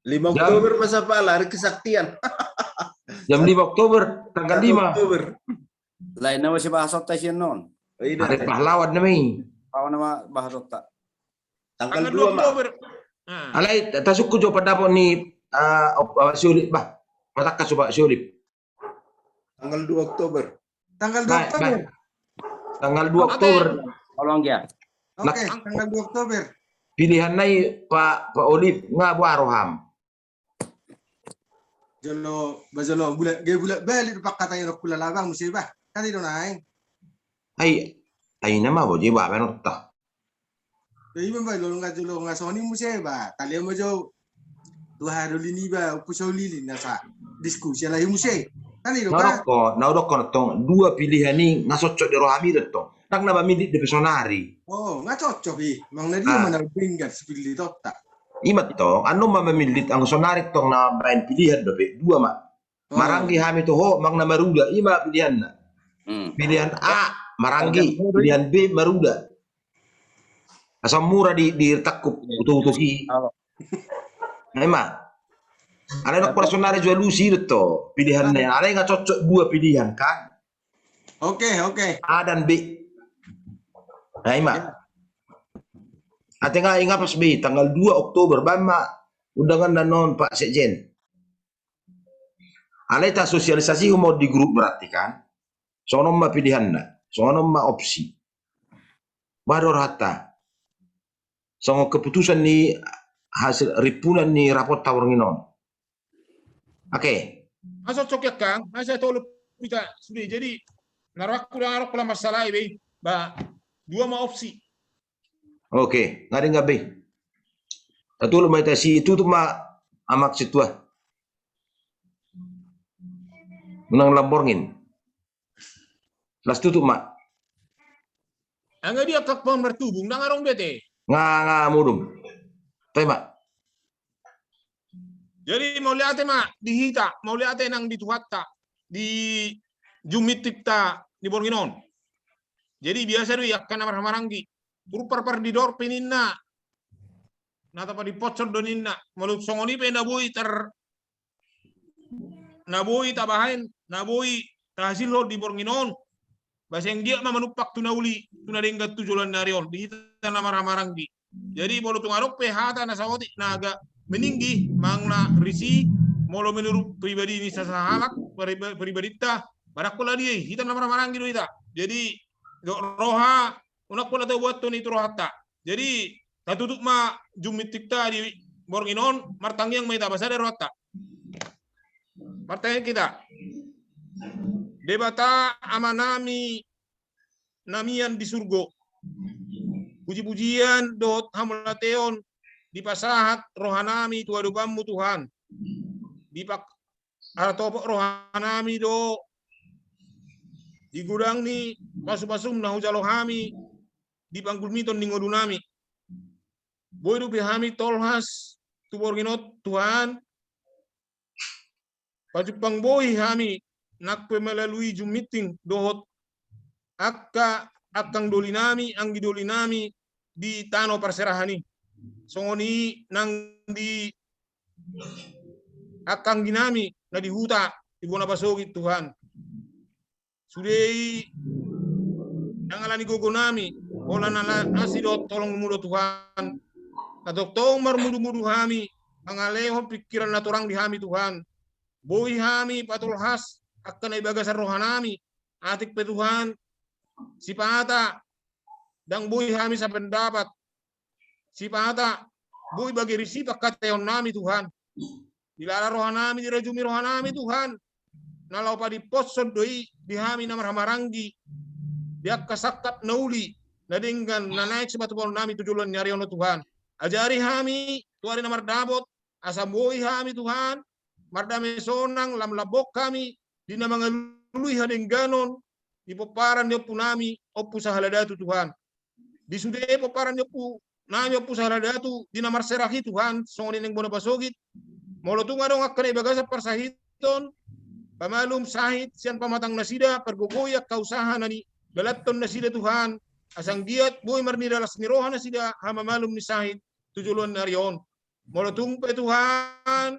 Lima Oktober masa pala hari kesaktian. Jam lima Oktober, tanggal lima. Oktober. Lain nama si bahasonta sian non. Hari pahlawan nama i. Pahlawan nama bahasonta. Tanggal dua Oktober. Alai tasungkun jo pandapot ni, ah, si Olip bah. Patangkas jo bah si Olip. Tanggal dua Oktober. Tanggal dua Oktober. Tanggal dua Oktober. Oke, tanggal dua Oktober. Pilihan nai Pak, Pak Olip nga boha roham. Jolo, ba jolo bulat, ge bulat balik do pangkataion on kula labang muse bah. Kan i do naeng. Ai, ai nama boje bah baen otta. Ima ba lo nga jolo nga songon i muse ba tale ma jo. Tu aha doli ni ba upu soli ni nasa diskusi alai muse. Kan i do ba. Na udokkon, na udokkon tong dua pilihan i nga cocok di rohami do tong. Ndang na mamillit dope sonari. Oh, nga cocok i. Mang na dia mana benggan sipillit otta. Ima tong, anu ma mamillit anggo sonari tong na baen pilihan dope dua ma. Maranggi hami tu ho, mang na maruda, ima pilihanna. Pilihan A, maranggi, pilihan B, maruda. Asa mura di, di tangkup utuk-utuk i. Ima. Alai nang personal jualusi do to pilihanna. Alai nga cocok dua pilihan kan. Oke, oke. A dan B. Ima. Ate nga inga pas B tanggal dua Oktober baen ma undangan na non Pak Sekjen. Alai tasosialisasi ma on di grup berarti kan. Songon on ma pilihanna, songon on ma opsi. Boha do rohanta. Songon keputusan ni hasil rimpunan ni raporta borngin on. Oke. Asa cocok ya Kang, asa tolu pita sudah jadi na rohangku dang adong pola masalah i be. Ba dua ma opsi. Oke, nga denggan be. Tatolu ma ita si tutup ma amak situa. Unang lam borngin. Las tutup ma. Anggo dia kak pang martubung ndang adong be ate. Nga, nga modom. Tema. Jadi mauliate ma di hita, mauliate nang di Tuhanta, di jumitikta di borngin on. Jadi biasa do i angka na marhamaranggi. Turpar par di dorpi ninna. Na tapa di pocor do ninna. Molo songon i pe na boi tar na boi tabahen, na boi tahasilhon di borngin on. Ba seng dia ma manumpak tu na uli, tu na denggan tu joloan ni ari on. Di hita na marhamaranggi. Jadi molo tung adong pe hata na saotik na agak meninggi, mang na risi, molo menurut pribadi ni sasahalak, pribadinta, barangkula dia hita na marhamaranggi do hita. Jadi roha, unang pola tau buat tu ni tu rohanta. Jadi tatutup ma jumitikta di borngin on, martangiang ma hita pasada rohanta. Martangiang hita. Debata Amanami na mian di surgo. Puji-pujian dohot hamauliateon dipasahat rohanami tu adopanmu Tuhan. Dipak-, hatopot rohanami do di godang ni pasu-pasum na hujalo hami di panggulmiton ni ngolunami. Boi dope hami tolhas tu borngin on Tuhan, pajumpang boi hami nang pe melalui jumiting dohot angka angkang dolinami, anggi dolinami di tano parserahan i. Songon i nang di angka angginami na di huta di bona pasogit Tuhan. Sude i ndang ala ni gogonami, holan ala asi dohot holongmu do Tuhan. Na tongtong marmudumudu hami, mangalehon pingkiran na torang di hami Tuhan. Boi hami patolhas angka na di bagasan rohanami, atik pe Tuhan, sipata ndang boi hami sapendapat. Sipata boi bagen risip angka hataionnami Tuhan. Dilala rohanami, dirajumi rohanami Tuhan. Na laho padiphoshon do i di hami na marhahamaranggi, di angka sangkap na uli, na denggan, na naeng sipatupaonnami tu joloan ni ari on Tuhan. Ajari hami tu ari na mardapot, asa boi hami Tuhan mardame sonang, lam lambok hami di na mangalului hadengganon di pomparan ni ompunami, Ompu Sahala Datu Tuhan. Di sude pomparan ni ompunami, Ompu Sahala Datu, di na marserahi Tuhan, songon i naeng bona pasogit. Molo tung adong angka na di bagasan parsahiton, pamalum sahit sian pamatang nasida, pargogoi angka usaha na nidalanhon nasida Tuhan, asa anggiat boi marnida las ni roha nasida hamamalum ni sahit tu joloan ni ari on. Molo tung pe Tuhan,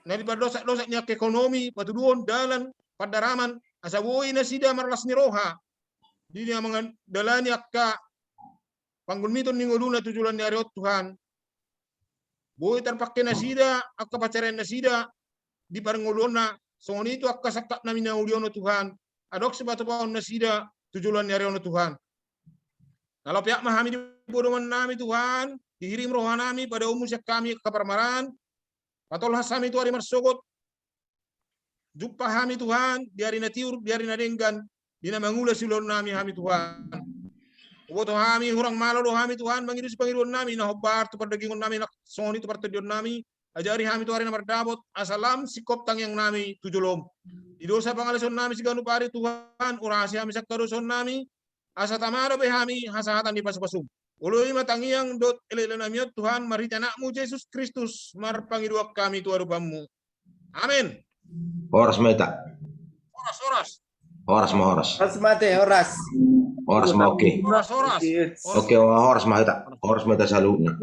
na di pardosak-dosak ni angka ekonomi, patuduhon dalan pandaraman, asa boi nasida marlas ni roha di na mangandalani angka panggulmiton ni ngoluna tu joloan ni ari on Tuhan. Boi tarpangke nasida angka pansarian nasida di parngoluonna, songon i tu angka sangkap na uli on Tuhan, adong sipatupaon nasida tu joloan ni ari on Tuhan. Na laho peak ma hami di podomannami Tuhan, dihirim rohanami, padaomu sian hami angka parmaraan, patolhas hami tu ari marsogot, jumpa hami Tuhan di ari na tiur, di ari na denggan, di na mangula siulaonnami hami Tuhan. Huboto hami hurang malo do hami Tuhan mangido sipangidoannami, na hombar tu pardagingonnami, na songon i tu partondionnami. Ajari hami tu ari na mardapot, asa lam singkop tangiangnami tu jolom. Di dosa pangalaosionnami siganup ari Tuhan, urasi hami sian hadosaonnami, asa tama dope hami hasahatan ni pasupasum. Oloi ma tangiang dohot elelenami on Tuhan, marhite Anakmu Jesus Kristus marpangidoan hami tu adopanmu. Amen. Horas ma hita. Horas, horas. Horas ma, horas. Horas ma te, horas. Horas ma, oke. Horas, horas. Oke, horas ma hita. Horas ma hita saluhutna.